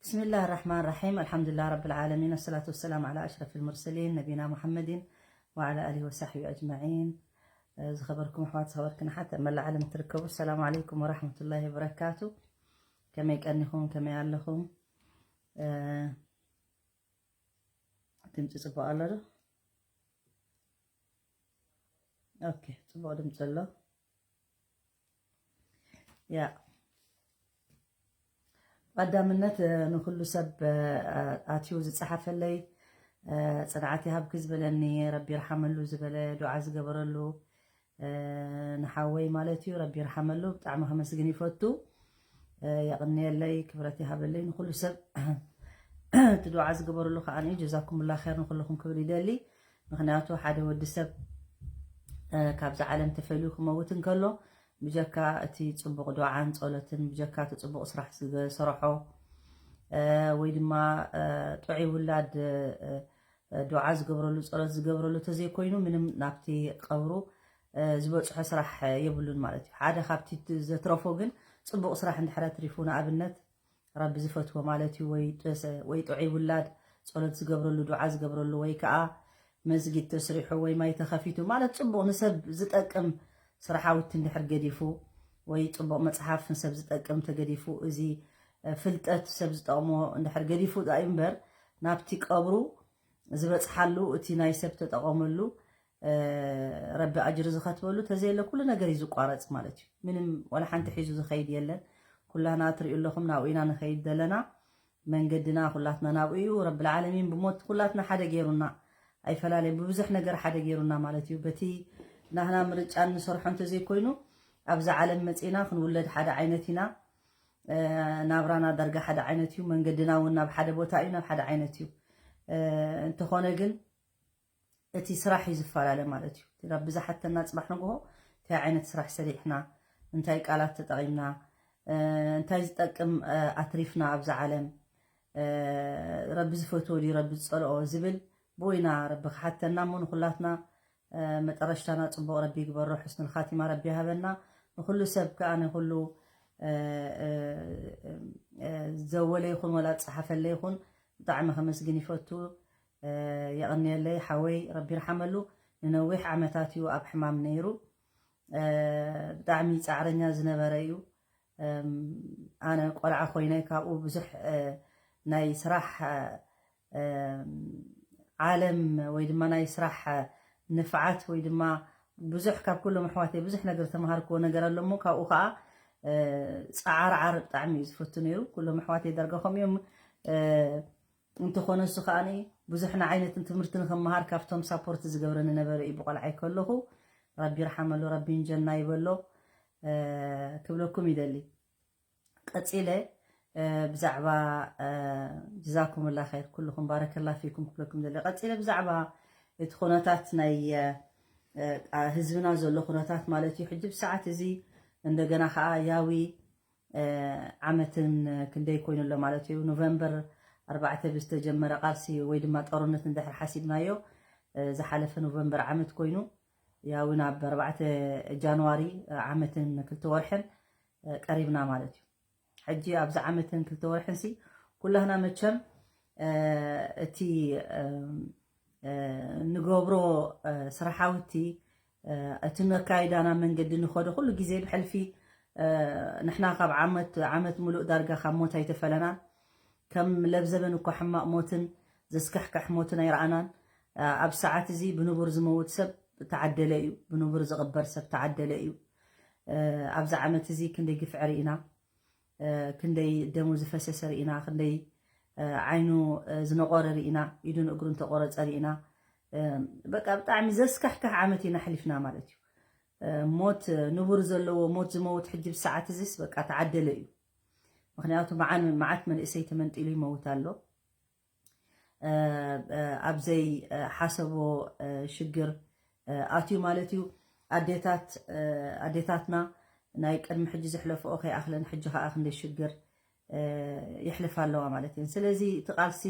بسم الله الرحمن الرحيم. الحمد لله رب العالمين. الصلاة والسلام على أشرف المرسلين نبينا محمد وعلى آله وصحبه أجمعين. ዝኸበርኩም ኣሕዋት ዝኸበርክን ኣሓት ኣብ መላእ ዓለም ትርከቡ፣ ሰላም ዓለይኩም ወራሕመቱላሂ ወበረካቱ። ከመይ ቀኒኹም? ከመይ ኣለኹም? ድምፂ ፅቡቅ ኣሎ ዶ? ኦኬ፣ ፅቡቅ ድምፂ ኣሎ። ያ፣ ቀዳምነት ንኩሉ ሰብ ኣትዩ ዝፀሓፈለይ፣ ፅንዓት ይሃብኪ ዝበለኒ፣ ረቢ ይርሓመሉ ዝበለ፣ ዱዓ ዝገበረሉ፣ ንሓወይ ማለት እዩ፣ ረቢ ይርሓመሉ። ብጣዕሚ ከመስግን ይፈቱ። የቕንየለይ፣ ክብረት ይሃበለይ ንኩሉ ሰብ። እቲ ዱዓ ዝገበረሉ ከዓ ጀዛኩምላ ኸይር ንኩልኹም ክብል ይደሊ። ምክንያቱ ሓደ ወዲ ሰብ ካብዛ ዓለም ተፈልዩ ክመውት እንከሎ፣ ብጀካ እቲ ፅቡቕ ዱዓን ጸሎትን፣ ብጀካ እቲ ፅቡቕ ስራሕ ዝሰርሖ፣ ወይ ድማ ጥዑይ ውላድ፣ ዱዓ ዝገብረሉ፣ ጸሎት ዝገብረሉ ተዘይኮይኑ፣ ምንም ናብቲ ቀብሩ ዝበፅሖ ስራሕ የብሉን ማለት እዩ። ሓደ ካብቲ ዘትረፎ ግን ፅቡቕ ስራሕ እንድሕር ኣትሪፉ፣ ንኣብነት ረቢ ዝፈትዎ ማለት እዩ፣ ወይ ጥዑይ ውላድ፣ ጸሎት ዝገብረሉ፣ ዱዓ ዝገብረሉ፣ ወይ ከዓ መስጊድ ተስሪሑ ወይ ማይ ተኸፊቱ ማለት፣ ጽቡቕ ንሰብ ዝጠቅም ስራሓውቲ እንድሕር ገዲፉ፣ ወይ ጽቡቕ መጽሓፍ ንሰብ ዝጠቅም ተገዲፉ፣ እዚ ፍልጠት ሰብ ዝጠቕሞ እንድሕር ገዲፉ ዳኣ እምበር፣ ናብቲ ቀብሩ ዝበጽሓሉ፣ እቲ ናይ ሰብ ተጠቐመሉ ረቢ ኣጅሪ ዝኸትበሉ ተዘየለ ኩሉ ነገር እዩ ዝቋረጽ ማለት እዩ። ምንም ዋላ ሓንቲ ሒዙ ዝኸይድ የለን። ኩላና ትሪኡ ኣለኹም፣ ናብኡ ኢና ንኸይድ ዘለና። መንገድና ኩላትና ናብኡ እዩ። ረብል ዓለሚን ብሞት ኩላትና ሓደ ገይሩና፣ ኣይፈላለየ፣ ብብዙሕ ነገር ሓደ ገይሩና ማለት እዩ። በቲ ናህና ምርጫ እንሰርሖ እንተዘይኮይኑ፣ ኣብዛ ዓለም መፂና ክንውለድ ሓደ ዓይነት ኢና። ናብራና ዳርጋ ሓደ ዓይነት እዩ። መንገድና እውን ናብ ሓደ ቦታ እዩ፣ ናብ ሓደ ዓይነት እዩ። እንተኾነ ግን እቲ ስራሕ እዩ ዝፈላለ ማለት እዩ። እቲ ረቢ ዝሓተና ጽባሕ ንግሆ እንታይ ዓይነት ስራሕ ሰሪሕና፣ እንታይ ቃላት ተጠቒምና፣ እንታይ ዝጠቅም ኣትሪፍና ኣብዛ ዓለም፣ ረቢ ዝፈትዎ ድዩ ረቢ ዝጸልኦ ዝብል ብወይና ረቢ ክሓተና እሞ ንኹላትና መጠረሽታና ጽቡቕ ረቢ ይግበሮ፣ ሕስኑል ኻቲማ ረቢ ይሃበና። ንኹሉ ሰብ ከኣ ንኹሉ ዘወለ ይኹን ወላ ዝጸሓፈለ ይኹን ብጣዕሚ ከመስግን ይፈቱ። የቐንየለይ ሓወይ፣ ረቢ ይርሓመሉ። ንነዊሕ ዓመታት እዩ ኣብ ሕማም ነይሩ። ብጣዕሚ ጻዕረኛ ዝነበረ እዩ። ኣነ ቆልዓ ኮይነ ካብኡ ብዙሕ ናይ ስራሕ ዓለም ወይ ድማ ናይ ስራሕ ንፍዓት ወይ ድማ ብዙሕ ካብ ኩሎም ኣሕዋተይ ብዙሕ ነገር ዝተምሃርክዎ ነገር ኣሎ እሞ ካብኡ ከዓ ፃዓርዓር ብጣዕሚ እዩ ዝፈቱ ነይሩ። ኩሎም ኣሕዋተይ ዳርጋ ከምኡ እዮም። እንተኾነ እሱ ከዓ ብዙሕ ንዓይነትን ትምህርቲ ንክመሃር ካብቶም ሳፖርት ዝገብረኒ ነበረ እዩ ብቆልዓይ ከለኹ። ረቢ ይርሓመሉ፣ ረቢ እንጀና ይበሎ ክብለኩም ይደሊ። ቀፂለ ብዛዕባ ጅዛኩምላ ኸይር ኩልኹም ባረከላ ፊኩም ክብለኩም ይደሊ። ቀፂለ ብዛዕባ እቲ ኩነታት ናይ ህዝብና ዘሎ ኩነታት ማለት እዩ። ሕጂ ብሰዓት እዚ እንደገና ከዓ ያዊ ዓመትን ክንደይ ኮይኑ ኣሎ ማለት እዩ። ኖቨምበር ኣርባዕተ ብዝተጀመረ ቃልሲ ወይ ድማ ጦርነት እንድሕር ሓሲብናዮ ዝሓለፈ ኖቨምበር ዓመት ኮይኑ ያው ናብ ኣርባዕተ ጃንዋሪ ዓመትን ክልተ ወርሕን ቀሪብና ማለት እዩ። ሕጂ ኣብዚ ዓመትን ክልተ ወርሕን ሲ ኩላህና መቸም እቲ ንገብሮ ስራሓውቲ እቲ ነካይዳና መንገዲ ንኸዶ ኩሉ ግዜ ብሕልፊ ንሕና ካብ ዓመት ዓመት ሙሉእ ዳርጋ ካብ ሞት ኣይተፈለናን። ከም ለብዘበን እኳ ሕማቕ ሞትን ዘስካሕካሕ ሞትን ኣይረኣናን። ኣብ ሰዓት እዚ ብንቡር ዝመውት ሰብ ተዓደለ እዩ፣ ብንቡር ዝቕበር ሰብ ተዓደለ እዩ። ኣብዚ ዓመት እዚ ክንደይ ግፍዒ ርኢና፣ ክንደይ ደሙ ዝፈሰሰ ርኢና፣ ክንደይ ዓይኑ ዝነቆረ ርኢና፣ ኢዱን እግሩን ተቆረፀ ርኢና። በቃ ብጣዕሚ ዘስካሕካሕ ዓመት ኢና ኣሕሊፍና ማለት እዩ። ሞት ንቡር ዘለዎ ሞት ዝመውት ሕጂ ብሰዓት እዚስ በቃ ተዓደለ እዩ። ምክንያቱ መዓት መንእሰይ ተመንጢሉ ይመውት ኣሎ። ኣብ ዘይሓሰቦ ሽግር ኣትዩ ማለት እዩ። ኣዴታት ኣዴታትና ናይ ቅድሚ ሕጂ ዘሕለፍኦ ከይኣኽለን ሕጂ ከዓ ክንደይ ሽግር የሕልፋ ኣለዋ ማለት እየን። ስለዚ እቲ ቃልሲ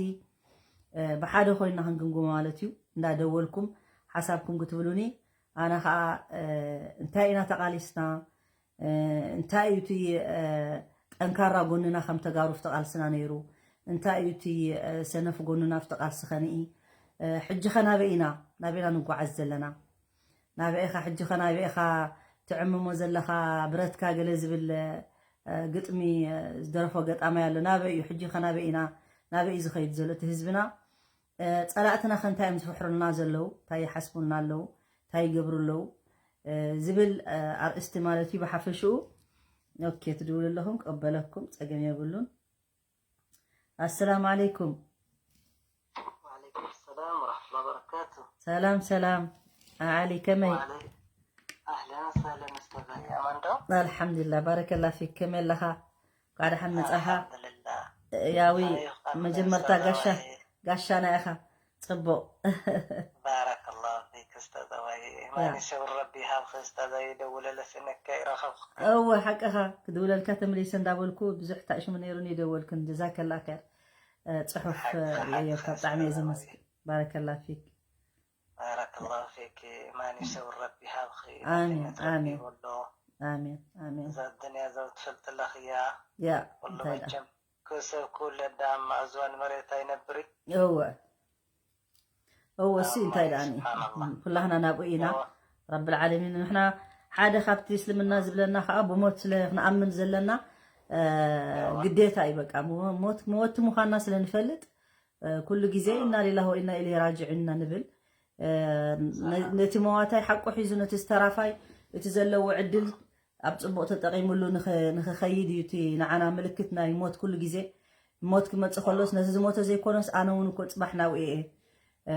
ብሓደ ኮይንና ክንግምግሞ ማለት እዩ። እንዳደወልኩም ሓሳብኩም ክትብሉኒ ኣነ ከዓ እንታይ ኢና ተቃሊስና እንታይ እዩ እቲ ጠንካራ ጎንና ከም ተጋሩ ተቃልስና ነይሩ? እንታይ እዩ እቲ ሰነፍ ጎኑና ኣብቲ ቃልሲ ኸንኢ? ሕጂ ኸ ናበይ ኢና ናበይ ኢና ንጓዓዝ ዘለና? ናበይ ኢኻ ሕጂ ኸ ናበይ ኢኻ ትዕምሞ ዘለኻ? ብረትካ ገለ ዝብል ግጥሚ ዝደረፎ ገጣማይ ኣሎ። ናበይ እዩ ሕጂ ኸ ናበይ ኢና ናበይ እዩ ዝኸይድ ዘሎ እቲ ህዝብና? ጸላእትና ከ እንታይ እዮም ዝፍሕሩልና ዘለዉ? እንታይ ይሓስቡና ኣለዉ? እንታይ ይገብሩ ኣለዉ? ዝብል ኣርእስቲ ማለት እዩ ብሓፈሽኡ። ኦኬ፣ ትድውሉ ኣለኹም፣ ቀበለኩም፣ ጸገም የብሉን። ኣሰላሙ ዓለይኩም። ወዓለይኩም ሰላም ወራሕመቱላሂ ወበረካቱ። ሰላም ሰላም። ኣዓሊ ከመይ? ኣህለን ሰህለን ኡስታዝ፣ ኣማን ዶ? ኣልሓምዱሊላህ፣ ባረከላ ፊክ። ከመይ ኣለኻ? እንኳዕ ደሓን መጻኻ። ኣልሓምዱሊላህ። ያዊ ኣይ፣ ኡስታዝ መጀመርታ ሰላም ጋሻ ኣይ። ጋሻና ኢኻ። ጽቡቕ። ባረከላሁ ፊክ ኡስታዝ ኣባይ። ማን ይሰውር ረቢ ይሃብኺ ኡስታዝ ኣይ፣ ደውለለ ስነካ ይረኸብኩ። እወ ሓቅኻ ክድውለልካ ተመሊሰ እንዳበልኩ ብዙሕ ታእሽሙ ነይሩን ይደወልኩን። ጀዛከላ ኸይር። ጽሑፍ ሓቂ፣ ሓቂ የየብካ ብጣዕሚ እየ ኡስታዝ ኣባይ። ዘመስግን። ባረከላ ፊክ። ባረከላሁ ፊክ። ማን ይሰውር ረቢ ይሃብኺ። ኣሜን፣ ናፍነት ረቢ ኣሜን። ይበሎ። ኣሜን፣ ኣሜን። እዛ ዱንያ እዛ ትፈልጥላ ኽያ። ያ ኩሉ እንታይ ደኣ? መቸም ክሰብ ኩለ እንዳ ማእዝዋን መሬት ኣይነብሪ። እወ እወ እሲ ኣማን እንታይ ደኣ? ስብሓንላህ። ኩላህና ናብኡ ኢና። እወ። ረብል ዓለሚን ንሕና ሓደ ካብቲ እስልምና ዝብለና ከዓ ብሞት ስለ ክንኣምን ዘለና እ፣ እወ። ግዴታ እዩ። በቃ ሞ- ሞት መወቲ ምዃንና ስለ ንፈልጥ እ፣ ኩሉ ግዜ ኢና ሊላሂ ወኢና ኢለይሂ ራጅዑን ኢና ንብል። እ፣ ነ- ነቲ መዋታይ ሓቁ ሒዙ ነቲ ዝተራፋይ እቲ ዘለዎ ዕድል ኣብ ጽቡቕ ተጠቒምሉ ንኸ- ንኽኸይድ እዩ እቲ ንዓና ምልክት ናይ ሞት። ኩሉ ግዜ ሞት ክመጽእ ከሎስ ነቲ ዝሞተ ዘይኮነስ ኣነ እውን እኮ ጽባሕ ናብኡ እየ እ፣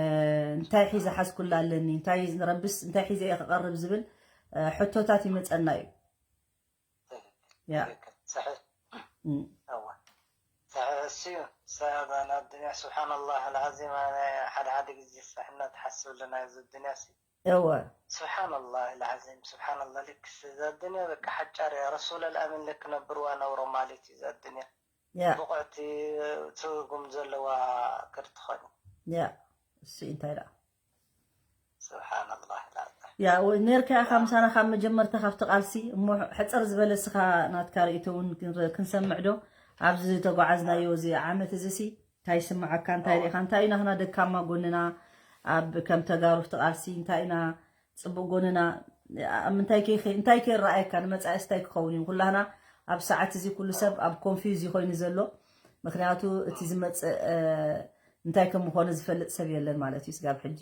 እንታይ ሒዘ ሓዝኩላ ኣለኒ እንታይ ረብስ እንታይ ሒዘ እየ ክቐርብ ዝብል እ፣ ሕቶታት ይመጸና እዩ። ያ ትክክል። ሰሒሕ። እም፣ እወ። ሰሒሕ እሱ እዩ። ሰ- ኣብ ኣዱንያ ስብሓንላህ ኣልዓዚም፣ ኣነ ሓደ ሓደ ግዜ ሰሕና ትሓስብ ኣለና እዚ ኣዱንያ ሲ እወ ስብሓንላህ ኣልዓዚም፣ ስብሓንላህ። ልክ እዛ ኣዱንያ በቃ ሓጫር እያ። ረሱል ኣልኣሚን ልክ ነብርዋ ነብሮ ማለት እዩ እዛ ኣዱንያ። ያ ብቑዕቲ ትርጉም ዘለዋ ክትኾን። ያ እሱ እንታይ ደኣ? ስብሓንላህ ኣልዓዚም። ያ ወይ ነርካ ኢኻ ምሳና ካብ መጀመርታ ካብቲ ቃልሲ። እሞ ሕፅር ዝበለ እስኻ ናትካ ርእይቶ እውን ክንረ- ክንሰምዕ ዶ? ኣብዚ ዝተጓዓዝናዮ እዚ ዓመት እዚ ሲ እንታይ ይስምዓካ? እንታይ ርኢኻ? እንታይ ኢና ኽና ደካማ ጎንና ኣብ ከም ተጋሩ ኣብቲ ቃልሲ እንታይ ኢና ጽቡቕ ጎንና? ኣብ ምንታይ ከ እንታይ ከ ይረኣየካ? ንመጻኢ እንታይ ክኸውን እዩ? ኩላህና ኣብ ሰዓት እዚ ኩሉ ሰብ ኣብ ኮንፊውዝ ኮይኑ ዘሎ። ምክንያቱ እቲ ዝመጽእ እ፣ እንታይ ከም ምኾነ ዝፈልጥ ሰብ የለን ማለት እዩ ስጋብ ሕጂ።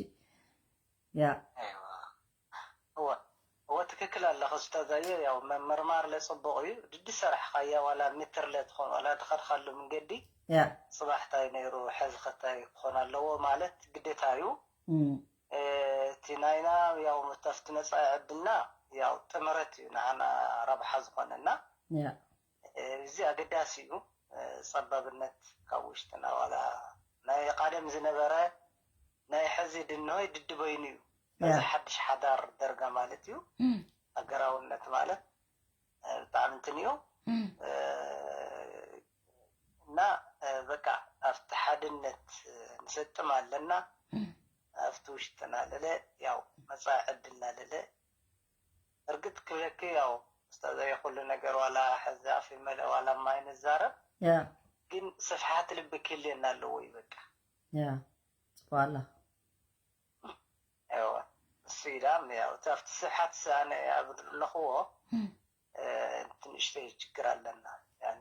ያ ኣይዋ። እወ። እወ፣ ትክክል ኣለኻ ኡስታዝ ኣየ። ያው መመርማር ለጽቡቕ እዩ። ድዲ ሰራሕኻያ ዋላ ሜትር ለትኾን ዋላ ድኸድካሉ መንገዲ ያ ጽባሕ እንታይ ነይሩ፣ ሕዚ ኸ እንታይ ክኾን ኣለዎ ማለት ግዴታ እዩ። እም፣ እ፣ እቲ ናይና ያው ተፍቲ መጻኢ ዕድልና ያው ጥምረት እዩ ንዓና ረብሓ ዝኾነና። ያ እ፣ እዚ ኣገዳሲ እዩ። እ፣ ጸባብነት ካብ ውሽጥና ዋላ ናይ ቃደም ዝነበረ ናይ ሕዚ ድንሆይ ድዲ በይኑ እዩ። ነዚ ያ ሓድሽ ሓዳር ደርጋ ማለት እዩ። እም፣ ሃገራውነት ማለት እ፣ ብጣዕሚ እንትን እዩ። እም፣ እ፣ እና እ፣ በቃ ኣብቲ ሓድነት እ፣ ንሰጥም ኣለና። እም፣ ኣብቲ ውሽጥና ለለ ያው መጻኢ ዕድልና ለለ እርግጥ ክብለኪ ያው ኡስታዝ ኣየ ኩሉ ነገር ዋላ ሕዚ ኣፍ ይመልእ ዋላ ማይ ንዛረብ ያ ግን ስፍሓት ልቢ ክህልየና ኣለዎ እዩ በቃ። ያ ጽቡቕ ኣላ። እወ እሱ ኢላ ያው እቲ ኣብቲ ስፍሓት ስ- ኣነ ኣብ ኣለኽዎ እም፣ እ፣ ትንእሽተይ ችግር ኣለና። ያኒ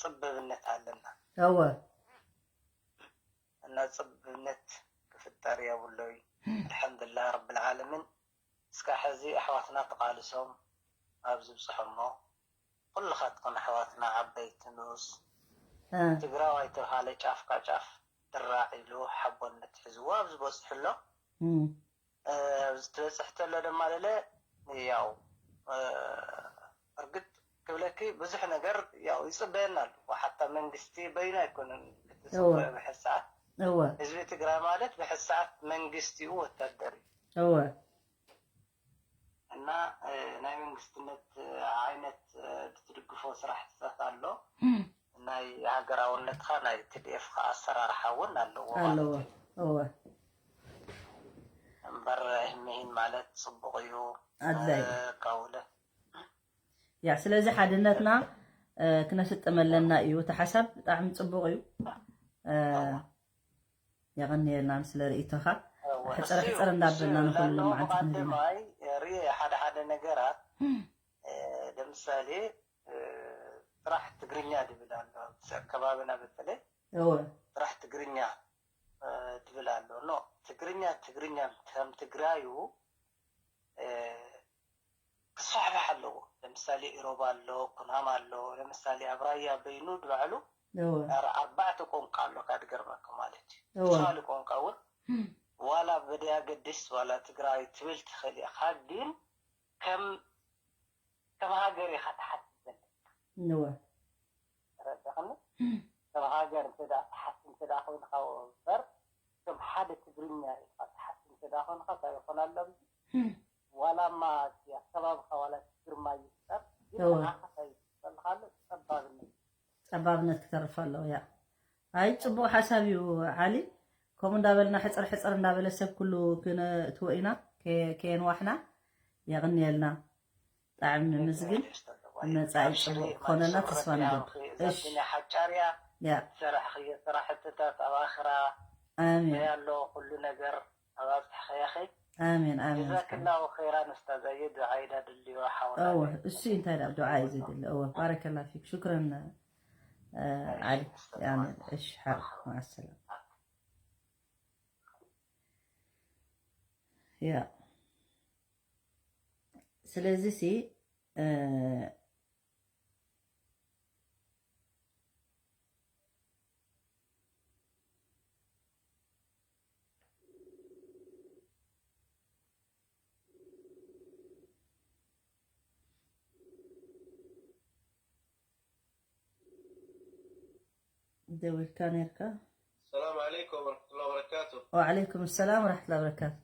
ጽብብነት ኣለና እወ እና ጽብብነት ክፍጠር የብሎይ። ኣልሓምዱሊላህ ረብል ዓለሚን እስካ ሕዚ ኣሕዋትና ተቃልሶም ኣብ ዝብጽሖሞ ኩልኻትኩም ኣሕዋትና ዓበይቲ ንኡስ እ፣ ትግራዋይ ተብሃለ ጫፍካ ጫፍ ድራዕ ኢሉ ሓቦነት ሒዝዎ ኣብ ዝበጽሕሎ እም፣ እ፣ ኣብዚ ትበጽሕ ተሎ ድማ ለለ ያው እ፣ እርግጥ ክብለኪ ብዙሕ ነገር ያው ይጽበየና ኣሎ። ሓታ መንግስቲ በይኑ ኣይኮነን ክትጽበዮ እወ። ብሕዚ ሰዓት እወ ህዝቢ ትግራይ ማለት ብሕዚ ሰዓት መንግስቲ እዩ ወታደር እዩ እወ እና እ፣ ናይ መንግስትነት እ፣ ዓይነት እ፣ ብትድግፎ ስራሕትታት ኣሎ። ናይ ሃገራውነትካ ናይ ቲ ዲ ኤፍ ካ ኣሰራርሓ እውን ኣለዎ ማለት ኣለዎ እዩ። እወ እምበር ህምሂን ማለት ጽቡቕ እዩ ኣድላይ እ፣ ካውለ ያ ስለዚ ሓድነትና እ፣ ክነስጥም ኣለና እዩ እቲ ሓሳብ ብጣዕሚ ጽቡቕ እዩ። የቐንየልና ስለ ርእይቶኻ። ሕፅር ሕፅር እንዳበልና ንኹሉ መዓልቲ ክንህብና። ርኢ ሓደ ሓደ ነገራት፣ ለምሳሌ፣ ጥራሕ ትግርኛ ድብል ኣሎ ኣብዚ ከባቢና፣ በተለይ ጥራሕ ትግርኛ ድብል ኣሎ። ኖ፣ ትግርኛ ትግርኛ ከም ትግራዩ ክስፋሕፋሕ ኣለዎ። ለምሳሌ ኢሮብ ኣሎ፣ ኩናማ ኣሎ። ለምሳሌ ኣብ ራያ በይኑ ድባዕሉ ኣርባዕተ ቋንቋ ኣሎ፣ ካድገርመካ ማለት እዩ። ዝተፈላለዩ ቋንቋ እውን ዋላ በደያ ገድስ ዋላ ትግራይ ትብል ትኽእል ኢኻ፣ ግን ከም ከም ሃገር ኢኻ ትሓስብ ዘለካ። ንወ ተረዳኸኒ? ከም ሃገር እንተ ደኣ ትሓስብ እንተ ደኣ ኮይንካ እምበር፣ ከም ሓደ ትግርኛ ኢኻ ትሓስብ እንተ ደኣ ኮይንካ፣ እንታይ ይኾን ኣሎ ኣብዚ? ዋላ እማ እቲ ኣከባብኻ ዋላ እቲ ግርማ ይፍጠር፣ ግን እወ። ንዓኻ እንታይ ይፈልኻሎ? ጸባብነት። ጸባብነት ክተርፍ ኣለዎ፣ ያ። ኣይ፣ ጽቡቕ ሓሳብ እዩ ዓሊ። ከምኡ እንዳበልና ሕጽር ሕጽር እንዳበለ ሰብ ኩሉ ክነእትዎ ኢና፣ ከ-፣ ከየንዋሕና። የቕንየልና። ብጣዕሚ ነመስግን። መጻኢ ጽቡቕ ክኾነልና ተስፋ ንገብር። እሺ። ሓጫርያ ያ። ሰራሕኽዮ ስራሕትታት ኣብ ኣኽራ ኣሜን። ኣሎ ኩሉ ነገር ኣብ ኣብዝሕኽያኺ። ኣሜን፣ ኣሜን። ጀዛክላሁ ኸይራን ኡስታዛየ፣ ዱዓይ ዳ ድልዮ ሓውና። እወ፣ እሱ እንታይ ዳ ዱዓ እዩ ዘድሊ። እወ፣ ባረከላ ፊክ። ሹክረን፣ እ፣ ዓሊ። ኣሜን። እሺ፣ ሓር፣ ማዕሰላማ። ያ። ስለዚ ሲ፣ እ፣ ደዊልካ ነርካ። ሰላም ዓለይኩም ወረሕመቱላሂ ወበረካቱ። ወዓለይኩም ሰላም ወረሕመቱላሂ ወበረካቱ።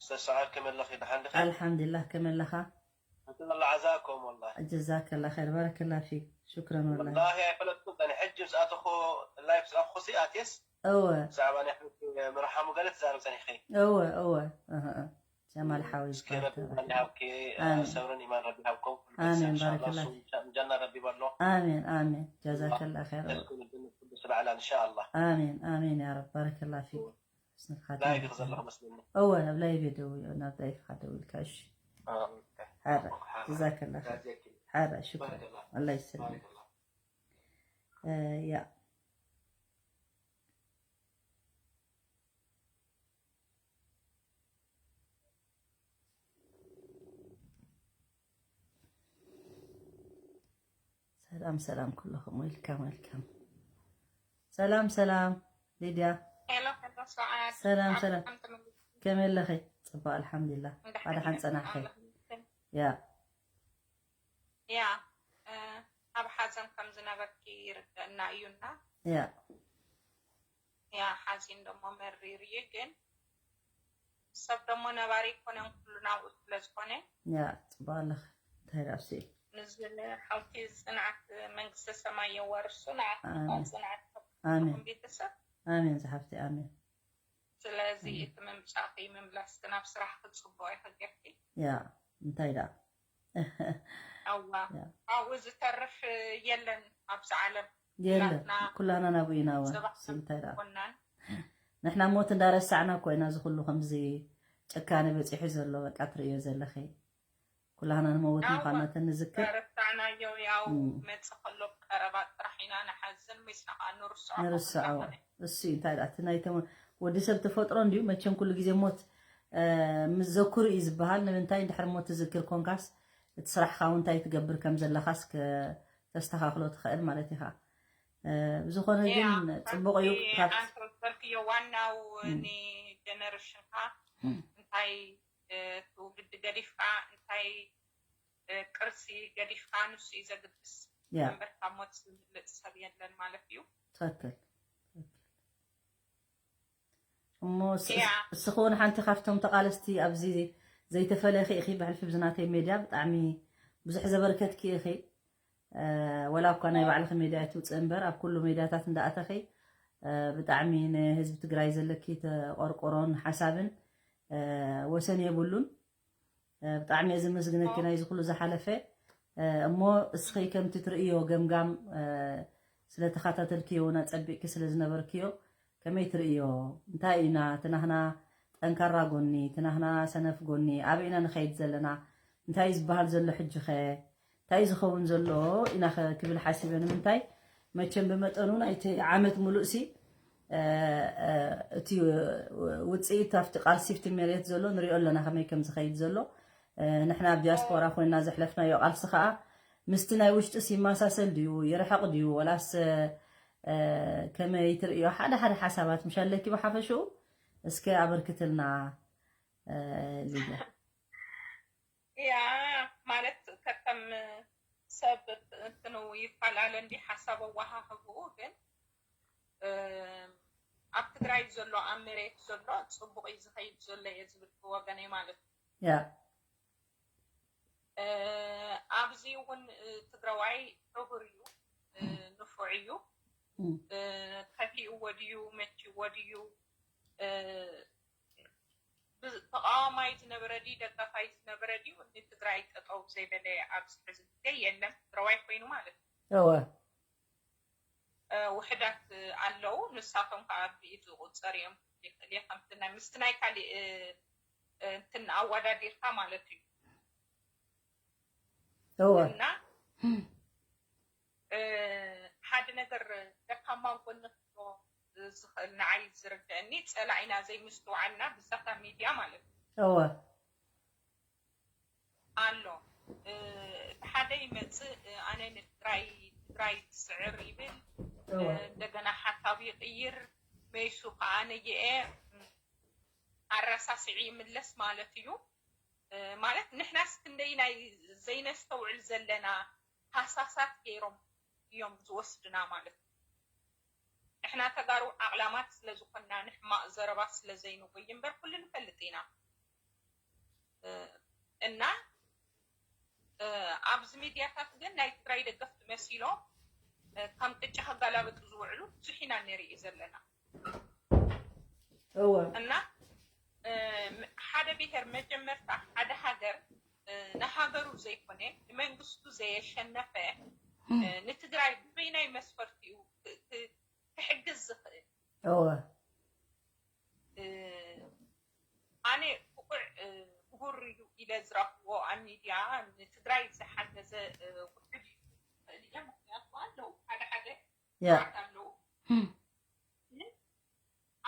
ኡስታዝ ሰዓድ ከመይ ኣለኺ? ደሓን ዲኺ? ኣልሓምዱሊላህ፣ ከመይ ኣለኻ? እንተ ኣላ ዓዛኩም ወላሂ። ጀዛከላ ኸይር፣ ባረከላ ፊክ። ሹክረን ወላሂ። ወላሂ ኣይፈለጥኩን፣ ጸኒ-፣ ሕጂ ምስ ኣተኹ፣ ላይፍ ምስ ኣተኹ ሲ ኣትየስ፣ እወ። ብዛዕባ ናይ ሓቂ ምርሓሙ ገለ ትዛረብ ጸኒሕኺ። እወ፣ እወ። እህ፣ እህ። ጀማል ሓወይ እስኪ ይባረክ። ረቢ ይሃብኪ፣ ኣሜን። ሰብርን ኢማን ረቢ ይሃብኩም። ኩሉ ኣሜን፣ ቤተሰብ ኢንሻአላህ፣ ባረከላህ እሱ ፊክ። ጀና ረቢ በሎ። ኣሜን፣ ኣሜን። ጀዛከላ ኸይር። ተስኩን ጀነት ፊርደውስ ኣዕላ ኢንሻአላህ። ኣሜን፣ ኣሜን ያ ረብ። ባረከላ ፊክ። እወ። ስንካ ላይቭ ተመልከት። ዘለኹ መስለኒ። እወ፣ ኣብ ላይቭ እየ ደው-፣ ናብ ላይቭ ኢኻ ደዊልካ፣ እሺ። ኣዎ፣ ኦኬ። ሓራ፣ ሓራ። ጀዛከላ ኸይር። ጀዛኪ። ሓራ፣ ሹክራን። ባረከላ። ኣላህ ይሰልምክ። ባረከላ። እ፣ ያ። ሰላም ሰላም ኩልኹም፣ ዌልካም ዌልካም። ሰላም ሰላም ሊድያ። ሄሎ፣ ሄሎ፣ ሰዓድ። ሰላም፣ ሰላም። ሰላም፣ ሰላም። ከመይ ኣለኺ? ጽቡቕ፣ ኣልሓምዱሊላህ። እንዳ ኣድሓን ሓሚድ ጸናሕኺ? ኣላህ ይመስገን። ያ። ያ፣ እ፣ ኣብ ሓዘን ከም ዝነበርኪ ይርደአና እዩና። ያ። ያ፣ ሓዚን ደሞ መሪር እዩ፣ ግን ሰብ ደሞ ነባሪ ኣይኮነን፣ ኩሉ ናብኡ ስለ ዝኾነ። ያ፣ ጽቡቕ ኣለኺ። እንታይ ደኣ እሱ እዩ? ንዚ ሓውቲ ጽንዓት መንግስተ ሰማይ የዋርሶ፣ ንዓኹም ኣሜን። ጽንዓት ኣሜን። ይሃብኩም ቤተሰብ። ኣሜን ዝሓፍተይ፣ ኣሜን። ስለዚ ኣሜን። እቲ ምምጻእኺ ምምላስኪ ናብ ስራሕኪ ጽቡቕ ኢኺ ጌርኪ። ያ፣ እንታይ ደኣ? ኣዋ፣ ያ። ኣብኡ ዝተርፍ የለን ኣብዚ ዓለም። የለን። ኩላትና ኩላና ናብኡ ኢና፣ እዋ። ጽባሕ ስንታይ ደኣ? ኮናን። ንሕና ሞት እንዳረሳዕና እኮ ኢና እዚ ኩሉ ከምዚ ጭካነ በጺሑ ዘሎ፣ በቃ ትርእዮ ዘለኺ። ኩላና ንመውት ኣዋ፣ ምዃንና ተንዝክር። ረሳዕናዮ፣ ያው እም። መጽእ ከሎ ቀረባ ጥራሕ ኢና ንሓዝን፣ ሚስና ከኣ ንርስዖ ንርስዖ። ከምዘለና። እሱ እዩ፣ እንታይ ደኣ፣ እቲ ናይ ተመ-፣ ወዲ ሰብ ተፈጥሮ እንድዩ፣ መቸም ኩሉ ግዜ ሞት፣ እ፣ ምስ ዘኩሩ እዩ ዝበሃል። ንምንታይ እንድሕር ሞት ትዝክር ኮንካስ፣ እቲ ስራሕኻ እውን እንታይ ትገብር ከም ዘለኻስ ከተስተኻኽሎ ትኽእል ማለት ኢኻ። እ፣ ብዝኾነ ግን ያ፣ ጽቡቕ እዩ። ካብቲ ካብ ኣንተ ዝበልክዮ ዋናው እም። ንጀነሬሽንካ እም። እንታይ፣ እ፣ ትውልዲ ገዲፍካ፣ እንታይ፣ እ፣ ቅርሲ ገዲፍካ፣ ንሱ እዩ ዘግድስ። ያ። እምበር ካብ ሞት ዝምልጥ ሰብ የለን ማለት እዩ። ትኽክል። ትኽክል። እሞ ስ-፣ ያ። እስኺ እውን ሓንቲ ካብቶም ተቓለስቲ ኣብዚ ዘይተፈለኺ ኢኺ፣ ብሕልፊ ብዚ ናተይ ሜድያ ብጣዕሚ ብዙሕ ዘበርከትኪ ኢኺ። እ፣ ወላ እኳ ናይ ባዕልኺ ሜድያ ኣይትውፅእ እምበር፣ ኣብ ኩሉ ሜድያታት እንዳኣተኺ፣ እ፣ ብጣዕሚ ንህዝቢ ትግራይ ዘለኪ ተቆርቆሮን ሓሳብን፣ እ፣ ወሰን የብሉን። እ፣ ብጣዕሚ እየ ዘመስግነኪ ኦ። ናይዚ ኩሉ ዝሓለፈ። እ፣ እሞ እስኺ ከምቲ ትርእዮ ገምጋም፣ እ፣ ስለ ተኸታተልክዮ እውን ኣጸቢቕኪ ስለ ዝነበርክዮ ከመይ ትርእዮ? እንታይ ኢና እቲ ናህና ጠንካራ ጎኒ፣ እቲ ናህና ሰነፍ ጎኒ፣ ኣበይ ኢና ንኸይድ ዘለና? እንታይ እዩ ዝበሃል ዘሎ ሕጂ ኸ? እንታይ እዩ ዝኸውን ዘሎ ኢናኸ ክብል ሓሲበ። ንምንታይ? መቸም ብመጠኑ ናይቲ ዓመት ሙሉእሲ እቲ ውፅኢት ኣብቲ ቃልሲ ኣብቲ መሬት ዘሎ ንሪኦ ኣለና ከመይ ከም ዝኸይድ ዘሎ። ንሕና ኣብ ዲያስፖራ ኮይና ዘሕለፍናዮ ቃልሲ ከዓ ምስቲ ናይ ውሽጥስ ይመሳሰል ድዩ ይርሕቕ ድዩ ወላስ ከመይ ትርእዮ? ሓደ ሓደ ሓሳባት ምሽ ኣለኪ ብሓፈሽኡ እስከ ኣበርክትልና ሊድያ። ያ ማለት ከከም ሰብ እንትኑ ይፈላለ እንዲ ሓሳብ ኣወሃህብኡ ግን ኣብ ትግራይ ዘሎ ኣብ መሬት ዘሎ ፅቡቅ እዩ ዝኸይድ ዘሎ እየ ዝብል ብወገነይ ማለት እዩ። ያ ኣብዚ እውን ትግራዋይ ዕቡር እዩ፣ ንፉዕ እዩ። ከፊእዎ ድዩ መችዎ ድዩ ተቃዋማይ ዝነበረ ድዩ ደጋፋይ ዝነበረ ድዩ ንትግራይ ጠጠው ዘይበለ ኣብዚ ሕዚ ግዜ የለን። ትግራዋይ ኮይኑ ማለት እዩ። እወ ውሕዳት ኣለዉ። ንሳቶም ከዓ ብኢድ ዝቁፀር እዮም። ይኽእል እየ ከምቲ ናይ ምስቲ ናይ ካሊእ እንትን ኣወዳዲርካ ማለት እዩ። እወ እና ሓደ ነገር ደካማ ጎኒ ክብሎ ዝኽእል ንዓይ ዝርድአኒ ፀላኢና ዘይምስትውዓልና ብዛታ ሚድያ ማለት እዩ። እወ ኣሎ። እቲ ሓደ ይመፅእ ኣነ ንትግራይ ትግራይ ትስዕር ይብል። እንደገና ሓሳቡ ይቅይር። መይሱ ከዓ ነየአ ኣረሳሲዑ ይምለስ ማለት እዩ። ማለት ንሕናስ ክንደይ ናይ ዘይነስተውዕል ዘለና ሃሳሳት ገይሮም እዮም ዝወስድና ማለት እዩ። ንሕና ተጋሩ ዓቕላማት ስለ ዝኾንና ንሕማቕ ዘረባ ስለ ዘይንጎይ እምበር ኩሉ ንፈልጥ ኢና። እና ኣብዚ ሚድያታት ግን ናይ ትግራይ ደገፍቲ መሲሎም ከም ቅጫ ከጋላበጡ ዝውዕሉ ብዙሕ ኢና ንርኢ ዘለና። እወ እና ሓደ ብሄር መጀመርታ ሓደ ሃገር ንሃገሩ ዘይኮነ ንመንግስቱ ዘየሸነፈ ንትግራይ ብበይናይ መስፈርቲኡ ክሕግዝ ዝኽእል እወ ኣነ ብቑዕ ምሁር እዩ ኢለ ዝረኽቦ ኣብ ሚድያ ንትግራይ ዝሓገዘ ውሕድ እዩ ዝኽእል እየ። ምክንያቱ ኣለዉ ሓደ ሓደ ያ ስርዓት ኣለዉ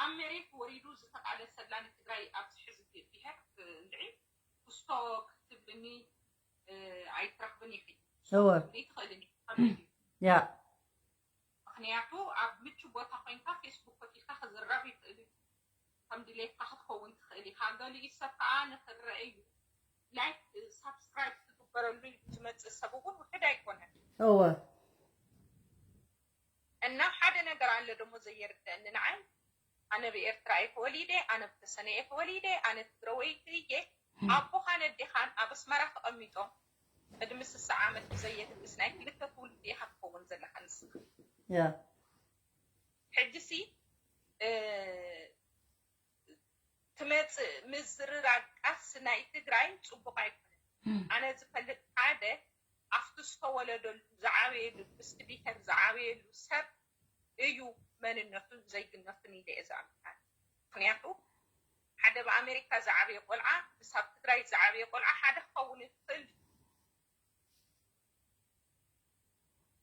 ኣብ መሬት ወሪዱ ዝተቃለሰላ ንትግራይ ኣብዚ ሕዚ ብሄር እንድዒ ክስቶ ክትብልኒ ኣይትረኽብን ኢኺ። እወ ክትብልኒ ትኽእልኒ። ከመይ ድዩ? ያ ምኽንያቱ ኣብ ምቹ ቦታ ኮይንካ ፌስቡክ ከፊትካ ክዝረብ ይኽእል እዩ። ከም ድሌትካ ክትከውን ትኽእል ኢኻ። ገሊኡ ሰብ ከዓ ንኽረአ እዩ ላይክ ሳብስክራይብ ክግበረሉ ዝመፅእ ሰብ እውን ውሕድ ኣይኮነን። እወ እና ሓደ ነገር ኣለ ደሞ ዘየርደአኒ ንዓይ ኣነ ብኤርትራ እየ ተወሊደ፣ ኣነ ብተሰነ እየ ተወሊደ፣ ኣነ ትግረወይቲ እየ። ኣቦኻን ኣዴኻን ኣብ ኣስመራ ተቐሚጦም ዕድሚ ስሳ ዓመት ብዘየግድስ ናይ ክልተ ትውልዲ ኢኻ ትኸውን ዘለኻ ንስኻ። ያ ሕጂሲ ትመፅእ ምዝርራብ ቃልሲ ናይ ትግራይ ፅቡቕ ኣይኮነን። ኣነ ዝፈልጥ ሓደ ኣብቲ ዝተወለደሉ ዝዓበየሉ ምስቲ ብሄር ዝዓበየሉ ሰብ እዩ መንነቱን ዘይግነቱን ኢለ እየ ዝኣምን። ምኽንያቱ ሓደ ብኣሜሪካ ዝዓበየ ቆልዓ ምስ ኣብ ትግራይ ዝዓበየ ቆልዓ ሓደ ክኸውን ይኽእል እዩ።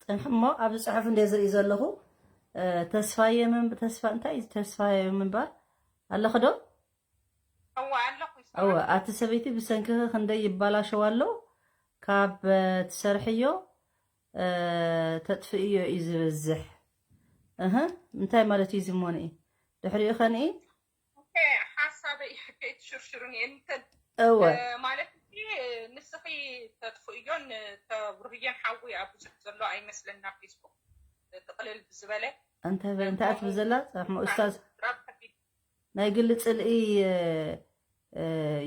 ፅንሕ እሞ ኣብዚ ፅሑፍ እንደ ዝርኢ ዘለኹ ተስፋየ ተስፋ እንታይ እዩ ተስፋየ ምንባር ኣለኺ ዶ? እወ ኣለኹ። እወ ኣቲ ሰበይቲ ብሰንክኺ ክንደይ ይባላሸው ኣሎ ካብ ትሰርሕዮ ተጥፍእዮ እዩ ዝበዝሕ። እህ እንታይ ማለት እዩ ዝሞንኢ ድሕሪኡ ከንኢ ሓሳበይ ከይትሽርሽሩኒ እንትን እወ ማለት ንስኺ ተጥፍእዮን ተብርህዮን ሓዊ ኣብ ብዙሕ ዘሎ ኣይመስለና ፌስቡክ ጥቕልል ዝበለ እንታይ እንታይ ኣትብዘላ ኡስታዝ ናይ ግሊ ፅልኢ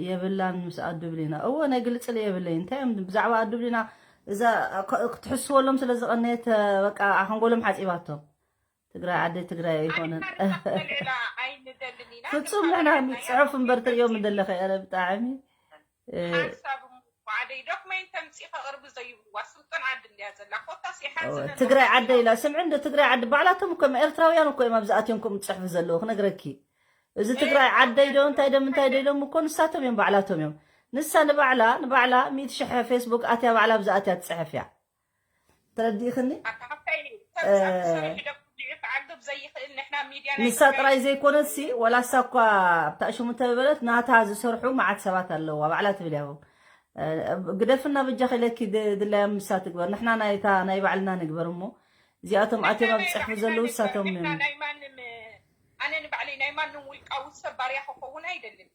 የብላን ምስ ኣዱ ብሊና እዎ ናይ ግሊ ፅልኢ የብለይ እንታይ እዮም ብዛዕባ ኣዱ ብሊና እዛ ክትሕስወሎም ስለ ዝቐነየት በቃ ሓንጎሎም ሓፂባቶም ትግራይ ዓደይ ትግራይ ኣይኮነን ፍፁም ንሕና ፅሑፍ እምበር ትሪኦም እንደለኸ ረ ብጣዕሚ ሓሳብ ባዕደይ ዶክመንተን ከቕርብ ዘይብልዋ ስልጠን ዓዲ እንድያ ዘላ ኮታስ ይሓዝነ ትግራይ ዓደ ኢላ ስምዒ እንደ ትግራይ ዓዲ ባዕላቶም እኮ እዮም ኤርትራውያን እኮ እዮም ኣብዚ ኣትዮም ከምኡ ዝፅሕፉ ዘለዉ ክነግረኪ እዚ ትግራይ ዓደይ ዶ እንታይ ዶ ምንታይ ዶ ኢሎም እኮ ንሳቶም እዮም ባዕላቶም እዮም ንሳ ንባዕላ ንባዕላ ሚእቲ ሽሕ ፌስቡክ ኣትያ ባዕላ ኣብዚ ኣትያ ትፅሕፍ እያ ተረዲእኽኒ ንሳ ጥራይ ዘይኮነትሲ ወላ እሳ እኳ ኣብታ ሽሙ እንተበለት ናታ ዝሰርሑ መዓት ሰባት ኣለዋ ባዕላ ትብል ያው ግደፍና ብጃኺ ኢለኪ ድላዮም ንሳ ትግበር ንሕና ናይታ ናይ ባዕልና ንግበር እሞ እዚኣቶም ኣትዮም ኣብ ዝፅሕፉ ዘለዉ ንሳቶም እዮም ኣነ ንባዕለይ ናይ ማንም ውልቃዊ ሰብ ባርያ ክኸውን ኣይደልን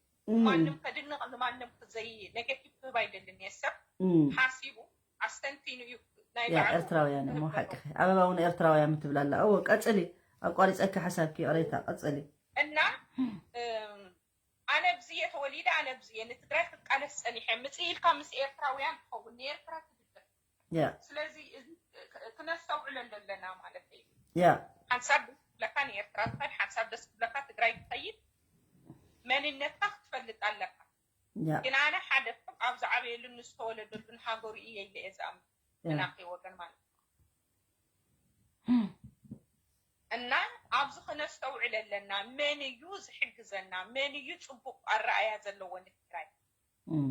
ማንም ከድንቕ ንማንም ዘይ ኔጌቲቭ ክህብ ኣይደልን እየ ሰብ ሓሲቡ ኣስተንቲኑ እዩ ናይ ያ ባዕሉ ኤርትራውያን እሞ ሓቅኺ ኣበባ እውን ኤርትራውያን ምትብላላ እዎ ቀፅሊ ኣቋሪፀኪ ሓሳብኪ ይቕሬታ ቀፅሊ እና ኣነ ብዝየ ተወሊደ ኣነ ብዝየ ንትግራይ ክቃለስ ፀኒሐ ምፅእ ኢልካ ምስ ኤርትራውያን ትኸውን ንኤርትራ ትድገፍ ያ ስለዚ እዚ ክነስተውዕለሉ ኣለና ማለት እዩ ያ ሓንሳብ ደስ ክብለካ ንኤርትራ ትኸድ ሓንሳብ ደስ ክብለካ ትግራይ ትኸይድ መንነትካ ክትፈልጥ ኣለካ ያ ግን ኣነ ሓደ ሰብ ኣብ ዝዓበየሉን ዝተወለደሉን ሃገሩ እየ ኢለ እየ ዝኣምን ያ ብናተይ ወገን ማለት እዩ እና ኣብዚ ክነስተውዕል ኣለና መን እዩ ዝሕግዘና መን እዩ ፅቡቅ ኣረኣያ ዘለዎ ንትግራይ እም።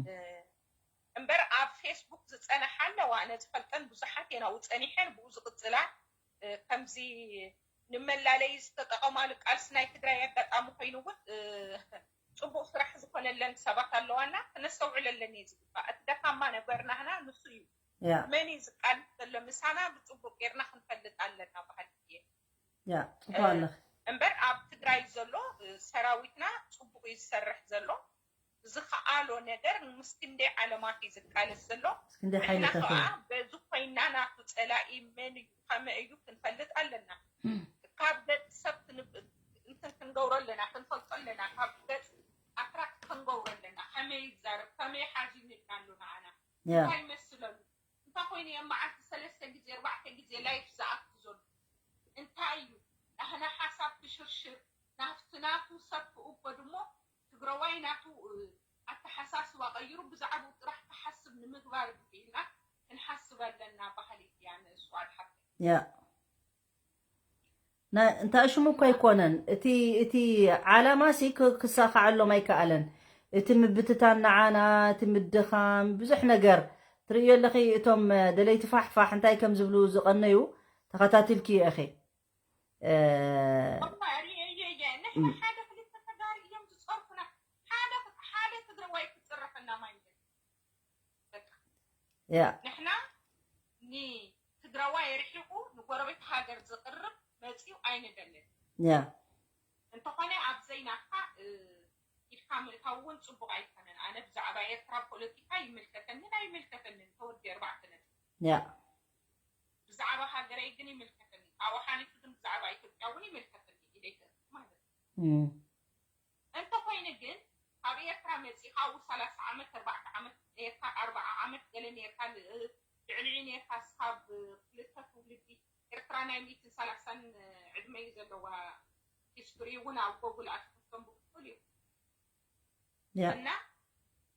እምበር ኣብ ፌስቡክ ዝፀንሓ ኣለዋ ኣነ ዝፈልጠን ብዙሓት እየን ኣብኡ ፀኒሐን ብኡ ዝቅፅላ እ፣ ከምዚ ንመላለይ ዝተጠቐማሉ ቃልሲ ናይ ትግራይ ኣጋጣሚ ኮይኑ እውን እ፣ ፅቡቅ ስራሕ ዝኾነለን ሰባት ኣለዋና ክነስተውዕለለን እዩ ዝግባእ እቲ ደካማ ነገር ናህና ንሱ እዩ ያ መን እዩ ዝቃለስ ዘሎ ምሳና ብፅቡቅ ጌርና ክንፈልጥ ኣለና ባህል እየ ያ ፅቡቅ ኣለኺ እምበር ኣብ ትግራይ ዘሎ እ፣ ሰራዊትና ፅቡቅ እዩ ዝሰርሕ ዘሎ ዝኸኣሎ ነገር ምስ ክንደይ ዓለማት እዩ ዝቃለስ ዘሎ ክንደይ ንሕና ሓይልታት ከዓ እዩ በዚ ኮይና ናቱ ፀላኢ መን እዩ ከመይ እዩ ክንፈልጥ ኣለና እም፣ ካብ ገፅ ሰብ ክንብ- እንትን ክንገብሮ ኣለና ክንፈልጦ ኣለና ካብ ገፅ ኣትራክት ክንገብሮ ኣለና ከመይ ይዛረብ ከመይ ሓዚኑ ኢልና ኣሎ ንዓና ያ እንታይ ይመስለሉ እንታይ ኮይኑ እዮም መዓልቲ ሰለስተ ግዜ ኣርባዕተ ግዜ ላይፍ ዝኣቱ ዘሎ እንታይ እዩ ናህና ሓሳብ ክሽርሽር ናፍቲ ናቱ ሰብ ክእጎድ እሞ ትግረዋይ ናቱ ኣተሓሳስባ ቀይሩ ብዛዕባኡ ጥራሕ ክሓስብ ንምግባር ኢልና ክንሓስብ ኣለና ባህሊ እያ ንእሱ ኣድሓ ያ እንታይ ሽሙ እኮ ኣይኮነን እቲ እቲ ዓላማ ሲ ክሳኻዐሎም ኣይከኣለን እቲ ምብትታን ንዓና እቲ ምድኻም ብዙሕ ነገር ትርእዮ ኣለኺ እቶም ደለይቲ ፋሕፋሕ እንታይ ከም ዝብሉ ዝቐነዩ ተኸታቲልክዮ ኢኺ ንሕና ሓደ ክልተ ተጋሩ እዮም ዝፀርፉና ሓደ ሓደ ትግራዋይ ክፅረፈና ማይንደ ያ ንሕና ንትግራዋይ ርሒቑ ንጎረቤት ሃገር ዝቕርብ መፂኡ ኣይንደልን ያ እንተኾነ ኣብዘይ ናትካ ኢድካ ምእታው እውን ፅቡቅ ኣይኮነን ኣነ ብዛዕባ ኤርትራ ፖለቲካ ይምልከተንን ኣይምልከተንን ተወዲ ኣርባዕተ ነጥቢ ያ ብዛዕባ ሃገረይ ግን ይምልከተኒ ካብኡ ሓሊፉ ግን ብዛዕባ ኢትዮጵያ እውን ይምልከተኒ ኢለይ ማለት እዩ እንተኾይኑ ግን ኣብ ኤርትራ መፂኻ ኣብኡ ሰላሳ ዓመት ኣርባዕተ ዓመት ኔርካ ኣርባዓ ዓመት ገለ ኔርካ ልዕሊኡ ኔርካ ስኻብ ክልተ ትውልዲ ኤርትራ ናይ ሚእትን ሰላሳን ዕድመ እዩ ዘለዋ ሂስትሪ እውን ኣብ ጎጉል ኣትኩም ተንብቡ ትኽእሉ እዩ እና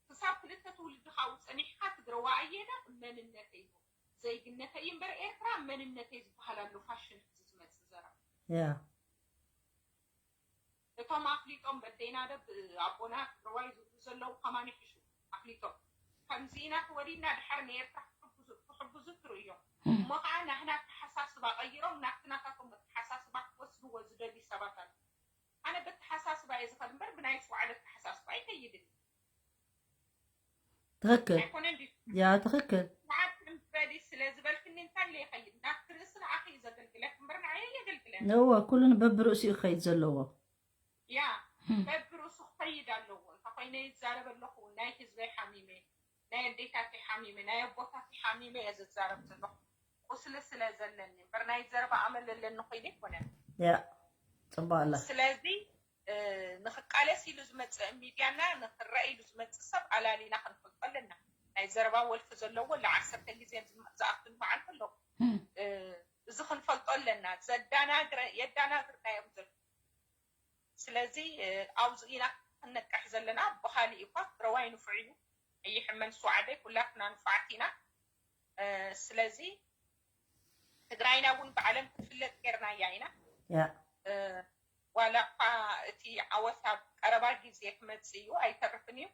ክሳብ ክልተ ትውልዲ ካብኡ ፀኒሕካ ትግረዋ ኣየለ መንነተይ ነው ዜግነተይ እምበር ኤርትራ መንነተይ ዝበሃል ኣሎ ፋሽን ሕዚ ዝመፅእ ዘረባ ያ እቶም ኣፍሊጦም በደይና ደብ ኣቦና ትግራዋይ ዝብሉ ዘለዉ ከማን ይሕሹ ኣፍሊጦም ከምዚ ኢና ተወሊድና ድሓር ንኤርትራ ክሕግዙ ክሕግዙ ትርእዮም እሞ ከዓ ናህና ኣተሓሳስባ ቀይሮም ናብቲ ናታቶም ኣተሓሳስባ ክወስድዎ ዝደልዩ ሰባት ኣለ ኣነ በተሓሳስባ እየ ዝኸድ እምበር ብናይ ስዋዕለ ኣተሓሳስባ ኣይከይድን ትኽክል ያ ትኽክል ስለ ዝበልክኒ እንታይ ኢለ ይኸይድ ናብቲ ርእሲ ንዓኺ እዩ ዘገልግለክ እምበር ንዓየ የገልግለን እወ ኩሉ በብርእሲኡ ክኸይድ ዘለዎ ያ በብርእሱ ክኸይድ ኣለዎ እንተ ኮይነ ይዛረብ ኣለኹ ናይ ህዝበይ ሓሚመ ናይ ኣዴታተይ ሓሚመ ናይ ኣቦታተይ ሓሚመ እየ ዝዛረብ ዘለኹ ቁስሊ ስለ ዘለኒ እምበር ናይ ዘረባ ኣመል ኣለኒ ኮይነ ኣይኮነን ያ ፅቡቅ ኣለኺ ስለዚ ንኽቃለስ ኢሉ ዝመፅእ ሚድያና ንኽረአ ኢሉ ዝመፅእ ሰብ ኣላሊና ክንፈልጦ ኣለና ናይ ዘረባ ወልፊ ዘለዎ ለዓሰርተ ግዜ ዝኣክል መዓልቲ ኣለዉ እዚ ክንፈልጦ ኣለና ዘዳናግረ የዳናግርና እዮም ዘሎ ስለዚ ኣብዚ ኢና ክንነቅሕ ዘለና ብካሊእ እኳ ትረዋይ ንፉዕ እዩ ኣይሕመን ስዋዕደይ ኩላትና ንፉዓት ኢና ስለዚ ትግራይና እውን ብዓለም ክትፍለጥ ጌርናያ ኢና። ያ ዋላ እኳ እቲ ዓወት ኣብ ቀረባ ግዜ ክመፅእ እዩ ኣይተርፍን እዩ።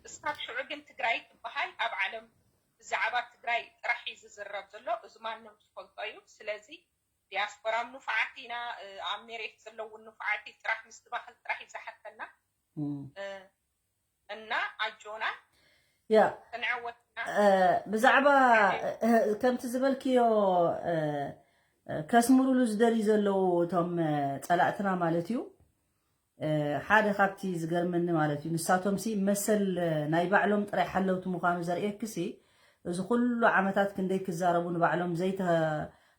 እስካብ ሽዑ ግን ትግራይ ትበሃል ኣብ ዓለም ብዛዕባ ትግራይ ጥራሕ እዩ ዝዝረብ ዘሎ። እዚ ማንም ዝፈልጦ እዩ። ስለዚ ዲያስፖራ ንፉዓት ኢና፣ ኣብ መሬት ዘለውን ንፉዓት ጥራሕ ምስትባህል ጥራሕ እዩ ዝሓተና። እና ኣጆና ያ ክንዕወትና ብዛዕባ ከምቲ ዝበልክዮ ከስምሩሉ ዝደልዩ ዘለዉ እቶም ፀላእትና ማለት እዩ። ሓደ ካብቲ ዝገርመኒ ማለት እዩ ንሳቶም ሲ መሰል ናይ ባዕሎም ጥራይ ሓለውቲ ምዃኑ ዘርእየክሲ እዚ ኩሉ ዓመታት ክንደይ ክዛረቡ ንባዕሎም ዘይተ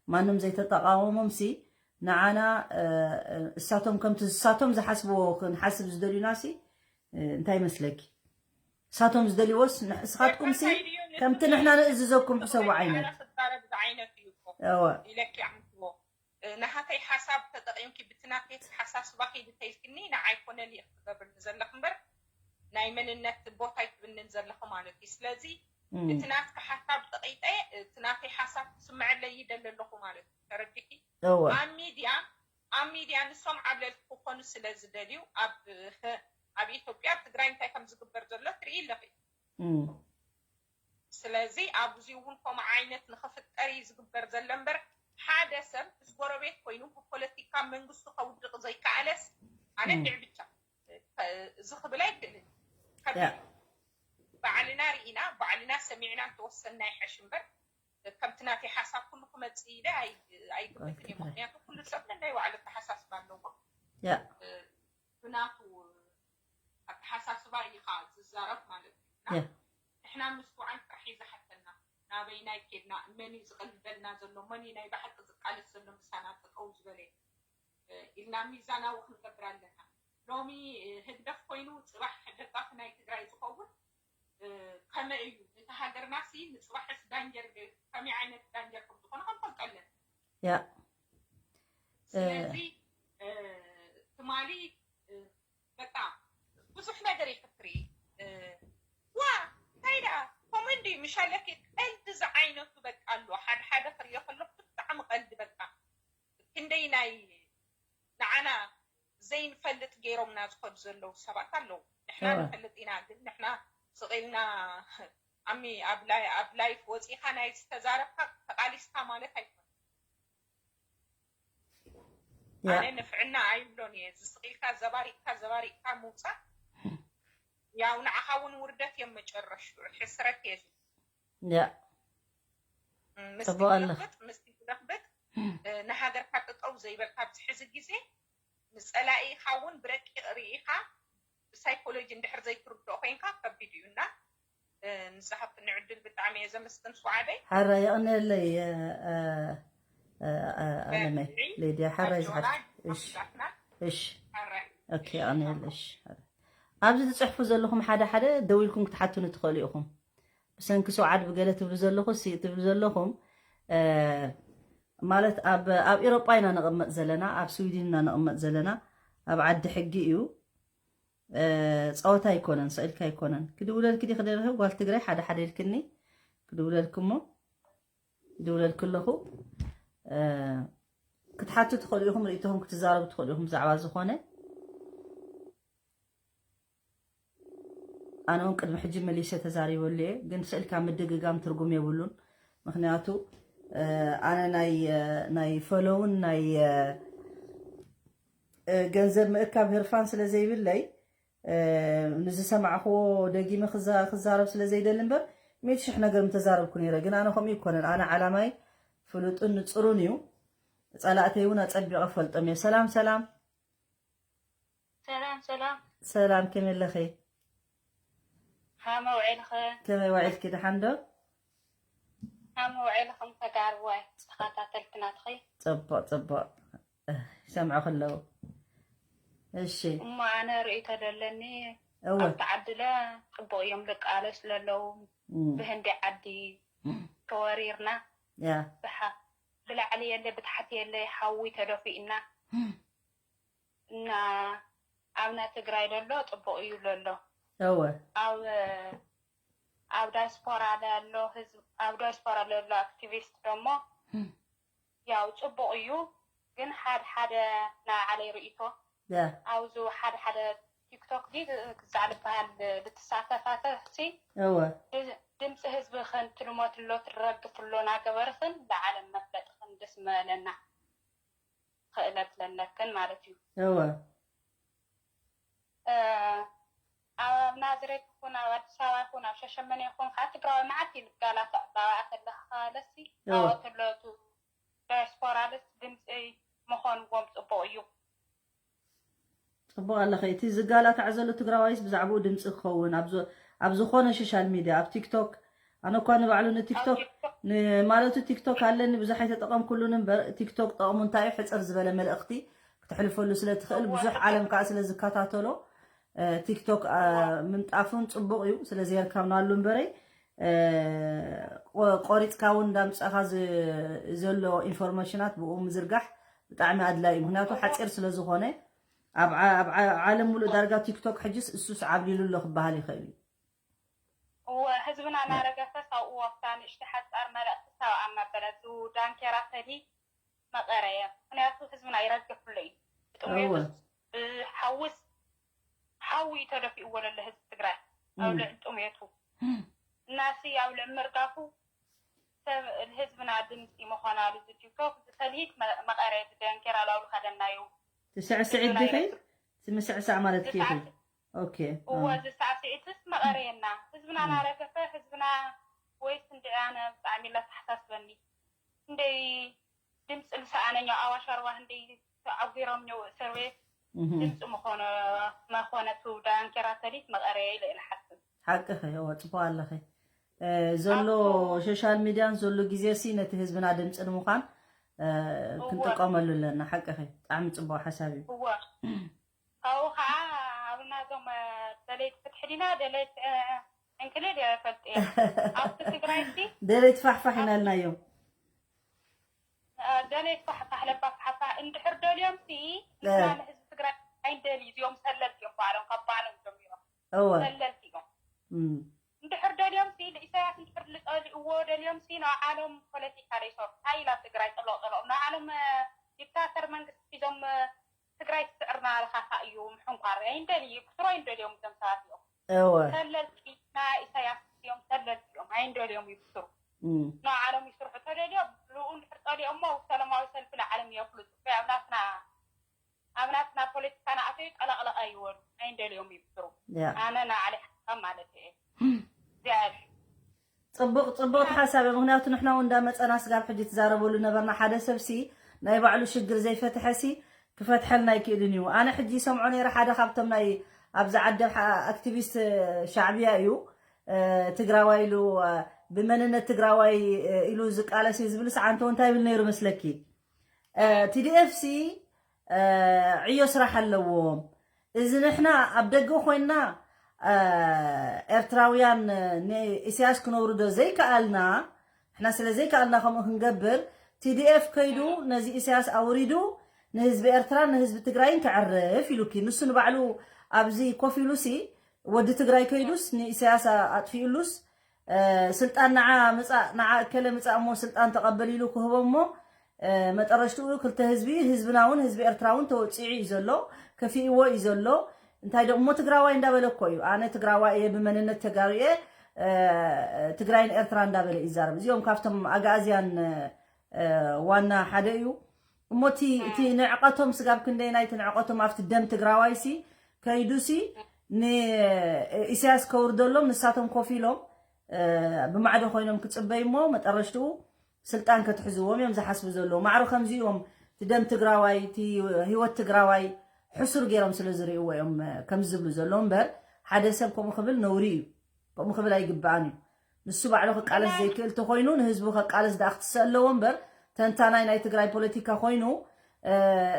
ማንም ዘይተጠቃወሞም ሲ ንዓና እሳቶም ከምቲ እሳቶም ዝሓስብዎ ክንሓስብ ዝደልዩና ሲ እንታይ ይመስለኪ? እሳቶም ዝደልይዎስ ንስኻትኩም ሲ ከምቲ ንሕና ንእዝዘኩም ሕሰቡ ዓይነት ክዛረብ ዝዓይነቱ እዩ እኮ እወ ኢለኪ ኣምትዎ ናሃተይ ሓሳብ ተጠቂምኪ ብትናተይ ሓሳስባ ከይዲ ተይልክኒ ንዓይ ኮነ ሊኢክ ትገብርኒ ዘለክ እምበር ናይ መንነት ቦታ ይትብንን ዘለኹ ማለት እዩ። ስለዚ እቲ ናትካ ሓሳብ ጠቂጠ እቲ ናተይ ሓሳብ ክስምዐለይ ይደሊ ኣለኹ ማለት እዩ። ተረዲኪ? እወ ኣብ ሚድያ ኣብ ሚድያ ንሶም ዓብለልቲ ክኾኑ ስለ ዝደልዩ ኣብ ኣብ ኢትዮጵያ ኣብ ትግራይ እንታይ ከም ዝግበር ዘሎ ትርኢ ኣለኺ። እም፣ ስለዚ ኣብዚ እውን ከምኡ ዓይነት ንኽፍጠር እዩ ዝግበር ዘሎ እምበር ሓደ ሰብ ምስ ጎረቤት ኮይኑ ብፖለቲካ መንግስቱ ከውድቕ ዘይከኣለስ ኣነ እም። እንድዒ ብቻ እዚ ክብል ኣይክእልን። ከቢድ ያ። እዩ። ባዕልና ርኢና ባዕልና ሰሚዕና እንተወሰንና ይሐሽ እምበር ከምቲ ናተይ ሓሳብ ኩሉ ክመፅእ ኢለ ኣይ- ኣይግምትን እዩ። ምክንያቱ ኩሉ ሰብ ነናይ ባዕሉ ኣተሓሳስባ ኣለዎ። ያ ብናቱ ኣተሓሳስባ እዩ ከዓ ዝዛረብ ማለት እዩ። እና ያ ንሕና ምስትውዓል ጥራሕ እዩ ዝሓተና። ናበይናይ ኬድና፣ መን እዩ ዝቐልደልና ዘሎ፣ መን እዩ ናይ ብሓቂ ዝቃለስ ዘሎ ምሳና ጠጠው ዝበለ ኢልና ሚዛናዊ ክንገብር ኣለና። ሎሚ ህግደፍ ኮይኑ ፅባሕ ደጋፊ ናይ ትግራይ ዝኸውን ከመይ እዩ ነቲ ሃገርና ሲ ንፅባሕስ ዳንጀር ከመይ ዓይነት ዳንጀር ከም ዝኾነ ክንፈልጦ ኣለና። ያ ስለዚ ትማሊ በቃ ብዙሕ ነገር እዩ ክትርኢ። ዋ እንታይ ደኣ ከምኡ እንድዩ ምሻለኪ ቀልዲ ዝዓይነቱ በቃ ኣሎ። ሓደ ሓደ ክርእዮ ከለኩ ብጣዕሚ ቀልዲ በቃ ክንደይ ናይ ንዓና ዘይንፈልጥ ገይሮምና ዝኸዱ ዘለዉ ሰባት ኣለዉ። ንሕና እወ። ንፈልጥ ኢና ግን ንሕና ስቕ ኢልና ኣሚ ኣብ ላይ ኣብ ላይፍ ወፂኻ ናይ ዝተዛረብካ ተቓሊስካ ማለት ኣይኮነን። ያ ኣነ ንፍዕና ኣይብሎን እየ። እዚ ስቕ ኢልካ ዘባሪቕካ ዘባሪቕካ ምውፃእ ያው ንዓኻ እውን ውርደት እዮም መጨረሽትኡ ሕስረት እየ ዝብል። ያ ምስ ጽቡቕ ኣለኻ። ትግለብጥ ምስ ትግለብጥ ንሃገርካ ጠጠው ዘይበልካ ኣብዚ ሕዚ ግዜ ንፀላኢኻ እውን ብረቂቕ ርኢኻ ብሳይኮሎጂ እንድሕር ዘይትርድኦ ኮይንካ ከቢድ እዩ እና ንዝሃብክኒ ዕድል ብጣዕሚ እየ ዘመስግን ስዓደይ። ሓራ የቕንየለይ ኣለመይ ሌድያ ሓራይ ዝሓት እሽ እሽ ኦኬ የቕንየለይ እሽ ኣብዚ ትፅሕፉ ዘለኹም ሓደ ሓደ ደው ኢልኩም ክትሓቱኒ ትኽእሉ ኢኹም። ብሰንኪ ሰውዓድ ብገለ ትብሉ ዘለኹ ሲ ትብሉ ዘለኹም ማለት ኣብ ኣብ ኤሮጳ ኢና ንቕመጥ ዘለና ኣብ ስዊድን ኢና ንቕመጥ ዘለና ኣብ ዓዲ ሕጊ እዩ። ፀወታ ኣይኮነን ስእልካ ኣይኮነን ክድውለልኪ ዲ ክደርህ ጓል ትግራይ ሓደ ሓደ ኢልክኒ ክድውለልኪ እሞ ክድውለልኪ ኣለኹ ክትሓቱ ትኽእሉ ኢኹም ርእይቶኹም ክትዛረቡ ትኽእሉ ኢኹም ብዛዕባ ዝኾነ ኣነ እውን ቅድሚ ሕጂ መሊሰ ተዛሪበሉ እየ ግን ስእልካ ምድግጋም ትርጉም የብሉን ምክንያቱ ኣነ ናይ ናይ ፈለውን ናይ ገንዘብ ምእካብ ህርፋን ስለ ዘይብለይ ንዝሰማዕክዎ ደጊመ ክዛረብ ስለ ዘይደሊ እምበር ሚእቲ ሽሕ ነገር ምተዛረብኩ ነይረ ግን ኣነ ከምኡ ይኮነን ኣነ ዓላማይ ፍሉጥን ንፅሩን እዩ ፀላእተይ እውን ኣፀቢቐ ፈልጦም እየ ሰላም ሰላም ሰላም ሰላም ሰላም ከመይ ኣለኺ ሃመ ውዒልኸ ከመይ ዋዒልኪ ደሓን ዶ ሃመ ውዒልኹም ተጋርዋይ ተኸታተልቲ ናትኺ ፅቡቕ ፅቡቕ ይሰምዑ ከለዉ እሺ እሞ ኣነ ርእይቶ ዘለኒ እወ ኣብቲ ዓድለ ፅቡቕ እዮም ደቃለስ ለለዉ እም፣ ብህንዲ ዓዲ ተወሪርና ያ ብሓ ብላዕሊ የለ ብታሕቲ የለ ሓዊ ተደፊእና እና ኣብና ትግራይ ለሎ ፅቡቕ እዩ ለሎ እወ ኣብ ኣብ ዳያስፖራ ለሎ ህዝብ ኣብ ዳያስፖራ ለሎ ኣክቲቪስት ደሞ ያው ጽቡቕ እዩ፣ ግን ሓደ ሓደ ናይ ዓለይ ርእይቶ ያ ኣብዚ ሓደ ሓደ ቲክቶክ ዲ ክዛዕ ዝበሃል ልትሳተፋተሲ እወ ድምፂ ህዝቢ ክንትልሞትሎ ትረግፍሎ ናገበርኽን ለዓለም መፍለጥኽን ደስ መለና ክእለት ለለክን ማለት እዩ። እወ ኣብ ናዝሬት ይኹን ኣብ ኣዲስ ኣበባ ይኹን ኣብ ሸሸመነ ይኹን ከዓ ትግራዊ መዓት እዩ ልጋላቶ ኣባባኣ ከለካ ለሲ እወ ኣወትለቱ ዳያስፖራ ደስ ድምፂ ምኾንዎም ፅቡቅ እዩ። ፅቡቅ ኣለኸ እቲ ዝጋላታዕ ዘሎ ትግራዋይስ ብዛዕባኡ ድምፂ ክኸውን ኣብ ዞ- ኣብ ዝኾነ ሶሻል ሚድያ ኣብ ቲክቶክ ኣነ እኳ ንባዕሉ ንቲክቶክ ማለቱ ቲክቶክ ኣለኒ ብዙሕ ኣይተጠቐምኩሉን እምበር ቲክቶክ ጠቕሙ እንታይ እዩ ሕፅር ዝበለ መልእኽቲ ክተሕልፈሉ ስለ ትኽእል ብዙሕ ዓለም ከዓ ስለ ዝከታተሎ ቲክቶክ ምንጣፉን ፅቡቕ እዩ ስለ ዘየርካብናሉ እምበረይ ቆሪፅካ እውን እንዳምፀኻ ዘሎ ኢንፎርሜሽናት ብኡ ምዝርጋሕ ብጣዕሚ ኣድላይ እዩ ምክንያቱ ሓፂር ስለ ዝኾነ ኣብ ዓለም ሙሉእ ዳርጋ ቲክቶክ ሕጅስ እሱስ ዓብሊሉ ኣሎ ክበሃል ይኽእል እዩ እወ ህዝብና እናረገፈ ሳብኡ ኣብታ ንእሽቲ ሓፃር መልእክቲ ሳብ ኣናበለት ዳንኬራ ሰዲ መቐረየ ምክንያቱ ህዝብና ይረግፍ ኣሎ እዩ ብጥሜቱ ብሓውስ ሓዊ ተደፊእዎ ለለ ህዝቢ ትግራይ ኣብ ልዕሊ ጥሜቱ እናሲ ኣብ ልዕሊ ምርጋፉ ሰብ ንህዝብና ድምፂ ምኾናሉ ዝቲቶ ዝሰሊት መቐረየ ዳንኬራ ላውሉ ካደናዩ ትስዕስዒ ዲኺ ትምስዕሳዕ ማለት ኪ ኦኬ እወ ዝሳዕስዒትስ መቐረየና ህዝብና ናረገፈ ህዝብና ወይስ እንድዒ ኣነ ብጣዕሚ ለተሓሳስበኒ እንደይ ድምፂ ልሰኣነኛው ኣዋሽ ኣርባ እንደይ ተዓጒሮምኛው እስር ቤት ድምፂ ምኾነ መኾነቱ ዳንኬራ ሰሊት መቐረየ ኢለ ኢለ ሓስብ ሓቅኺ እወ ፅቡቅ ኣለኺ ዘሎ ሶሻል ሚድያን ዘሎ ግዜ ሲ ነቲ ህዝብና ድምፂ ንምዃን ክንጥቀመሉ ኣለና ሓቅኺ ብጣዕሚ ፅቡቅ ሓሳብ እዩ እወ ካብኡ ከዓ ኣብና ዞም ደለይቲ ፍትሒ ዲና ደለይቲ እንክልል እየ ፈልጥ እየ ኣብቲ ትግራይ ሲ ደለይቲ ፋሕፋሕ ኢናልናዮም ደለይቲ ፋሕፋሕ ለባ ፋሕፋሕ እንድሕር ደልዮም ሲ ንሕና ንህዝቢ ትግራይ ኣይንደሊ እዚኦም ሰለልቲ እዮም ባዕሎም ካብ ባዕሎም ጀሚሮም እወ ሰለልቲ እዮም እም፣ እንድሕር ደልዮም ሲ ንኢሳያስ እንድሕር ዝፀልእዎ ደልዮም ሲ ንዓሎም ፖለቲካ ደይሰርሑ እንታይ ኢላ ትግራይ ጥሎቕ ጥሎቕ ንዓሎም ዲክታተር መንግስቲ ሒዞም ትግራይ ትስዕርና ለኻኻ እዩ ምሕንኳር ኣይንደሊ ብስሩ ኣይንደልዮም እዞም ሰባት እዮም እወ ተለልቲ ናይ ኢሳያስ እዮም ተለልቲ እዮም ኣይንደልዮም ይብስሩ እም፣ ንዓሎም ይስርሑ ተደልዮም ብኡ እንድሕር ፀሊኦሞ ሰላማዊ ሰልፊ ንዓለም የፍልጡ ኣብ ናትና ኣብ ናትና ፖለቲካ ንኣተዩ ጠለቕለቕ ኣይወሉ ኣይንደልዮም ይብስሩ ያ ኣነ ንዓለይ ሓሳብ ማለት እየ እግዚኣብሔር ፅቡቅ ፅቡቅ ሓሳብ እዩ ምክንያቱ ንሕና እውን እንዳመፀና ስጋብ ሕጂ ትዛረበሉ ነበርና ሓደ ሰብ ሲ ናይ ባዕሉ ሽግር ዘይፈትሐ ሲ ክፈትሐልና ኣይክእልን እዩ ኣነ ሕጂ ይሰምዖ ነይረ ሓደ ካብቶም ናይ ኣብዚ ዓዲ ኣክቲቪስት ሻዕብያ እዩ ትግራዋይ ኢሉ ብመንነት ትግራዋይ ኢሉ ዝቃለስ እዩ ዝብል ሰዓንተ እንታይ ይብል ነይሩ መስለኪ ቲዲኤፍ ሲ ዕዮ ስራሕ ኣለዎም እዚ ንሕና ኣብ ደገ ኮይንና ኤርትራውያን ንኢሳያስ ክነውርዶ ዘይከኣልና ንሕና ስለ ዘይከኣልና ከምኡ ክንገብር ቲዲኤፍ ከይዱ ነዚ ኢሳያስ ኣውሪዱ ንህዝቢ ኤርትራን ንህዝቢ ትግራይን ከዕርፍ ኢሉኪ ንሱ ንባዕሉ ኣብዚ ኮፍ ኢሉሲ ወዲ ትግራይ ከይዱስ ንኢሳያስ ኣጥፊኡሉስ ስልጣን ንዓ ምፃእ ንዓ እከለ ምፃእ እሞ ስልጣን ተቐበል ኢሉ ክህቦ እሞ መጠረሽትኡ ክልተ ህዝቢ ህዝብና እውን ህዝቢ ኤርትራ እውን ተወፂዑ እዩ ዘሎ ከፊእዎ እዩ ዘሎ እንታይ ደሞ ትግራዋይ እንዳበለ እኮ እዩ ኣነ ትግራዋይ እየ ብመንነት ተጋሩ እየ ትግራይን ኤርትራ እንዳበለ ይዛረብ እዚኦም ካብቶም ኣጋእዝያን ዋና ሓደ እዩ እሞ እቲ እቲ ንዕቐቶም ስጋብ ክንደይ ናይቲ ንዕቐቶም ኣብቲ ደም ትግራዋይ ሲ ከይዱ ሲ ንኢሳያስ ከውርደሎም ንሳቶም ኮፍ ኢሎም ብማዕዶ ኮይኖም ክፅበዩ እሞ መጠረሽትኡ ስልጣን ከትሕዝዎም እዮም ዝሓስቡ ዘለዉ ማዕሮ ከምዚኦም እቲ ደም ትግራዋይ እቲ ህይወት ትግራዋይ ሕሱር ገይሮም ስለ ዝርእዎ እዮም ከምዚ ዝብሉ ዘለዉ እምበር ሓደ ሰብ ከምኡ ክብል ነውሪ እዩ ከምኡ ክብል ኣይግባኣን እዩ ንሱ ባዕሉ ክቃለስ ዘይክእል ተኮይኑ ንህዝቡ ከቃለስ ደኣ ክትስእ ኣለዎ እምበር ተንታናይ ናይ ትግራይ ፖለቲካ ኮይኑ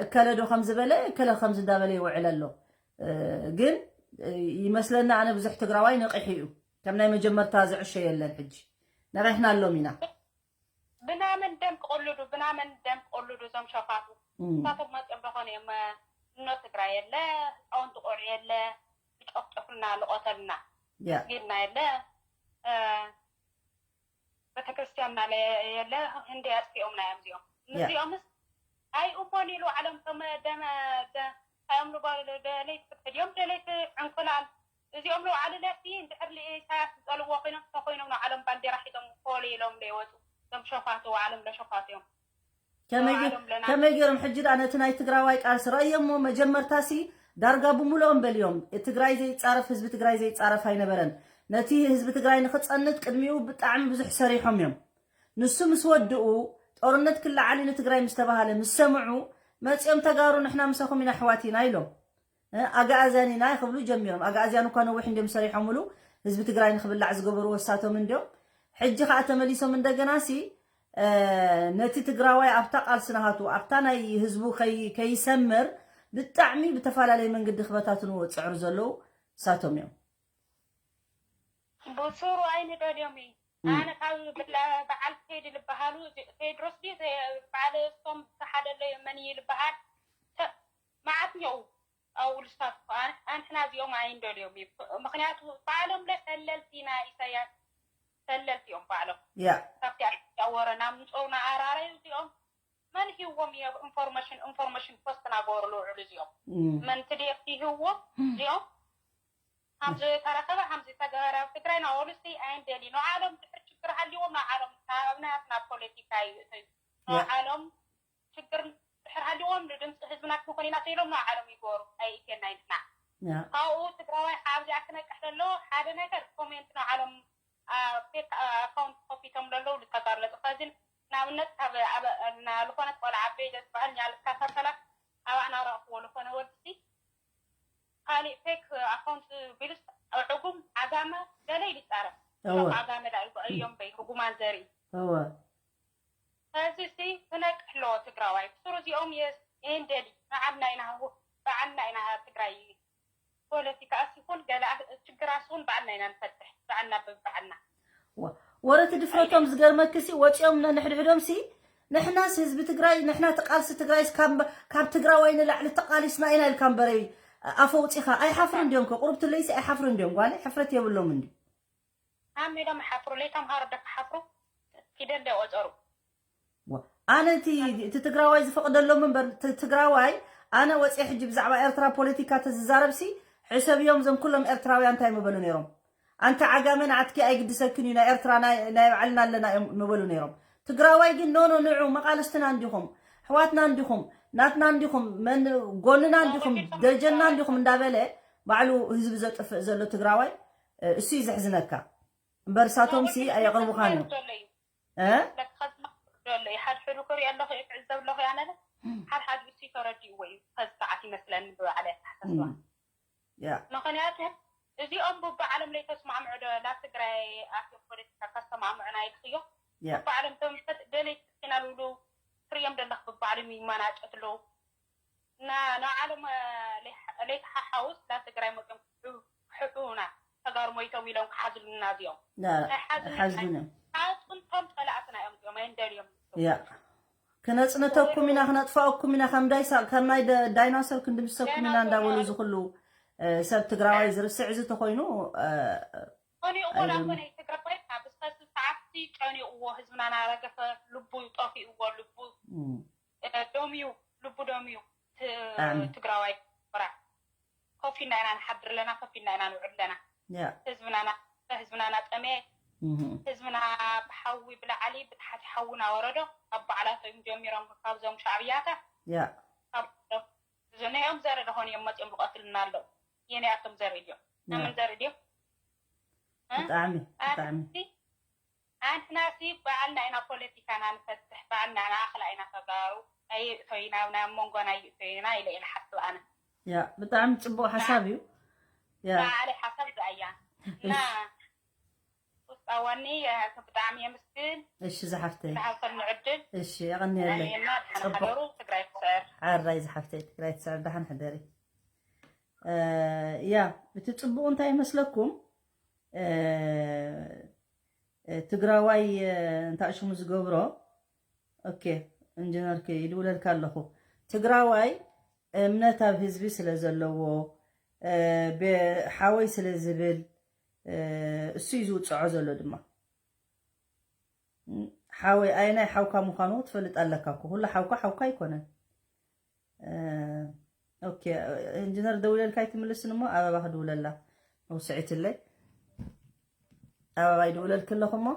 እከለ ዶ ከም ዝበለ እከለ ከምዚ እንዳበለ ይውዕል ኣሎ ግን ይመስለኒ ኣነ ብዙሕ ትግራዋይ ነቂሑ እዩ ከም ናይ መጀመርታ ዝዕሾ የለን ሕጂ ነቂሕና ኣሎም ኢና ብናመን ደም ክቕልዱ ብናመን ደም ክቕልዱ እዞም ሸፋቱ ንሳቶም መፅኦም ደኾነ እዮም እኖ ትግራይ የለ ህፃውንቲ ቆልዑ የለ ይጨፍጨፉልና ልቆተልና መስጊድና የለ እ፣ ቤተክርስትያን እናለ የለ እንደ ኣጥፊኦምና እዮም እዚኦም። ያ። ምስዚኦምስ ኣይ እሞን ኢሉ ዓለም ከም ደመ ደ- እንታይ እዮም ዝበሃሉ? ደለይቲ ፍትሒ ድዮም ደለይቲ ዕንቁላል? እዚኦም ንባዕሉ ለሲ እንድሕር ኢሳያስ ዝፀልዎ ኮይኖም እንተኮይኖም ንባዕሎም ባንዴራ ሒዞም ኮል ኢሎም ዶ ይወፁ? እዞም ሸፋቱ፣ ባዕሎም ለሸፋቱ እዮም። ከመይ ገ- ንባዕሎም ለና- ከመይ ገይሮም ሕጂ ደኣ ነቲ ናይ ትግራዋይ ቃልሲ ረእዮሞ? መጀመርታሲ ዳርጋ ብምልኦም በልዮም። ትግራይ ዘይጻረፍ፣ ህዝቢ ትግራይ ዘይጻረፍ ኣይነበረን። ነቲ ህዝቢ ትግራይ ንክጸንት ቅድሚኡ ብጣዕሚ ብዙሕ ሰሪሖም እዮም። ንሱ ምስ ወድኡ፣ ጦርነት ክለዓል እዩ ንትግራይ ምስ ተባሃለ ምስ ሰምዑ፣ መጺኦም ተጋሩ ንሕና ምሳኹም ኢና ኣሕዋት ኢና ኢሎም። እ፣ ኣግኣዝያን ኢና ክብሉ ጀሚሮም። ኣግኣዝያን እኳ ነዊሕ እንዲዮም ሰሪሖምሉ፣ ህዝቢ ትግራይ ንክብላዕ ዝገበሩ ወሳቶም እንዲዮም። ሕጂ ከዓ ተመሊሶም እንደገና ሲ እ፣ ነቲ ትግራዋይ ኣብታ ቃልሲ ናሃቱ ኣብታ ናይ ህዝቡ ከይ- ከይሰምር ብጣዕሚ ብተፈላለየ መንገዲ ክበታትንዎ ዝፅዕሩ ዘለዉ እሳቶም እዮም። ብሱሩ ኣይንደልዮም እዩ። እም። ኣነ ካብ ብላ- በዓል ቴዲ ዝበሃሉ፣ ቴድሮስ ድዩ? በዓል እቶም ዝተሓደለ መን እዩ ዝበሃል? ተ- መዓት እኒአው ኣብኡ ልስታፍ። ኣን- ኣንሕና እዚኦም ኣይንደልዮም እዩ። ምክንያቱ ባዕሎም ለሰለልቲ ኢና ኢሳያስ ሰለልቲ እዮም ባዕሎም። ያ። ካብቲ ኣዲስ ኣበባ ወረ ናብ ምፅኡ ንኣራራይ እዚኦም መን ሂዎም እዮም ኢንፎርሜሽን፣ ኢንፎርሜሽን ፖስት እናገበሩ ዝውዕሉ እዚኦም? እም። መን ቲ ዲ ኤፍ ሂዎም እም። እዚኦም? ሃምዚ ተረኸበ፣ ሃምዚ ተገበረ ኣብ ትግራይ ናበሉሲ ኣይንደሊ። ንዓሎም ድሕር ችግር ሃልዎም ንዓሎም ካብ ናትና ፖለቲካ ይእተዩ። ያ። ንዓሎም ችግር ድሕር ሃልዎም ንድምፂ ህዝብና ክንኾን ኢና ተኢሎም ንዓሎም ይገበሩ። ኣይእቴና ይንሕና። ያ። ካብኡ ትግራዋይ ኣብዚኣ ክነቅሕ ዘለዎ ሓደ ነገር ኮሜንት ንዓሎም ፌክ ኣካውንት ከፊቶም ዘለዉ ዝተጋለጡ። ከዚ ንኣብነት ካብ ኣብ ና ዝኾነት ቆልዓ ቤጀ ዝበሃል ኛልካ ታተላ ኣብኣ ናረእኽዎ ዝኾነ ወድሲ ካሊእ ፌክ ኣካውንት ቢሉስ ዕጉም ዓጋመ ገለ ኢሉ ይጻረፍ። እወ። ቶም ዓጋመ ዳ እዮም በይ ርጉማን ዘርኢ። እወ። ከዚ ሲ ክነቅሕ ኣለዎ ትግራዋይ። ብሱሩ እዚኦም የስ- የንደሊ ንዓና ኢና ህው- ብዓልና ኢና ትግራይ ፖለቲካ ኣስ ይኹን ገለ ኣ- ችግር ኣስ እውን ባዕልና ኢና ንፈትሕ። ባዕልና ብባዕልና። ዋ፣ ወረ እቲ ድፍረቶም ዝገርመክሲ ወፂኦም ነንሕድሕዶምሲ ንሕናስ ህዝቢ ትግራይ ንሕና ተቃልሲ ትግራይስ ካብ ካብ ትግራዋይ ንላዕሊ ተቃሊስና ኢና ኢልካ እምበረይ ኣፈ ውፂኻ ኣይሓፍሩ እንዲዮም ከ ቁሩብ ትለይሲ ኣይሓፍሩ እንዲዮም ጓለ ሕፍረት የብሎም እንዲ ኣሜ ዶ መሓፍሩ ለይተምሃሩ ዶ ክሓፍሩ ፊደል ዶ ቆፀሩ ዋ፣ ኣነ እቲ እቲ ትግራዋይ ዝፈቅደሎም እምበር እቲ ትግራዋይ ኣነ ወፂአ ሕጂ ብዛዕባ ኤርትራ ፖለቲካ ተዝዛረብሲ ሕሰብዮም እዞም ኩሎም ኤርትራውያን እንታይ ምበሉ ነይሮም ኣንቲ ዓጋመ ንዓትኪ ኣይግድሰክን እዩ ናይ ኤርትራ ናይ ናይ ባዕልና ኣለና እዮም ምበሉ ነይሮም ትግራዋይ ግን ኖኖ ንዑ መቃልስትና እንዲኹም ኣሕዋትና እንዲኹም ናትና እንዲኹም መን ጎንና እንዲኹም ደጀና እንዲኹም እንዳበለ ባዕሉ ህዝቢ ዘጥፍእ ዘሎ ትግራዋይ እሱ እዩ ዘሕዝነካ እምበር እሳቶም ሲ ኣየቕርቡኻን እዮም እ ሎ ሓድሕዱ ክሪኦ ኣለኹ እየ ክዕዘብ ኣለኹ እያ ነለ ሓድሓዱ እሱ ተረዲእዎ እዩ ከዚ ሰዓት ይመስለኒ ብባዕለ ኣተሓሳስባ ያ ምክንያቱ እዚኦም ብባዕሎም ለይተስማዕምዑ ዶ ናብ ትግራይ ኣትዮም ፖለቲካ ከስተማዕምዑና ኢልክዮ ያ ብባዕሎም ቶም ደለይ ኢና ዝብሉ ትሪኦም ዘለክ ብባዕሎም ይመናጨት ኣለዉ እና ንባዕሎም ለይተሓሓውስ ናብ ትግራይ መፅኦም ክሕዑና ተጋሩ ሞይቶም ኢሎም ክሓዝሉና እዚኦም ያ ኣይሓዝሉን ሓዝሉን እዮም ኣጥንቶም ፀላእትና እዮም እዚኦም ኣይንደልዮም ያ ክነፅንተኩም ኢና ክነጥፋኦኩም ኢና ከም ዳይሳ ከም ናይ ደ- ዳይናሶር ክንድምሰኩም ኢና እንዳበሉ ዝክሉ እ፣ ሰብ ትግራዋይ ዝርስዕ እዚ ተኮይኑ እ፣ ጨኒቕዎ ኣይብሉን። ናኮነ ትግራዋይ ኣብ እስከዚ ሰዓትቲ ጨኒቕዎ ህዝብና ናረገፈ ልቡ ጠፊእዎ ልቡ እም፣ እ፣ ደምዩ ልቡ ደምዩ ት- ኣሜን። ትግራዋይ ራ ኮፍ ኢልና ኢና ንሓድር ኣለና ኮፍ ኢልና ኢና ንውዕል ኣለና ያ ህዝብና ናረገፈ ህዝብና ናጠመየ እህ፣ ህዝብና ብሓዊ ብላዕሊ ብታሕቲ ሓዊ ናወረዶ ካብ ባዕላቶም ጀሚሮም ካብዞም ሻዕብያታት ያ ካብ እዞም ናይ ኦም ዘርኢ ደኾን እዮም መፅኦም ዝቐትልና ኣለዉ የናያቶም ዘርኢ ድዮም ናመን ዘርኢ ድዮም ብጣዕሚ ብጣዕሚ ኣንሕናሲ ባዕልና ኢና ፖለቲካና ንፈትሕ ባዕልና ንኣኽላ ኢና ተጋሩ ኣይእቶይና ናብ መንጎና ኣይእቶይና ኢለ ኢለ ሓስብ ኣነ ያ ብጣዕሚ ፅቡቅ ሓሳብ እዩ ያ ባዕለ ሓሳብ ዝኣያ እና ቁጣዋኒ ብጣዕሚ የምስግን እሺ ዝሓፍተይ ዝሓሰብ ንዕድል እሺ የቐንየለይ ኣየና ድሓን ፅቡቅ ሓደሩ ትግራይ ትስዕር ዓራይ ዝሓፍተይ ትግራይ ትስዕር ደሓን ሕደሪ እ፣ ያ እቲ ፅቡቅ እንታይ ይመስለኩም እ፣ እ፣ ትግራዋይ እ፣ እንታይ ሽሙ ዝገብሮ ኦኬ ኢንጂነር ከ ይድውለልካ ኣለኹ ትግራዋይ እምነት ኣብ ህዝቢ ስለ ዘለዎ እ፣ ብ- ሓወይ ስለ ዝብል እሱ እዩ ዝውፅዖ ዘሎ ድማ። ሓወይ ኣየናይ ሓውካ ምዃኑ ትፈልጥ ኣለካ እኮ። ኩሉ ሓውካ ሓውካ ኣይኮነን። ኦኬ፣ ኢንጂነር ደውለልካ ኣይትምልስን እሞ ኣበባ ክድውለላ መውስዒትለይ። ኣበባ ይድውለልክ ኣለኹ እሞ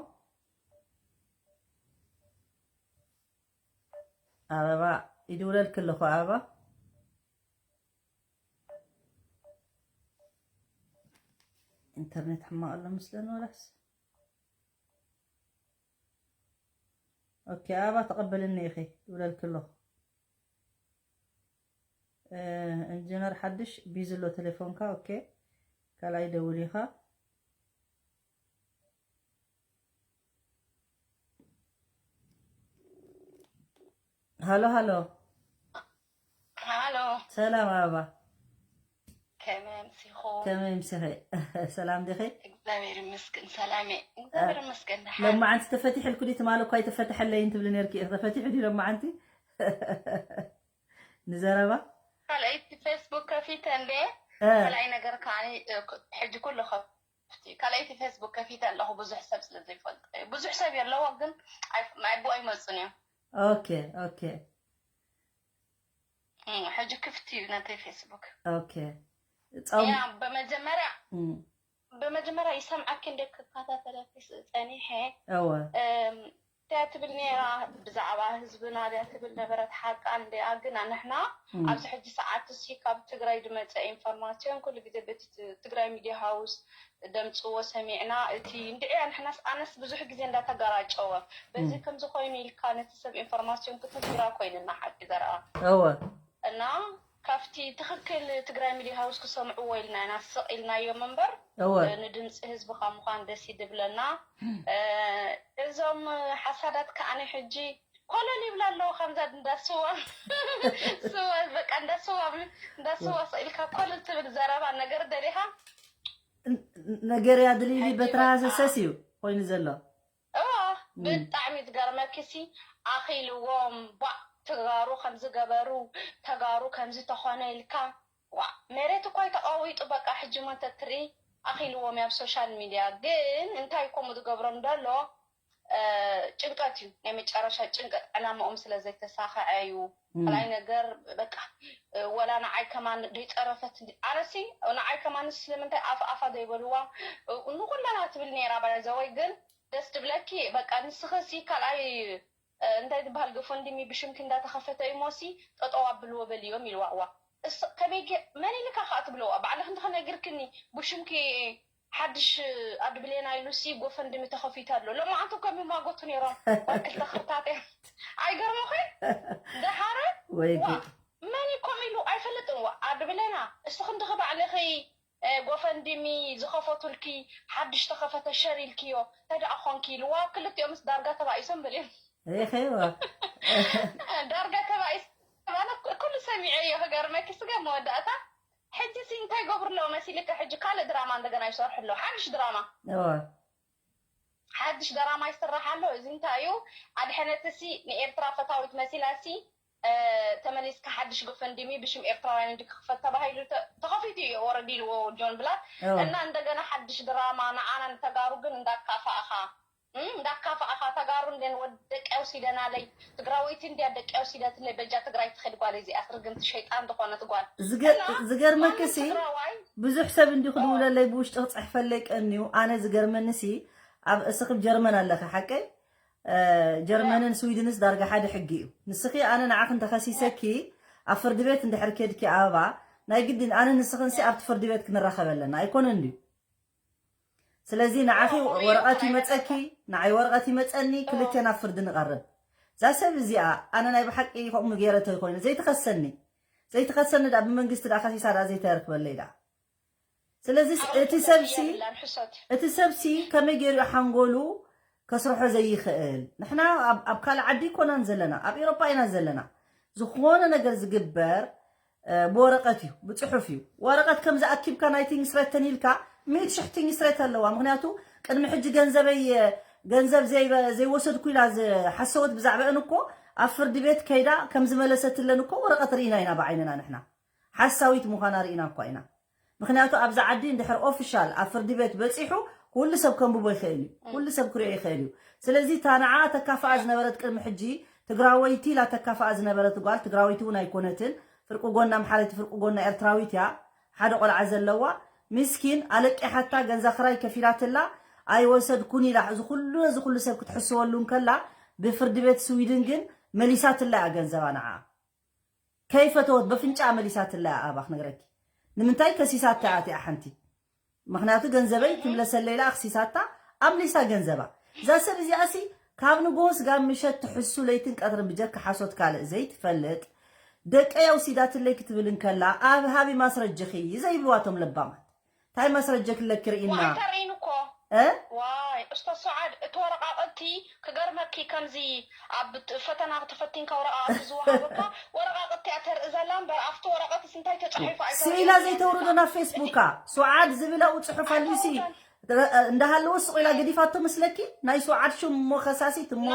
ኣበባ ይድውለልክ ኣለኹ። ኣበባ ኢንተርኔት ሕማቕ ኣሎ ምስለን ወላስ? ኦኬ፣ ኣበባ ተቐበልኒ ኢኺ፣ ይብለልኪ ኣለኹ። እ፣ ኢንጂነር ሓድሽ ቢዚ ኣሎ ቴሌፎንካ። ኦኬ፣ ካልኣይ ደውል ኢኻ። ሃሎ፣ ሃሎ። ሃሎ። ሰላም ኣበባ። ከመይ ኣምሲኹ? ከመይ ኣምሲኺ? ሰላም ዲኺ? እግዚኣብሔር ይመስገን ሰላም እየ። እግዚኣብሔር ይመስገን ደሓን። ሎማዓንቲ ተፈቲሕልኩ ድዩ? ትማሊ እኳ ኣይተፈተሐለይን ትብሊ ነርኪ ኢኺ። ተፈቲሑ ድዩ ሎማዓንቲ? ንዘረባ? ካልኣይቲ ፌስቡክ ከፊተ እንዴ? እ። ካልኣይ ነገር ከዓኒ፣ እ፣ ክ-፣ ሕጂ ኩሉ ከፍቲ እዩ። ካልኣይቲ ፌስቡክ ከፊተ ኣለኹ ብዙሕ ሰብ ስለ ዘይፈልጦ እዩ። ብዙሕ ሰብ የለዎ ግን ኣይ-፣ ኣይ-፣ ኣይመጹን እዮም። ኦኬ፣ ኦኬ። እም፣ ሕጂ ክፍቲ እዩ ነተይ ፌስቡክ። ኦኬ። ጾም ያ፣ በመጀመርያ፣ እም። በመጀመርያ ይሰምዓኪ እንደ ክከታተለኪ ስ-፣ ጸኒሐ። እወ። እም፣ እንታይ ትብል ነይራ? ብዛዕባ ህዝብና ድያ ትብል ነበረት፣ ሓቃ እንዲያ። ግን ንሕና እም። ኣብዚ ሕጂ ሰዓት እሲ ካብ ትግራይ ዝመጸ ኢንፎርማሲዮን ኩሉ ግዜ በቲ ት-፣ ትግራይ ሚድያ ሃውስ ደምፅዎ ሰሚዕና፣ እቲ እንድዕያ ንሕናስ፣ ኣነስ ብዙሕ ግዜ እንዳተጋራጨወ፣ በዚ እም። ከምዚ ኮይኑ ኢልካ ነቲ ሰብ ኢንፎርማሲዮን ክትህብ ግራ ኮይንና ሓቂ ዘረባ። እወ። እና ካብቲ ትኽክል ትግራይ ሚድያ ሃውስ ክሰምዕዎ ኢልና ኢና ስቕ ኢልናዮም እምበር፣ እወ። እ፣ ንድምፂ ህዝብኻ ምዃን ደስ ይድብለና። እም። እ፣ እዞም ሓሳዳት ከኣነ ሕጂ ኮለል ይብላ ኣለዉ፣ ከምዛ እንዳ ስዋ፣ ስዋ፣ በቃ እንዳ ስዋ፣ እንዳ ስዋ ስቕ ኢልካ ኮለል ትብል ዘረባ ነገር ደሊኻ? ን-፣ ነገር ያድልይሊ ሕጂ በትራ በቃ። ሰሰስ እዩ ኮይኑ ዘሎ። እዋ፣ እም። ብጣዕሚ ዝገርመኪሲ፣ ኣኺልዎም፣ ባእ፣ ተጋሩ ከምዚ ገበሩ፣ ተጋሩ ከምዚ ተኾነ ኢልካ፣ ዋ፣ መሬት እኳ ተቐዊጡ፣ በቃ፣ ሕጂ እሞ እንተትርኢ፣ ኣኺልዎም ኣብ ሶሻል ሚድያ። ግን እንታይ ከምኡ ዝገብሮም ዘሎ፣ እ፣ ጭንቀት እዩ፣ ናይ መጨረሻ ጭንቀት፣ ዕላማኦም ስለ ዘይተሳኽዐ እዩ። እም። ካልኣይ ነገር፣ በቃ፣ እ፣ ወላ ንዓይ ከማን ደይጸረፈት እንዲ-፣ ኣነሲ ንዓይ ከማን ስለምንታይ ኣፍ ኣፋ ዘይበልዋ፣ እ፣ ንኹለና ትብል ነይራ፣ ባይዘወይ ግን ደስ ትብለኪ፣ በቃ፣ ንስኽሲ ካልኣይ፣ እ፣ እንታይ ዝበሃል ጎፈንድሚ ብሽምኪ እንዳተኸፈተ እዩ ሞሲ፣ ጠጠው ኣብልዎ በልዮም ኢልዋ። እዋ፣ እስ-፣ ከመይ ገ-፣ መን ኢልካ ከዓ ትብለዋ? ባዕልኺ እንተኸነግርክኒ፣ ብሽምኪ ሓድሽ ኣድብሌና ኢሉሲ ጎፈንድሚ ተኸፊቱ ኣሎ። ሎማዓንቲ እኮ የሚሟገቱ ነይሮም። ክልተ ክርታት እዮም። ኣይገርምኺ? ደሓረ? ወይ ዋ፣ ጉድ። መን እዩ ከምኡ ኢሉ? ኣይፈልጥን። ዋ፣ ኣድብሌና፣ እስኺ እንድኺ ባዕልኺ፣ እ፣ ጎፈንድሚ ዝኸፈቱልኪ፣ ሓድሽ ተኸፈተ ሸር ኢልክዮ፣ እንታይ ደኣ ኾንኪ ኢልዋ፣ ክልቲኦምስ ዳርጋ ተባኢሶም በልዮም። ሪኢኸይዋ። ዳርጋ ተባኢሶም። ኣነ ኩ-፣ ኩሉ ሰሚዐዮ፣ ክገርመኪ፣ ስገም መወዳእታ። ሕጂ ሲ እንታይ ገብሩ ኣለዉ መሲልካ? ሕጂ ካልእ ድራማ እንደገና ይሰርሑ ኣለዉ። ሓድሽ ድራማ። እወ። ሓድሽ ድራማ ይስራሕ ኣሎ። እዚ እንታይ እዩ? ኣድሐነትሲ ንኤርትራ ፈታዊት መሲላሲ፣ እ፣ ተመሊስካ ሓድሽ ጎፈንድሚ ብሽም ኤርትራውያን እንዲ ክኽፈት ተባሂሉ ተ-፣ ተኸፊቱ እዩ። ኦረዲ ኢልዎ ጆን ብላክ። እወ። እና እንደገና ሓድሽ ድራማ ንዓና ንተጋሩ ግን እንዳካፋእኻ፣ እም፣ እንዳካፋእኻ ተጋሩ እንዴን ወድ ደቂ ወሲደናለይ፣ ትግራወይቲ እንድያ ደቂ ወሲደትለይ፣ በጃ ትግራይ ትኸድ ጓል እዚኣ፣ ስርግምቲ ሸይጣን ዝኾነት ጓል። ዝገ-፣ እና ዝገርመኪ ማንም ሲ፣ ትግራዋይ ብዙሕ ሰብ እንዲ ኦ። ክድውለለይ ብውሽጢ ክጽሕፈለይ ቀንዩ፣ ኣነ ዝገርመኒ ሲ፣ ኣብ እስኺ ብ ጀርመን ኣለኺ ሓቀይ? እ፣ ጀርመንን ስዊድንስ ዳርጋ ሓደ ሕጊ እዩ። ንስኺ ኣነ ንዓኺ እንተኸሲሰኪ፣ ኣብ ፍርዲ ቤት እንድሕር ኬድኪ ኣበባ፣ ናይ ግድን ኣነ ንስኽን ሲ ኣብቲ ፍርዲ ቤት ክንራኸብ ኣለና፣ ኣይኮነን ድዩ? ስለዚ ንዓኺ ኦ፣ ኦ፣ ወረቐት ኦ፣ ይመጸኪ፣ ንዓይ ወረቐት ይመጸኒ፣ ኦ። ክልቴና ኣብ ፍርዲ ንቐርብ። እዛ ሰብ እዚኣ ኣነ ናይ ብሓቂ ከምኡ ገይረ ተይኮይነ ዘይትኸሰኒ፣ ዘይትኸሰኒ ደኣ ብመንግስቲ ደኣ ከሲሳ ደኣ ዘይተርክበለይ ደኣ። ስለዚ ስ-፣ ኣውርድ እቲ ሰብሲ፣ የብላን፣ ሕሰት። እቲ ሰብሲ ከመይ ገይሩ እዩ ሓንጎሉ ከስርሖ ዘይኽእል? ንሕና ኣብ፣ ኣብ ካልእ ዓዲ ኣይኮናን ዘለና፣ ኣብ ኤውሮጳ ኢና ዘለና። ዝኾነ ነገር ዝግበር፣ እ፣ ብወረቐት እዩ፣ ብጽሑፍ እዩ። ወረቐት ከም ዝኣኪብካ ናይ ቲንግስሬተን ኢልካ ሚእቲ ሽሕ ቲንግስሬት ኣለዋ። ምኽንያቱ ቅድሚ ሕጂ ገንዘበይ፣ ገንዘብ ዘይበ-፣ ዘይወሰድኩ ኢላ ዝሓሰወት ብዛዕባአን እኮ ኣብ ፍርዲ ቤት ከይዳ ከም ዝመለሰትለን እኮ ወረቐት ርኢና ኢና ብዓይንና ንሕና። ሓሳዊት ምዃና ርኢና እኳ ኢና። ምኽንያቱ ኣብዚ ዓዲ እንድሕር ኦፊሻል ኣብ ፍርዲ ቤት በፂሑ ኩሉ ሰብ ከንብቦ ይኽእል እዩ፣ ኩሉ ሰብ ክሪኦ ይኽእል እዩ። ስለዚ እታ ንዓ ተካፍኣ ዝነበረት ቅድሚ ሕጂ ትግራወይቲ ኢላ ተካፍኣ ዝነበረት ጓል ትግራወይቲ እውን ኣይኮነትን። ፍርቂ ጎና ኣምሓረይቲ ፍርቂ ጎና ኤርትራዊት እያ። ሓደ ቆልዓ ዘለዋ ምስኪን ኣለቂሓታ ገንዛ ክራይ ከፊላትላ ኣይወሰድኩን ኢላ እዚ ኩሉ እዚ ኩሉ ሰብ ክትሕስወሉ እንከላ ብፍርዲ ቤት ስዊድን ግን መሊሳትላ እያ ገንዘባ ንዓ ከይፈተወት በፍንጫ መሊሳትላ እያ። ኣባ ክነግረኪ ንምንታይ ከሲሳታ እያ እቲኣ ሓንቲ ምኽንያቱ ገንዘበይ ትምለሰለይ ኢላ ኣኽሲሳታ ኣምሊሳ ገንዘባ እዛ ሰብ እዚኣ ሲ ካብ ንጎስ ጋብ ምሸት ትሕሱ ለይትን ቀትርን ብጀካ ሓሶት ካልእ ዘይትፈልጥ ደቀይ ኣውሲዳትለይ ክትብል እንከላ ኣብ ሃቢ ማስረጅኺ ዘይብልዋቶም ለባማት እንታይ ማስረጀ ክለኪ ርኢና ዋይ ተርእይን እኮ እ ዋይ እስቶ ሰዓድ እቲ ወረቃቅቲ ክገርመኪ ከምዚ ኣብ ፈተና ተፈቲንካ ወረቃቅቲ ዝወሃበካ ወረቃቅቲ እያ ተርኢ ዘላ እምበር ኣብቲ ወረቀትስ እንታይ ተፃሒፉ ኣይተርእየን ስኢላ ዘይተውርዶ ናብ ፌስቡካ ሱዓድ ዝብል ኣብኡ ፅሑፍ ኣልዩ ሲ እንዳሃለወ ስቕ ኢላ ገዲፋቶ መስለኪ ናይ ሱዓድ ሽም እሞ ከሳሲት እሞ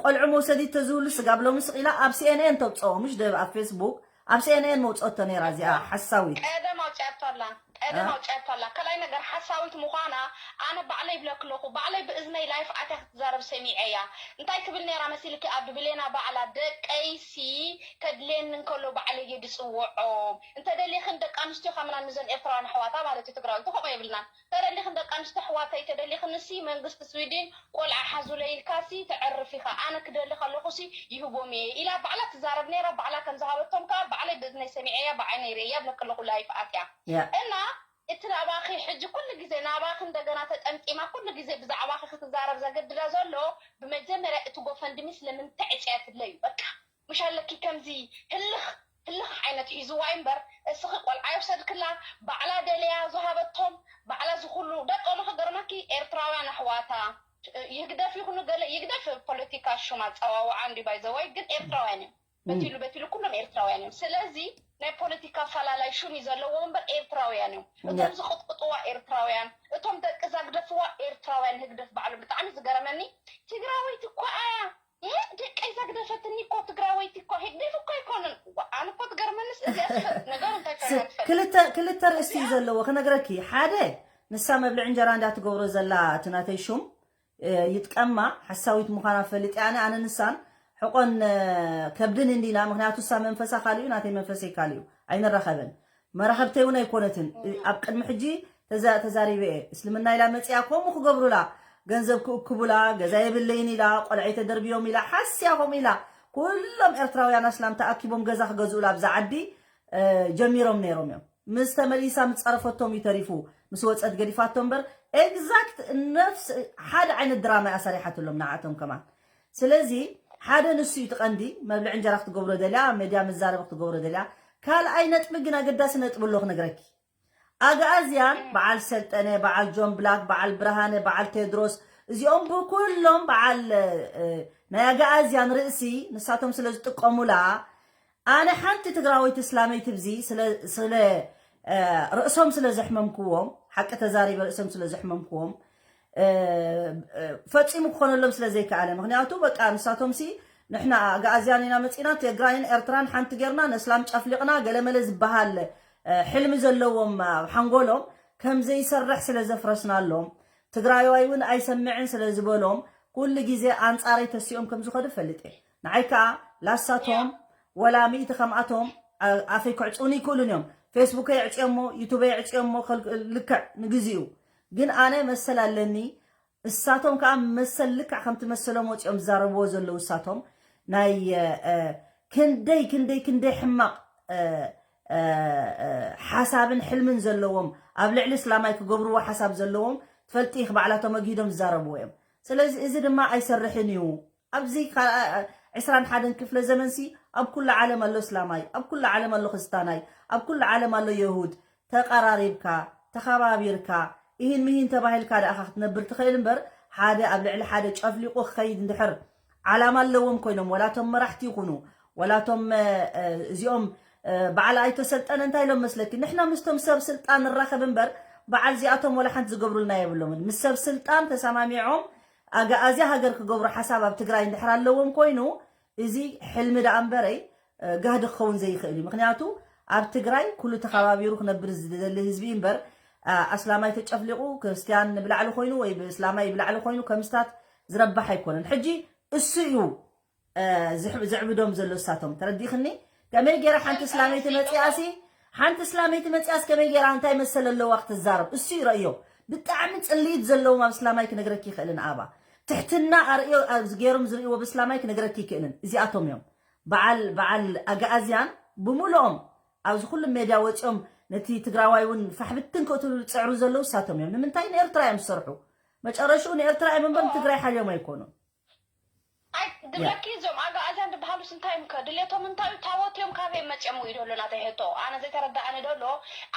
ቆልዑ መውሰዲት ተዝብሉ ስጋብ ሎሚ ስቕ ኢላ ኣብ ሲኤንኤን ተውፅኦ ምሽ ደብ ኣብ ፌስቡክ ኣብ ሲኤንኤን መውፅኦቶ ነይራ እዚኣ ሓሳዊት ቀደም ኣውፅኣቶ ኣላ ቀደም ኣውፅኣቶ ኣላ ካልኣይ ነገር ሓሳዊት ምዃና ኣነ ባዕለይ ይብለክ ኣለኹ ባዕለይ ብእዝነይ ላይፍ ኣትያ ክትዛረብ ሰሚዐያ እንታይ ትብል ነይራ መሲልኪ ኣብ ብሌና ባዕላ ደቀይሲ ከድልየኒ እንከሎ ባዕለይ እየ ድፅውዖም እንተደሊኽን ደቂ ኣንስትዮ ከምና ንዘን ኤርትራውያን ኣሕዋታ ማለት እዩ ትግራዊት ከምኡ የብልናን ተደሊኽን ደቂ ኣንስትዮ ኣሕዋተይ ተደሊኽንሲ መንግስቲ ስዊድን ቆልዓ ሓዙለይ ኢልካሲ ተዕርፍ ኢኻ ኣነ ክደሊ ከለኹሲ ይህቦም እየ ኢላ ባዕላ ትዛረብ ነይራ ባዕላ ከም ዝሃበቶም ከዓ ባዕለይ ብእዝነይ ሰሚዐያ ብዓይነይ ርእያ ብለክ ኣለኹ ላይፍ ኣትያ እና እቲ ናባኺ ሕጂ ኩሉ ግዜ ናባኺ እንደገና ተጠምጢማ ኩሉ ግዜ ብዛዕባኺ ክትዛረብ ዘገድዳ ዘሎ ብመጀመርያ እቲ ጎፈንድሚ ስለምንታይ ዕፅያትለ እዩ በቃ ምሽ ኣለኪ ከምዚ ህልኽ ህልኽ ዓይነት ሒዝዋ እዩ እምበር እስኺ ቆልዓ ይውሰድክላ ባዕላ ደለያ ዝሃበቶም ባዕላ ዝኩሉ ደቀሉ ክገርመኪ ኤርትራውያን ኣሕዋታ ይግደፍ ይኹኑ ገለ ይግደፍ ፖለቲካ ሹም ኣፀዋውዓ እንዲ ባይዘወይ ግን ኤርትራውያን እዮም በቲሉ በቲሉ ኩሎም ኤርትራውያን እዮም ስለዚ ናይ ፖለቲካ ኣፈላላይ ሹም እዩ ዘለዎ እምበር ኤርትራውያን እዮም እቶም ዝቅጥቅጥዋ ኤርትራውያን እቶም ደቂ ዛግደፍዋ ኤርትራውያን ህግደፍ ባዕሉ ብጣዕሚ ዝገረመኒ ትግራወይቲ እኮ ኣያ ደቀይ ዛግደፈትኒ እኮ ትግራወይቲ እኮ ህግደፍ እኮ ኣይኮንን ኣነ እኮ ትገርመንስ እዚኣ ትፈልጥ ነገሩ እንታይ ትፈልጥ ክልተ ክልተ ርእሲ እዩ ዘለዎ ክነግረኪ ሓደ ንሳ መብልዕ እንጀራ እንዳትገብሮ ዘላ እቲ ናተይ ሹም ይጥቀማ ሓሳዊት ምዃና ፈልጥ ያነ ኣነ ንሳን ሕቆን ከብድን እንዲና ምክንያቱ እሳ መንፈሳ ካልዩ ናተይ መንፈሰይ ካልዩ ኣይንራኸበን መራኸብተይ እውን ኣይኮነትን ኣብ ቅድሚ ሕጂ ተዛሪበ እየ እስልምና ኢላ መፅያ ከምኡ ክገብሩላ ገንዘብ ክእክቡላ ገዛ የብለይን ኢላ ቆልዐይ ተደርብዮም ኢላ ሓስያ ከምኡ ኢላ ኩሎም ኤርትራውያን ኣስላም ተኣኪቦም ገዛ ክገዝኡላ ኣብዛ ዓዲ ጀሚሮም ነይሮም እዮም ምስ ተመሊሳ ምስ ጸረፈቶም እዩ ተሪፉ ምስ ወጸት ገዲፋቶ እምበር exact ነፍስ ሓደ ዓይነት ድራማ እያ ሰሪሓትሎም ንዓቶም ከማን ስለዚ ሓደ ንሱ እዩ ትቐንዲ መብልዕ እንጀራ ክትገብሮ ደልያ ኣብ ሜድያ መዛረቢ ክትገብሮ ደልያ ካልኣይ ነጥቢ ግን ኣገዳሲ ነጥቢ ኣሎ ክነግረኪ ኣግኣዝያን በዓል ሰልጠነ በዓል ጆን ብላክ በዓል ብርሃነ በዓል ቴድሮስ እዚኦም ብኩሎም በዓል ናይ ኣግኣዝያን ርእሲ ንሳቶም ስለ ዝጥቀሙላ ኣነ ሓንቲ ትግራወይቲ እስላመይቲ ብዚ ስለ ርእሶም ስለ ዘሕመምክዎም ሓቂ ተዛሪበ ርእሶም ስለ ዘሕመምክዎም ፈፂሙ ክኾነሎም ስለ ዘይከኣለ ምክንያቱ በቃ ንሳቶም ሲ ንሕና ኣግኣዝያን ኢና መፂና ትግራይን ኤርትራን ሓንቲ ጌርና ነስላም ጨፍሊቕና ገለመለ ዝበሃል ሕልሚ ዘለዎም ኣብ ሓንጎሎም ከም ዘይሰርሕ ስለ ዘፍረስናሎም ትግራይዋይ እውን ኣይሰምዕን ስለ ዝበሎም ኩሉ ግዜ ኣንፃረይ ተሲኦም ከም ዝኸዱ ፈልጥ እየ ንዓይ ከዓ ላሳቶም ወላ ሚእቲ ከምኣቶም ኣፈይ ክዕፅውኒ ይክእሉን እዮም ፌስቡከይ ኣዕፅዮሞ ዩቱበይ ኣዕፅዮሞ ልክዕ ንግዚኡ ግን ኣነ መሰል ኣለኒ እሳቶም ከዓ መሰል ልክዕ ከምቲ መሰሎም ወፂኦም ዝዛረብዎ ዘለዉ እሳቶም ናይ ክንደይ ክንደይ ክንደይ ሕማቕ ሓሳብን ሕልምን ዘለዎም ኣብ ልዕሊ እስላማይ ክገብርዎ ሓሳብ ዘለዎም ትፈልጢ ኢኺ ባዕላቶም ኣግሂዶም ዝዛረብዎ እዮም ስለዚ እዚ ድማ ኣይሰርሕን እዩ ኣብዚ ዕስራን ሓደን ክፍለ ዘመንሲ ኣብ ኩሉ ዓለም ኣሎ እስላማይ ኣብ ኩሉ ዓለም ኣሎ ክርስታናይ ኣብ ኩሉ ዓለም ኣሎ የሁድ ተቐራሪብካ ተኸባቢርካ ኢሂን ምሂን ተባሂልካ ደኣ ክትነብር ትኽእል እምበር ሓደ ኣብ ልዕሊ ሓደ ጨፍሊቑ ክኸይድ እንድሕር ዓላማ ኣለዎም ኮይኖም ወላቶም መራሕቲ ይኹኑ ወላቶም እዚኦም በዓል ኣይተሰልጠነ እንታይ ኢሎም መስለኪ ንሕና ምስቶም ሰብ ስልጣን ንራኸብ እምበር በዓል እዚኣቶም ወላ ሓንቲ ዝገብሩልና የብሎምን ምስ ሰብ ስልጣን ተሰማሚዖም ኣግኣዝያ ሃገር ክገብሩ ሓሳብ ኣብ ትግራይ እንድሕር ኣለዎም ኮይኑ እዚ ሕልሚ ደኣ እምበረይ ጋህዲ ክኸውን ዘይኽእል እዩ ምክንያቱ ኣብ ትግራይ ኩሉ ተኸባቢሩ ክነብር ዝደሊ ህዝቢ እምበር፣ ኣ፣ ኣስላማይ ተጨፍሊቑ ክርስትያን ብላዕሊ ኮይኑ ወይ ብእስላማይ ብላዕሊ ኮይኑ ከምስታት ዝረባሕ ኣይኮነን። ሕጂ እሱ እዩ፣ እ፣ ዝሕ-፣ ዝዕብዶም ዘሎ እሳቶም። ተረዲኽኒ? ከመይ ገይራ ሓንቲ እስላመይቲ መፂኣሲ፣ ሓንቲ እስላመይቲ መፂኣስ ከመይ ገይራ እንታይ መሰል ኣለዋ ክትዛረብ? እሱ እዩ ረእዮ። ብጣዕሚ ፅልኢት ዘለዎም ኣብ እስላማይ ክነግረኪ ይኽእልን ኣባ። ትሕትና ኣርእዮ፣ ኣብ ገይሮም ዝርእይዎ ብእስላማይ ክነግረኪ ይክእልን። እዚኣቶም እዮም። በዓል፣ በዓል ኣግኣዝያን ብምሉኦም ኣብዚ ኩሉ ሜድያ ወፂኦም ነቲ ትግራዋይ እውን ፋሕብትን ክእትሉ ዝፅዕሩ ዘለዉ እሳቶም እዮም። ንምንታይ? ንኤርትራ እዮም ዝሰርሑ። መጨረሽኡ ንኤርትራ እዮም እምበር ንትግራይ ሓልዮም ኣይኮኑን። ኣይ፣ እያ። ድብለኪ እዞም ኣግኣዝያን ዝበሃሉስ እንታይ እዮም ከ? ድሌቶም እንታይ እዩ? ታቦት እዮም ካበይ መፅኦም እዩ ደሎ ናተይ ሕቶ። ኣነ ዘይተረዳእኒ ደሎ፣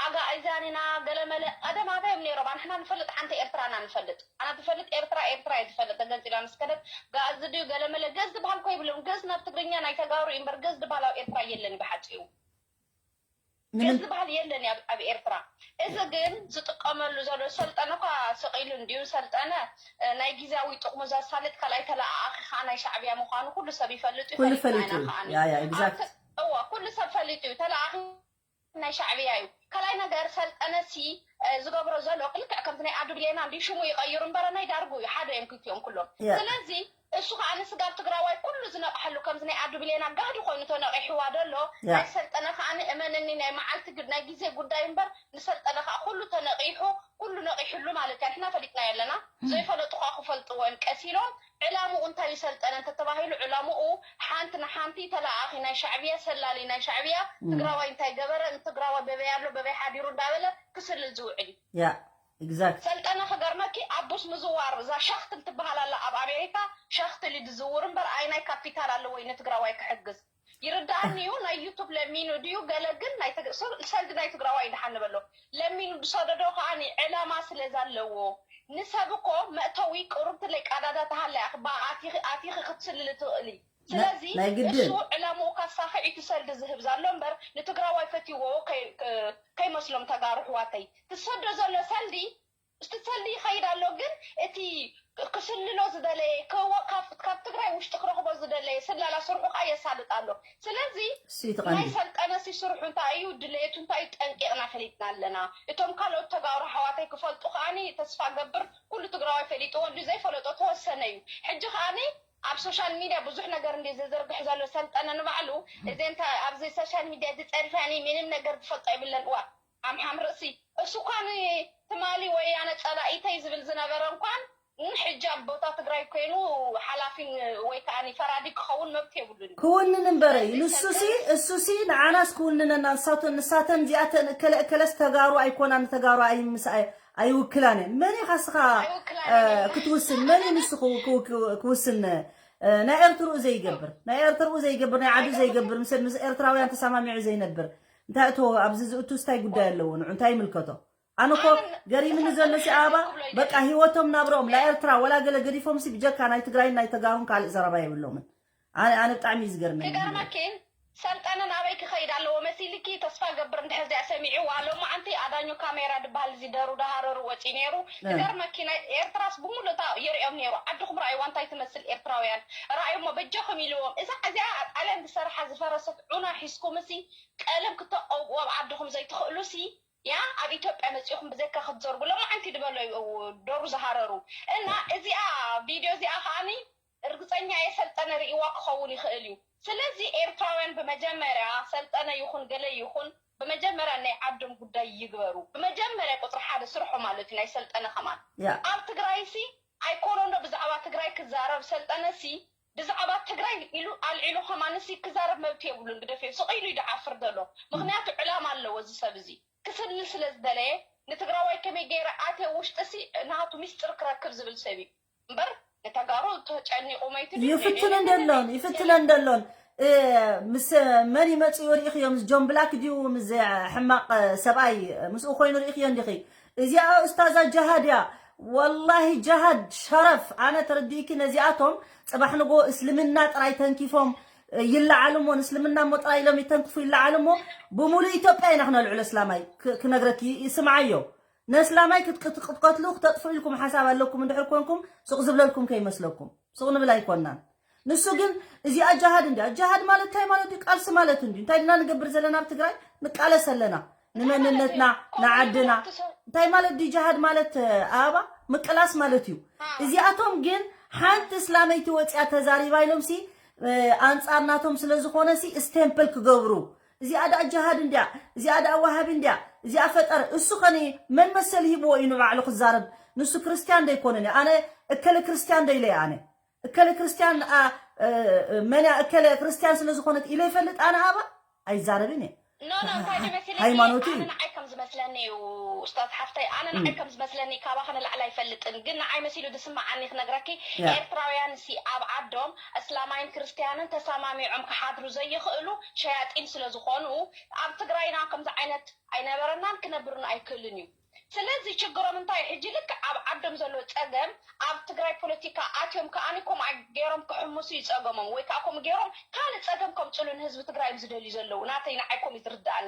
ኣግኣዝያን ኢና ገለመለ፣ ቀደም ኣበይ እዮም ነይሮም? ኣንሕና ንፈልጥ ሓንቲ ኤርትራ ኢና ንፈልጥ። ኣነ ትፈልጥ ኤርትራ፣ ኤርትራ እየ ትፈልጥ። ተገንፂላ ምስ ከደት፣ ግእዝ ድዩ ገለመለ፣ ግእዝ ዝበሃል እኮ የብሎም። ግእዝ ናብ ትግርኛ ናይ ተጋሩ እዩ እምበር ግእዝ ዝበሃል ኣብ ኤርትራ የለን እዩ ብሓፂሩ። ግእዝ ንምን-፣ ዝበሃል የለን እዩ ኣብ፣ ኣብ ኤርትራ። እዚ ግን ዝጥቀመሉ ዘሎ ሰልጠነ እኳ ስቕ ኢሉ እንድዩ ሰልጠነ፣ እ፣ ናይ ግዝያዊ ጥቕሙ ዘሳልጥ ካልኣይ ተለኣኣኺ ኸዓ ናይ ሻዕብያ ምዃኑ ኩሉ ሰብ ይፈልጥ እዩ፣ ኩሉ ፈሊጥና ፈሊጡ ኢና እዩ። ኸዓ። ያ፣ ያ፣ exact። ኣብቲ-፣ እዋ፣ ኩሉ ሰብ ፈሊጡ እዩ። ተለኣኣኺ ናይ ሻዕብያ እዩ። ካልኣይ ነገር ሰልጠነ ሲ፣ እ፣ ዝገብሮ ዘሎ ክልክዕ ከምቲ ናይ ኣዱ ብሌና እንድዩ ሽሙ ይቐይሩ እምበር ናይ ዳርጉ እዩ። ሓደ እዮም ክልቲኦም ኩሎም። ያ። ስለዚ እሱ ኸዓ ንስጋብ ትግራዋይ ኩሉ ዝነቕሐሉ ከምዚ ናይ ኣዱ ብሌና ጋህዲ ኮይኑ ተነቒሕዋ ደሎ፣ ያ። ናይ ሰልጠነ ኸዓ እመንኒ ናይ መዓልቲ ግድ ናይ ግዜ ጉዳይ እምበር ንሰልጠነ ኸዓ ኩሉ ተነቒሑ ኩሉ ነቒሕሉ ማለት እያ። ንሕና ፈሊጥና የለና። እም። ዘይፈለጡ ኸዓ ክፈልጥዎ እዮም ቀስ ኢሎም። ዕላምኡ እንታይ እዩ ሰልጠነ እንተተባሂሉ ዕላምኡ ሓንቲ ንሓንቲ ተለኣኣኺ ናይ ሻዕብያ፣ ሰላሊ ናይ ሻዕብያ፣ እም። ትግራዋይ እንታይ ገበረ፣ ንትግራዋይ በበይ ኣሎ፣ በበይ ሓዲሩ እንዳበለ ክስልል ዝውዕል እዩ። ያ፣ exact። ሰልጠነ ክገርመኪ ኣቡስ ምዝዋር እዛ ሸኽትል ትበሃል ኣላ ኣብ ኣሜሪካ ሸኽትል እዩ ዝዝውር እምበር ኣይ ናይ ካፒታል ኣለዎ እዩ ንትግራዋይ ክሕግዝ። ይርዳእኒ እዩ ናይ ዩቱብ ለሚኑ ድዩ ገለ ግን ናይ ትግ-፣ ሶ-፣ ሰልዲ ናይ ትግራዋይ እዩ ድሓን ንበሎ። ለሚኑ ዝሰደዶ ከዓኒ ዕላማ ስለ ዘለዎ ንሰብ እኮ መእተዊ ቅሩብ ትለይ ቀዳዳ ተሃለያ ክባ ኣቲኺ፣ ኣቲኺ ክትስልሊ ትኽእሊ። ስለዚ ናይ ግድን። እሱ ዕላምኡ ካሳኺ እቲ ሰልዲ ዝህብ ዘሎ እምበር ንትግራዋይ ፈትይዎ ከይ-፣ ከ-፣ ከይመስሎም ተጋሩ ኣሕዋተይ። ትሰዶ ዘሎ ሰልዲ፣ እቲ ሰልዲ ይኸይድ ኣሎ፣ ግን እቲ ክስልሎ ዝደለየ፣ ከዎ-፣ ካብ፣ ካብ ትግራይ ውሽጢ ክረኽቦ ዝደለየ ስለላ ስርሑ ከኣ የሳልጥ ኣሎ። ስለዚ እሱ እዩ እቲ ናይ ቀንዲ። ሰልጠነ ሲ ስርሑ እንታይ እዩ፣ ድሌቱ እንታይ እዩ፣ ጠንቂቕና ፈሊጥና ኣለና። እቶም ካልኦት ተጋሩ ኣሕዋተይ ክፈልጡ ከኣኒ ተስፋ ገብር፣ ኩሉ ትግራዋይ ፈሊጥዎ እንድዩ፣ ዘይፈለጦ ተወሰነ እዩ። ሕጂ ከኣኒ ኣብ ሶሻል ሚድያ ብዙሕ ነገር እንድዩ ዘዘርግሕ ዘሎ ሰልጠነ ንባዕሉ፣ እዚ እንታይ ኣብዚ ሶሻል ሚድያ እዚ ጸሪፋኒ ምንም ነገር ዝፈልጦ የብለን። እዋ፣ ሓምሓም ርእሲ። እሱ እኳ ንትማሊ ወያነ ጸላኢተይ ዝብል ዝነበረ እንኳን፣ ን-፣ ሕጂ ኣብ ቦታ ትግራይ ኮይኑ ሓላፊን ወይ ከኣ ፈራዲ ክኸውን መብት የብሉን። ክውንን እምበረ እዩ። ስለዚ ንሱ ሲ፣ ሰልጠነ እሱ ሲ ንዓናስ ክውንነና፣ ንሳቶ-፣ ንሳተን እዚኣተን እከለ እከለስ ተጋሩ ኣይኮና፣ ንተጋሩ ኣይምስ-፣ ኣይ-፣ ኣይውክላን እየን። መን እዩ ካስኻ፣ ኣይውክላን እ፣ እየን። ክትውስን? መን እዩ ንሱ ክው-፣ ክው-፣ ክው-፣ ክውስን? እ፣ ናይ ኤርትርኡ ዘይገብር፣ ናይ ኤርትርኡ ዘይገብር፣ ናይ ዓዱ ኣይገብር። ዘይገብር፣ ምስ፣ ምስ ኤርትራውያን ተሰማሚዑ ዘይነብር፣ እንታይ እቶ ኣብዚ ዝእቱ እንታይ ጉዳይ ኣለዎ? ንዑ እንታይ ይምልከቶ? ኣነ እኮ ኣነ ገሪምኒ ዘሎ ሲ ኣባ፣ ክብሎ ይደሊ። በቃ ህይወቶም ናብረኦም ናይ ኤርትራ ወላ ገለ ገዲፎም ሲ ብጀካ ናይ ትግራይን ናይ ተጋሩን ካልእ ዘረባ የብሎምን። ኣነ፣ ኣነ ብጣዕሚ እዩ ዝገርመኒ። ክገርመኪ ሰልጠነ ናበይ ክኸይድ ኣለዎ መሲልኪ? ተስፋ ገብር እንድሕር እዚኣ ሰሚዕዋ፣ ሎማዓንቲ ኣዳኞ ካሜራ ድበሃል እዚ ደሩ ዳሃረሩ ወፂኡ ነይሩ። እ። ክገርመኪ ናይ ኤርትራስ ብምሉእ እታ የርእዮም ነይሩ። ዓድኹም ረኣይዋ እንታይ ትመስል ኤርትራውያን። ረኣይሞ በጃኹም ኢልዎም። እዛ፣ እዚኣ ጣልያን ዝሰርሓ ዝፈረሰት ዑና ሒዝኩም ሲ ቀለም ክተቀውቅዎ ኣብ ዓድኹም ዘይትኽእሉ ሲ ያ ኣብ ኢትዮጵያ መፂኹም ብዘይካ ክትዘርጉ ሎማዓንቲ ድበሎ እዩ ደሩ ዝሃረሩ። እና እዚኣ ቪድዮ እዚኣ ከዓኒ እርግፀኛ እየ ሰልጠነ ርእይዋ ክኸውን ይኽእል እዩ። ስለዚ ኤርትራውያን ብመጀመርያ ሰልጠነ ይኹን ገለ ይኹን ብመጀመርያ ናይ ዓዶም ጉዳይ ይግበሩ። ብመጀመርያ ቁፅሪ ሓደ ስርሑ ማለት እዩ ናይ ሰልጠነ ከማን። ያ። ኣብ ትግራይ ሲ ኣይኮኖ እንዶ ብዛዕባ ትግራይ ክዛረብ ሰልጠነ ሲ ብዛዕባ ትግራይ ኢሉ ኣልዒሉ ከማን ሲ ክዛረብ መብት የብሉን። ግደፍዮ ስቕ ኢሉ እዩ ድዓፍር ዘሎ። ምኽንያቱ ዕላማ ኣለዎ እዚ ሰብ እዚ። ክስልል ስለ ዝደለየ ንትግራዋይ ከመይ ገይረ ኣትየ ውሽጢ ሲ ናቱ ሚስጥር ክረክብ ዝብል ሰብ እዩ። እምበር ንተጋሩ ተጨኒቑ መይቱ ድዩ ይፍትነን ነይሩ? ደሎን፣ ይፍትነን ደሎን። እ፣ ምስ መን ይመጽኡ ርኢኽዮ? ምስ ጆን ብላክ ድዩ? ምስ ሕማቕ ሰብኣይ ምስኡ ኮይኑ ርኢኽዮ እንዲኺ? እዚኣ ኡስታዛ ጀሃድ እያ። ወላሂ ጀሃድ ሸረፍ። ኣነ ተረዲእኪ ነዚኣቶም ጽባሕ ንጎ እስልምና ጥራይ ተንኪፎም ይለዓሉ እሞ፣ ንእስልምና እሞ ጥራይ ኢሎም ይተንክፉ ይለዓሉ እሞ፣ ብምሉእ ኢትዮጵያ ኢና ክነልዕሎ እስላማይ ክ-፣ ክነግረኪ ይስምዓዮ። ነስላማይ ክት-፣ ክት-፣ ክትቀትሉ ክተጥፍኡ ኢልኩም ሓሳብ ኣለኩም እንድሕር ኮንኩም፣ ስቕ ዝብለልኩም ከይመስለኩም። ስቕ ንብል ኣይኮንናን። ንሱ ግን እዚኣ ጃሃድ እንዲያ። ጃሃድ ማለት እንታይ ማለት እዩ? ቃልሲ ማለት እንዲ እንታይ ድና ንገብር ዘለና ኣብ ትግራይ? ንቃለስ ኣለና ንመንነትና ንዓድና። እንታይ ማለት ድዩ ጃሃድ ማለት? ኣበባ ምቅላስ ማለት እዩ። እዚኣቶም ግን ሓንቲ እስላመይቲ ወፂኣ ተዛሪባ ኢሎም ሲ ኣንፃር ናቶም ስለ ዝኾነ ሲ ስቴምፕል ክገብሩ። እዚኣ ደኣ ጃሃድ እንድያ፣ እዚኣ ደኣ ዋሃቢ እንድያ፣ እዚኣ ፈጠር። እሱ ኸኒ መን መሰል ሂብዎ እዩ ንባዕሉ ክዛረብ? ንሱ ክርስትያን ዶ ኣይኮነን? ኣነ እከለ ክርስትያን ዶ ኢለ ኣነ እከለ ክርስትያን መን እከለ ክርስትያን ስለ ዝኾነት ኢለ ይፈልጥ ኣነ ኣባ ኣይዛረብን እየ። ኖ ኖ እንታይ መሲለኪ ሃይማኖቱ ኣነ ንዓይ ከም ዝመስለኒ እዩ። ኡስታዝ ሓፍተይ ኣነ ንዓይ ከም ዝመስለኒ ካባኺ ንላዕሊ ኣይፈልጥን፣ ግን ንዓይ መሲሉ ዝስምዓኒ ክነግረኪ። ኤርትራውያን ሲ ኣብ ዓዶም እስላማይን ክርስትያንን ተሰማሚዖም ክሓድሩ ዘይኽእሉ ሸያጢን ስለ ዝኾኑ ኣብ ትግራይና ከምዚ ዓይነት ኣይነበረናን ክነብርን ኣይክእልን እዩ። ስለዚ ችግሮም እንታይ ሕጂ ልክዕ ኣብ ዓዶም ዘሎ ጸገም ኣብ ትግራይ ፖለቲካ ኣትዮም ከኣኒ ከምኡ ገይሮም ክሕምሱ ይጸገሞም ወይ ከዓ ከምኡ ገይሮም ካልእ ጸገም ከምፅሉ ንህዝቢ ትግራይ እዮም ዝደልዩ ዘለዉ። ናተይ ንዓይ ከምኡ እዩ ዝርድኣኒ።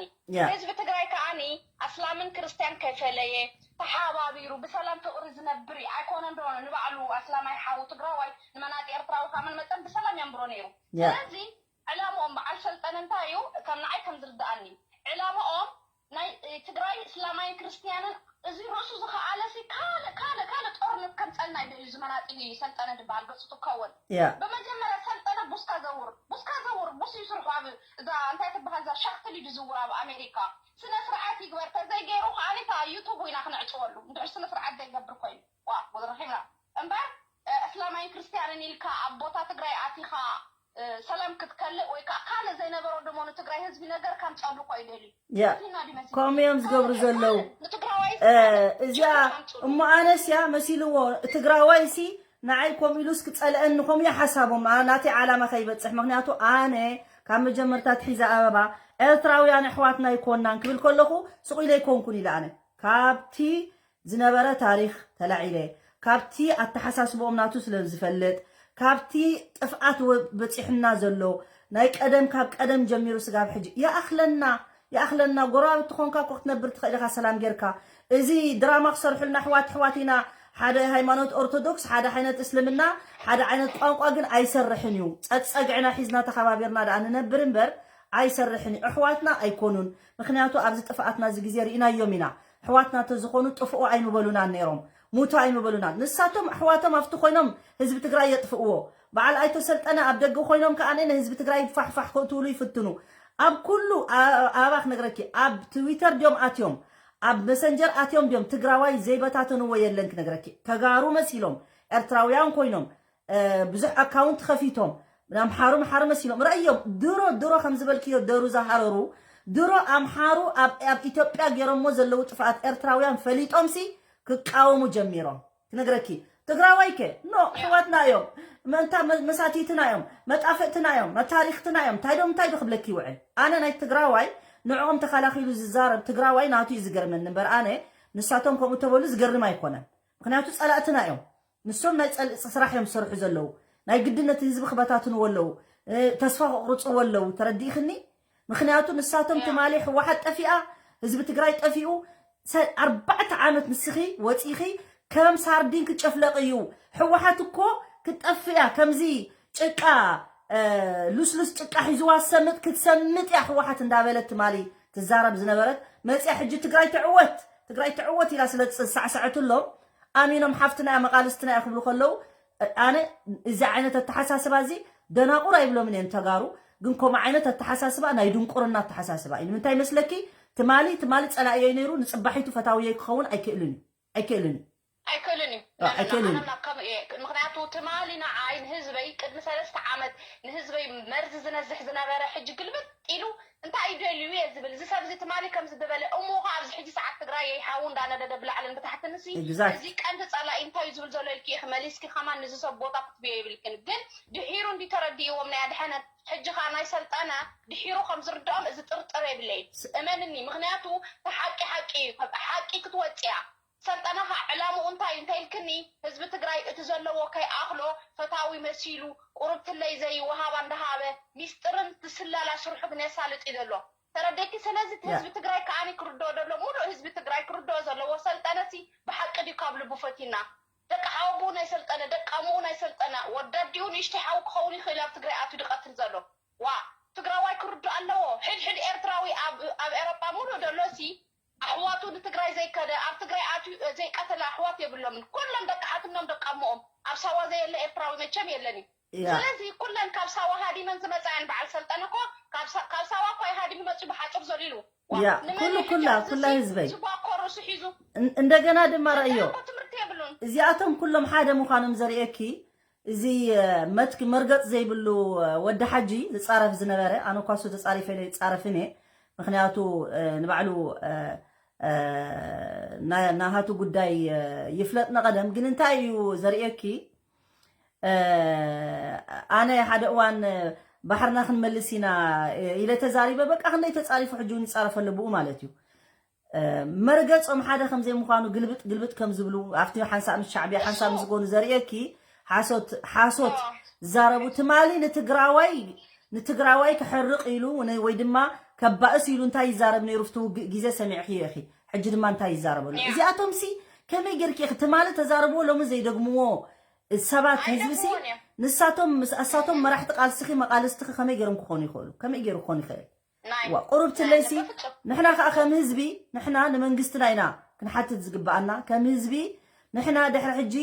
ህዝቢ ትግራይ ከኣኒ ኣስላምን ክርስትያን ከይፈለየ ተሓባቢሩ ብሰላም ፍቕሪ ዝነብር እዩ። ኣይኮነን ዶ ንባዕሉ ኣስላማይ ሓዉ ትግራዋይ ንመናጢ ኤርትራዊ ካብ መን መጠን ብሰላም የንብሮ ነይሩ። ስለዚ ዕላምኦም በዓል ሰልጠነ እንታይ እዩ ከም ንዓይ ከም ዝርድኣኒ ዕላምኦም ናይ ትግራይ እስላማይን ክርስትያንን እዚ ርእሱ ዝኸኣለ ሲ ካልእ ካልእ ካልእ ጦርነት ከምፀልና ይደልዩ ዝመናጢ ሰልጠነ ዝበሃል ገፁ ትከውን ብመጀመርያ ሰልጠነ ቡስካ ዘውር ቡስካ ዘውር ቡስ ይስርሑ ኣብ እዛ እንታይ ትበሃል እዛ ሻክትል እዩ ዝውር ኣብ ኣሜሪካ ስነ ስርዓት ይግበር ተዘይገይሩ ከዓኒ እታ ዩቱቡ ኢና ክነዕፅወሉ እንድሕር ስነ ስርዓት ዘይገብር ኮይኑ ዋ ረኺብና እምበር እስላማይን ክርስትያንን ኢልካ ኣብ ቦታ ትግራይ ኣቲኻ ሰላም ክትከልእ ወይ ከዓ ካልእ ዘይነበሮ ደሞ ንትግራይ ህዝቢ ነገር ከምፀሉ እኮ ይደልዩ ያ ከምኡ እዮም ዝገብሩ ዘለዉ። እዚኣ እሞ ኣነስ እያ መሲልዎ ትግራዋይ ሲ ንዓይ ከምኡ ኢሉስ ክፀልአኒ ከምኡ እያ ሓሳቦም ናተይ ዓላማ ከይበፅሕ። ምክንያቱ ኣነ ካብ መጀመርታ ትሒዛ ኣበባ ኤርትራውያን ኣሕዋትና ኣይኮናን ክብል ከለኹ ስቕ ኢለ ኣይኮንኩን ኢለ ኣነ ካብቲ ዝነበረ ታሪኽ ተላዒለ ካብቲ ኣተሓሳስብኦም ናቱ ስለ ዝፈልጥ ካብቲ ጥፍኣት በፂሑና ዘሎ ናይ ቀደም ካብ ቀደም ጀሚሩ ስጋብ ሕጂ ይኣኽለና ይኣኽለና ጎረባብቲ ኾንካ እኮ ክትነብር ትኽእል ኢኻ ሰላም ጌርካ እዚ ድራማ ክሰርሑልና ኣሕዋት ኣሕዋት ኢና ሓደ ሃይማኖት ኦርቶዶክስ ሓደ ዓይነት እስልምና ሓደ ዓይነት ቋንቋ ግን ኣይሰርሕን እዩ ፀግዕና ሒዝና ተኸባቢርና ደኣ ንነብር እምበር ኣይሰርሕን እዩ ኣሕዋትና ኣይኮኑን ምኽንያቱ ኣብዚ ጥፍኣትና እዚ ግዜ ርኢናዮም ኢና ኣሕዋትና ተዝኾኑ ጥፍኡ ኣይምበሉናን ነይሮም ሙቱ ኣይምበሉናን ንሳቶም ኣሕዋቶም ኣብቲ ኮይኖም ህዝቢ ትግራይ የጥፍእዎ በዓል ኣይተ ሰልጠነ ኣብ ደገ ኮይኖም ከኣ ንህዝቢ ትግራይ ፋሕፋሕ ከእትውሉ ይፍትኑ ኣብ ኩሉ ኣበባ ክነግረኪ ኣብ ትዊተር ድዮም ኣትዮም ኣብ መሰንጀር ኣትዮም ድዮም ትግራዋይ ዘይበታተንዎ የለን ክነግረኪ ተጋሩ መሲሎም ኤርትራውያን ኮይኖም ብዙሕ ኣካውንት ከፊቶም ኣምሓሩ ምሓሩ መሲሎም ረእዮም ድሮ ድሮ ከም ዝበልክዮ ደሩ ዝሃረሩ ድሮ ኣምሓሩ ኣብ ኢትዮጵያ ገይሮሞ ዘለዉ ጥፍኣት ኤርትራውያን ፈሊጦምሲ ክቃወሙ ጀሚሮም ክነግረኪ ትግራዋይ ከ ኖ ኣሕዋትና እዮም መንታ መሳቲትና እዮም መጣፍእትና እዮም መታሪክትና እዮም እንታይ ዶም እንታይ ዶ ክብለኪ ይውዕል ኣነ ናይ ትግራዋይ ንዕኦም ተኸላኺሉ ዝዛረብ ትግራዋይ ናቱ እዩ ዝገርመኒ እምበር ኣነ ንሳቶም ከምኡ ተበሉ ዝገርም ኣይኮነን ምክንያቱ ፀላእትና እዮም ንሶም ናይ ፀልኢ ስራሕ እዮም ዝሰርሑ ዘለዉ ናይ ግድነት ህዝቢ ክበታትንዎ ኣለዉ ተስፋ ክቕርፅዎ ኣለዉ ተረዲእኽኒ ምኽንያቱ ንሳቶም ትማሊ ህወሓት ጠፊኣ ህዝቢ ትግራይ ጠፊኡ ኣርባዕተ ዓመት ንስኺ ወፂኺ ከም ሳርዲን ክጨፍለቕ እዩ ህወሓት እኮ ክትጠፍእ እያ ከምዚ ጭቃ ሉስሉስ ጭቃ ሒዝዋ ሰምጥ ክትሰምጥ እያ ህወሓት እንዳበለት ትማሊ ትዛረብ ዝነበረት መፅያ ሕጂ ትግራይ ትዕወት ትግራይ ትዕወት ኢላ ስለ ዝሳዕሰዐትሎም ኣሚኖም ሓፍትና እያ መቓልስትና እያ ክብሉ ከለዉ ኣነ እዚ ዓይነት ኣተሓሳስባ እዚ ደናቑር ኣይብሎምን እየን ተጋሩ ግን ከምኡ ዓይነት ኣተሓሳስባ ናይ ድንቁርና ኣተሓሳስባ እዩ ንምንታይ መስለኪ ትማሊ ትማሊ ፀላእየይ ነይሩ ንፅባሒቱ ፈታውየይ ክኸውን ኣይክእልን እዩ ኣይክእልን እዩ ኣይክእልን ኣነና ከምኡ እየ ምክንያቱ ትማሊ ንዓይ ንህዝበይ ቅድሚ ሰለስተ ዓመት ንህዝበይ መርዚ ዝነዝሕ ዝነበረ ሕጂ ግልብጥ ኢሉ እንታይ እዩ ደልዩ እየ ዝብል እዚ ሰብ እዚ ትማሊ ከም ዝድበለ እሞ ከ ኣብዚ ሕጂ ሰዓት ትግራይ የይ ሓዉ እንዳነደደ ብላዕልን ብታሕትን ሲ እዚ ቀንዲ ጸላኢ እንታይ እዩ ዝብል ዘሎ ኢልኪ ኢኺ መሊስኪ ከማን ንዚ ሰብ ቦታ ክትብዮ የብልክን ግን ድሒሩ እንዲ ተረዲእዎም ናይ ኣድሐነት ሕጂ ከኣ ናይ ሰልጠነ ድሒሩ ከም ዝርድኦም እዚ ጥርጥር የብለይ እመንኒ ምክንያቱ ተሓቂ ሓቂ እዩ ሓቂ ክትወፅያ ሰልጠነ ኸዓ ዕላምኡ እንታይ እንተኢልክኒ ህዝቢ ትግራይ እቲ ዘለዎ ከይኣኽሎ ፈታዊ መሲሉ ቁርብትለይ ዘይወሃባ እንዳሃበ ሚስጥርን ትስለላ ስርሑ ግን የሳልጥ እዩ ዘሎ ተረደኪ ስለዚ እቲ ህዝቢ ትግራይ ከዓኒ ክርድኦ ዘሎ ሙሉእ ህዝቢ ትግራይ ክርድኦ ዘለዎ ሰልጠነ ሲ ብሓቂ ድዩ ካብ ልቡ ፈቲና ደቂ ሓወብኡ ናይ ሰልጠነ ደቂ ኣምኡ ናይ ሰልጠነ ወዲ ኣዲኡ ንእሽተይ ሓው ክኸውን ይኽእል ኣብ ትግራይ ኣትዩ ዝቐትል ዘሎ። ዋ ትግራዋይ ክርዱ ኣለዎ። ሕድሕድ ኤርትራዊ ኣብ ኣብ ኤሮጳ ሙሉእ ዘሎ ሲ ኣሕዋቱ ንትግራይ ዘይከደ ኣብ ትግራይ ኣትዩ ዘይቀተለ ኣሕዋት የብሎምን። ኩሎም ደቂ ሓትኖም ደቂ ኣሞኦም ኣብ ሳዋ ዘየለ ኤርትራዊ መቸም የለን እዩ። ያ ስለዚ ኩለን ካብ ሳዋ ሃዲመን ዝመፃ እየን። በዓል ሰልጠነ እኮ ካብ ሳ- ካብ ሳዋ እኮ ሃዲሙ መፂኡ ብሓፁር ዘሊሉ። ዋ፣ ያ፣ ንመን ኩሉ ይሕግዝ ኩላ- እዚ ኩላ ሲ ህዝበይ። ዝቧኮሩ ስሒዙ እን- እንደገና ድማ ረእዮ እኮ ትምህርቲ የብሉን። እዚኣቶም ኩሎም ሓደ ምዃኖም ዘርእየኪ እዚ እ፣ መትክ መርገፅ ዘይብሉ እ፣ ወዲ ሓጂ ዝፃረፍ ዝነበረ ኣነ እኳ እሱ ተፃሪፈ ኢለ ይፃረፍን እየ። ምክንያቱ እ፣ ንባዕሉ እ፣ እ፣ ና- ናሃቱ ጉዳይ እ፣ ይፍለጥ ነቐደም ግን እንታይ እዩ ዘርእየኪ እ፣ ኣነ ሓደ እዋን እ፣ ባሕርና ክንመልስ ኢና እ፣ ኢለ ተዛሪበ በቃ ክንደይ ተፃሪፉ ሕጂ እውን ይፃረፍ ኣሎ ብኡ ማለት እዩ። መርገፆም ሓደ ከምዘይ ምዃኑ ግልብጥ ግልብጥ ከም ዝብሉ ኣብቲ ሓንሳብ ምስ ሻዕብያ ሓንሳብ ምስ ጎኑ ዘርእየኪ ሓሶት ሓሶት ዝዛረቡ ትማሊ ንትግራዋይ ንትግራዋይ ክሕርቕ ኢሉ ን- ወይ ድማ ከባእስ ኢሉ እንታይ ይዛረብ ነይሩ ኣብቲ ውግእ ግዜ ሰሚዕክዮ ኢኺ። ሕጂ ድማ እንታይ ይዛረብ ኣሎ? እዚኣቶም ሲ ከመይ ጌርኪ ኢኺ ትማሊ ተዛረብዎ ሎሚ ዘይደግምዎ ሰባት ህዝቢ ሲ ኣይደግምዎን እዮም። ንሳቶም ምስ ኣሳቶም መራሕቲ ቃልስኺ መቃልስትኺ ከመይ ገይሮም ክኾኑ ይኽእሉ? ከመይ ገይሩ ክኾኑ ይኽእል? ናይ ዋ ቁሩብ ትለይሲ ናይ በፍጹም። ንሕና ከዓ ከም ህዝቢ ንሕና ንመንግስትና ኢና ክንሓትት ዝግበኣና ከም ህዝቢ ንሕና ድሕሪ ሕጂ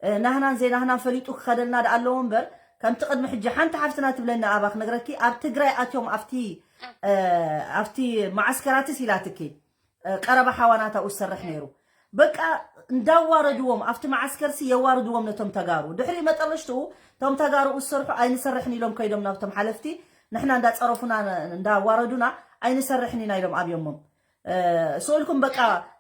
እ፣ ናህናን ዘይናህናን ፈሊጡ ክኸደልና ደኣ ኣለዎ እምበር ከምቲ ቅድሚ ሕጂ ሓንቲ ሓፍትና ትብለኒ ኣባ ክነግረኪ ኣብ ትግራይ ኣትዮም ኣብቲ እ፣ ኣብቲ መዓስከራትስ ኢላትኪ እ፣ ቀረባ ሓዋና ታኡ ዝሰርሕ ነይሩ በቃ እንዳዋረድዎም ኣብቲ መዓስከርሲ የዋርድዎም ነቶም ተጋሩ ድሕሪ መጠረሽትኡ እቶም ተጋሩ ዝሰርሑ ኣይንሰርሕን ኢሎም ከይዶም ናብቶም ሓለፍቲ ንሕና እንዳፀረፉና እንዳዋረዱና ኣይንሰርሕን ኢና ኢሎም ኣብዮሞም እ፣ ስእልኩም በቃ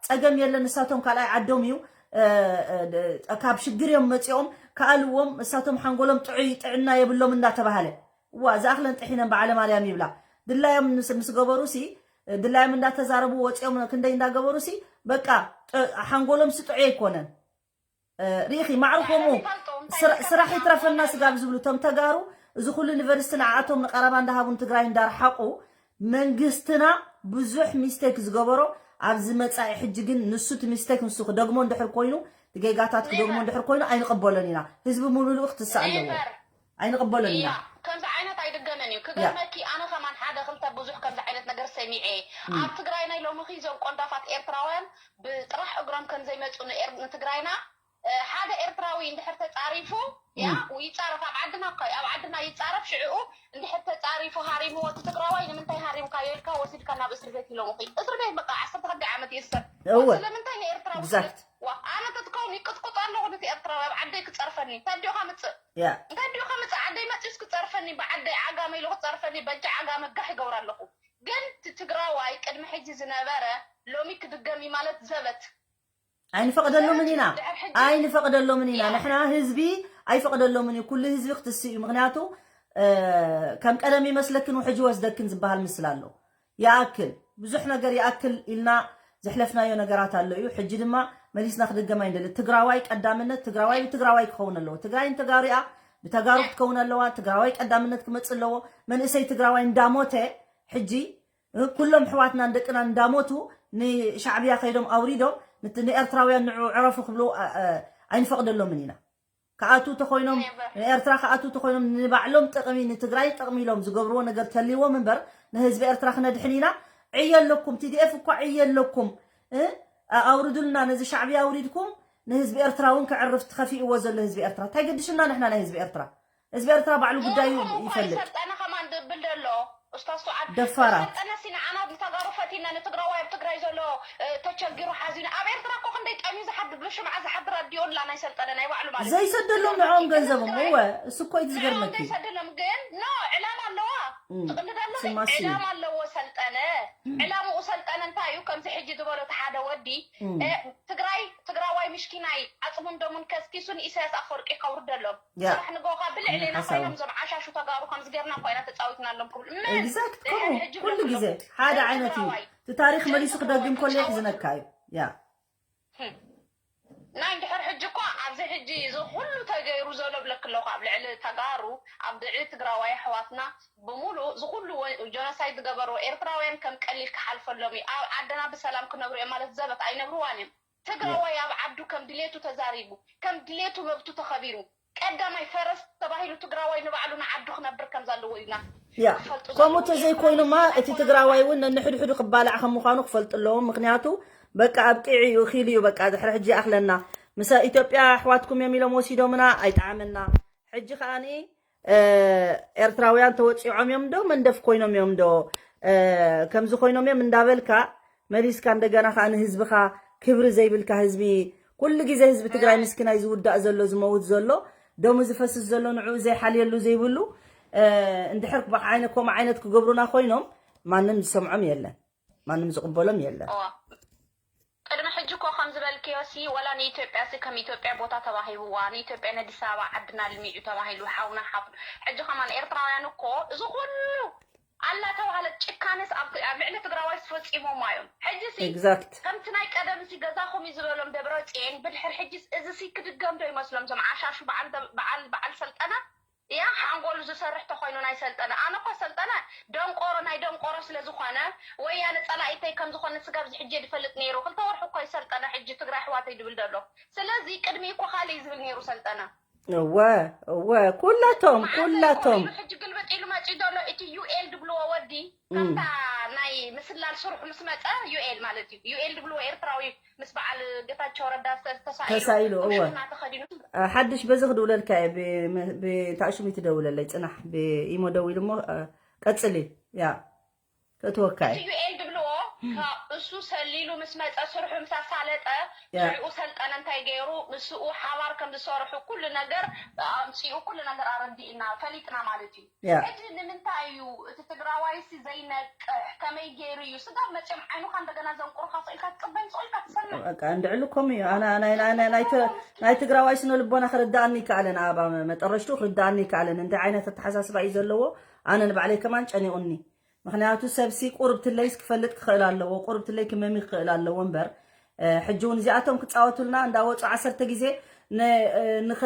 ፀገም የለን ንሳቶም ካልኣይ ዓዶም እዩ እ፣ እ፣ ድ- ካብ ሽግር እዮም መፂኦም ከኣልዎም እሳቶም ሓንጎሎም ጥዑይ ጥዕና የብሎም እንዳተባሃለ ዋ ዝኣኽለን ጥሒነን በዓለ ማርያም ይብላ ድላዮም ምስ ምስ ገበሩ ሲ ድላዮም እንዳተዛረቡ ወፂኦም ክንደይ እንዳገበሩ ሲ በቃ ጥ- ሓንጎሎም ሲ ጥዑይ ኣይኮነን እ፣ ርኢኺ ማዕርፎሙ ይፈልጡ፣ እንታይ ስራ- ይፈልጡ? ስራሕ ይትረፈና ስጋብ ዝብሉ እቶም ተጋሩ እዚ ኩሉ ዩኒቨርሲቲ ንዓኣቶም ንቀረባ እንዳሃቡ ንትግራይ እንዳርሓቁ መንግስትና ብዙሕ ሚስቴክ ዝገበሮ ኣብዚ መፃኢ ሕጂ ግን ንሱ እቲ ሚስቴክ ንሱ ክደግሞ እንድሕር ኮይኑ እቲ ጌጋታት ክደግሞ እንድሕር ኮይኑ ኣይንቀበሎን ኢና ህዝቢ ሙሉእ ክትሳእ ኣለዎ Never። ኣይንቀበሎን ኢና ያ ከምዚ ዓይነት ኣይድገመን እዩ ክገርመኪ ኣነ ከማን ሓደ ክልተ ብዙሕ ከምዚ ዓይነት ነገር ሰሚዐ ኣብ ትግራይ ናይ ሎምኺ እዞም ቆንዳፋት ኤርትራውያን ብጥራሕ እግሮም ከም ዘይመፁ ንኤር- ንትግራይና እ፣ ሓደ ኤርትራዊ እንድሕር ተፃሪፉ ያ ይፃረፍ ኣብ ዓድና እኮ እዩ ኣብ ዓድና ይፃረፍ ሽዕኡ እንድሕር ተፃሪፉ ሃሪምዎ እቲ ትግራዋይ ንምንታይ ሃሪምካዮ ኢልካ ወሲድካ ናብ እስር ቤት ኢሎምኺ እስር ቤት በቃ ዓሰርተ ክልተ ዓመት ይእሰር እወ ስለምንታይ ንኤርትራዊ exact ዋ ኣነ ተትከውን ይቅጥቅጦ ኣለኹ ነቲ ኤርትራዊ ኣብ ዓደይ ክፀርፈኒ እንታይ ድዩ ከምፅእ ያ እንታይ ድዩ ከምፅእ ዓደይ መፂኡስ ክፀርፈኒ ብዓደይ ዓጋመ ኢሉ ክፀርፈኒ በጃ ዓጋመ ጋሕ ይገብር ኣለኹ ግን እቲ ትግራዋይ ቅድሚ ሕጂ ዝነበረ ሎሚ ክድገም እዩ ማለት ዘበት ኣይንፈቅደሎምን ኢና ድሕር ሕጂ ኣይንፈቅደሎምን ኢና ያ። ንሕና ህዝቢ ኣይፈቅደሎምን እዩ ኩሉ ህዝቢ ክትስእ እዩ ምክንያቱ እ፣ ከም ቀደም ይመስለክን ውሕጂ ወስደክን ዝበሃል ምስል ኣሎ ይኣክል ብዙሕ ነገር ይኣክል ኢልና ዘሕለፍናዮ ነገራት ኣሎ እዩ ሕጂ ድማ መሊስና ክድገም ኣይንደሊ ትግራዋይ ቀዳምነት ትግራዋይ ብትግራዋይ ክኸውን ኣለዎ ትግራይ ንተጋሩያ ብተጋሩ ክትከውን ኣለዋ ትግራዋይ ቀዳምነት ክመፅእ ኣለዎ መንእሰይ ትግራዋይ እንዳሞተ ሕጂ እ፣ ኩሎም ኣሕዋትና ደቅና እንዳሞቱ ንሻዕብያ ከይዶም ኣውሪዶም ንቲ ንኤርትራውያን ንዑ ዕረፉ ክብሉ እ፣ እ፣ ኣይንፈቅደሎምን ኢና ክኣትዉ ተኮይኖም ንኤርትራ ክኣትዉ ተኮይኖም ንባዕሎም ጥቅሚ ንትግራይ ጥቅሚ ኢሎም ዝገብርዎ ነገር ተልዎም እምበር ንህዝቢ ኤርትራ ክነድሕን ኢና ዕዮ ኣለኩም ቲዲኤፍ እኳ ዕዮ ኣለኩም እ፣ ኣውርዱልና ነዚ ሻዕብያ ኣውሪድኩም ንህዝቢ ኤርትራ እውን ክዕርፍ ትኸፊእዎ ዘሎ ህዝቢ ኤርትራ እንታይ ገድሽና ንሕና ናይ ህዝቢ ኤርትራ ህዝቢ ኤርትራ ባዕሉ ጉዳዩ ይፈልጥ ሰልጠነ ከማን ድብል ደሎ እስታሱ ዓድ ደፋራት ሰልጠነ ሲ ንዓና ንተጋሩ ፈቲና ንትግራዋይ ኣብ ትግራይ ዘሎ እ፣ ተቸጊሩ ሓዚኑ ኣብ ኤርትራ እኮ ክንደይ ጠምዩ ዝሓድር ብሽምዓ ዝሓድር ኣዲዮ ኣላ ናይ ሰልጠነ ናይ ባዕሉ ማለት እዩ። ዘይሰደሎም ንዕኦም ገንዘቦም እወ እሱ እኮ እዩ ዝገርመኪ ዘይሰደሎም ግን ኖ ዕላማ ኣለዋ እም፣ ትቕልደሎም ስማሲ ዕላማ ኣለዎ ሰልጠነ ዕላምኡ ሰልጠነ እንታይ እዩ ከምዚ ሕጂ ዝበሎ እቲ ሓደ ወዲ እም፣ እ፣ ትግራይ ትግራዋይ ምሽኪናይ ኣፅሙን ደሙን ከስኪሱ ንኢሳያስ ኣፈወርቂ ከውርደሎም ያ ስራሕ ንጎኻ ብልዕሌና ሓሳቡ ኮይኖም እዞም ዓሻሹ ተጋሩ ከምዚ ጌርና ኮይና ተፃዊትና ኣሎም ክብሉ ምን exact ድሕር ከምኡ ሕጂ ኩሉ ብሎ ግዜ ሓደ ዓይነት እዩ ትግራዋይ እቲ ታሪክ ጀርሶ መሊሱ ክደግም ከሎ ተጫወቱ። ይሕዝነካ እዩ ያ ናይ እንድሕር ሕጂ እኳ ኣብዚ ሕጂ እዚ ኩሉ ተገይሩ ዘሎ ብለክ ኣለኹ ኣብ ልዕሊ ተጋሩ ኣብ ልዕሊ ትግራዋይ ኣሕዋትና ብምሉእ እዚ ኩሉ ወ- ጆኖሳይድ ዝገበርዎ ኤርትራውያን ከም ቀሊል ክሓልፈሎም እዩ ኣብ ዓድና ብሰላም ክነብሩ እዮም ማለት ዘበት ኣይነብርዋን እዮም ትግራዋይ ኣብ ዓዱ ከም ድሌቱ ተዛሪቡ ከም ድሌቱ መብቱ ተኸቢሩ ቀዳማይ ፈረስ ተባሂሉ ትግራዋይ ንባዕሉ ንዓዱ ክነብር ከም ዘለዎ ኢልና ያ ክፈልጡ ከምኡ ዘለዎም። ተዘይኮይኑማ እቲ ትግራዋይ እውን ነንሕድሕዱ ክባላዕ ከም ምዃኑ ክፈልጡ ኣለዎም። ምክንያቱ በቃ ኣብቂዑ እዩ፣ እኺሉ እዩ፣ በቃ ድሕሪ ሕጂ ይኣኽለና፣ ምስ ኢትዮጵያ ኣሕዋትኩም እዮም ኢሎም ወሲዶምና፣ ኣይጠዓመና። ሕጂ ከዓኒ ኤርትራውያን ተወፂዖም እዮም ዶ መንደፍ ኮይኖም እዮም ዶ ከምዚ ኮይኖም እዮም እንዳበልካ መሊስካ እንደገና ከዓ ንህዝብኻ ክብሪ ዘይብልካ ህዝቢ፣ ኩሉ ግዜ ህዝቢ ትግራይ ምስኪናይ ዝውዳእ ዘሎ ዝመውት ዘሎ ደሙ ዝፈስስ ዘሎ ንዕኡ ዘይሓልየሉ ዘይብሉ እንድሕር ብዓይነ ከምኡ ዓይነት ክገብሩና ኮይኖም ማንም ዝሰምዖም የለን፣ ማንም ዝቕበሎም የለን። ቅድሚ ሕጂ እኮ ከም ዝበልክዮ ሲ ወላ ንኢትዮጵያ ሲ ከም ኢትዮጵያ ቦታ ተባሂብዋ ንኢትዮጵያ ነዲስ ኣበባ ዓድና ልሚዑ ተባሂሉ ሓውና ሓፍ ሕጂ ከማን ኤርትራውያን እኮ እዚ ኩሉ ኣላ ተባሃለት ጭካነስ ኣብ ኣብ ልዕሊ ትግራዋይ ፈፂሞማ እዮም። ሕጂ ሲ Exact። ከምቲ ናይ ቀደም ሲ ገዛኹም እዩ ዝበሎም ደብረ ፅኤን ብድሕር ሕጂ እዚ ሲ ክድገም ዶ ይመስሎም እዞም ዓሻሹ በዓል በዓል በዓል ሰልጠነ እያ ሓንጎሉ ዝሰርሕ ተኮይኑ ናይ ሰልጠነ ኣነ እኮ ሰልጠነ ደንቆሮ ናይ ደንቆሮ ስለ ዝኾነ ወያነ ፀላኢተይ ከም ዝኾነ ስጋብ ዝሕጀ ድፈልጥ ነይሩ ክልተ ወርሒ እኮ ይሰልጠነ ሕጂ ትግራይ ኣሕዋተይ ድብል ደሎ ስለዚ ቅድሚ እኮ ካልእ እዩ ዝብል ነይሩ ሰልጠነ እወ እወ ኩላቶም ኩላቶም ሕጂ ግልብጥ ኢሉ መፂኡ ዘሎ እቲ ዩኤል ድብልዎ ወዲ ከምታ ናይ ምስላል ስርሑ ምስ መፀ ዩኤል ማለት እዩ ዩኤል ድብልዎ ኤርትራዊ ምስ በዓል ጌታቸው ረዳ ተሳኢሉ ተሳኢሉ፣ እወ። ሽና ተኸዲኑ ሓድሽ በዚ ክድውለልካ እየ ብታእሽሙ ትደውለለይ ፅናሕ ብኢሞ ደዊሉ እሞ ቀፅሊ ያ ክእትወካ እየ ዩኤል ድብልዎ ካብ እሱ ሰሊሉ ምስ መፀ ስርሑ ምስ ኣሳለጠ ያ። ንዕኡ ሰልጠነ እንታይ ገይሩ ምስኡ ሓባር ከም ዝሰርሑ ኩሉ ነገር ኣምፅኡ ኩሉ ነገር ኣረዲእና ፈሊጥና ማለት እዩ ያ። ሕጂ ንምንታይ እዩ እቲ ትግራዋይሲ ዘይነቅሕ ከመይ ገይሩ እዩ ስጋብ መፅኦም ዓይኑካ እንደገና ዘንቁሩካ ስኢልካ ትፅበ ምስ ኢልካ ትሰምዕ በቃ እንድዕሉ ከምኡ እዩ ኣነ ኣነ ኣነ ኣነ ናይ ተ- ናይ ትግራዋይ ስነ ልቦና ክርዳእኒ ይከኣለን ኣብ መጠረሽቱ ክርዳእኒ ይከኣለን እንታይ ዓይነት ኣተሓሳስባ እዩ ዘለዎ ኣነ ንባዕለይ ከማን ጨኒቑኒ ምክንያቱ ሰብሲ ቁርብትለይስ ክፈልጥ ክኽእል ኣለዎ ቁርብትለይ ክመሚ ክኽእል ኣለዎ እምበር ሕጂ እውን እዚኣቶም ክፃወቱልና እንዳወፁ ዓሰርተ ግዜ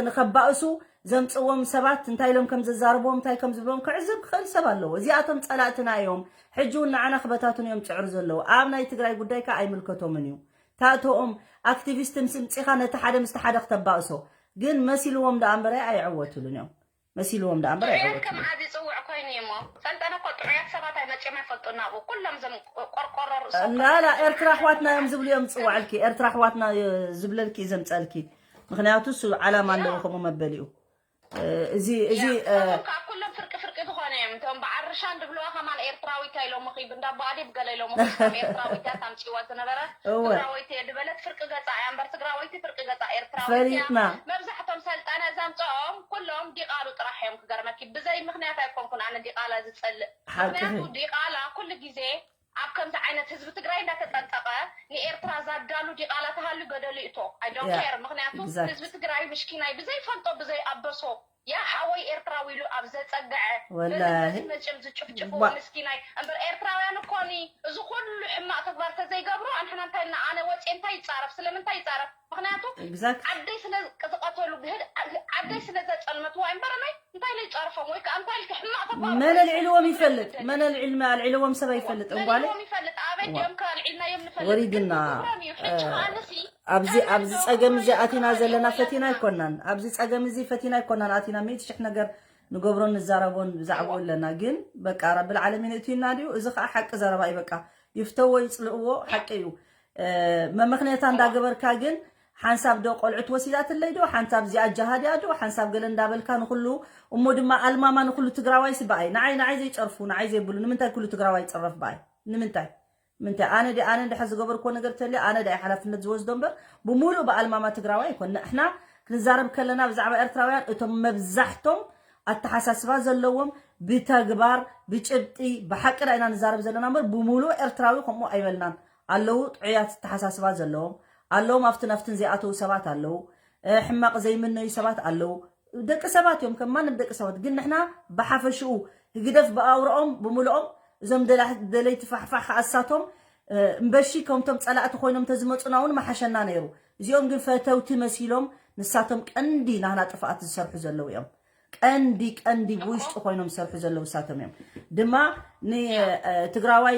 ንኸባእሱ ዘምፅዎም ሰባት እንታይ ኢሎም ከም ዘዛርብዎም እንታይ ከም ዝብሎም ክዕዘብ ክኽእል ሰብ ኣለዎ እዚኣቶም ፀላእትና እዮም ሕጂ እውን ንዓና ክበታትኑ እዮም ፅዕሩ ዘለዉ ኣብ ናይ ትግራይ ጉዳይ ከዓ ኣይምልከቶምን እዩ ታእቶኦም ኣክቲቪስት ምስ ምፅኻ ነቲ ሓደ ምስቲ ሓደ ክተባእሶ ግን መሲልዎም ደኣ እምበረ ኣይዕወትሉን እዮም መሲልዎም ደኣ እምበር ጥዑያት ኣይዕወትሉን ከም ዓዚ ፅውዕ ኮይኑ እዩ እሞ ሰልጠነ እኮ ጥዑያት ሰባት ኣይመፅኦም ኣይፈልጡ ናብኡ ኩሎም ዘም ቆርቆሮ ርእሶም ላላ ኤርትራ ኣሕዋትና እዮም ዝብሉ እዮም ዝፅዋዕልኪ ኤርትራ ኣሕዋትና ዝብለልኪ እዩ ዘምፀልኪ ምክንያቱ እሱ ዓላማ ኣለዎ ከምኡ መበሊኡ እዚ እዚ ካብ ኩሎም ፍርቂ ፍርቂ ዝኾነ እዮም እቶም በዓል ርሻን ድብልዋ ከማን ኤርትራዊት እያ ኢሎም ኺብ እንዳ ኣቦኣዴብ ገለ ኢሎም ኺብ ኤርትራዊት እያ ታምፅዋ ዝነበረ እወ ትግራወይቲ እየ ድበለት ፍርቂ ገፃ እያ እምበር ትግራወይቲ ፍርቂ ገፃ ኤርትራዊት እያ ፈሊጥና መብዛሕቶም ሰልጠነ ዘምፅኦም ኩሎም ዲቓሉ ጥራሕ እዮም ክገርመኪ ብዘይ ምክንያት ኣይኮንኩን ኣነ ዲቓላ ዝፀልእ ሓቅኺ ምክንያቱ ዲቓላ ኩሉ ግዜ ኣብ ከምዚ ዓይነት ህዝቢ ትግራይ እንዳተጠንቀቐ ንኤርትራ ዛዳሉ ዲቓላ ተሃሉ ገደሉ ይእቶ I don't Yeah, care ምክንያቱ exact. ህዝቢ ትግራይ ምሽኪናይ ብዘይፈልጦ ብዘይኣበሶ ያ ሓወይ ኤርትራዊ ኢሉ ኣብ ዘፀግዐ ወላሂ። መፅም ዝጭፍጭፉ ዋ- ምስኪናይ እምበር ኤርትራውያን እኮኒ እዚ ኩሉ ሕማቕ ተግባር ተዘይገብሩ ኣንሕና እንታይ ና ኣነ ወፂ እንታይ ይፃረፍ ስለምንታይ ይፃረፍ ምክንያቱ Exact. ዓደይ ስለ ዝቀተሉ ዓደይ ስለ ዘፀልመትዋ እምበር ናይ እንታይ ነው ይፃርፎም ወይ ከዓ እንታይ ኢልክ ሕማቕ ተግባር መን ኣልዒልዎም ይፈልጥ መን ኣልዒል ኣልዒልዎም ሰብ ኣይፈልጥ እንጓለ መን ይፈልጥ ኣበይ ድዮም ከልዒልናዮም ንፈልጥ ወሪድና፣ ግን ክብሮም እዩ ሕጂ እ፣ ከኣንሲ ኣብዚ ኣብዚ ፀገም እዚ ኣቲና ዘለና ፈቲና ኣይኮናን ኣብዚ ፀገም እዚ ፈቲና ኣይኮናን ኣቲና ሚእቲ ሽሕ ነገር ንገብሮን ንዛረቦን ብዛዕባኡ ኣለና ግን በቃ ረብል ዓለሚን እትዩና ድዩ እዚ ከዓ ሓቂ ዘረባ እዩ በቃ ይፍተዎ ይፅልእዎ ሓቂ እዩ እ፣ መመክንያታ እንዳገበርካ ግን ሓንሳብ ዶ ቆልዑት ወሲዳትለይ ዶ ሓንሳብ እዚኣ ጃሃድያ ዶ ሓንሳብ ገለ እንዳበልካ ንኩሉ እሞ ድማ ኣልማማ ንኩሉ ትግራዋይ ስበኣይ ንዓይ ንዓይ ዘይፀርፉ ንዓይ ዘይብሉ ንምንታይ ኩሉ ትግራዋይ ይፅረፍ በኣይ ንምንታይ ምንታይ ኣነ ዲ ኣነ እንድሕር ዝገበርክዎ ነገር ተልዩ ኣነ ዳይ ሓላፍነት ዝወስዶ እምበር ብምሉእ ብኣልማማ ትግራዋይ ኣይኮን ንሕና ክንዛረብ ከለና ብዛዕባ ኤርትራውያን እቶም መብዛሕቶም ኣተሓሳስባ ዘለዎም ብተግባር ብጭብጢ ብሓቂ ዳ ኢና ንዛረብ ዘለና እምበር ብምሉእ ኤርትራዊ ከምኡ ኣይበልናን ኣለዉ ጥዑያት ኣተሓሳስባ ዘለዎም ኣለዎም ኣብትን ኣብትን ዘይኣተዉ ሰባት ኣለዉ ሕማቕ ዘይምነዩ ሰባት ኣለዉ ደቂ ሰባት እዮም ከም ማንም ደቂ ሰባት ግን ንሕና ብሓፈሽኡ ህግደፍ ብኣውርኦም ብምልኦም እዞም ደላ- ደለይቲ ፋሕፋሕ ከኣሳቶም እምበሺ ከምቶም ፀላእቲ ኮይኖም ተዝመፁና እውን መሓሸና ነይሩ እዚኦም ግን ፈተውቲ መሲሎም ንሳቶም ቀንዲ ናህና ጥፍኣት ዝሰርሑ ዘለዉ እዮም ቀንዲ ቀንዲ ብውሽጢ ኮይኖም ዝሰርሑ ዘለዉ ንሳቶም እዮም ድማ ንትግራዋይ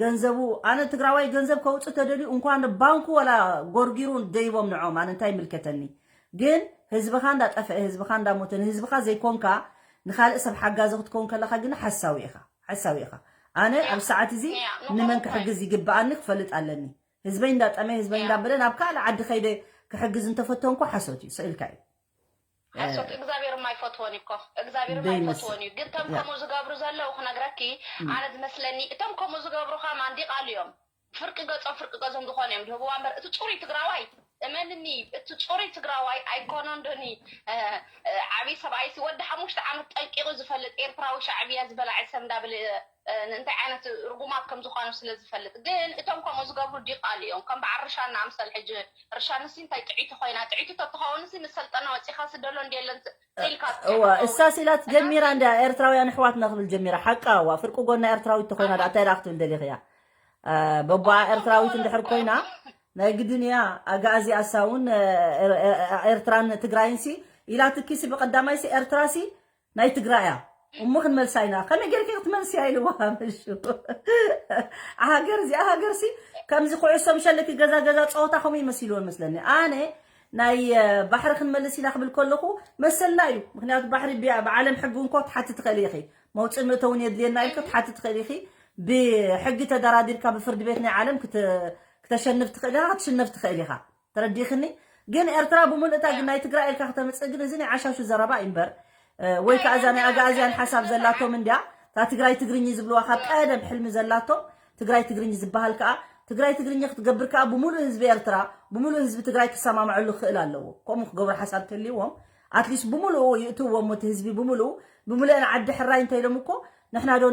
ገንዘቡ ኣነ ትግራዋይ ገንዘብ ከውፅእ ተደልዩ እንኳን ባንኩ ወላ ጎርጊሩ ደይቦም ንዖም ኣነ እንታይ ይምልከተኒ ግን ህዝብኻ እንዳጠፍአ፣ ህዝብኻ እንዳሞተ፣ ንህዝብኻ ዘይኮንካ ንኻልእ ሰብ ሓጋዚ ክትከውን ከለኻ ግን ሓሳዊ ኢኻ፣ ሓሳዊ ኢኻ። ኣነ ኣብ ሰዓት እዚ ንመን ክሕግዝ ይግብኣኒ ክፈልጥ ኣለኒ። ህዝበይ እንዳጠመ፣ ህዝበይ እንዳበለ ናብ ካልእ ዓዲ ከይደ ክሕግዝ እንተፈተንኩ ሓሶት እዩ፣ ስእልካ እዩ። ሓሶት እግዚኣብሔር የማይፈትወን እኮ እግዚኣብሔር የማይፈትወን እዩ። ግን እቶም ከምኡ ዝገብሩ ዘለዉ ክነግረኪ ኣነ ዝመስለኒ እቶም ከምኡ ዝገብሩ ከማን ዲቓሉ እዮም። ፍርቂ ገጾም ፍርቂ ገዞም ዝኾነ እዮም ዝህብዋ እምበር እቲ ጽሩይ ትግራዋይ እመንኒ እቲ ጽሩይ ትግራዋይ ኣይኮነን ዶኒ። ዓብዪ ሰብኣይሲ ወዲ ሓሙሽተ ዓመት ጠንቂቑ ዝፈልጥ ኤርትራዊ ሻዕብያ ዝበላዐ ሰብ እንዳብል እንታይ ዓይነት ርጉማት ከም ዝኾኑ ስለ ዝፈልጥ ግን እቶም ከምኡ ዝገብሩ ዲቓሉ እዮም። ከም በዓል ርሻን ንኣምሰል ሕጂ ርሻንሲ እንታይ ጥዒቲ ኮይና ጥዒቲ ተትኸውን ሲ ምስ ሰልጠነ ወፂኻ ስደሎ እንዲየለን ኢልካ እዋ እሳስ ኢላት ጀሚራ እንዳ ኤርትራውያን ኣሕዋትና ክብል ጀሚራ ሓቃ እዋ ፍርቂ ጎና ኤርትራዊት ተኮይና ዳ እንታይ ዳ ክትብል ደሊኽያ በባ ኤርትራዊት እንድሕር ኮይና ናይ ግድን እያ ኣጋዚ ኣሳውን ኤርትራን ትግራይን ሲ ኢላትኪ ሲ ብቀዳማይ ሲ ኤርትራ ሲ ናይ ትግራይ እያ እሞ ክንመልሳ ኢና ከመይ ጌርኪ ክትመልስያ ኢልዋ ምሹ ሃገር እዚኣ ሃገር ሲ ከምዚ ኩዕሶ ምሸለኪ ገዛ ገዛ ፀወታ ከምኡ ይመሲልዎ መስለኒ ኣነ ናይ ባሕሪ ክንመልስ ኢና ክብል ከለኹ መሰልና እዩ ምክንያቱ ባሕሪ ብዓለም ሕጊ እንኮ ትሓቲ ትኽእል ኢኺ መውፅእ ምእተውን የድልየና ኢልካ ትሓቲ ትኽእል ኢኺ ብሕጊ ተደራዲርካ ብፍርዲ ቤት ናይ ዓለም ክተሸንፍ ትኽእል ኢኻ ክትሽነፍ ትኽእል ኢኻ ተረዲእኽኒ ግን ኤርትራ ብምልእታ ግን ናይ ትግራይ ኢልካ ክተምፅእ ግን እዚ ናይ ዓሻሹ ዘረባ እዩ እምበር ወይ ከዓ እዛ ናይ ኣጋእዝያን ሓሳብ ዘላቶም እንድያ እታ ትግራይ ትግርኝ ዝብልዋ ካብ ቀደም ሕልሚ ዘላቶም ትግራይ ትግርኝ ዝበሃል ከዓ ትግራይ ትግርኝ ክትገብር ከዓ ብምሉእ ህዝቢ ኤርትራ ብምሉእ ህዝቢ ትግራይ ክሰማምዐሉ ክኽእል ኣለዎ ከምኡ ክገብሩ ሓሳብ ተልዎም ኣትሊስት ብምሉኡ ይእትዎም እቲ ህዝቢ ብምሉኡ ብምሉአን ዓዲ ሕራይ እንተኢሎም እኮ ንሕና ዶ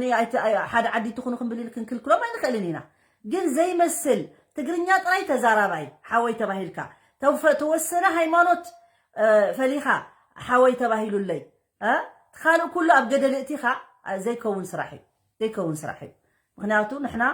ሓደ ዓዲ ትኹኑ ክንብል ክንክልክሎም ኣይንኽእልን ኢና ግን ዘይመስል ትግርኛ ጥራይ ተዛራባይ ሓወይ ተባሂልካ ተወሰነ ሃይማኖት ፈሊኻ ሓወይ ተባሂሉለይ ካልእ ኩሉ ኣብ ገደል እቲኻ ዘይከውን ስራሕ እዩ ዘይከውን ስራሕ እዩ ምክንያቱ ንሕና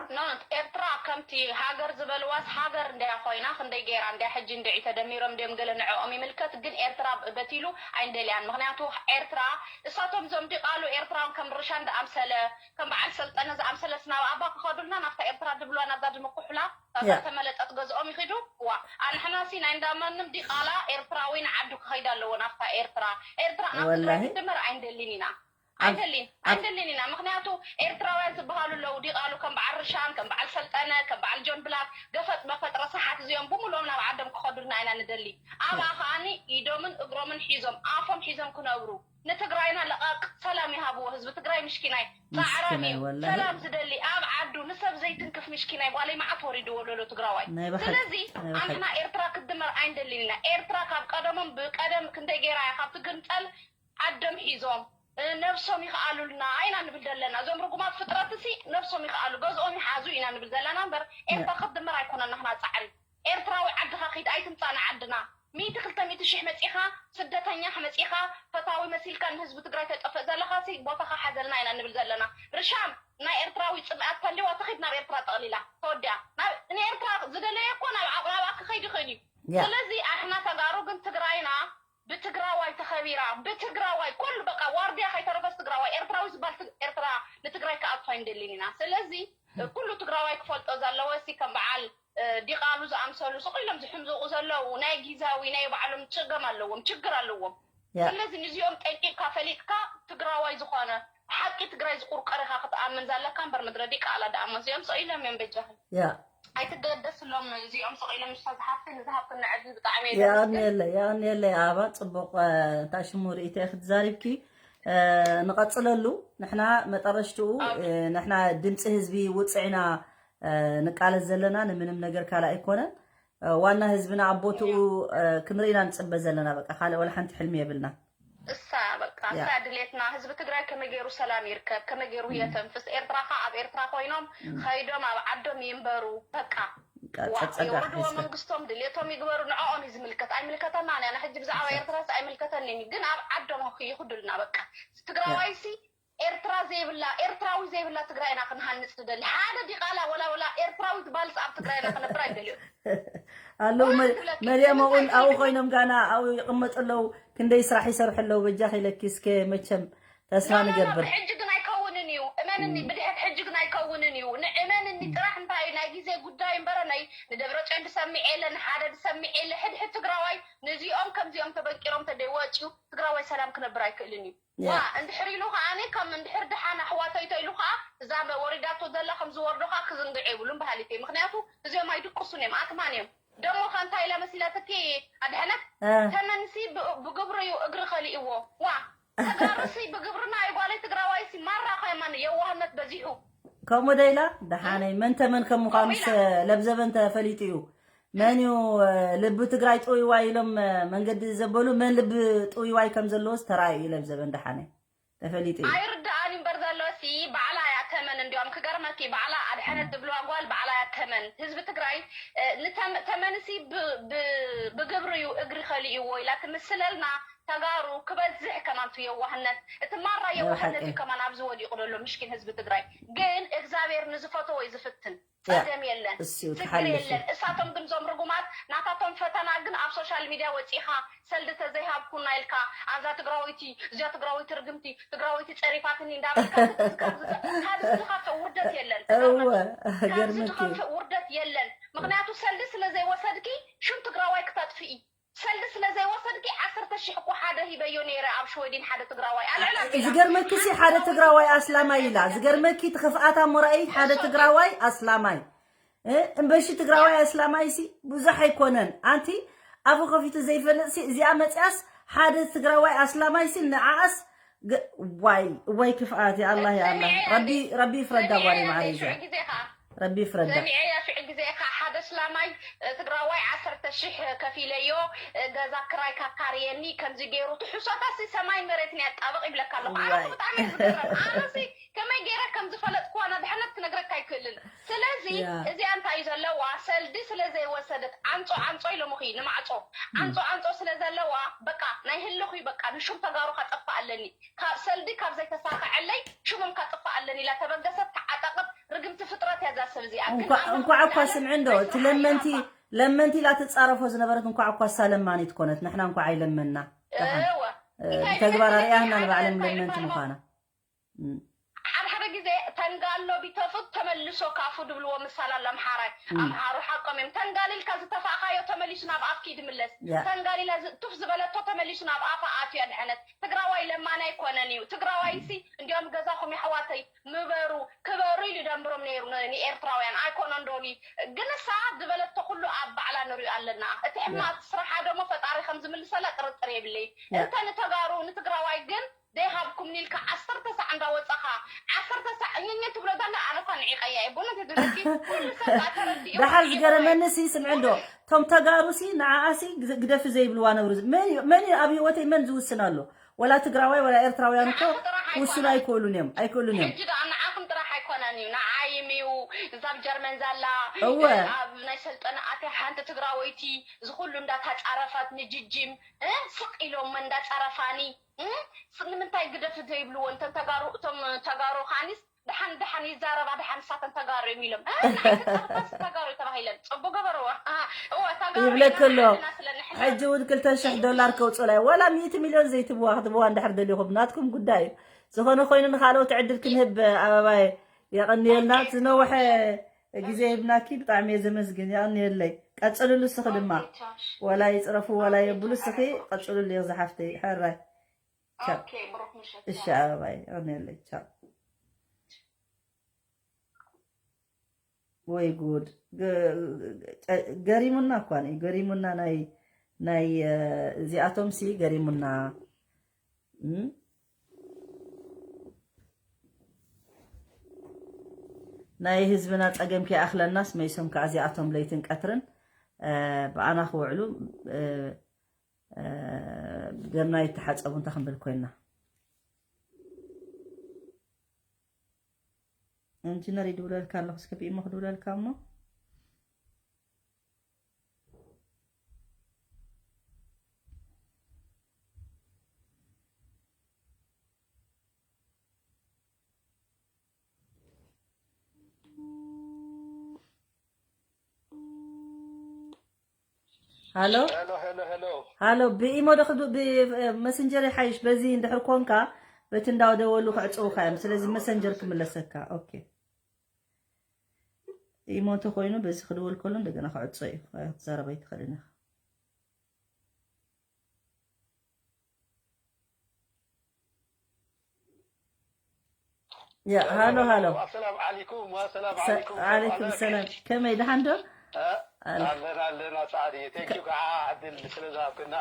ኤርትራ ከምቲ ሃገር ዝበልዋስ ሃገር እንድያ ኮይና ክንደይ ገይራ እንድያ ሕጂ እንድዒ ተደሚሮም ድዮም ገለ ንዕኦም ይምልከት ግን ኤርትራ በቲሉ ኣይንደልያን ምክንያቱ ኤርትራ እሳቶም ዞም ዲቃሉ ኤርትራውን ከም ርሻን ዝኣምሰለ ከም በዓል ሰልጠነ ዝኣምሰለስ ናብ ኣባ ክኸዱልና ናብታ ኤርትራ ድብልዋ ናብዛ ድምኩሕላ ናብዛ ተመለጠት ገዝኦም ይኺዱ ዋ ኣንሕናሲ ናይ እንዳማንም ዲቃላ ኤርትራዊ ንዓዱ ክኸይድ ኣለዎ ናብታ ኤርትራ ኤርትራ ናብ ትግራይ ክድመር ኣይንደልን ኢና ኣይንደልን ኣይንደልን ኢና ምክንያቱ ኤርትራውያን ዝበሃሉ ኣለዉ ዲቃሉ ከም በዓል ርሻን ከም በዓል ሰልጠነ ከም በዓል ጆን ብላክ ገፈጥ መፈጥ ረሳሓት እዚኦም ብምሎም ናብ ዓዶም ክኸዱልና ኢና ንደሊ ኣብኣ ከዓኒ ኢዶምን እግሮምን ሒዞም ኣፎም ሒዞም ክነብሩ ንትግራይና ለቓቅ ሰላም ይሃብዎ ህዝቢ ትግራይ ምሽኪናይ ፃዕራም እዩ ሰላም ዝደሊ ኣብ ዓዱ ንሰብ ዘይትንክፍ ምሽኪናይ ጓለይ መዓት ወሪድዎ ለሎ ትግራዋይ ስለዚ ኣንሕና ኤርትራ ክትድመር ኣይንደልን ኢና ኤርትራ ካብ ቀደሞም ብቀደም ክንደይ ገይራ እያ ካብ ትግንፀል ዓዶም ሒዞም ነብሶም ይኽኣሉልና ኢና ንብል ዘለና እዞም ርጉማት ፍጥረት ሲ ነብሶም ይኽኣሉ ገዝኦም ይሓዙ ኢና ንብል ዘለና እምበር ኤርትራ ክትድመር ኣይኮነን ናህና ፃዕሪ ኤርትራዊ ዓድኻ ኪድ ኣይትምፃእ ንዓድና ሚእቲ ክልተ ሚእቲ ሽሕ መፂኻ ስደተኛ መፂኻ ፈታዊ መሲልካ ንህዝቢ ትግራይ ተጠፍእ ዘለኻ ሲ ቦታኻ ሓዘልና ኢና ንብል ዘለና ርሻም ናይ ኤርትራዊ ፅልኣት ተልዋ ተኺድ ናብ ኤርትራ ጠቕሊላ ተወዲያ ንኤርትራ ዝደለየ እኮ ናብ ዓቕላባ ክኸይድ ይኽእል እዩ ስለዚ ኣሕና ተጋሩ ግን ትግራይና ብትግራዋይ ተኸቢራ ብትግራዋይ ኩሉ በቃ ዋርድያ ከይተረፈስ ትግራዋይ ኤርትራዊ ዝበሃል ኤርትራ ንትግራይ ክኣቱ ኣይንደልን ኢና ስለዚ ኩሉ ትግራዋይ ክፈልጦ ዘለዎ ሲ ከም በዓል ዲቓሉ ዝኣምሰሉ ስቕ ኢሎም ዝሕምዝቑ ዘለዉ ናይ ጊዛዊ ናይ ባዕሎም ጭገም ኣለዎም ችግር ኣለዎም ስለዚ ንዚኦም ጠንቂቕካ ፈሊጥካ ትግራዋይ ዝኾነ ሓቂ ትግራይ ዝቁርቀር ኢኻ ክትኣምን ዘለካ እምበር ምድረ ዲቃላ ደኣ እሞ እዚኦም ስቕ ኢሎም እዮም በጃኽን ኣይትገደስሎም እዚኦም ስቕ ኢሎም ንሳ ዝሃብክን ዝሃብክን ዕድል ብጣዕሚ የመስግን የቐንየለይ የቐንየለይ ኣባ ፅቡቕ እንታይ ሽሙ ርእይቶ ክትዛሪብኪ ንቐፅለሉ ንሕና መጠረሽትኡ ንሕና ድምፂ ህዝቢ ውፅዕና ንቃለስ ዘለና ንምንም ነገር ካልእ ኣይኮነን ዋና ህዝብና ኣብ ቦትኡ ክንርኢ ኢና ንፅበ ዘለና በቃ ካልእ ወላ ሓንቲ ሕልሚ የብልና እሳ በቃ እሳ ድሌትና ህዝቢ ትግራይ ከመይ ገይሩ ሰላም ይርከብ ከመይ ገይሩ የተንፍስ ኤርትራ ከ ኣብ ኤርትራ ኮይኖም ከይዶም ኣብ ዓዶም ይንበሩ በቃ የውርድዎ መንግስቶም ድሌቶም ይግበሩ ንዕኦም እዩ ዝምልከት ኣይምልከተና ንሕጂ ብዛዕባ ኤርትራስ ኣይምልከተንን እዩ ግን ኣብ ዓዶም ይኹዱልና በቃ ትግራዋይሲ ኤርትራ ዘይብላ ኤርትራዊ ዘይብላ ትግራይ ኢና ክንሃንፅ ንደሊ ሓደ ዲቃላ ወላ ወላ ኤርትራዊ ትባልስ ኣብ ትግራይ ኢና ክነብር ኣይደልዮ ኣለዉ መርያም እውን ኣብኡ ኮይኖም ጋና ኣብኡ ይቕመጡ ኣለዉ ክንደይ ስራሕ ይሰርሑ ኣለዉ በጃ ከይለኪ እስከ መቸም ተስፋ ንገብር ሕጂ ግን ኣይከውንን እዩ እመንኒ ብድሕት ሕጂ ግን ኣይከውንን እዩ ንእመንኒ ጥራሕ እንታይ እዩ ናይ ግዜ ጉዳይ እምበረ ንደብረፅዮን ዝሰምዕ የለ፣ ንሓደ ዝሰምዕ የለ። ሕድሕድ ትግራዋይ ነዚኦም ከምዚኦም ተበንቂሮም ተደይወፅዩ ትግራዋይ ሰላም ክነብር ኣይክእልን እዩ። ዋ እንድሕር ኢሉ ከዓኒ ከም እንድሕር ደሓን ኣሕዋተይቶ ኢሉ ከዓ እዛ ወሪዳቶ ዘላ ከም ዝወርዶ ከዓ ክዝንግዕ የብሉን በሃሊት እየ። ምክንያቱ እዚኦም ኣይድቅሱን እዮም፣ ኣትማን እዮም። ደሞ ከ እንታይ ኢላ መሲላትኪ ኣድሐነት? ተመንሲ ብ- ብግብሪ እዩ እግሪ ከሊእዎ። ዋ ተጋሩሲ ብግብርና እዩ። ጓለይ ትግራዋይሲ ማራ ከማን የዋህነት በዚሑ። ከምኡ ዶ ኢላ? ደሓነይ መን ተመን ከም ምዃኑስ ለብዘበን ተፈሊጡ እዩ። መን እዩ ልቢ ትግራይ ጥውይዋይ ኢሎም መንገዲ ዘበሉ፣ መን ልቢ ጥውይዋይ ከም ዘለዎስ ተራእዩ እዩ ለብዘበን ደሓነይ። ተፈሊጡ እዩ። ኣይርድኣን እምበር ዘሎ ሲ ባዕላ እያ ተመን። እንዲያውም ክገርመኪ ባዕላ ኣድሐነት ዝብልዋ ጓል ባዕላ እያ ተመን። ህዝቢ ትግራይ እ፣ ንተም- ተመንሲ ብ- ብ- ብግብሪ እዩ እግሪ ከሊእዎ ኢላ ትምስለልና። ተጋሩ ክበዝሕ ከማን ቱ የዋህነት እቲ ማራ ናይ የዋህነት ሓቂ። እዩ ከማን ኣብዚ ወዲቑ ዘሎ ምሽኪን ህዝቢ ትግራይ። ግን እግዚኣብሔር ንዝፈትዎ እዩ ዝፍትን። ያ፣ ጸገም የለን፣ እሱ እዩ ችግር ተሓልፉ። የለን። እሳቶም ግን ዞም ርጉማት ናታቶም ፈተና ግን ኣብ ሶሻል ሚድያ ወፂኻ ሰልዲ ተዘይሃብኩና ኢልካ ኣዛ ትግራወይቲ እዚኣ ትግራወይቲ ርግምቲ ትግራወይቲ ፀሪፋትኒ እንዳበልካ ትትዝ- ካብዚ ዝ- ካብዚ ዝኸፍእ ውርደት የለን። እወ፣ ካብዚ ገርምኪ። ዝኸፍእ ውርደት የለን። ምክንያቱ ሰልዲ ስለ ዘይወሰድኪ ሽም ትግራዋይ ክተጥፍኢ ሰልዲ ስለ ዘይወሰድኪ ዓሰርተ ሺሕ እኮ ሓደ ሂበዮ ነይረ ኣብ ሽወዲን ሓደ ትግራዋይ ኣልዕላ ኣቢላ። ዝገርመኪ ሲ ሓደ ትግራዋይ ኣስላማይ ኢላ። ዝገርመኪ ትኸፍኣታ ሞራኢ ሓደ ትግራዋይ ኣስላማይ እ፣ እምበሺ ትግራዋይ ኣስላማይ ሲ ብዙሕ ኣይኮነን። ኣንቲ ኣፉ ከፊቱ ዘይፈልጥ ሲ እዚኣ መፅያስ ሓደ ትግራዋይ ኣስላማይ ሲ ንዓኣስ ገ- ዋይ ዋይ ክፍኣት ያ ኣላህ ያ ኣላህ ረቢ ረቢ ይፍረዳ ጓል ማዓረ እዚኣ ረቢ ይፍረዳ። ሰሚዐያ ሽዑ ግዜ ኢኻ ሓደ ስላማይ ትግራዋይ ዓሰርተ ሽሕ ከፊለዮ ገዛ ክራይ ካካርየኒ ከምዚ ገይሩ ትሕሶታሲ ሰማይ መሬትን ያጣብቕ ይብለካ ኣለኹ። ኣነ ዋይ። ብጣዕሚ እየ ዝገረም። ኣነሲ ከመይ ገይረ ከም ዝፈለጥኩዋ ናድሕነት ክነግረካ ኣይክእልን። ስለዚ ያ። እዚኣ እንታይ እዩ ዘለዋ ሰልዲ ስለ ዘይወሰደት ዓንጾ ዓንጾ ኢሎምኺ ንማዕጾ ዓንጾ ዓንጾ ስለ ዘለዋ በቃ ናይ ህልኹ በቃ ንሹም ተጋሩ ከጠፍእ ኣለኒ ካብ ሰልዲ ካብ ዘይተሳኸዐለይ ሽሞም ከጥፍእ ኣለኒ ኢላ ተበገሰት ተዓጠቐት ርግምቲ ፍጥረት እያ እዛ ሰብ እዚኣ። ግን እንኳዕ ኣምላኽ እንኳዕ እኳ መድኃኒዓለም ስምዒ እንዶ እቲ ኣይስራሕን ለመንቲ ኢኻ። ለመንቲ ኢላ ትጻረፎ ዝነበረት እንኳዕ እኳ እሳ ለማኒት ኮነት ንሕና እንኳዕ ኣይለመንና። ደሓን። እወ። እ፣ እንታይ ብተግባር እንታይ ኣርኣያና እንታይ ንባዕለን እንታይ ለመንቲ እንታይ ምዃና። ሓደ ሓደ ግዜ ተንጋሎ ቢተፉት ተመልሶ ካፉ ድብልዎ ምሳል ኣሎ ኣምሓራይ ኣምሓሩ ሓቆም እዮም። ተንጋሊልካ ዝተፋእካዮ ተመሊሱ ናብ ኣፍኪ ድምለስ ያ። ተንጋሊላ ዝ- ቱፍ ዝበለቶ ተመሊሱ ናብ ኣፋ ኣትዩ ኣድሐነት። ትግራዋይ ለማን ኣይኮነን እዩ። ትግራዋይ ሲ እንዲያውም ገዛኹም የሕዋተይ ምበሩ ክበሩ ኢሉ ደንብሮም ነይሩ ን- ንኤርትራውያን ኣይኮነን ዶ ኢሉ። ግን እሳ ዝበለቶ ኩሉ ኣብ ባዕላ ንሪኦ ኣለና። እቲ ሕማቅ ስራሓ ደሞ ፈጣሪ ከም ዝምልሰላ ጥርጥር የብለይ። ያ። እንተ ንተጋሩ ንትግራዋይ ግን ዘይሃብኩም ኒልካ ዓሰርተ ሳዕ እንዳወጻኻ ዓሰርተ ሳዕ እኝኝ ትብሎ ዳንዳ ኣነ እኳ ንዒቐያ እየ ብእውነት የድነቂ ኩሉ ሰብ ከኣ ተረዲኡ ደሓር ዝገረመኒ ሲ ስምዒ እንዶ እቶም ተጋሩ ሲ ንዓኣ ሲ ግደ- ግደፊ ዘይብልዋ ነብሩ ዝ- መን እዩ- መን እዩ ኣብ ህይወተይ መን ዝውስን ኣሎ ወላ ትግራዋይ ወላ ኤርትራውያን እኮ ንዓኹ ጥራሕ ክውስኑ ኣይኮነን። ኣይክእሉን እዮም ኣይክእሉን እዮም ሕጂ ደኣ ንዓኹም ጥራሕ ኣይኮነን እዩ ንዓይም እዩ እዛ ኣብ ጀርመን ዘላ እወ ኣብ ናይ ሰልጠነ ኣትያ ሓንቲ ትግራወይቲ ዝኩሉ እንዳታጻረፈት ንጅጅም እ፣ ስቕ ኢሎም እንዳጻረፋኒ እ፣ ስ- ንምንታይ ግደፍ ዘይብልዎ እንተን ተጋሩ እቶም ተጋሩ ከዓኒስ ደሓን ደሓን ይዛረባ ደሓን ንሳተን ተጋሩ እዮም ኢሎም እ፣ ንዓይ ተጻርፋስ ተጋሩ ተባሂለን ጽቡ ገበርዎ እ፣ እወ ተጋሩ ይብለክ ኢና ኣሎ። ንዓና ስለ ንሕና ሕጂ እውን ክልተ ሽሕ ዶላር ከውፅኡላ እዩ። ዋላ ሚእቲ ሚልዮን ዘይትብዋ ክትብዋ እንድሕር ደሊኹም ናትኩም ጉዳይ እዩ። ዝኾነ ኮይኑ ንኻልኦት ዕድል ክንህብ ኣበባየ የቐንየልና። ዝነውሐ ግዜ ሂብናኪ ብጣዕሚ እየ ዘመስግን። የቐንየለይ። ቀፅልሉ እስኺ ድማ። ዋላ ይፅረፉ ዋላ የብሉ እስኺ ቀፅልሉ እየ ዝሓፍተይ። ሕራይ። ቻው። ኦኬ፣ ብሩክ ምሸት። እሺ ኣበባየ የቐንየለይ። ቻው። ወይ ጉድ። ገ- ገ- ገሪሙና እኳ ነው፣ ገሪሙና ናይ ናይ እ፣ እዚኣቶም ሲ ገሪሙና። እም? ናይ ህዝብና ጸገም ከይኣኽለናስ መይሶም ከኣ እዚኣቶም ለይትን ቀትርን እ፣ ብኣና ክውዕሉ እ፣ እ፣ ደምና ይተሓጸቡ እንታይ ክንብል ኮይንና። ኢንጂነር ይድውለልካ ኣለኹ እስከ ብኢሞ ክድውለልካ እሞ ሃሎ ሃሎ ሃሎ ሃሎ ሃሎ ብኢሞ ዶ ክዱ ብመሰንጀር ይሓይሽ በዚ እንድሕር ኮንካ በቲ እንዳደወሉ ክዕፅውካ እዮም ስለዚ መሰንጀር ክምለሰካ ኦኬ ኢሞ እንተኮይኑ በዚ ክድወል ከሎ እንደገና ክዕጾ እዩ። ክትዛረብ ኣይትኽእልን ኢኻ። ያ፣ ሃሎ፣ ሃሎ። ኣሰላም ዓለይኩም፣ ወሰላም ሰ-፣ ዓለይኩም፣ ዓለይኩም ሰላም ሰላም። ዓለይኩም። ከመይ፣ ደሓን ዶ? እ፣ ኣል- ኣለና፣ ኣለና፣ ጻዕዲ። ቴንክ ዩ ከዓ ዕድል ስለ ዝሃብክና።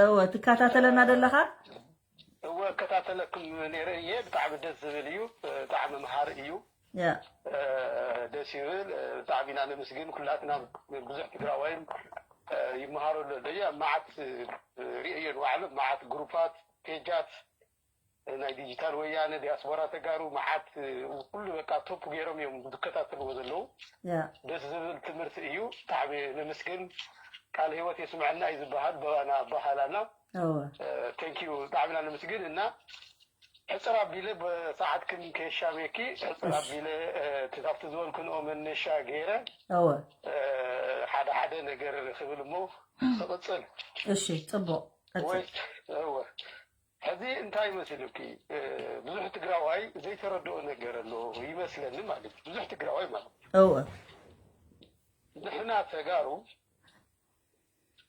እወ፣ ትከታተለና እ፣ ደለኻ? እወ፣ እከታተለኩም ነይረ እየ። ብጣዕሚ ደስ ዝብል እዩ። ብጣዕሚ መሃሪ እዩ። ያ። እ፣ ደስ ይብል። እ፣ ብጣዕሚ ኢና ነመስግን። ኩላትና ብዙሕ ትግራዋይን፣ እ፣ ይመሃረሉ ኣሎ። ያ፣ መዓት፣ እ፣ ርእየን ዋዕሎ፣ መዓት ግሩፓት፣ ፔጃት፣ ናይ ዲጂታል ወያነ፣ ዲያስፖራ ተጋሩ፣ መዓት፣ ኩሉ በቃ ቶፕ ገይሮም እዮም ዝከታተልዎ ዘለዉ። ያ። ደስ ዝብል ትምህርቲ እዩ። ብጣዕሚ ነመስግን። ቃል ህይወት የስምዐና እዩ ዝበሃል፣ በባና ኣባሃላና። እወ። እ፣ ቴንክ ዩ፣ ብጣዕሚ ኢና ነመስግን። እና ሕፅር ኣቢለ፣ ብሰዓትክን ከየሻሜኪ፣ ሕፅር እሺ። ኣቢለ፣ እ፣ እቲ ካብቲ ዝበልክንኦ መነሻ ገይረ፣ እወ። እ፣ ሓደ ሓደ ነገር ክብል እሞ ክቕፅል። እሺ፣ ፅቡቕ። ቀፅል። ወይ፣ እወ። ሕዚ እንታይ መሲሉኪ? እ፣ ብዙሕ ትግራዋይ ዘይተረድኦ ነገር ኣሎ ይመስለኒ ማለት እዩ። ብዙሕ ትግራዋይ ማለት እዩ። እወ። ንሕና ተጋሩ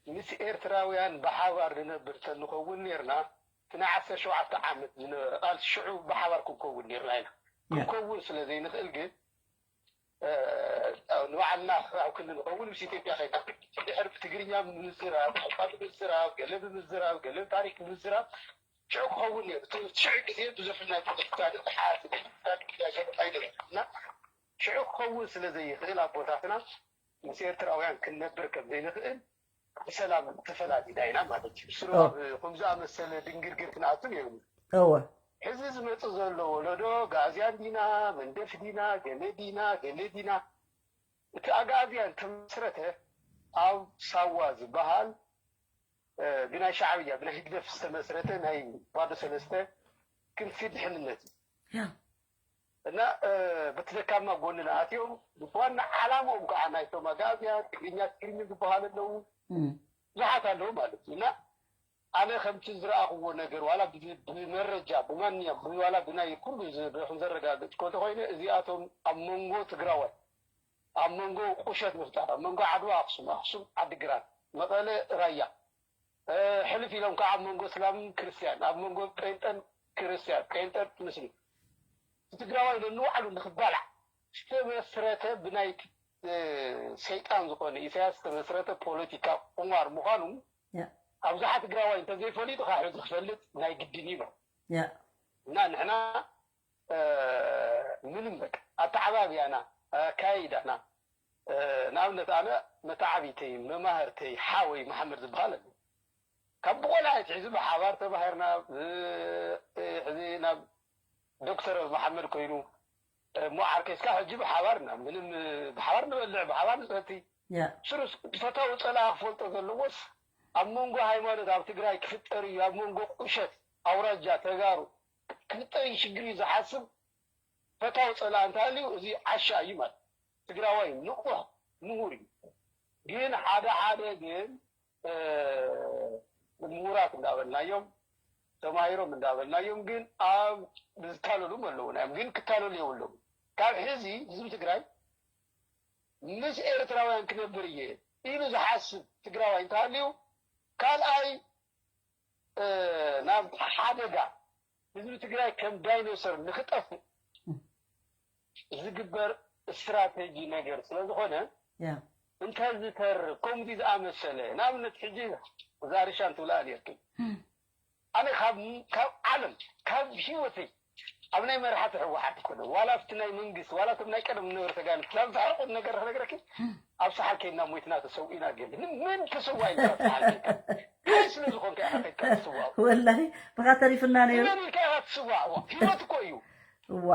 ምስ ኤርትራውያን ብሓባር ንነብር ተንኸውን ኔርና፣ እቲ ናይ ዓሰርተ ሸውዓተ ዓመት ዝነበረ ቃልሲ ሽዑ ብሓባር ክንከውን ኔርና ኢና። ያ። ክንከውን ስለ ዘይንኽእል ግን፣ እ፣ ንባዕልና ኣብ ክንዲ ንኸውን ምስ ኢትዮጵያ ከይና፣ ድሕሪ ብትግርኛ ብምዝራብ፣ ቋንቋ ብምዝራብ፣ ገለ ብምዝራብ፣ ገለ ታሪክ ብምዝራብ፣ ሽዑ ክኸውን ነይሩ። እቲ ሽዑ ግዜ ብዙሕ ናይ ፖለቲካ ንቕሓት፣ ናይ ፖለቲካ ኣይነበረን። እና ሽዑ ክኸውን ስለ ዘይኽእል ኣቦታትና ምስ ኤርትራውያን ክንነብር ከም ዘይንኽእል ብሰላም ተፈላሊና ኢና ማለት እዩ። ስሩ ኦ። ኣብ ከምዚ ዝኣመሰለ ድንግርግር ክንኣቱ ነይሩ። እወ። ሕዚ ዝመጽእ ዘሎ ወለዶ ጋእዝያን ዲና፣ መንደፍ ዲና፣ ገለ ዲና፣ ገለ ዲና፣ እቲ ኣግኣዝያን ተመስረተ ኣብ ሳዋ ዝበሃል፣ እ፣ ብናይ ሻዕብያ፣ ብናይ ህግደፍ ዝተመስረተ ናይ ባዶ ሰለስተ ክንፊ ድሕንነት እዩ። ያ። እና፣ እ፣ በቲ ደካማ ጎንና ኣትዮም፣ ዋና ዓላምኦም ከዓ ናይቶም ኣግኣዝያን ትግርኛ ትግርኛ ዝበሃሉ ኣለዉ፣ እም። ብዙሓት ኣለዉ ማለት እዩ። እና ኣነ ከምቲ ዝረኣኽዎ ነገር፣ ዋላ ብ-፣ ብመረጃ፣ ብማንኛውም፣ ዋላ ብናይ ኩሉ ዝ-፣ ብ-፣ ከም ዘረጋግጽ እንተኾይነ፣ እዚኣቶም ኣብ መንጎ ትግራዋይ፣ ኣብ መንጎ ቁሸት ምፍጣር፣ ኣብ መንጎ ዓድዋ ኣኽሱም፣ ኣኽሱም ዓዲግራት፣ መቐለ ራያ፣ እ፣ ሕልፍ ኢሎም ከዓ ኣብ መንጎ እስላምን ክርስትያን፣ ኣብ መንጎ ጴንጠን ክርስትያን፣ ጴንጠን ምስሊም፣ እቲ ትግራዋይ ነንባዕሉ ንኽባላዕ ዝተመስረተ ብናይ፣ እ፣ ሰይጣን ዝኾነ ኢሳያስ ዝተመስረተ ፖለቲካ ቁማር ምዃኑ ያ። ኣብዝሓ ትግራዋይ እንተዘይፈሊጡ፣ ካብ ሕዚ ክፈልጥ ናይ ግድን እዩ። ያ። እና ንሕና፣ እ፣ ምንም በቃ ኣተዓባብያና፣ ኣካይዳና፣ እ፣ ንኣብነት ኣነ መተዓቢተይ፣ መማህርተይ፣ ሓወይ መሓመድ ዝበሃል ኣሎ። ካብ ብቆልዓ ኣትሒዙ ብሓባር ተማሂርና፣ ብ-፣ እ፣ ሕዚ ናብ ዶክተር መሓመድ ኮይኑ፣ እ፣ እሞ ዓርከይ እስካ ሕጂ ብሓባር ኢና፣ ምንም፣ እ፣ ብሓባር ንበልዕ፣ ብሓባር ንሰቲ። ያ። ስሩስ ፈታዊ ጸላኣ ክፈልጦ ዘለዎስ ኣብ መንጎ ሃይማኖት ኣብ ትግራይ ክፍጠር እዩ፣ ኣብ መንጎ ቁሸት ኣውራጃ ተጋሩ ክፍጠር እዩ ሽግር እዩ ዝሓስብ ፈታዊ ጸላኣ እንተሃልዩ እዚ ዓሻ እዩ ማለት። ትግራዋይ ንቑሕ ምሁር እዩ። ግን ሓደ ሓደ ግን፣ እ፣ ምሁራት እንዳበልናዮም፣ ተማሂሮም እንዳበልናዮም ግን ኣብ ዝታለሉ ኣለዉና እዮም። ግን ክታለሉ የብሎም። ካብ ሕዚ ህዝቢ ትግራይ ምስ ኤርትራውያን ክነብር እየ ኢሉ ዝሓስብ ትግራዋይ እንተሃልዩ ካልኣይ፣ እ፣ ናብ ሓደጋ ህዝቢ ትግራይ ከም ዳይኖሰር ንክጠፍእ ዝግበር ስትራቴጂ ነገር ስለ ዝኾነ ያ። እንተዝተርፍ ከምዚ ዝኣመሰለ ንኣብነት ሕጂ እዛ ርሻን ትብላ ነርኪ እም። ኣነ ካብ፣ ካብ ዓለም፣ ካብ ህይወተይ ኣብ ናይ መራሕቲ ህወሓት ይኮነ ዋላ ኣብቲ ናይ መንግስቲ ዋላ እቶም ናይ ቀደም ዝነበረ ተጋንት ናብ ዝሕርቁት ነገር ክነግረኪ እም። ኣብ ሰሓል ከይድና ሞይትና ተሰዊእና ገለ ምን ተሰዋ ኢልካ ኣብ ሰሓል ከይድካ እንታይ ስለ ዝኾንካ ኢኻ ከይድካ ትስዋእ ወላሂ ብኻ ተሪፍና ነይሩ መን ኢልካ ኢኻ ትስዋእ ህይወት እኮ እዩ እዋ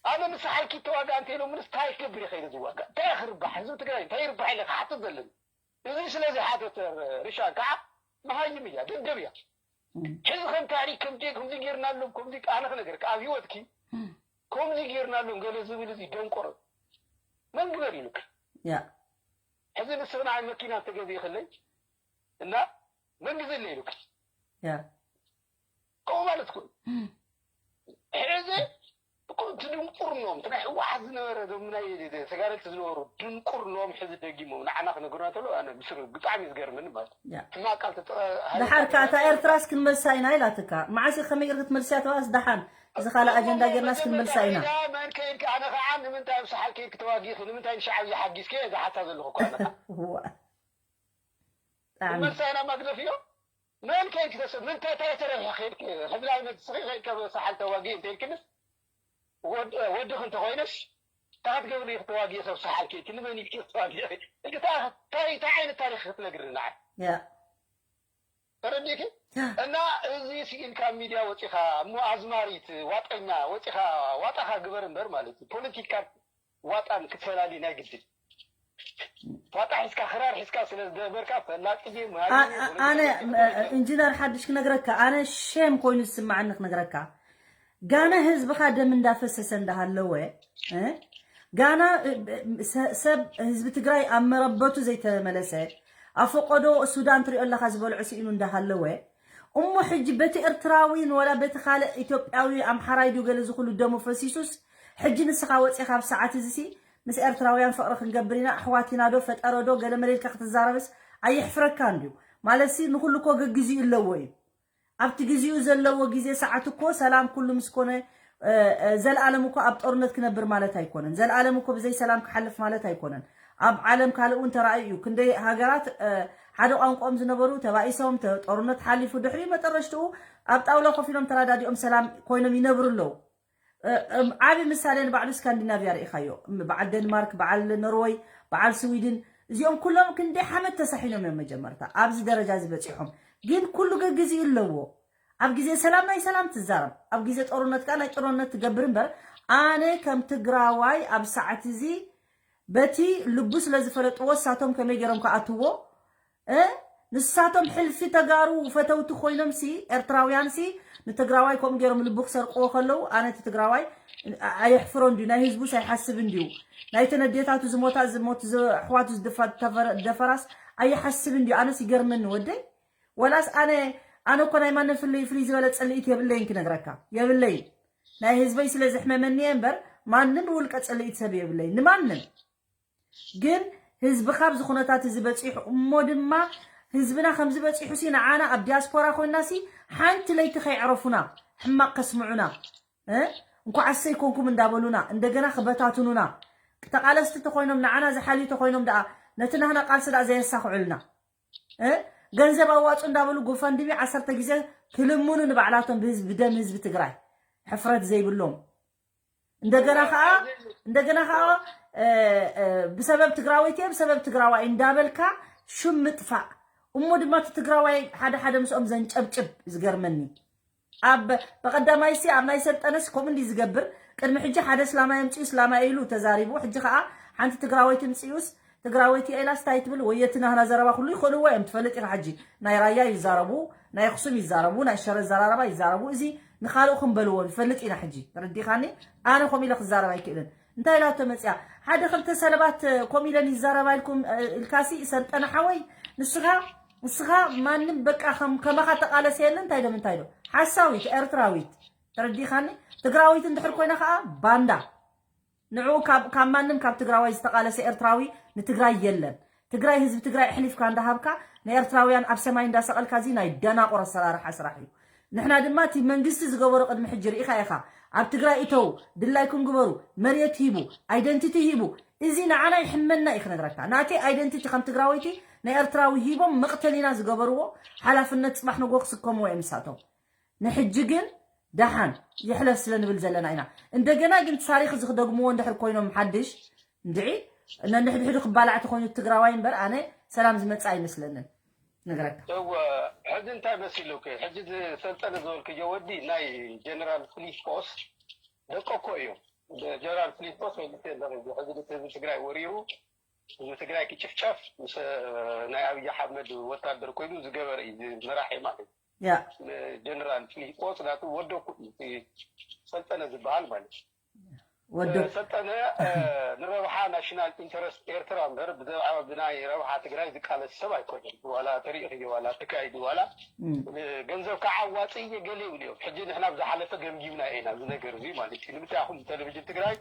ኣነ ንስሓልኪ ተዋጋ እንተ ኢሎምንስ እንታይ ክገብር እየ ከይደ ዝዋጋ እንታይ ክርባሕ ህዝቢ ትግራይ እንታይ ይርባሕ ኢለ ክሓትት ዘለኒ እዚ ስለ ዘይሓተተ ርሻን ከዓ መሃይም እያ ደደብ እያ ሕዚ ከም ታሪክ ከምዚ ከምዚ ጌርናሎም ከምዚ ኣነ ክነገርካ ኣብ ህይወትኪ ከምዚ ጌርናሎም ገለ ዝብል እዚ ደንቆሮ መን ግበር ኢሉክ ያ ሕዚ ንስኽና መኪና እንተገዚእክለይ እና መን ግዘለ ኢሉክ ያ ከምኡ ማለት ኩ ሕዚ እኮ እቲ ድንቁርኖም፣ እቲ ናይ ህወሓት ዝነበረ፣ እዞም ናይ ተጋደልቲ ዝነበሩ ድንቁርኖም ሕዚ ደጊሞም ንዓና ክነግሩና ተሎ፣ ኣነ ብስሩ ብጣዕሚ እዩ ዝገርመኒ ማለት እዩ። ያ። ሕማቅ ቃል ተጠ- ደሓር ከኣ እታ ኤርትራስ ክንመልሳ ኢና ኢላትካ። መዓስ ከመይ ጌርክ ክትመልስያ ተባስ ደሓን እዚ ካልእ ኣጀንዳ ጌርናስ ክንመልሳ ኢና። መን ከይድካ፣ ኣነ ከዓ ንምንታይ ኣብ ሰሓል ከይድክ ተዋጊእክ፣ ንምንታይ ንሻዕብያ ሓጊዝክ እየ ዝሓታ ዘለኹ እኮ ኣነ ከዓ። እዋ። ብጣዕሚ መልሳ ኢና ማግደፍ እዮም። መን ከይድክ ተሰ-፣ ምንታይ እንታይ ተረብሐ ከይድክ፣ ሕዝላዊ መትስኺ ከይድካ ሰሓል ተዋጊእ እንተይልክንስ፣ ወድ-፣ ወድኽ እንተኾይነስ፣ እንታይ ክትገብር ኢኺ ተዋጊእ ሰብ ሰሓል ከይድክ፣ ንመን ኢልክ ተዋጊእ? እንታይ፣ እንታይ ዓይነት ታሪኽ ክትነግርኒ ንዓይ? ያ። ተረዲእኪ? እና እዚ ስኢልካ ሚድያ ወፂኻ እሞ ኣዝማሪት ዋጠኛ ወፂኻ ዋጣኻ ግበር እምበር ማለት እዩ። ፖለቲካ ዋጣን ክትፈላሊ ናይ ግድን። ዋጣ ሒዝካ ክራር ሒዝካ ስለ ዝነበርካ ፈላጢ ድየ፣ መሃይም ድየ፣ ኣነ ፖለቲካ ኢንጂነር ሓድሽ ክነግረካ፣ ኣነ ሼም ኮይኑ ዝስማዓኒ ክነግረካ፣ ጋነ ህዝብኻ ደም እንዳፈሰሰ እንዳሃለወ፣ እ? ጋና፣ እ፣ እ፣ ሰ-፣ ሰብ ህዝቢ ትግራይ ኣብ መረበቱ ዘይተመለሰ፣ ኣብ ፈቆዶ ሱዳን ትሪኦ ኣለኻ ዝበልዖ ስኢኑ እንዳሃለወ፣ እሞ ሕጂ በቲ ኤርትራዊ ንወላ በቲ ካልእ ኢትዮጵያዊ ኣምሓራይ ድዩ ገለ ዝኹሉ ደሙ ፈሲሱስ፣ ሕጂ ንስኻ ወፂኻ ኣብ ሰዓት እዚ ሲ ምስ ኤርትራውያን ፍቕሪ ክንገብር ኢና፣ ኣሕዋት ኢና ዶ፣ ፈጠረ ዶ፣ ገለ መለ ኢልካ ክትዛረብስ ኣየሕፍረካን ድዩ? ማለት ሲ ንኹሉ እኮ ገግዚኡ ኣለዎ እዩ። ኣብቲ ግዚኡ ዘለዎ ግዜ ሰዓት እኮ ሰላም ኩሉ ምስ ኮነ፣ እ፣ እ፣ ዘልኣለም እኮ ኣብ ጦርነት ክነብር ማለት ኣይኮነን። ዘልኣለም እኮ ብዘይ ሰላም ክሓልፍ ማለት ኣይኮነን። ኣብ ዓለም ካልእ እውን ተራእዩ እዩ። ክንደይ ሃገራት፣ እ፣ ሓደ ቋንቋኦም ዝነበሩ ተባኢሶም፣ ተ-፣ ጦርነት ሓሊፉ ድሕሪ መጠረሽትኡ ኣብ ጣውላ ኮፍ ኢሎም ተራዳዲኦም ሰላም ኮይኖም ይነብሩ ኣለዉ። እ፣ እም፣ ዓቢ ምሳሌ ንባዕሉ ስካንዲናቪያ ርኢኻዮ። እም፣ በዓል ደንማርክ፣ በዓል ኖርወይ፣ በዓል ስዊድን፣ እዚኦም ኩሎም ክንደይ ሓመድ ተሳሒኖም እዮም መጀመርታ ኣብዚ ደረጃ እዚ በጺሖም። ግን ኩሉ ገግዚኡ ኣለዎ። ኣብ ግዜ ሰላም ናይ ሰላም ትዛረብ፣ ኣብ ግዜ ጦርነት ከኣ ናይ ጦርነት ትገብር እምበር፣ ኣነ ከም ትግራዋይ ኣብ ሰዓት እዚ በቲ ልቡ ስለ ዝፈለጥዎ እሳቶም ከመይ ገይሮም ክኣትዎ፣ እ፣ ንሳቶም ሕልፊ ተጋሩ ፈተውቲ ኮይኖም ሲ፣ ኤርትራውያን ሲ፣ ንትግራዋይ ከምኡ ገይሮም ልቡ ክሰርቅዎ ከለዉ፣ ኣነ እቲ ትግራዋይ ኣየሕፍሮን ድዩ? ናይ ህዝቡስ ኣይሓስብን ድዩ? ናይተን ኣዴታቱ ዝሞታ፣ ዝሞት፣ ዝ-፣ ኣሕዋቱ ዝድፋ-፣ ተፈረ-፣ ደፈራስ ኣይሓስብን ድዩ? ኣነስ ይገርመኒ ወደይ። ወላስ ኣነ፣ ኣነ እኮ ናይ ማንም ፍልይ፣ ፍልይ ዝበለ ጽልኢት የብለይን ክነግረካ። የብለይን። ናይ ህዝበይ ስለ ዝሕመመኒ እየ እምበር፣ ማንም ብውልቀ ጽልኢት ሰብ የብለይን። ንማንም። ግን ህዝብኻ ኣብዚ ኩነታት እዚ በጺሑ፣ እሞ ድማ ህዝብና ከምዚ በጺሑ ሲ ንዓና ኣብ ዲያስፖራ ኮይንና ሲ ሓንቲ ለይቲ ከይዕረፉና፣ ሕማቕ ከስምዑና፣ እ? እንኳዕ ኣሰይ ኮንኩም እንዳበሉና፣ እንደገና ክበታትኑና፣ ተቓለስቲ ተኾይኖም፣ ንዓና ዝሓልዩ ተኾይኖም ደኣ፣ ነቲ ናህና ቃልሲ ደኣ ዘየሳኽዑልና፣ እ? ገንዘብ ኣዋጹ እንዳበሉ ጎፋንድሚ ዓሰርተ ግዜ ክልምኑ ንባዕላቶም ብህዝቢ፣ ብደም ህዝቢ ትግራይ ሕፍረት ዘይብሎም። እንደገና ከዓ፣ እንደገና ከዓ፣ እ፣ እ፣ ብሰበብ ትግራወይቲ እየ፣ ብሰበብ ትግራዋይ እንዳበልካ ሽም ምጥፋእ። እሞ ድማ እቲ ትግራዋይ ሓደ ሓደ ምስኦም ዘንጨብጭብ ዝገርመኒ። ኣብ በቐዳማይ ሲ ኣብ ናይ ሰልጠነስ ከምኡ እንዲ ዝገብር፣ ቅድሚ ሕጂ ሓደ ስላማይ ኣምፅኡ ስላማይ ኢሉ ተዛሪቡ፣ ሕጂ ከዓ ሓንቲ ትግራወይቲ ምፅኡስ ትግራወይቲ ኢላስ እንታይ ትብል? ወየቲ ናህና ዘረባ ኩሉ ይኽእልዎ እዮም፣ ትፈልጥ ኢኻ። ሕጂ ናይ ራያ ይዛረቡ፣ ናይ ኣኽሱም ይዛረቡ፣ ናይ ሸረ ዘራረባ ይዛረቡ። እዚ ንኻልእኹም በልዎ፣ ንፈልጥ ኢና። ሕጂ ተረዲኻኒ? ኣነ ከምኡ ኢለ ክዛረብ ኣይክእልን። እንታይ ኢላቶ መፅያ? ሓደ ክልተ ሰለባት፣ እ፣ ከምኡ ኢለን ይዛረባ ኢልኩም፣ እ፣ ኢልካሲ ሰልጠነ ሓወይ፣ ንስኻ፣ ንስኻ ማንም በቃ ከም-፣ ከማኻ ተቓለሰ የለን። እንታይ ዶ ምንታይ ዶ? ሓሳዊት ኤርትራዊት። ተረዲኻኒ? ትግራዊት እንድሕር ኮይና ከዓ ባንዳ። ንዕኡ ካብ፣ ካብ ማንም ካብ ትግራዋይ ዝተቓለሰ ኤርትራዊ ንትግራይ የለን። ትግራይ ህዝቢ ትግራይ ኣሕሊፍካ እንዳሃብካ ንኤርትራውያን ኣብ ሰማይ እንዳሰቐልካ፣ እዚ ናይ ደናቑር ኣሰራርሓ ስራሕ እዩ። ንሕና ድማ እቲ መንግስቲ ዝገበሮ ቅድሚ ሕጂ ርኢኻ ኢኻ። ኣብ ትግራይ እተው፣ ድላይኩም ግበሩ፣ መሬት ሂቡ፣ ኣይደንቲቲ ሂቡ። እዚ ንዓና ይሕመና እዩ ክነግረካ። ናተይ ኣይደንቲቲ ከም ትግራወይቲ ንኤርትራዊ ሂቦም መቕተሊና ዝገበርዎ ሓላፍነት ጽባሕ ንጎ ክስከምዎ እዮም ንሳቶም። ንሕጂ ግን ደሓን ይሕለፍ ስለ ንብል ዘለና ኢና። እንደገና ግን ታሪኽ እዚ ክደግምዎ እንድሕር ኮይኖም ሓድሽ እንድዒ ነንሕድሕዱ ክባላዕ ተኾይኑ ትግራዋይ እምበር ኣነ ሰላም ዝመጽእ ኣይመስለንን። ነግረካ። እወ፣ ሕዚ እንታይ መሲሉኪ? ሕጂ ዝሰልጠነ ዝበልክዮ ወዲ ናይ ጀነራል ፊሊጶስ ደቂ እኮ እዮም። ጀነራል ፊሊጶስ ወይ ልክ የለኺ፣ ሕዚ ልክ ህዝቢ ትግራይ ወሪሩ፣ ህዝቢ ትግራይ ክጭፍጨፍ ምስ ናይ ኣብይ ኣሕመድ ወታደር ኮይኑ ዝገበረ እዩ፣ መራሒ ማለት እዩ። ያ። ጀነራል ፊሊጶስ ናቱ ወደኩ እዩ፣ እቲ ሰልጠነ ዝበሃል ማለት እዩ። ወዲ ሰልጠነ ንረብሓ ናሽናል ኢንተረስት ኤርትራ እምበር ብዛዕባ ብናይ ረብሓ ትግራይ ዝቃለስ ሰብ ኣይኮነን። ዋላ ተሪእኽዮ ዋላ ተካይዱ ዋላ ገንዘብ ከዓ ኣዋፅእ እየ ገለ ይብሉ እዮም። ሕጂ ንሕና ብዝሓለፈ ገምጊምና ኢና እዚ ነገር እዚ ማለት እዩ። ንምንታይ ኢኹም ቴሌቪዥን ትግራይ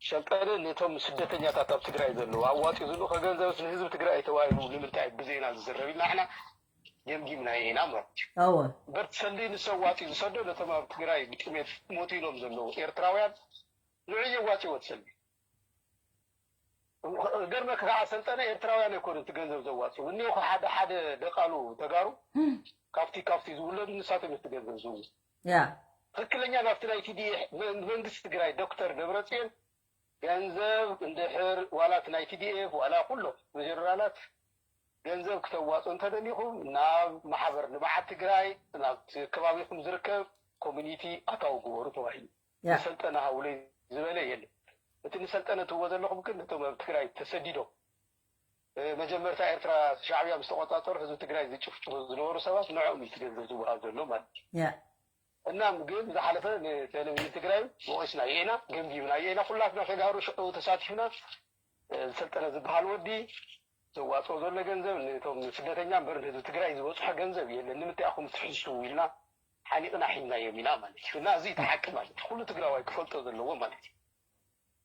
ሰልጠነ ነቶም ስደተኛታት ኣብ ትግራይ ዘለዉ ኣዋፂኡ ዝልእኾ ገንዘብስ ንህዝቢ ትግራይ ተባሂሉ ንምንታይ ብዜና ዝዝረብ ኢልና ንሕና ገምጊምና ኢና ማለት እዩ። እወ በርቲ ሰልዲ ንሱ ኣዋፂኡ ዝሰዶ ነቶም ኣብ ትግራይ ብጥሜት ሞት ኢሎም ዘለዉ ኤርትራውያን ንዑ የዋፅዎ ትሰልዲ ገርመ ከዓ ሰልጠነ ኤርትራውያን ኣይኮኑ እቲ ገንዘብ ዘዋፅኡ እኒኦ ሓደ ሓደ ደቃሉ ተጋሩ ካብቲ ካብቲ ዝውለዱ ንሳቶም እቲ ገንዘብ ዝው ያ ትክክለኛ ናብቲ ናይ ቲዲኤፍ መንግስቲ ትግራይ ዶክተር ደብረፅዮን ገንዘብ እንድሕር ዋላ እቲ ናይ ቲዲኤፍ ዋላ ኩሎም ጀነራላት ገንዘብ ክተዋፅኡ እንተደሊኹም ናብ ማሕበር ልምዓት ትግራይ ናብ ከባቢኹም ዝርከብ ኮሚኒቲ ኣታዊ ግበሩ ተባሂሉ ያ ሰልጠነ ሃውለይ ዝበለ የለን። እቲ ንሰልጠነ ትዎ ዘለኹም ግን ነቶም ኣብ ትግራይ ተሰዲዶም መጀመርታ ኤርትራ ሻዕብያ ምስ ተቆፃፀሩ ህዝቢ ትግራይ ዝጭፍጭፉ ዝነበሩ ሰባት ንዕኦም እዩ ገንዘብ ዝወሃብ ዘሎ ማለት እዩ። ያ እናም ግን ዝሓለፈ ንቴሌቪዥን ትግራይ ወቂስና የና ገምጊምና የና ኩላትና ተጋሩ ሽዑ ተሳቲፍና ሰልጠነ ዝበሃል ወዲ ዘዋፅኦ ዘሎ ገንዘብ ነቶም ስደተኛ እምበር ንህዝቢ ትግራይ ዝበፅሖ ገንዘብ የለን። ንምንታይ ኢኹም ትሕሱ ኢልና ሓኒቕና ሒዝናዮም ኢና ማለት እዩ። እና እዚ እቲ ሓቂ ማለት እዩ። ኩሉ ትግራዋይ ክፈልጦ ዘለዎ ማለት እዩ።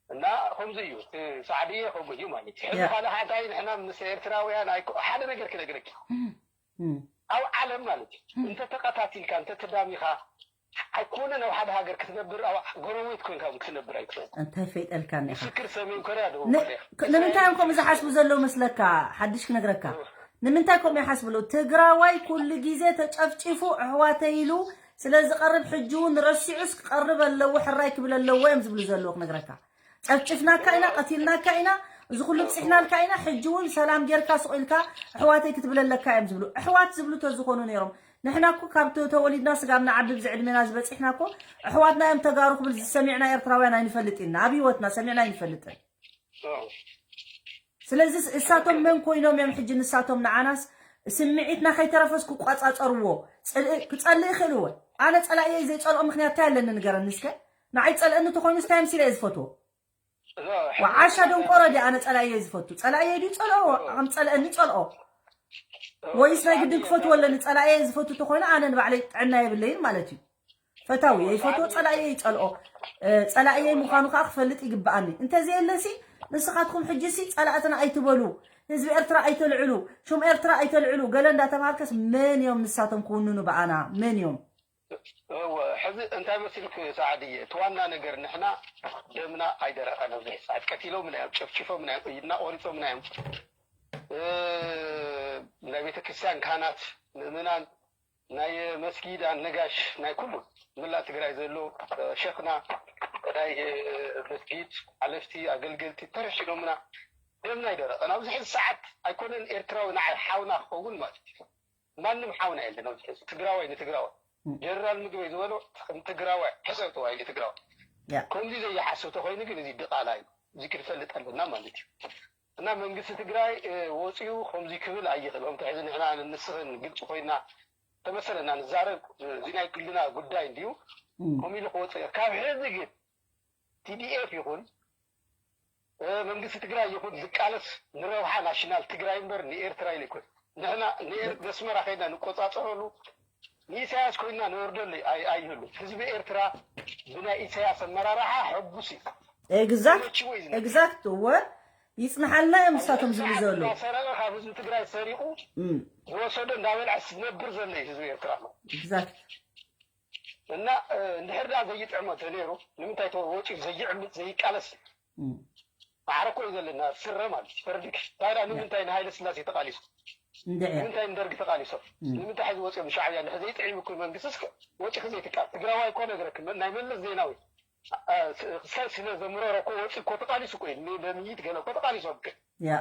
እና ከምዚ እዩ እቲ ሳዕድየ ከምኡ እዩ ማለት እዩ። ሕዚ ያ። ካልእ ሓታይ ንሕና ምስ ኤርትራውያን ኣይኮ ሓደ ነገር ክነግረኪ ኣብ ዓለም ማለት እዩ እንተተቐታቲልካ እንተተዳሚኻ ኣይኮነን ኣብ ሓደ ሃገር ክትነብር ኣብ ጎረቤት ኮይንካ ክትነብር ኣይኮነን። እንታይ ፈይጠልካኒ ኢኻ ምስክር ሰሜን ኮርያ ደቡብ ን- ኮርያ ክ- ንምንታይ እዮም ከምኡ ዝሓስቡ ዘለዉ መስለካ? ሓድሽ ክነግረካ። ንምንታይ ከምኡ ይሓስቡ ኣለዉ? ትግራዋይ ኩሉ ግዜ ተጨፍጪፉ ኣሕዋተይ ኢሉ ስለ ዝቐርብ ሕጂ እውን ረሲዑስ ክቐርብ ኣለዎ ሕራይ ክብል ኣለዎ እዮም ዝብሉ ዘለዉ ክነግረካ። ጨፍጭፍናካ ኢና፣ ቀቲልናካ ኢና፣ እዚ ኩሉ ብፅሕናልካ ኢና፣ ሕጂ እውን ሰላም ጌርካ ስቕ ኢልካ ኣሕዋተይ ክትብል ኣለካ እዮም ዝብሉ። ኣሕዋት ዝብሉ ተዝኾኑ ነይሮም ንሕና እኮ ካብ ተ- ተወሊድና ስጋብ ንዓቢ ብዚ ዕድሜና ዝበፂሕና እኮ ኣሕዋትና እዮም ተጋሩ ክብል ዝሰሚዕና ኤርትራውያን ኣይንፈልጥ ኢና ኣብ ህይወትና ሰሚዕና ኣይንፈልጥን ስለዚ እሳቶም መን ኮይኖም እዮም ሕጂ ንሳቶም ንዓናስ ስምዒትና ከይተረፈስ ክቋፃፀርዎ ክፀልእ ይኽእል እወ ኣነ ፀላእየይ ዘይፀልኦ ምክንያት እንታይ ኣለኒ ንገረኒ እስከ ንዓይ ፀልእኒ ተኮይኑ ስታይ ምሲለ እየ ዝፈትዎ ዓሻ ደንቆሮ ድየ ኣነ ፀላእየ ዝፈቱ ፀላእየ ድዩ ፀልኦ ከም ፀልአኒ ፀልኦ ወይስ ናይ ግድን ክፈትዎ ኣለኒ ፀላእየ ዝፈቱ ተኮይኑ ኣነ ንባዕለይ ጥዕና የብለይን ማለት እዩ ፈታዊ ይፈትዎ ፀላእየ ይፀልኦ ፀላእየ ምኳኑ ከዓ ክፈልጥ ይግበኣኒ እንተዘየለሲ ንስኻትኩም ሕጂ ሲ ፀላእትና ኣይትበሉ ህዝቢ ኤርትራ ኣይተልዕሉ ሽም ኤርትራ ኣይተልዕሉ ገለ እንዳተባሃልከስ መን እዮም ንሳቶም ክውንኑ ብኣና መን እዮም እወ ሕዚ እንታይ መሲልክ ሰዓድየ እቲ ዋና ነገር ንሕና ደምና ኣይደረቐን ኣብዚ ሰዓት ቀቲሎምና እዮም ጨፍጭፎምና እዮም ኢድና ቆሪፆምና እዮም ናይ ቤተክርስትያን ካህናት ምእመናን ናይ መስጊድ ኣነጋሽ ናይ ኩሉ ምላእ ትግራይ ዘሎ ሸኽና ናይ መስጊድ ሓለፍቲ ኣገልገልቲ ተረሽኖምና ደምና ኣይደረቐን ኣብዚ ሕዚ ሰዓት ኣይኮነን ኤርትራዊ ንዓይ ሓውና ክኸውን ማለት እዩ ማንም ሓውና የለን ኣብዚ ሕዚ ትግራዋይ ንትግራዋይ ጀነራል ምግበይ ዝበሎ ከም ትግራዋይ ሕሰብ ተባሂሉ ትግራዋይ ከምዚ ዘይሓስብ ተኮይኑ ግን እዚ ድቓላ እዩ እዚ ክንፈልጥ ኣለና ማለት እዩ እና መንግስቲ ትግራይ ወፂኡ ከምዚ ክብል ኣይኽእል ከምቲ ሕዚ ንሕና ንስኽን ግልፂ ኮይና ተመሰለና ንዛረብ እዚ ናይ ግልና ጉዳይ እንድዩ ከምኡ ኢሉ ክወፅእ ካብ ሕዚ ግን ቲዲኤፍ ይኹን መንግስቲ ትግራይ ይኹን ዝቃለስ ንረብሓ ናሽናል ትግራይ እምበር ንኤርትራ ኢሉ ይኮን ንሕና ንኤር- ነስመራ ከይድና ንቆፃፀረሉ ንኢሳያስ ኮይንና ንወርደሉ ኣይ- ኣይህሉ ህዝቢ ኤርትራ ብናይ ኢሳያስ ኣመራርሓ ሕጉስ እዩ ኤግዛክት ተመችዎ እዩ ዝነብር። ኤግዛክት እወ ይፅንሓልና እዮም ንሳቶም ዝብሉ ዘለዉ እንዳሰረቀ ካብ ህዝቢ ትግራይ ሰሪቁ እም፣ ዝወሰዶ እንዳበልዐ ዝነብር ዘሎ እዩ ህዝቢ ኤርትራ ኣሎ ኤግዛክት እና እ፣ እንድሕር ደኣ ዘይጥዕሞ ተነይሩ ንምንታይ ተወ- ወፂኡ ዘይዕምፅ ዘይቃለስ እም፣ ማዕረ እኮ እዩ ዘለና ስረ ማለት እዩ ፈርድክ ታዲያ ንምንታይ ንሃይለ ስላሴ ተቃሊሱ እንድዒ ንምንታይ ንደርጊ ተቃሊሶም ንምንታይ ሕዚ ወፂኦም ሻዕብያ እንድሕር ዘይጥዒም እኮ መንግስቲ እስከ ወፂ ክዘይትቃል ትግራዋይ እኮ ነግረክ መ- ናይ መለስ ዜናዊ እ፣ ስ- ሰብ ስለ ዘምረረ እኮ ወፂ እኮ ተቃሊሱ እኮ እዩ ን- ለምይት ገለ እኮ ተቃሊሶም እኮ ያ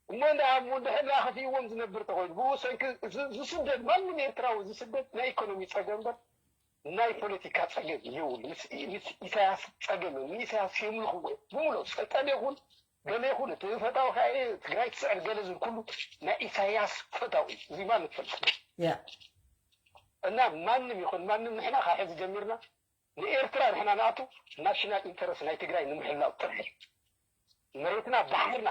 እሞ እንዳ እሞ እንድሕር ደኣ ከፊእዎም ዝነብር ተኮይኑ ብኡ ሰንኪ ዝ- ዝስደድ ማንም ኤርትራዊ ዝስደድ ናይ ኢኮኖሚ ፀገም እምበር ናይ ፖለቲካ ፀገም የብሉ ምስ ኢ- ምስ ኢሳያስ ፀገም የብሉ ንኢሳያስ የምልኽዎ ብምሎ ሰልጠነ ይኹን ገለ ይኹን እቲ ፈታዊ ከዓ ትግራይ ትስዕር ገለ ዝብል ኩሉ ናይ ኢሳያስ ፈታዊ እዩ እዚ ማን ትፈልጥ ያ እና ማንም ይኹን ማንም ንሕና ካብ ሕዚ ጀሚርና ንኤርትራ ንሕና ንኣቱ ናሽናል ኢንተረስት ናይ ትግራይ ንምሕላው ጥራሕ፣ መሬትና ባሕርና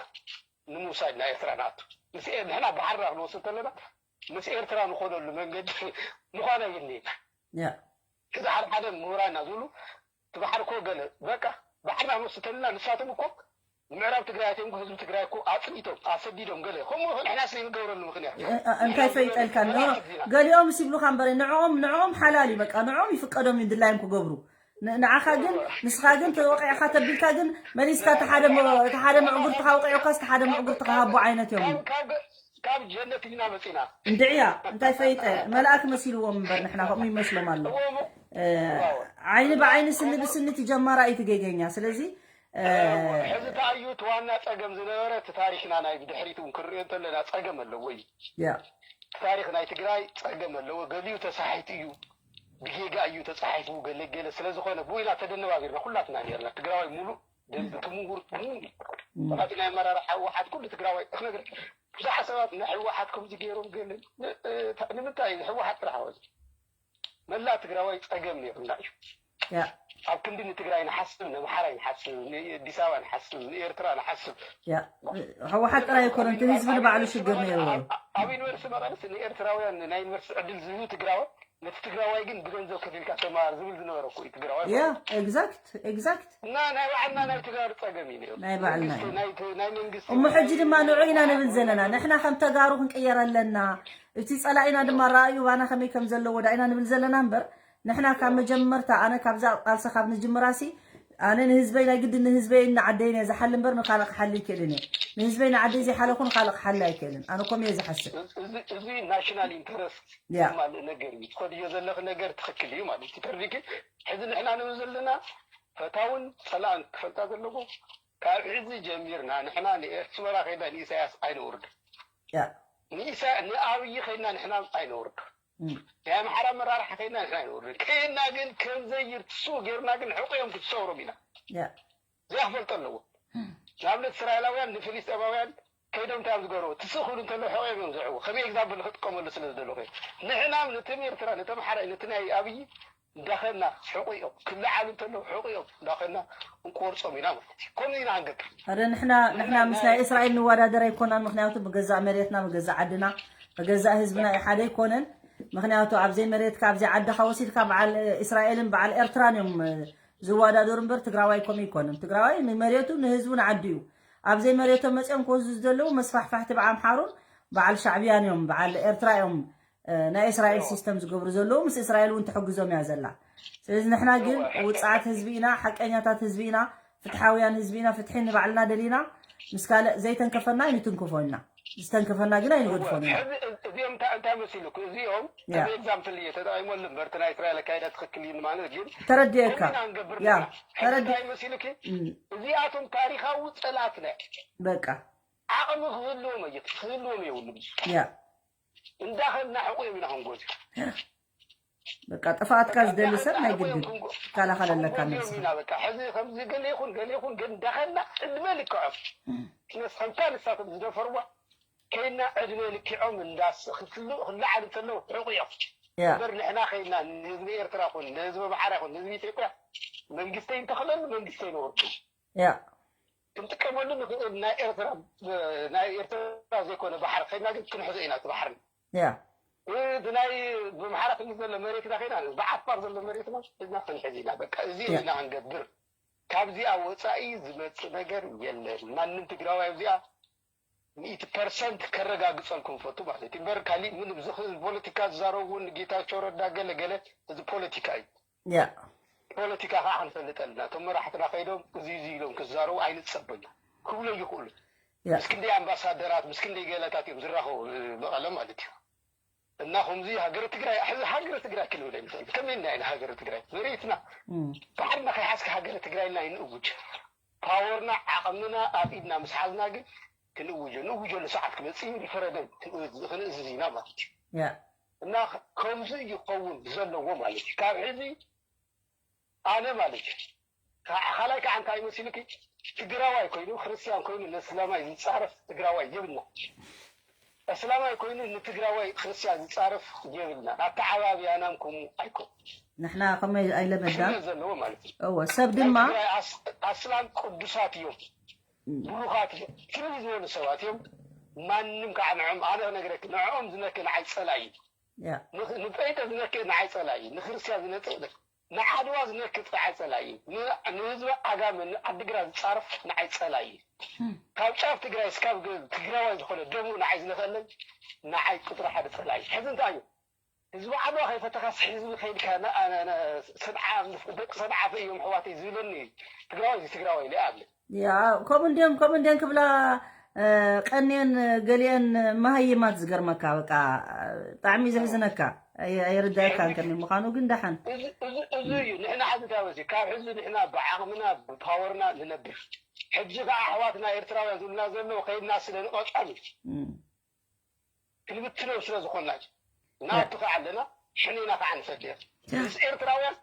ንምውሳድ ናይ ኤርትራ ንኣቱ። ምስ ኤ- ንሕና ባሕርና ክንወስድ ከለና ምስ ኤርትራ ንኾነሉ መንገዲ ምዃና የድልየና። ያ እዚ ሓደ ሓደ ምሁራና ዝብሉ እቲ ባሕሪ እኮ ገለ በቃ ባሕርና ክንወስድ ከለና ንሳቶም እኮ ምዕራብ ትግራይ ኣትዮም ህዝቢ ትግራይ እኮ ኣፅኒቶም ኣሰዲዶም ገለ ከምኡ ንሕና ስለ ንገብረሉ ምክንያት እ- እ- እንታይ ፈይጠልካ ኖ ገሊኦም ይብሉካ እምበር ንዕኦም ንዕኦም ሓላል እዩ በቃ ንዕኦም ይፍቀዶም እዩ ድላዮም ክገብሩ ን- ንዓኻ ግን ንስኻ ግን ተወቂዕካ ተቢልካ ግን መሊስካ እቲ ሓደ መ- እቲ ሓደ መዕጉርትኻ ወቂዑካስ እቲ ሓደ መዕጉርትኻ ሃቦ ዓይነት እዮም ካብ- ካብ- ካብ ጀነት ኢና መፂና እንድዕያ እንታይ ፈይጠ መልኣክ መሲልዎም እምበር ንሕና ከምኡ ይመስሎም ኣሎ እ፣ ዓይኒ ብዓይኒ ስኒ ብስኒ ትጀመራ እዩ ትገገኛ ስለዚ እ፣ ሕዚ ተኣዩ እቲ ዋና ፀገም ዝነበረ እቲ ታሪክና ናይ ብድሕሪት እውን ክንሪኦ እንተለና ፀገም ኣለዎ እዩ ያ ታሪክ ናይ ትግራይ ፀገም ኣለዎ ገሊኡ ተሳሒቱ እዩ ብጌጋ እዩ ተፃሒፉ ገለገለ ስለዝኾነ ብኡ ኢና ተደነባቢርና ኩላትና ነርና ትግራዋይ ሙሉእ ደንቢ ትምውር ሙሉ ተፋቲ ናይ ኣመራርሓ ህወሓት ኩሉ ትግራዋይ ክነግር ብዙሓት ሰባት ናይ ህወሓት ከምዚ ገይሮም ገለ ንምንታይ ህወሓት ጥራሕ ወዚ መላእ ትግራዋይ ፀገም ነይሩና እዩ ያ ኣብ ክንዲ ንትግራይ ንሓስብ ንኣምሓራይ ንሓስብ ንኣዲስ ኣበባ ንሓስብ ንኤርትራ ንሓስብ ያ ህወሓት ጥራይ ኣይኮነን እቲ ህዝቢ ንባዕሉ ሽግር ነይርዎ እዩ ኣብ ዩኒቨርሲቲ መቐለስ ንኤርትራውያን ናይ ዩኒቨርሲቲ ዕድል ዝህቡ ትግራዋይ ነቲ ትግራዋይ ግን ብገንዘብ ከፊልካ ተማሃር ዝብል ዝነበረ እኮ እዩ ትግራዋይ ያ ኤግዛክት ኤግዛክት እና ናይ ባዕልና ናይ ተጋሩ ፀገም እዩ ነይሩ ናይ ባዕልና እዩ። መንግስቲ ናይ ተ- ናይ መንግስቲ እሞ ሕጂ ድማ ንዑ ኢና ንብል ዘለና ንሕና ከም ተጋሩ ክንቅየር ኣለና እቲ ፀላኢና ድማ ረኣዩ ባና ከመይ ከም ዘለዎ ዳ ኢና ንብል ዘለና እምበር ንሕና ካብ መጀመርታ ኣነ ካብዛ ቃልሲ ካብ ንጅምራሲ ኣነ ንህዝበይ ናይ ግድን ንህዝበይን ንዓደይን እየ ዝሓሊ እምበር ንካልእ ክሓሊ ይክእልን እየ ንህዝበይ ንዓደይ ዘይሓለኹ ንካልእ ክሓሊ ኣይክእልን ኣነ ኮም እየ ዝሓስብ እዚ- እዚ ናሽናል ኢንተረስት ያ ማለት ነገር እዩ ትኸድዮ ዘለኽ ነገር ትኽክል እዩ ማለት እዩ ተርዲኪ ሕዚ ንሕና ንብል ዘለና ፈታውን ፀላእን ክፈልጣ ዘለዎ ካብ ሕዚ ጀሚርና ንሕና ንኤርትራ ከይዳ ንኢሳያስ ኣይነውርድ ያ ንኢሳ- ንኣብይ ከይድና ንሕና ኣይነውርድ እም፣ ናይ ኣምሓራ መራርሓ ከይድና ንሕና ኣይነውርድ ከይድና ግን ከምዘይርትስኡ ገይርና ግን ሕቁዮም ክትሰውሮም ኢና ያ እዚኣ ክፈልጦ ኣለዎ ንኣብነት እስራኤላውያን ንፍልስጤማውያን ከይዶም እንታይ እዮም ዝገርቡ ትስእ ክብሉ እንተለዉ ሕቆ እዮም እዮም ዝዕዎ ከመይ ኤግዛምፕል ክጥቀመሉ ስለ ዝደለኹ እዮም ንሕና ነቶም ኤርትራ ነቶም ሓራይ ነቲ ናይ ኣብዪ እንዳኸና ሕቁ እዮም ክልዓሉ እንተለዉ ሕቁ እዮም እንዳኸና እንቆርጾም ኢና ማለት እዩ ከምዚ ኢና ክንገብር ኣረ ንሕና ንሕና ምስ ናይ እስራኤል ንወዳደር ኣይኮናን ምክንያቱ ብገዛእ መሬትና ብገዛእ ዓድና ብገዛእ ህዝብና እዩ ሓደ ኣይኮነን ምክንያቱ ኣብዘይ መሬትካ ኣብዘይ ዓድካ ወሲድካ በዓል እስራኤልን በዓል ኤርትራን እዮም ዝወዳደሩ እምበር ትግራዋይ ከምኡ ኣይኮነን ትግራዋይ ንመሬቱ ንህዝቡ ንዓዱ እዩ ኣብዘይ መሬቶም መፅኦም ክወስዱ ዝደለዉ መስፋሕፋሕቲ ብኣምሓሩን በዓል ሻዕብያን እዮም በዓል ኤርትራ እዮም ናይ እስራኤል ሲስተም ዝገብሩ ዘለዉ ምስ እስራኤል እውን ትሕግዞም እያ ዘላ ስለዚ ንሕና ግን ውፅዓት ህዝቢ ኢና ሓቀኛታት ህዝቢ ኢና ፍትሓውያን ህዝቢ ኢና ፍትሒ ንባዕልና ደሊና ምስ ካልእ ዘይተንከፈና ኣይንትንክፎ ኢና ዝተንከፈና ግን ኣይንገድፎን ኢና እዚኦም እንታይ እንታይ መሲሉኩ እዚኦም ከም ኤግዛምፕል እየ ተጠቂመሉ እምበር እቲ ናይ እስራኤል ኣካይዳ ትክክል እዩ ማለት ግን ተረዲኤካ ንገብር ያ ተረዲ እንታይ መሲሉኪ እዚኣቶም ታሪካዊ ፀላእትና በቃ ዓቕሚ ክህልዎም ኣየ ክህልዎም የብሉ ያ እንዳኸድና ሕቁ እዮም ኢና ክንጎዝ በቃ ጥፍኣትካ ዝደሊ ሰብ ናይ ግድን ይከላኸለለካ ነብስኻ ኢና በቃ ሕዚ ከምዚ ገለ ይኹን ገለ ይኹን ግን እንዳኸድና ዕድመ ልክዖም ነስ ከምታ ንሳቶም ዝደፈርዋ ከይና ዕድመ ልክዖም እንዳስ ክልዓሉ እንተለዉ ሕቁ እዮም ያ እምበር ንሕና ከይና ንህዝቢ ኤርትራ ይኹን ንህዝቢ ኣምሓራ ይኹን ንህዝቢ ኢትዮጵያ መንግስተይ እንተኽለሉ መንግስተይ ነወርዱ ያ ክንጥቀመሉ ንኽእል ናይ ኤርትራ ናይ ኤርትራ ዘይኮነ ባሕሪ ከይና ግን ክንሕዞ ኢና እቲ ባሕሪ ያ እቲ ናይ ብኣምሓራ ክልል ዘሎ መሬትና ከይና ብዓፋር ዘሎ መሬትና ሒዝና ክንሕዝ ኢና በቃ እዚ ኢና ክንገብር ካብዚኣ ወፃኢ ዝመፅእ ነገር የለን ማንም ትግራዋይ ኣብዚኣ ሚእቲ ፐርሰንት ከረጋግፀልኩም ፈቱ ማለት እዩ እምበር ካሊእ ምንም ዝኽእል ፖለቲካ ዝዛረቡ እውን ጌታቸው ረዳ ገለ ገለ እዚ ፖለቲካ እዩ ያ ፖለቲካ ከዓ ክንፈልጥ ኣለና እቶም መራሕትና ከይዶም እዚ እዚ ኢሎም ክዛረቡ ኣይንፀበዩ ክብሎ ይኽእሉ ያ ምስ ክንደይ ኣምባሳደራት ምስ ክንደይ ገለታት እዮም ዝራኸቡ መቐለ ማለት እዩ እና ከምዚ ሃገረ ትግራይ ሕዚ ሃገረ ትግራይ ክንብል ኣይንኽእል ከመይ ኢና ኢና ሃገረ ትግራይ መሬትና እም፣ ባሕርና ከይሓዝካ ሃገረ ትግራይ ኢልና ኣይንእውጅ ፓወርና ዓቕምና ኣብ ኢድና ምስ ሓዝና ግን ክንእውጆ ንእውጀሉ ሰዓት ክመፅእ እዩ ሪፈረደም ክንእዝዝ ኢና ማለት እዩ ያ እና ከምዚ ይኸውን ዘለዎ ማለት እዩ ካብ ሕዚ ኣነ ማለት እዩ ካልኣይ ከዓ እንታይ መሲሉኪ ትግራዋይ ኮይኑ ክርስትያን ኮይኑ ነስላማይ ዝፃረፍ ትግራዋይ የብልና እስላማይ ኮይኑ ንትግራዋይ ክርስትያን ዝፃረፍ የብልና ኣተዓባብያናም ከምኡ ኣይኮን ንሕና ከመይ ኣይለመዳን። ዘለዎ ማለት እዩ። እወ፣ ሰብ ድማ ኣስላም ቅዱሳት እዮም፣ ብሩኻት እዮም፣ ፍልይ ዝበሉ ሰባት እዮም። ማንም ከዓ ንዕም ኣነ ክነግረክ ንዕኦም ዝነክ ንዓይ ፀላኢ እዩ። ንጴንጠ ዝነክ ንዓይ ፀላኢ እዩ። ንክርስትያን ዝነክ ንዓድዋ ዝነክ ፀዓይ ፀላኢ እዩ። ንህዝቢ ዓጋመ ንዓድግራ ዝፃረፍ ንዓይ ፀላኢ እዩ። ካብ ጫፍ ትግራይ እስካብ ትግራዋይ ዝኾነ ደሙ ንዓይ ዝነክአለይ ንዓይ ቁፅሪ ሓደ ፀላኢ እዩ። ሕዚ እንታይ እዩ? ህዝቢ ዓድዋ ከይፈተኻስ ህዝቢ ከይድካ ሰብዓ ደቂ ሰብዓ ፈ እዮም ኣሕዋተይ ዝብለኒ ትግራዋይ እዚ ትግራዋይ ኢለ ይኣምን። ያ ከምኡ እንዲዮም ከምኡ እንዲየን ክብላ ቀንየን ገሊአን መሃይማት ዝገርመካ በቃ ብጣዕሚ ዘሕዝነካ። ኣይርዳእካን ከመይ ምዃኑ ግን ደሓን። እዚ እዩ ንሕና ሓዚ እንታይ ወፂ ካብ ሕዚ ንሕና ብዓቕምና ብፓወርና ንነብር። ሕጂ ከዓ ኣሕዋትና ኤርትራውያን ዝብልና ዘለዉ ከይድና ስለ ንቐጾም እዩ። ክንብትኖም ስለ ዝኾንና እዩ። ናቱ ከዓ ኣለና ሕኔና ከዓ ንፈድር ምስ ኤርትራውያን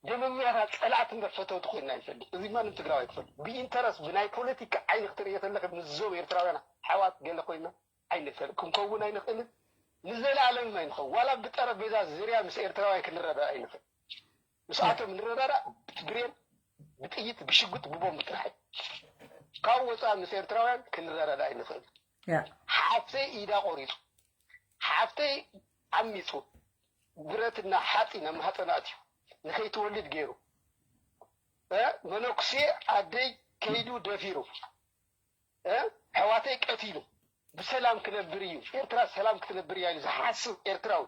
ደመኛታት ፀላእቲ እምበር ፈተውቲ ኮይንና ይፈልጥ። እዚ ማንም ትግራዋይ ክፈልጥ ብኢንተረስት ብናይ ፖለቲካ ዓይኒ ክትርእዮ ተለክ ምስዞም ኤርትራውያን ኣሕዋት ገለ ኮይንና ኣይንፈልጥ ክንከውን ኣይንኽእልን። ንዘለኣለም ኣይንኸውን ዋላ ብጠረጴዛ ዝርያ ምስ ኤርትራውያን ክንረዳእ ኣይንኽእል። ምስኣቶም ንረዳዳእ ብትብሬን ብጥይት ብሽጉጥ ብቦምብ ጥራሕ እዩ። ካብ ወፃ ምስ ኤርትራውያን ክንረዳዳእ ኣይንኽእል። ሓፍተይ ኢዳ ቆሪፁ ሓፍተይ ዓሚፁ ብረትና ሓፂን ኣብ ማህፀና ኣትዩ ንኸይትወልድ ገይሩ መነኩሴ ኣደይ ከይዱ ደፊሩ ኣሕዋተይ ቀቲሉ ብሰላም ክነብር እዩ ኤርትራ ሰላም ክትነብር እያ ኢሉ ዝሓስብ ኤርትራዊ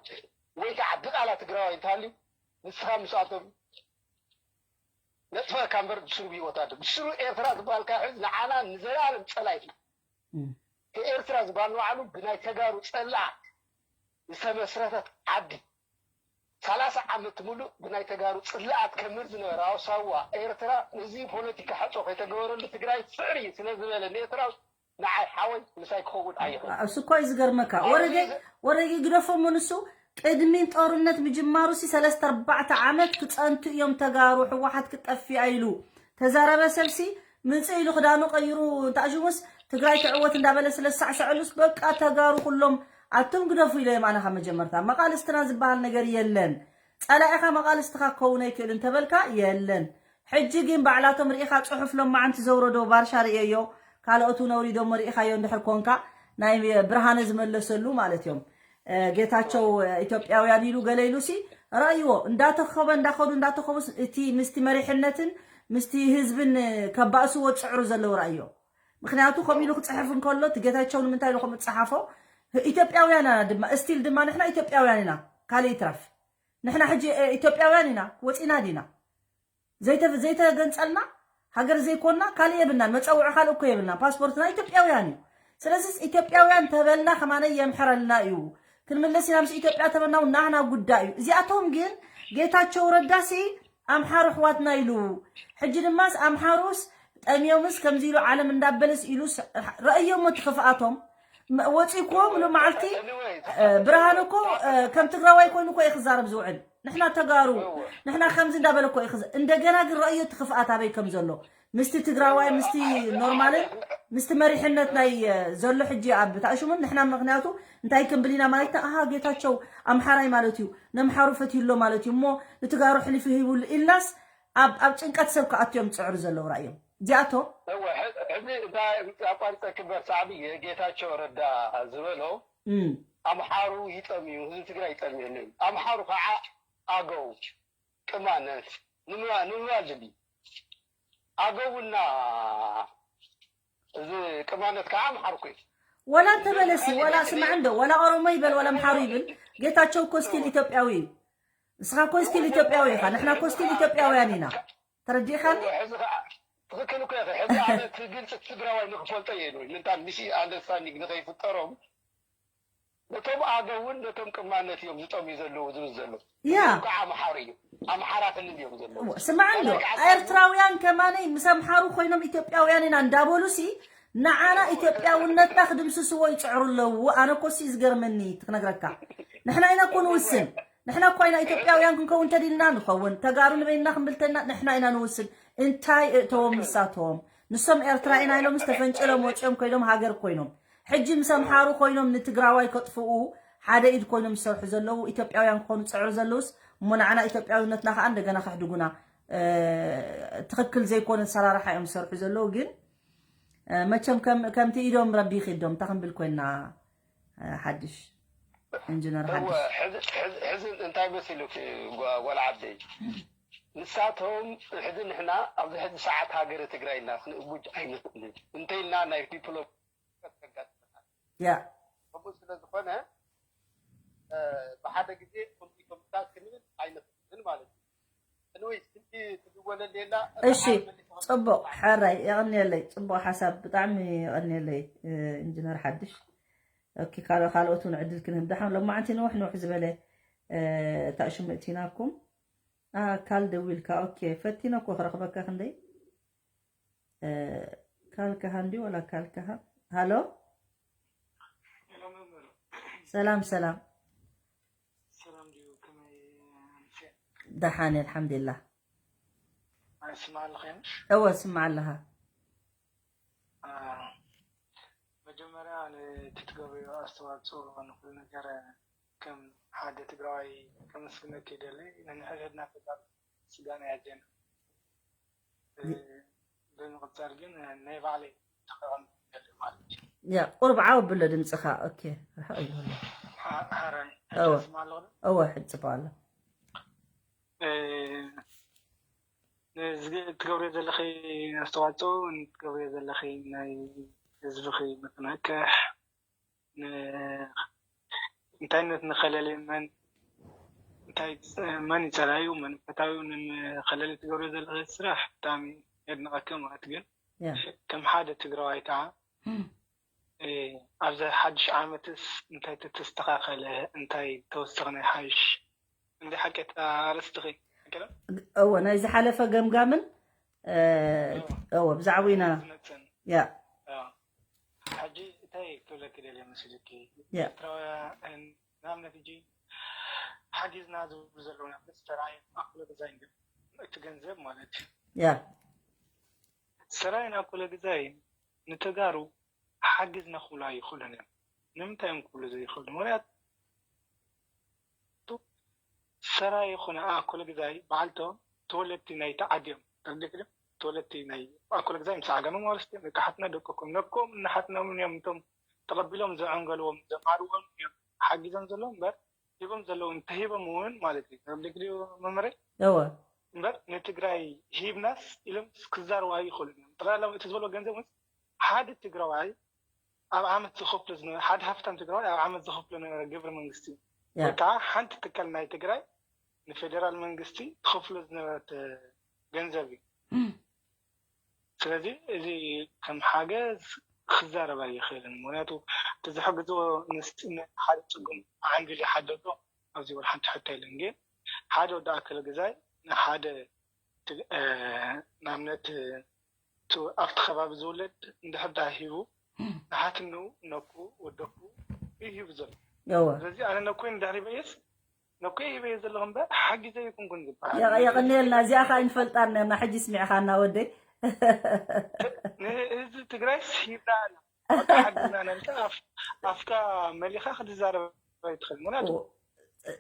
ወይ ከዓ ድቓላ ትግራዋይ እንተሃልዩ ንስኻ ምስኣቶም ነጥፈካ እምበር ብስሩ ብሂወት ኣሎ ብስሩ ኤርትራ ዝበሃል ካብ ሕዚ ንዓና ንዘለኣለም ፀላኢትና ኤርትራ ዝበሃል ንባዕሉ ብናይ ተጋሩ ፀላእ ዝተመስረተት ዓዲ ሰላሳ ዓመት ሙሉእ ብናይ ተጋሩ ፅላኣት ከምህር ዝነበረ ኣውሳዋ ኤርትራ እዚ ፖለቲካ ሕፆ ከይተገበረሉ ትግራይ ፍዕሪ ስለዝበለ ንኤርትራ ንዓይ ሓወይ ምሳይ ክኸውን ኣይኽእል። እሱ እኮ እዩ ዝገርመካ። ወረጌ ግደፎ ምንሱ ቅድሚን ጦርነት ምጅማሩ ሲ ሰለስተ ኣርባዕተ ዓመት ክፀንቱ እዮም ተጋሩ ህወሓት ክጠፍያ ኢሉ ተዛረበ ሰልሲ ምፅእ ኢሉ ክዳኑ ቀይሩ እንታሽሙስ ትግራይ ትዕወት እንዳበለ ስለ ዝሳዕሰዐሉስ በቃ ተጋሩ ኩሎም ኣቱም ግደፉ ኢለ የማና ካብ መጀመርታ መቃልስትና ዝበሃል ነገር የለን። ፀላኢኻ መቃልስትኻ ክኸውን ኣይክእል እንተበልካ የለን። ሕጂ ግን ባዕላቶም ርኢኻ ፅሑፍ ሎማዓንቲ ዘውረዶ ባርሻ ርእየዮ ካልኦት እውን ኣውሪዶሞ ርኢኻዮ እንድሕር ኮንካ ናይ ብርሃነ ዝመለሰሉ ማለት እዮም። ጌታቸው ኢትዮጵያውያን ኢሉ ገለ ኢሉ ሲ ረእይዎ እንዳተኸበ እንዳኸዱ እንዳተኸቡ እቲ ምስቲ መሪሕነትን ምስቲ ህዝብን ከባእስዎ ዝፅዕሩ ዘለዉ ረእዮ። ምክንያቱ ከምኡ ኢሉ ክፅሕፍ እንከሎ እቲ ጌታቸው ንምንታይ ኢሉ ከምኡ ዝፀሓፎ ኢትዮጵያውያን ኢና ድማ እስቲል ድማ ንሕና ኢትዮጵያውያን ኢና ካልእ ይትረፍ ንሕና ሕጂ ኢትዮጵያውያን ኢና ወፂና ዲና ዘይተገንፀልና ሃገር ዘይኮንና ካልእ የብልናን መፀውዒ ካልእ እኮ የብልናን ፓስፖርትና ኢትዮጵያውያን እዩ። ስለዚ ኢትዮጵያውያን ተበልና ከማነ የምሕረልና እዩ። ክንምለስ ኢና ምስ ኢትዮጵያ ተበልና እውን ናህና ጉዳይ እዩ። እዚኣቶም ግን ጌታቸው ረዳሲ ኣምሓሩ ኣሕዋትና ኢሉ ሕጂ ድማስ ኣምሓሩስ ጠምዮምስ ከምዚ ኢሉ ዓለም እንዳበለስ ኢሉ ረእዮሞ እቲ ክፍኣቶም ወፂእኩዎም ሉ መዓልቲ ብርሃን እኮ ከም ትግራዋይ ኮይኑ እኮ እዩ ክዛረብ ዝውዕል ንሕና ተጋሩ ንሕና ከምዚ እንዳበለ እኮ እዩ እንደገና ግን ረእዮ እቲ ክፍኣት ኣበይ ከም ዘሎ ምስቲ ትግራዋይ ምስቲ ኖርማልን ምስቲ መሪሕነት ናይ ዘሎ ሕጂ ኣብ ታእሽሙን ንሕና ምክንያቱ እንታይ ክንብል ኢና ማለት ኣሃ ጌታቸው ኣምሓራይ ማለት እዩ ነምሓሩ ፈትዩሎ ማለት እዩ እሞ ንትጋሩ ሕሊፉ ሂቡሉ ኢልናስ ኣብ ኣብ ጭንቀት ሰብ ክኣትዮም ዝፅዕሩ ዘለዉ ራእዮም እዚኣቶም ሕዚ እንታይ ኣቋሪፀ ክበር ሳዕቢ ጌታቸው ረዳ ዝበሎ ኣምሓሩ ይጠምዩ ህዝቢ ትግራይ ይጠምየሉ እዩ ኣምሓሩ ከዓ ኣገው ቅማነት ንምባል ድሊ ኣገውና እዚ ቅማነት ከዓ ኣምሓርኩ እዩ ወላ እንተበለሲ ወላ ስማዕ እንዶ ወላ ኦሮሞ ይበል ወላ ኣምሓሩ ይብል ጌታቸው እኮ ስቲል ኢትዮጵያዊ እዩ ንስኻ እኮ ስቲል ኢትዮጵያዊ ኢኻ ንሕና እኮ ስቲል ኢትዮጵያውያን ኢና ተረዲእኻኒ ትኽክል እኮ ኢኻ ሕዚ ኣነ እቲ ግልፂ ትግራዋይ ንክፈልጦ እየ ኢሉ ምንታ ሚስ ኣንደርስታንዲንግ ንከይፍጠሮም ነቶም ኣገውን ነቶም ቅማነት እዮም ዝጠምዩ ዘለዉ ዝብል ዘሎ ያ ከዓ ኣምሓሩ እዩ ኣምሓራ ክልል እዮም ዘለዉ ስማዕ እንዶ ኤርትራውያን ከማነይ ምስ ኣምሓሩ ኮይኖም ኢትዮጵያውያን ኢና እንዳበሉ ሲ ንዓና ኢትዮጵያውነትና ክድምስስዎ ይፅዕሩ ኣለዉ ኣነ ኮሲ ዝገርመኒ ትክነግረካ ንሕና ኢና እኮ ንውስን ንሕና እኳ ኢና ኢትዮጵያውያን ክንከውን ተዲልና ንኸውን ተጋሩ ንበይንና ክንብል ተልና ንሕና ኢና ንውስን እንታይ እእተዎም ንሳቶም ንሶም ኤርትራ ኢና ኢሎም ዝተፈንጨሎም ወፂኦም ኮይኖም ሃገር ኮይኖም ሕጂ ምስ ኣምሓሩ ኮይኖም ንትግራዋይ ከጥፍኡ ሓደ ኢድ ኮይኖም ዝሰርሑ ዘለዉ ኢትዮጵያውያን ክኾኑ ዝፅዕሩ ዘለዉስ፣ እሞ ንዓና ኢትዮጵያውነትና ከዓ እንደገና ከሕድጉና፣ እ፣ ትኽክል ዘይኮነ ኣሰራርሓ እዮም ዝሰርሑ ዘለዉ። ግን፣ እ፣ መቸም ከም-፣ ከምቲ ኢዶም ረቢ ይኺዶም፣ እንታይ ክንብል ኮይንና፣ እ፣ ሓድሽ፣ ኢንጂነር እወ፣ ሓድሽ? ሕዚ፣ ሕዚ፣ ሕዚ እንታይ መሲሉኪ፣ ጓ-፣ ጓል ዓደይ? ንሳቶም፣ ሕዚ ንሕና ኣብዚ ሕዚ ሰዓት ሃገረ ትግራይ ኢና ክንእውጅ ኣይንኽእልን። እንተኢልና ናይ ዲፕሎማት ከጋጥመና። ያ። ከምኡ ስለ ዝኾነ፣ እ፣ ብሓደ ግዜ ከምዚ ከምታት ክንብል ኣይንኽእልን ማለት እዩ። እንወይ፣ ስልኪ ትድወለል የላ፣ እሺ፣ ርሓብ መሊስኻ ጽቡቕ፣ ሓራይ፣ የቐንየለይ። ጽቡቕ ሓሳብ፣ ብጣዕሚ የቐንየለይ፣ እ፣ ኢንጂነር ሓድሽ። ኦኬ፣ ካል-፣ ካልኦት እውን ዕድል ክንህብ። ደሓን ሎማዓንቲ ንውሕ ንውሕ ዝበለ፣ እ፣ ታእሽሙ እቲናኩም። አ፣ ካል ደዊልካ። ኦኬ፣ ፈቲነ እኮ ክረኽበካ ክንደይ። እ፣ ካልካ ሃንዲ ወላ ካልካ ሃ-፣ ሃሎ? ሰላም፣ ሰላም። ሰላም ድዩ? ከመይ ኣምስያ? ደሓን፣ ኣልሓምዱሊላህ። ኣይ፣ ስማዕ ኣለኻ፣ የምሽ? እወ፣ ስማዕ ኣለኻ። አ፣ መጀመርያ፣ ነቲ ትገብርዮ ኣስተዋጽኦ ንኹሉ ነገር ከም ሓደ ትግራዋይ ከመስግነኪ ይደሊ። ነንሕድሕድና ፈጣሪ ስጋና ያጀና። እ፣ ይ- ብምቕጻል ግን ናይ ባዕለይ ተቐም ይደሊ ማለት እዩ። ያ፣ ቁሩብ ዓው ኣብሎ ድምጽኻ። ኦኬ፣ ርሕቕ ይበሎ። ሓ-፣ ሓራይ፣ እወ። ሕጂ ስማዕ ኣለኹ ዶ? እወ፣ ሕጂ ጽቡቕ ኣሎ። እ፣ ንዝግ-፣ ትገብርዮ ዘለኺ ኣስተዋጽኦ፣ ንትገብርዮ ዘለኺ ናይ ህዝብኺ ምትንክሕ፣ ን-፣ እንታይነት ንኸለሊ መን፣ እንታይ፣ መን እዩ ጸላዩ፣ መን ፈታዊኡ ንኸለሊ ትገብርዮ ዘለኺ ስራሕ ብጣዕሚ የድንቐኪ ማለት። ግን ያ። ከም ሓደ ትግራዋይ ከዓ፣ እም። እ፣ ኣብዚ ሓድሽ ዓመትስ እንታይ ተተስተኻኸለ፣ እንታይ ተወሰኸ ናይ ሓይሽ? እንዲ ሓቂ እታ ኣርእስትኺ፣ ሓቂ ዶ? እወ፣ ናይ ዝሓለፈ ገምጋምን፣ እ፣ እወ። እወ፣ ብዛዕባኡ ኢና። ዝመጽእን። ያ። ያ። ሕጂ እንታይ ክብለኪ ደልየ መሲልኪ? ያ። ኤርትራውያን፣ ንኣብነት፣ ሕጂ ሓጊዝና ዝብሉ ዘለዉ፣ ንኣብነት፣ ሰራይ ኣኩለ ግዛይን፣ እቲ ገንዘብ ማለት እዩ። ያ። ሰራይን ኣኩለ ግዛይን ንተጋሩ ሓጊዝና ክብሉ ኣይኽእሉን እዮም። ንምንታይ እዮም ክብሉ ዘይኽእሉ? ምኽንያቱ፣ ሰራይ ይኹን ኣኮለ ግዛይ በዓልቶም ተወለድቲ ናይቲ ዓዲ እዮም። ተረዲእኪ ዶ? ተወለድቲ ናይ ኣኮለ ግዛይ ምስ ዓጋመ ማውረስቲ እዮም። ደቂ ሓትና ደቅኩም፣ ነኮም ንሓትናምን እዮም። እቶም ተቐቢሎም ዘዕንገልዎም፣ ዘምሃርዎም እዮም ሓጊዞም ዘለዉ እምበር፣ ሂቦም ዘለዉ እንተሂቦም እውን ማለት እዩ። ተረዲእኪ ድዩ መምህረይ? እወ። እምበር ንትግራይ ሂብናስ ኢሎም ክዛረቡ ኣይኽእሉን እዮም። ጠቕላላ እቲ ዝበልዎ ገንዘብ እውን ሓደ ትግራዋይ ኣብ ዓመት ዝኸፍሎ ዝነበረ፣ ሓደ ሃፍታም ትግራዋይ ኣብ ዓመት ዝኸፍሎ ነበረ ግብሪ መንግስቲ፣ ያ። ወይ ከዓ ሓንቲ ትካል ናይ ትግራይ ንፌደራል መንግስቲ ትኸፍሎ ዝነበረት ገንዘብ እዩ። እም። ስለዚ እዚ ከም ሓገዝ ክዛረብ ኣይኽእልን። ምኽንያቱ እቲ ዝሕግዝዎ ንስ-፣ ንሓደ ፅጉም ዓንግል ይሓደጎ ኣብዚ ወላ ሓንቲ ሕቶ የለን። ግን ሓደ ወዲ ኣከለ ግዛይ ንሓደ ት-፣ እ፣ ንኣብነት፣ ቱ-፣ ኣብቲ ከባቢ ዝውለድ እንድሕር ደኣ ሂቡ፣ ንሓትንኡ፣ ነኩ፣ ወደኩ እዩ ሂቡ ዘሎ። እወ። ስለዚ ኣነ ነኩ እንድሕር ሂበየስ፣ ነኩ ሂበየ ዘለኹ እምበር፣ ሓጊዘ ይኩንኩን ዝበሃል። የቐ-፣ የቐንየልና፣ እዚኣ ኸዓ ኣይንፈልጣን ነርና፣ ሕጂ ስሚዕኻና ወደይ። ንህዝቢ ትግራይስ ሂብና ኣላ። በቃ ሓግዝና ነልካ ኣፍ-፣ ኣፍካ መሊኻ ክትዛረብ ኣይትኽእል። ምኽንያቱ እወ።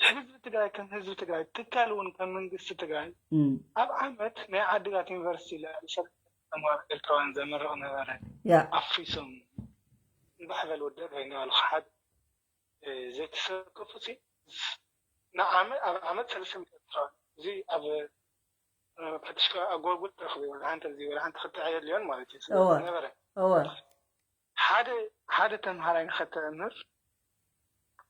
ህዝቢ ትግራይ ከም ህዝቢ ትግራይ፣ ትካል እውን ከም መንግስቲ ትግራይ፣ እም። ኣብ ዓመት ናይ ዓድግራት ዩኒቨርሲቲ ልዕሊ ሰለስተ ሚእቲ ተምሃሮ ኤርትራውያን ዘመርቕ ነበረ። ያ። ኣፍሪሶም። እምባሕ በል ወዲ ኤረይ እናበሉ ክሓድ፣ እ፣ ዘይተሰከፉ ሲ፣ ንዓመ-፣ ኣብ ዓመት ሰለስተ ሚእቲ ኤርትራውያን። እዚ ኣብ፣ እ፣ ፈትሽካ ኣብ ጎጉል ትረኽቦ፣ ወላ ሓንቲ፣ እዚ ወላ ሓንቲ ክትዕ የድልዮን ማለት እዩ። ስለዚ እወ። ነበረ። እወ። ሓደ፣ ሓደ ተምሃራይ ንኸተምህር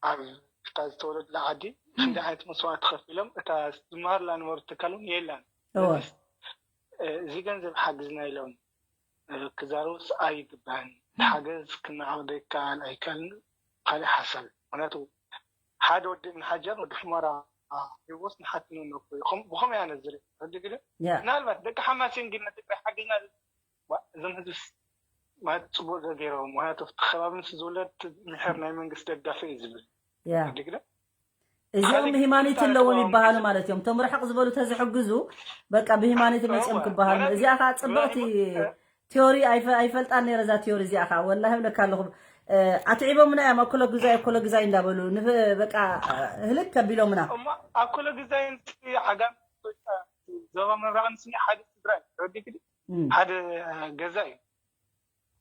ኣብ እታ ዝተወለዱላ ዓዲ ክንደይ ዓይነት መስዋእቲ ከፊሎም፣ እታ ዝመሃሩላ ዝነበሩ ትካል እውን የላን። እወ። ስለዚ፣ እ፣ እዚ ገንዘብ ሓግዝና ኢሎም፣ እ፣ ክዛረቡስ ኣይግባእን። እቲ ሓገዝ ክነዓቕዶ ይከኣል ኣይከኣልን ካልእ ሓሳብ እዩ። ምኽንያቱ ሓደ ወዲ እምኒ ሓጀር ወዲ ሑመራ ሂቦስ ንሓትንኡ ነኮ እዩ። ከም-፣ ብኸምኡ እያ ነዝር። ተረዲእኪ ዶ? ያ። ምናልባት ደቂ ሓማሴን ግን ንትግራይ ሓጊዝና ዋ-፣ እዞም ህዝብስ ማለት ጽቡቕ ዶ ገይሮም? ምኽንያቱ ኣብቲ ከባቢ ንሱ ዝውለድ ምሕር ናይ መንግስቲ ደጋፊ እዩ ዝብል። ያ። ተረዲእኪ ዶ? እዚኦም ሓደ ሂማኖት ግን ኣለዎም ይበሃሉ ማለት እዮም። እቶም ርሕቕ ዝበሉ ተዝሕግዙ፣ በቃ ብሂማኖት መጺኦም እወ፣ ክበሃሉ። ምኽንያቱ እዚኣ ኸዓ ጽብቕቲ ምኽንያቱ ቲዮሪ ኣይፈ-፣ ኣይፈልጣን ነይረ እዛ ቲዮሪ እዚኣ ኸዓ። ወላሂ እብለካ ኣለኹ። ኣትዒቦምና እዮም። ኣኮሎ ግዛይ ኣኮሎ ግዛይ እንዳበሉ በቃ ህልክ ከቢሎምና። ኣኮሎ ግዛይ ዓጋም ዞባ ምብራቕ ንስኒ ሓደ ትግራይ ረዲግዲ ሓደ ገዛ እዩ።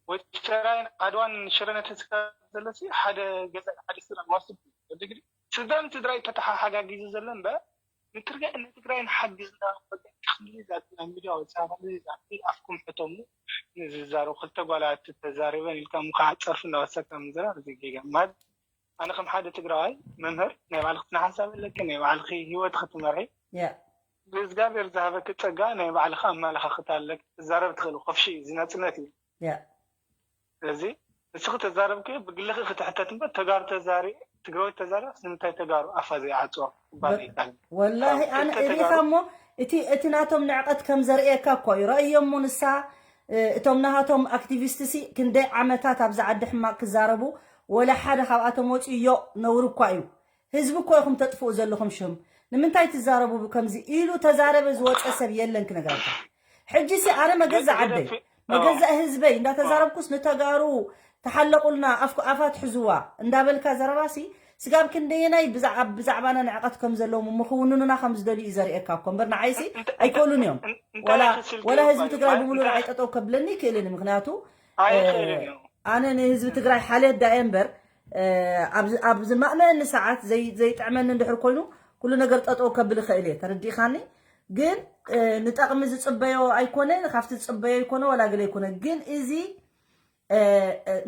ወይሰራይን ዓድዋን ሽረነትን ስጋ ዘለሲ ሓደ ገዛ ሓደ ስድራ ዋስብ ዲግሪ ስድራን ስድራይ ተተሓሓጋጊዙ ዘሎ እምበር ንትግራይ ንትግራይ ንሓግዝ እንዳበለ ክንዲ ዛቲ ናብ ሚድያ ወፃ ክንዲ ዛቲ ኣፍኩም ሕተሙ ንዝዛረቡ ክልተ ጓላት ተዛሪበን ኢልካ ምካዓ ፀርፊ እንዳወሰካ ምዝራብ እዚ ጌጋ ማለት ኣነ ከም ሓደ ትግራዋይ መምህር ናይ ባዕልክ ስነ ሓሳብ ኣለኪ ናይ ባዕልኪ ህይወት ክትመርሒ ብእግዚኣብሔር ዝሃበኪ ፀጋ ናይ ባዕልካ ኣመለካክታ ኣለኪ ትዛረብ ትኽእል ኮፍሺ እዩ እዚ ናፅነት እዩ ስለዚ ንስኺ ተዛረብኪ ብግልኺ ክትሕተት እምበር ተጋሩ ተዛሪ ትግራዊ ተዛሪ ንምንታይ ተጋሩ ኣፋ ዘይዓፅዋ ክባል ይካል ወላሂ ኣነ ሪኢኻ እሞ እቲ እቲ ናቶም ንዕቀት ከም ዘርእየካ እኮ እዩ ረእዮ እሞ ንሳ እቶም ናሃቶም ኣክቲቪስት ሲ ክንደይ ዓመታት ኣብዛ ዓዲ ሕማቅ ክዛረቡ ወላ ሓደ ካብኣቶም ወፂኡ ዮ ነውሪ እኳ እዩ ህዝቢ እኮ ኢኹም ተጥፍኡ ዘለኹም ሽም ንምንታይ ትዛረቡ ብከምዚ ኢሉ ተዛረበ ዝወፀ ሰብ የለን ክነግረካ ሕጂ ሲ ኣነ መገዛ ዓደይ መገዛ ህዝበይ እንዳተዛረብኩስ ንተጋሩ ተሓለቁልና ኣፋ ትሕዝዋ እንዳበልካ ዘረባሲ ስጋብ ክንደየናይ ብዛዕባና ንዕቀት ከም ዘለዎም እሞ ክውንኑና ከም ዝደልዩ እዩ ዘርእየካ እኮ እምበር ንዓይሲ ኣይክእሉን እዮም ወላ ህዝቢ ትግራይ ብምሉ ንዓይ ጠጠው ከብለኒ ይክእልን ምክንያቱ ኣነ ንህዝቢ ትግራይ ሓልየት ዳየ እምበር ኣብ ዝማእመአኒ ሰዓት ዘይጥዕመኒ እንድሕር ኮይኑ ኩሉ ነገር ጠጠው ከብል ይኽእል እየ ተረዲእካኒ ግን ንጠቕሚ ዝፅበዮ ኣይኮነ ካብቲ ዝፅበዮ ኣይኮነ ዋላ ገለ ኣይኮነ ግን እዚ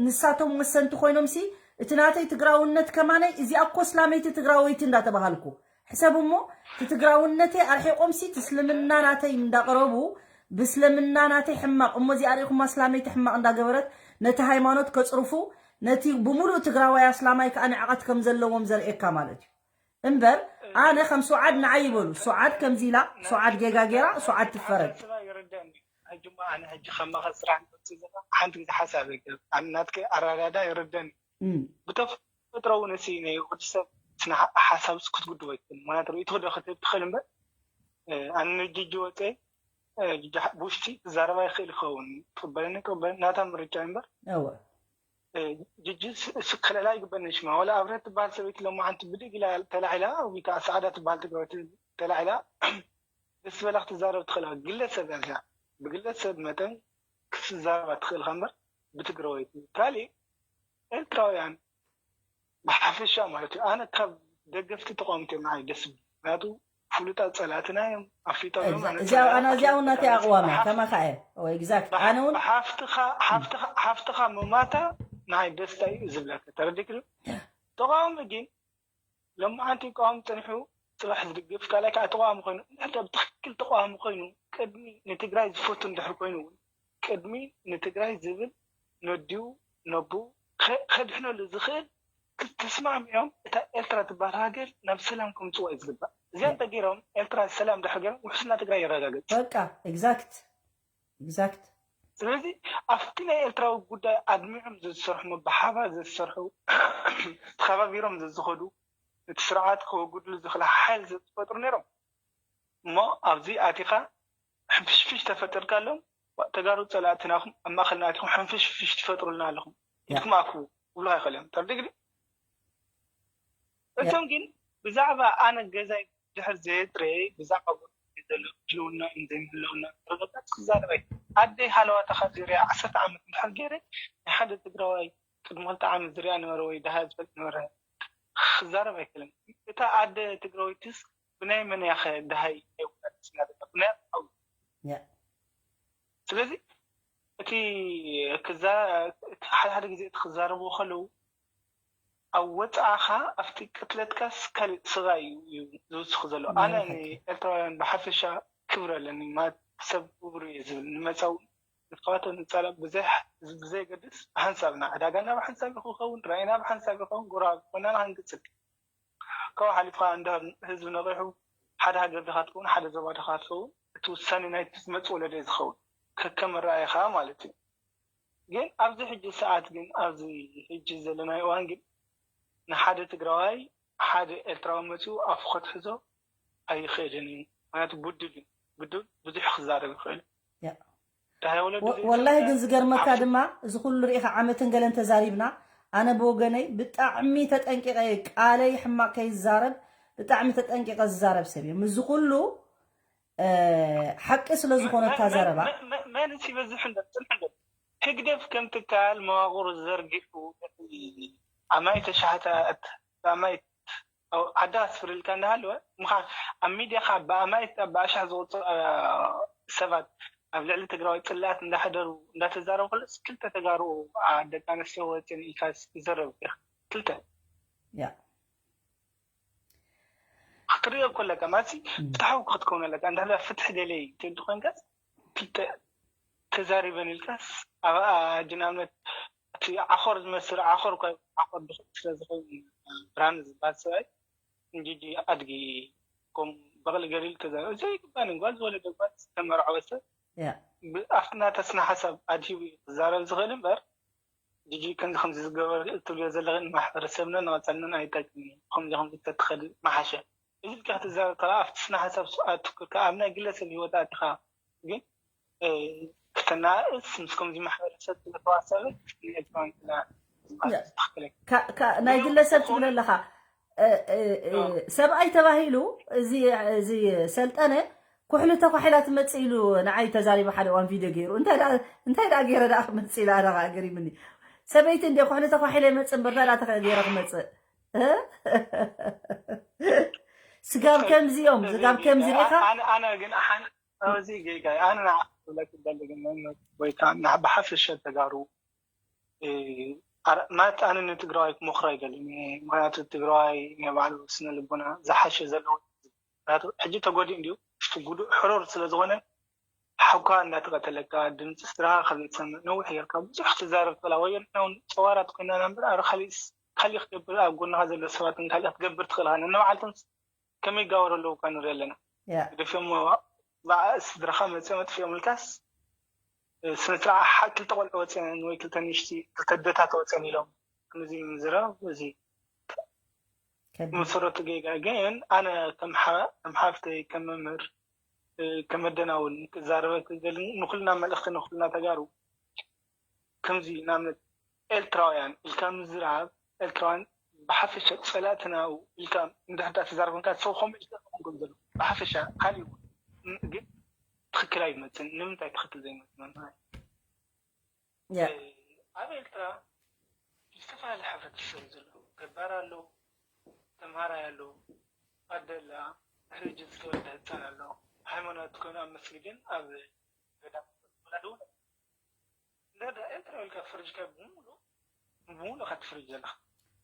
ንሳቶም ወሰንቲ ኮይኖም ሲ እቲ ናተይ ትግራውነት ከማነይ እዚኣ እኮ ስላመይቲ ትግራወይቲ እንዳተባሃልኩ ሕሰብ እሞ እቲ ትግራውነተይ ኣርሒቆም ሲ ትስልምና ናተይ እንዳቅረቡ ብስለምና ናተይ ሕማቅ እሞ እዚኣ ሪኢኹማ ስላመይቲ ሕማቅ እንዳገበረት ነቲ ሃይማኖት ከፅርፉ ነቲ ብሙሉእ ትግራዋይ ኣስላማይ ከዓ ንዕቀት ከም ዘለዎም ዘርእየካ ማለት እዩ እምበር ኣነ ከም ሱዓድ ንዓይ ይበሉ ሱዓድ ከምዚ ኢላ ሱዓድ ጌጋ ጌራ ሱዓድ ትፈረድ ሕጂ እሞ ኣነ ሕጂ ከማኸ ስራሕ ንወፅእ ዘለና ሓንቲ ግዜ ሓሳብ ይገብ ኣነ ናትከ ኣረዳዳ ይርደኒ ብተፈጥሮ እውን እዚ ናይ ወዲ ሰብ ስነ ሓሳብ ክትጉድቦ ይትክእል ምክንያቱ ርእይቶ ዶ ክትህብ ትኽእል እምበር ኣነ ንጅጂ ወፀ ብውሽጢ ክዛረባ ይኽእል ይኸውን ቅበለኒ ቅበለኒ ናታ ምርጫ እምበር ጅጅስ ክልላ ይግበኒ ሽማ ዋላ ኣብረት ትበሃል ሰበይቲ ሎማዓንቲ ብድግ ኢላ ተላዒላ ወይ ከዓ ሰዓዳ ትበሃል ትግራወይቲ ተላዒላ ደስ ዝበላ ክትዛረብ ትኽእላ ግለሰብ እያ እዚኣ ብግለሰብ መጠን ክትዛረባ ትኽእልካ እምበር ብትግራወይቲ ካሊእ ኤርትራውያን ብሓፈሻ ማለት እዩ ኣነ ካብ ደገፍቲ ተቃወምቲ እዮም ንዓይ ደስ ዝብል ምክንያቱ ፍሉጣት ፀላእትና እዮም ኣፍሊጦም እዮም ኣነ እዚኣ ኣነ እዚኣ እውን ናተይ ኣቕዋም እያ ከማኻ እየ ወይ exact ኣነ እውን ሓፍትኻ ሓፍትኻ ሓፍትኻ ምማታ ንዓይ ደስታ እዩ ዝብለካ ተረዲእክ ዶ ተቃዋሚ ግን ሎማዓንቲ ይቃወም ፀኒሑ ፅባሕ ዝድግፍ ካልኣይ ከዓ ተቃዋሚ ኮይኑ እንድሕር ብትክክል ተቃዋሚ ኮይኑ ቅድሚ ንትግራይ ዝፈቱ እንድሕር ኮይኑ እውን ቅድሚ ንትግራይ ዝብል ነዲኡ ነቡ ከድሕነሉ ዝኽእል ተስማዕሚዖም እታ ኤርትራ ትበሃል ሃገር ናብ ሰላም ከምፅዋ እዩ ዝግባእ እዚኣ እንተገይሮም ኤርትራ ሰላም ድሕር ገይሮም ውሕስና ትግራይ የረጋግፅ በቃ exact exact ስለዚ ኣብቲ ናይ ኤርትራዊ ጉዳይ ኣድሚዖም ዝሰርሑ ብሓባር ዝሰርሑ ተኸባቢሮም ዝዝኸዱ እቲ ስርዓት ከወግድሉ ዝኽእል ሓይል ዝፈጥሩ ነይሮም እሞ ኣብዚ ኣቲኻ ሕንፍሽፍሽ ተፈጠርካሎም ተጋሩ ፀላእትናኹም ኣብ ማእኸልና ኣቲኹም ሕንፍሽፍሽ ትፈጥሩልና ኣለኹም ኢድኩም ኣክቡ ክብሉ ኣይኽእል እዮም ተርዲ ግዲ እቶም ግን ብዛዕባ ኣነ ገዛይ ድሕር ዘየጥረየ ብዛዕባ ጎረቤት ዘሎ ህልውና ዘይምህልውና ረጋጋፅ ክዛረብ ኣይ ኣደይ ሃለዋታ ካብ ዝርያ ዓሰርተ ዓመት እንድሕር ገይረ ናይ ሓደ ትግራዋይ ቅድሚ ክልተ ዓመት ዝርያ ነበረ ወይ ድሃ ዝፈልጥ ነበረ ክዛረብ ኣይክእልን እታ ኣደ ትግራወይትስ ብናይ መን ያኸ ድሃይ ናይ ውላድ ስና ብናይ ኣው ስለዚ እቲ ክዛ ሓደ ሓደ ግዜ እቲ ክዛረብዎ ከለዉ ኣብ ወፃእኻ ኣብቲ ቅትለትካስ ካልእ ስጋ እዩ እዩ ዝውስኽ ዘሎ ኣነ ንኤርትራውያን ብሓፈሻ ክብር ኣለኒ ማለት ሰብ ክቡር እዩ ዝብል ንመፃው ንካባቶም ንፃላ ብዘይገድስ ብሓንሳብና ዕዳጋና ብሓንሳብ ክኸውን ራእይና ብሓንሳብ ይኸውን ጎረባብቲ ኮይና ንክንቅፅል ካብኡ ሓሊፍካ እንድሕር ህዝቢ ነቒሑ ሓደ ሃገር ድኻ ትኸውን ሓደ ዞባ ድኻ ትኸውን እቲ ውሳኔ ናይቲ ዝመፅእ ወለዶ እዩ ዝኸውን ከከም ኣረኣእያኻ ማለት እዩ ግን ኣብዚ ሕጂ ሰዓት ግን ኣብዚ ሕጂ ዘለናዮ እዋን ግን ንሓደ ትግራዋይ ሓደ ኤርትራዊ መፂኡ ኣፉ ከትሕዞ ኣይኽእልን እዩ ምክንያቱ ብድል እዩ ብድል ብዙሕ ክዛረብ ይኽእል እዩ ወላሂ ግን ዝገርመካ ድማ እዚ ኩሉ ርኢኻ ዓመትን ገለን ተዛሪብና ኣነ ብወገነይ ብጣዕሚ ተጠንቂቐ እየ፣ ቃለይ ሕማቕ ከይዛረብ ብጣዕሚ ተጠንቂቐ ዝዛረብ ሰብ እየ። ምስዚ ኩሉ ሓቂ ስለ ዝኾነ እታ ዘረባ። መን ይበዝሕ እንደ ፅንሕ እንደ ህግደፍ ከም ትካል መዋቕሩ ዘርጊሑ ኣማይ ተሻሕታት ኣማይ ዓዲ ኣስፍርልካ እንዳሃለወ ምኻ ኣብ ሚድያ ካ ብኣማይ ብኣሻሕ ዝቁፅሩ ሰባት ኣብ ልዕሊ ትግራዋይ ፅላት እንዳሕደሩ እንዳተዛረቡ ክልስ ክልተ ተጋሩ ደቂ ኣንስትዮ ወፅን ኢልካ ይዘረብ ክልተ ያ ክትሪኦ ከለካ ማለት ፍትሓዊ ክትከውን ኣለካ እንዳ ፍትሒ ደለይ ትብል ኮይንካ ክልተ ተዛሪበን ኢልካስ ኣብ ንኣብነት እቲ ዓኾር ዝመስል ዓኾር እኳ ዓኾር ድኽዒ ስለ ዝኸውን ብርሃን ዝበሃል ሰብኣይ ንጂጂ ኣድጊ ከም በቕሊ ገሊሉ ተዛረበ። ዘይግባን ጓል ዝወለደ ጓል ዝተመርዓወ ሰብ ያ ብኣፍቲ ናተ ስነ ሓሳብ ኣድሂቡ እዩ ክዛረብ ዝኽእል እምበር ጂጂ ከምዚ ከምዚ ዝገበር ትብልዮ ዘለኽን ማሕበረሰብና ንቐፀልንን ኣይጠቅምን እዩ። ከምዚ ከምዚ ተትኸዲ መሓሸ። እዚ ኢልካ ክትዛረብ ከለኻ ኣብቲ ስነ ሓሳብ ኣትኩርካ ኣብ ናይ ግለሰብ ህይወት ኣቲኻ ግን ክተናእስ ምስ ከምዚ ማሕበረሰብ ስለተዋሰበ ንኤርትራውያን ክላ ናይ ግለሰብ ትብል ኣለኻ። ሰብኣይ ተባሂሉ እዚ ሰልጠነ ኩሕሊ ተኳሒላ ትመፅእ ኢሉ ንዓይ ተዛሪቡ ሓደ እዋን ቪድዮ ገይሩ እንታይ ደኣ ገይረ ደኣ ክመፅእ ኢለ ኣነ ከዓ ገሪምኒ። ሰበይቲ እንደ ኩሕሊ ተኳሒለ ይመፅእ እምበር እንታይ ደኣ ገይረ ክመፅእ ስጋብ ከምዚ እዮም ስጋብ ከምዚ ሪኢኻ ኣነ ግን ሓን እዚ ጌጋ ኣነ ንዓ ክብለክ ደሊ ግን ወይ ከዓ ብሓፈሻ ተጋሩ ማለት ኣነ ንትግራዋይ ክመኽሮ ኣይደልን ምክንያቱ ትግራዋይ ናይ ባዕሉ ስነ ልቦና ዝሓሸ ዘለዎ ምክንያቱ ሕጂ ተጎዲኡ እንዲዩ ውሽጡ ጉዱእ ሕሩር ስለ ዝኾነ ሓውካ እንዳተቐተለካ ድምፂ ስድራኻ ካብ ዘይትሰምዕ ነዊሕ ጌርካ ብዙሕ ትዛረብ ትኽእላ ወየንና እውን ፀዋራት ኮይና ናምበር ኣረ ካሊእ ካሊእ ክገብር ኣብ ጎንኻ ዘሎ ሰባትን ካሊእ ክትገብር ትኽእል ኢኻ ነንባዕልቶም ከመይ ይጋበሩ ኣለዉ እኳ ንርኢ ኣለና ያ ግደፍዮም ስድራኻ መፅኦም ኣጥፊኦምልካስ ስነ ስርዓት ክልተ ቆልዑ ወፅአን ወይ ክልተ ንእሽቲ ክልተ ኣደታት ወፅአን ኢሎም ከምዚ ምዝራብ እዚ ከቢድ መሰረቱ ጌጋ ግን ኣነ ከም ሓ- ከም ሓፍተይ ከም መምህር እ፣ ከም መደናውን ክዛረበ ክደሊ ንኩልና መልእክቲ ንኩልና ተጋሩ ከምዚ ንኣብነት ኤርትራውያን ኢልካ ምዝራብ ኤርትራውያን ብሓፈሻ ፀላእትና ኢልካ እንድሕር ዳኣ ተዛረብካ ሰው ከምኡ ኢልካ ክኸውን ከም ዘለዎ ብሓፈሻ ካሊእ እውን ን- ግን ትኽክል ኣይመፅን ንምንታይ ትኽክል ዘይመፅእ መምህር ያ ኣብ ኤርትራ ዝተፈላለዩ ሕብረተሰብ ዘሎ ገባር ኣሎ ተምሃራይ ኣሎ ኣደላ ሕርጅ ዝተወልደ ህፃን ኣሎ ሃይማኖት ኮይኑ ኣብ መስጊድን ኣብ ገዳም ወላዲ እውን እንዳ ኤርትራ ኢልካ ፈርጅካ ብምሉ ብምሉ ኢኻ ትፍርጅ ዘለኻ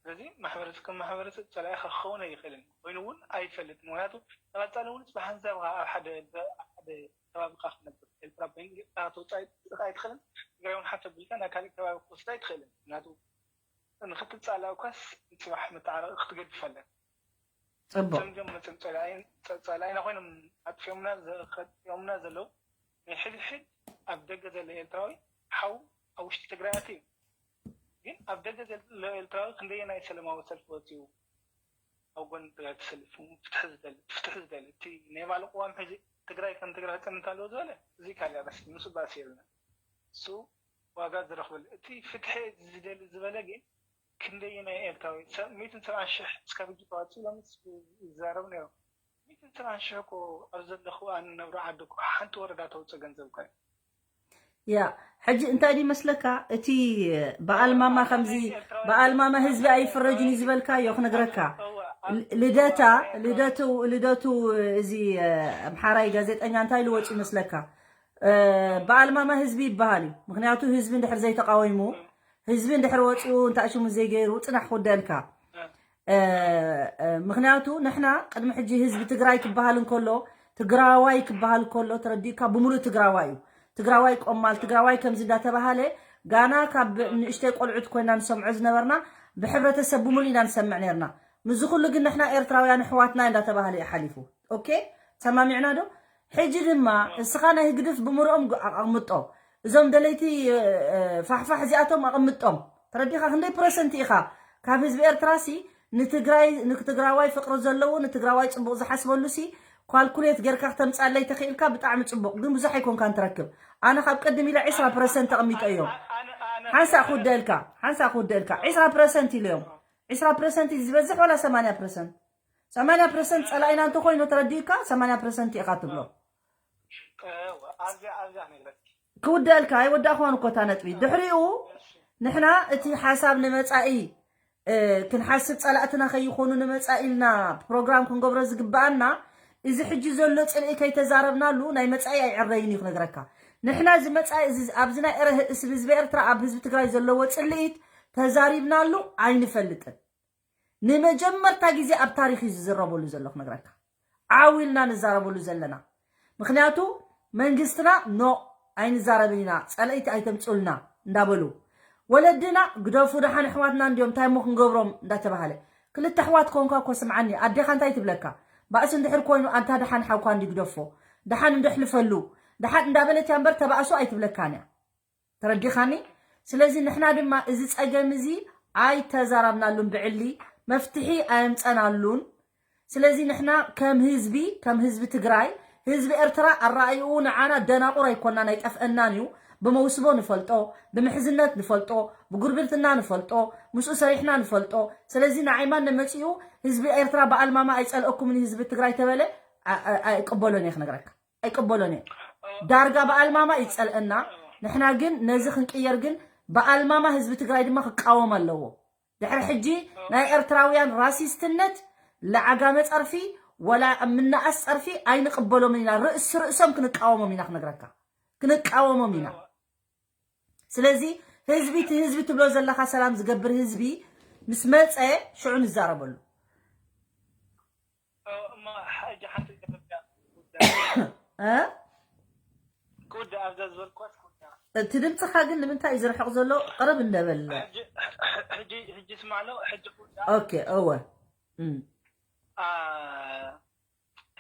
ስለዚ ማሕበረሰብ ከም ማሕበረሰብ ፀላኢኻ ክኸውን ኣይኽእልን ኮይኑ እውን ኣይፈልጥ ምክንያቱ ተቐፃሊ እውን ብሓንሳብ ኣብ ሓደ ኣብ ሓደ ከባቢኻ ክነብር ኤርትራ በንግጣ ተውፃኢ ኣይትኽእልን ትግራይ እውን ሓፍ ኣቢልካ ናብ ካሊእ ከባቢ ክትወስዳ ኣይትኽእልን ምክንያቱ ንክትፃላእ እኳስ ንፅባሕ መተዓረቂ ክትገድፍ ኣለን ፅቡቅ ሰምጆም መፅም ፀላኢና ኮይኖም ኣጥፊኦምና ዘኸጢኦምና ዘለዉ ናይ ሕድሕድ ኣብ ደገ ዘሎ ኤርትራዊ ሓው ኣብ ውሽጢ ትግራይ ኣትዩ ግን ኣብ ደገ ዘሎ ኤርትራዊ ክንደየናይ ሰለማዊ ሰልፊ ወፂኡ ኣብ ጎኒ ትግራይ ተሰሊፉ ፍትሒ ዝደሊ ፍትሒ ዝደሊ እቲ ናይ ባዕሉ ቅዋም ሕዚ ትግራይ ከም ትግራይ ክፀንት ኣለዎ ዝበለ እዚ ካልእ ኣርእስቲ ንሱ ባእሲ የብልና እሱ ዋጋ ዝረኽበሉ እቲ ፍትሒ ዝደሊ ዝበለ ግን ክንደየናይ ኤርትራዊ ሰብ ሚእትን ሰብዓን ሽሕ እስካብ ሕጂ ተዋፂኡ ኢሎምስ ይዛረቡ ነይሮም ሚእትን ሰብዓን ሽሕ እኮ ኣብ ዘለኹ ኣነ ነብሮ ዓዲ እኮ ሓንቲ ወረዳ ተውፅእ ገንዘብ እኮ እዩ ያ ሕጂ እንታይ ድዩ መስለካ እቲ በኣልማማ ከምዚ በኣልማማ ህዝቢ ኣይፍረጅን እዩ ዝበልካዮ ክነግረካ ልደታ ልደቱ ልደቱ እዚ ኣምሓራይ ጋዜጠኛ እንታይ ልወፁ ይመስለካ በኣልማማ ህዝቢ ይበሃል እዩ ምክንያቱ ህዝቢ እንድሕር ዘይተቃወሙ ህዝቢ እንድሕር ወፂኡ እንታይ ሽሙ ዘይገይሩ ፅናሕ ክውደልካ ምክንያቱ ንሕና ቅድሚ ሕጂ ህዝቢ ትግራይ ክበሃል እንከሎ ትግራዋይ ክበሃል ከሎ ተረዲእካ ብምሉእ ትግራዋይ እዩ ትግራዋይ ቆማል ትግራዋይ ከምዚ እንዳተባሃለ ጋና ካብ ንእሽተይ ቆልዑት ኮይና ንሰምዖ ዝነበርና ብሕብረተሰብ ብምሉእ ኢና ንሰምዕ ነርና ምዚ ኩሉ ግን ንሕና ኤርትራውያን ኣሕዋትና እንዳተባሃለ እዩ ሓሊፉ ኦኬ ሰማሚዕና ዶ ሕጂ ድማ እስኻ ናይ ህግድፍ ብምርኦም ኣቕምጦ እዞም ደለይቲ ፋሕፋሕ እዚኣቶም ኣቕምጦም ተረዲኻ ክንደይ ፕረሰንት ኢኻ ካብ ህዝቢ ኤርትራ ሲ ንትግራይ ንትግራዋይ ፍቅሪ ዘለዎ ንትግራዋይ ፅቡቅ ዝሓስበሉ ሲ ኳልኩሌት ጌርካ ክተምፃለይ ተኽኢልካ ብጣዕሚ ፅቡቅ ግን ብዙሕ ኣይኮንካን ትረክብ ኣነ ካብ ቀድም ኢለ ዕስራ ፐረሰንት ኣቕሚጦ እዮም ሓንሳእ ክውደልካ ሓንሳእ ክውደልካ ዒስራ ፐርሰንት ኢለዮም። ዒስራ ፐርሰንት እዩ ዝበዝሕ ዋላ ሰማንያ ፐርሰንት? ሰማንያ ፐርሰንት ጸላኢና እንተኮይኑ ተረዲእካ ሰማንያ ፐርሰንት ኢኻ ትብሎ። ኣብዚኣ ኣብዚኣ ነግረኪ ክውደልካ ኣይወዳእኳን እኮ እታ ነጥቢ። ድሕሪኡ ንሕና እቲ ሓሳብ ንመጻኢ ክንሓስብ፣ ጸላእትና ከይኾኑ ንመጻኢ ኢልና ፕሮግራም ክንገብሮ ዝግብኣና፣ እዚ ሕጂ ዘሎ ጽልኢ ከይተዛረብናሉ ናይ መጻኢ ኣይዕረይን እዩ ክነግረካ። ንሕና እዚ መጻኢ እዚ ኣብዚ ናይ ኤረ- ህዝቢ ኤርትራ ኣብ ህዝቢ ትግራይ ዘለዎ ጽልኢት ተዛሪብናሉ ኣይንፈልጥን። ንመጀመርታ ግዜ ኣብ ታሪኽ እዩ ዝዝረበሉ ዘሎ ክነግረካ። ዓው ኢልና ንዛረበሉ ዘለና። ምኽንያቱ መንግስትና ኖ ኣይንዛረብን ኢና፣ ጸለይቲ ኣይተምጽኡልና እንዳበሉ፣ ወለድና ግደፉ ደሓን ኣሕዋትና እንዲዮም እንታይ እሞ ክንገብሮም እንዳተባሃለ። ክልተ ኣሕዋት ኮንካ እኮ ስምዓኒ፣ ኣዴኻ እንታይ ትብለካ? ባእሲ እንድሕር ኮይኑ ኣንታ ደሓን ሓውካ እንዲ ግደፎ፣ ደሓን እንዶ ኣሕልፈሉ፣ ደሓን እንዳበለት እያ እምበር ተባእሱ ኣይትብለካን እያ። ተረዲኻኒ? ስለዚ ንሕና ድማ እዚ ጸገም እዚ ኣይተዛራብናሉን፣ ብዕሊ መፍትሒ ኣየምጸናሉን። ስለዚ ንሕና ከም ህዝቢ ከም ህዝቢ ትግራይ፣ ህዝቢ ኤርትራ ኣረኣይኡ ንዓና ደናቑር ኣይኮናን ኣይጠፍአናን እዩ። ብመውስቦ ንፈልጦ፣ ብምሕዝነት ንፈልጦ፣ ብጉርብትና ንፈልጦ፣ ምስኡ ሰሪሕና ንፈልጦ። ስለዚ ንዓይ ማን መጺኡ ህዝቢ ኤርትራ ብኣልማማ ኣይጸልአኩምን ህዝቢ ትግራይ ተበለ ኣይቅበሎን እየ ክነግረካ። ኣይቅበሎን እየ። ዳርጋ ብኣልማማ እዩ ዝጸልአና። ንሕና ግን ነዚ ክንቅየር ግን ብኣልማማ ህዝቢ ትግራይ ድማ ክቃወም ኣለዎ። ድሕሪ ሕጂ ናይ ኤርትራውያን ራሲስትነት፣ ለዓጋመ ጸርፊ፣ ወላ ምናኣስ ጸርፊ ኣይንቅበሎምን ኢና። ርእሲ ርእሶም ክንቃወሞም ኢና ክነግረካ። ክንቃወሞም ኢና። ስለዚ ህዝቢ እቲ ህዝቢ ትብሎ ዘለኻ ሰላም ዝገብር ህዝቢ ምስ መጸ ሽዑ ንዛረበሉ። እሞ ሕጂ ሓንቲ ኢትዮጵያ እ? ክውዳእ ኣብዛ ዝበልኳት ክውዳእ እቲ ድምፅኻ ግን ንምንታይ እዩ ዝርሕቕ ዘሎ? ቅርብ እንደበል። ሕጂ ሕጂ ሕጂ ስማዕሎ ሕጂ ክውዳእ ኦኬ እወ እም። አ፣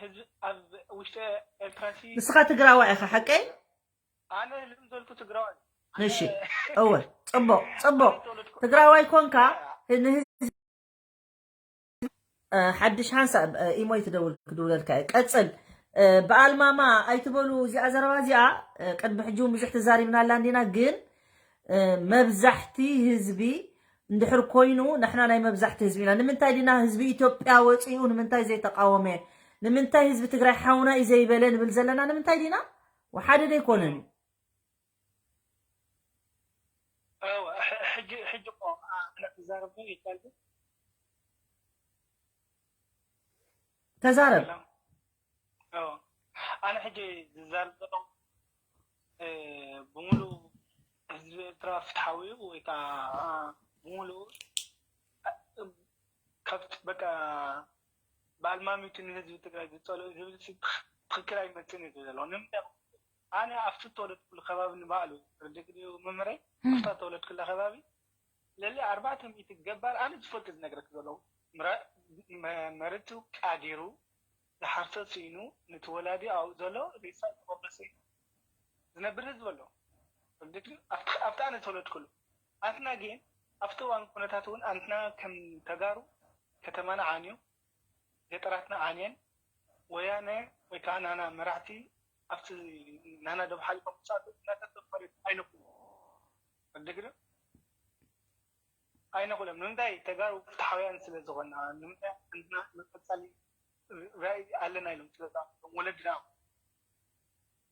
ህዝቢ ኣብ ውሽጢ ኤርትራሲ ንስኻ ትግራዋይ ኢኻ ሓቀይ? ኣነ ልም ዘልኩ ትግራዋይ እሺ እወ ጽቡቕ ጽቡቕ ትግራዋይ ኮንካ ንህዝቢ ሓድሽ ሓንሳብ ኢሞይ ትደውል ክድውለልካ እየ። ቀጽል። ብኣልማማ ኣይትበሉ እዚኣ ዘረባ እዚኣ ቅድሚ ሕጂ እውን ብዙሕ ተዛሪብናላ እንዲና፣ ግን መብዛሕቲ ህዝቢ እንድሕር ኮይኑ ንሕና ናይ መብዛሕቲ ህዝቢ ኢና። ንምንታይ ዲና ህዝቢ ኢትዮጵያ ወፂኡ ንምንታይ ዘይተቃወመ? ንምንታይ ህዝቢ ትግራይ ሓውና እዩ ዘይበለ ንብል ዘለና ንምንታይ ዲና? ወሓደ ደይኮነን እዩ። እወ፣ ሕ- ሕጂ ሕጂ እኮ ኣነ ክዛረብ ዶ ይቻል ግን ተዛረብ። ሰላም። እወ፣ ኣነ ሕጂ ዝዛረብ ዘለኹ እ፣ ብምሉእ ህዝቢ ኤርትራ ፍትሓዊ እዩ ወይ ከዓ ብምሉእ ካብቲ በቃ ብኣልማሚቱ ንህዝቢ ትግራይ ዝፀልኦ ዝብል ሲ ትኽክል ኣይመፅን እዩ ዘሎ። ንምንታይ ኣነ ኣብቲ ተወለድኩሉ ከባቢ ንባዕሉ ርድግ ድዩ መምህረይ ኣብታ ተወለድኩላ ከባቢ ልዕሊ ኣርባዕተ ሚእቲ ገባር ኣነ ዝፈልጡ ዝነግረክ ዘለዉ መረቱ ቃዲሩ ዝሓርሶ ስኢኑ ንቲ ወላዲ ኣብኡ ዘሎ ሬሳ ዝቐብሮ ስኢኑ ዝነብር ህዝቢ ኣሎ። ርድግ ድዩ ኣብቲ ኣነ ተወለድኩሉ ኣንትና ግን ኣብቲ እዋን ኩነታት እውን ኣንትና ከም ተጋሩ ከተማና ዓንዩ ገጠራትና ዓንየን ወያነ ወይ ከዓ ናና መራሕቲ ኣብቲ ናና ዶብ ሓሊፎም ዝፃሉ እናተጠፈሩ ኣይነኩሉ ርድግ ድዩ ኣይነኹሎም ንምንታይ ተጋሩ ፍትሓውያን ስለ ዝኾና ንምንታይ ንመቀፃሊ ራእይ ኣለና ኢሎም ስለ ዝኣምኑ ወለድና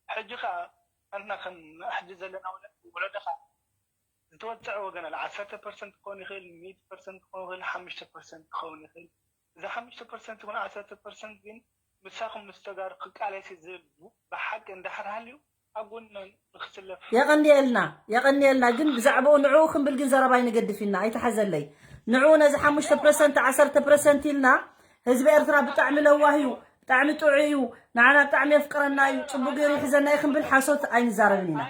ሕጂ ከዓ ኣንትና ከም ሕጂ ዘለና ወለዶ ከዓ ዝተወፀዐ ወገን ኣለ ዓሰርተ ፐርሰንት ክኸውን ይኽእል ሚእቲ ፐርሰንት ክኸውን ይኽእል ሓሙሽተ ፐርሰንት ክኸውን ይኽእል እዛ ሓሙሽተ ፐርሰንት ይኹን ዓሰርተ ፐርሰንት ግን ምሳኹም ምስ ተጋሩ ክቃለስ ዝብል ብሓቂ እንዳሕር ሃልዩ ኣብ ጎንና ንክስለፍ የቐንየልና የቐንየልና ግን ብዛዕባኡ ንዕኡ ክንብል ግን ዘረባ ይንገድፍ ኢና ኣይተሓዘለይ ንዕኡ ነዚ ሓሙሽተ ፐርሰንት ዓሰርተ ፐርሰንት ኢልና ህዝቢ ኤርትራ ብጣዕሚ ለዋህ እዩ ብጣዕሚ ጥዑ እዩ ንዓና ብጣዕሚ የፍቅረና እዩ ፅቡቅ ገይሩ ይሕዘና እዩ ክንብል ሓሶት ኣይንዛረብን ኢና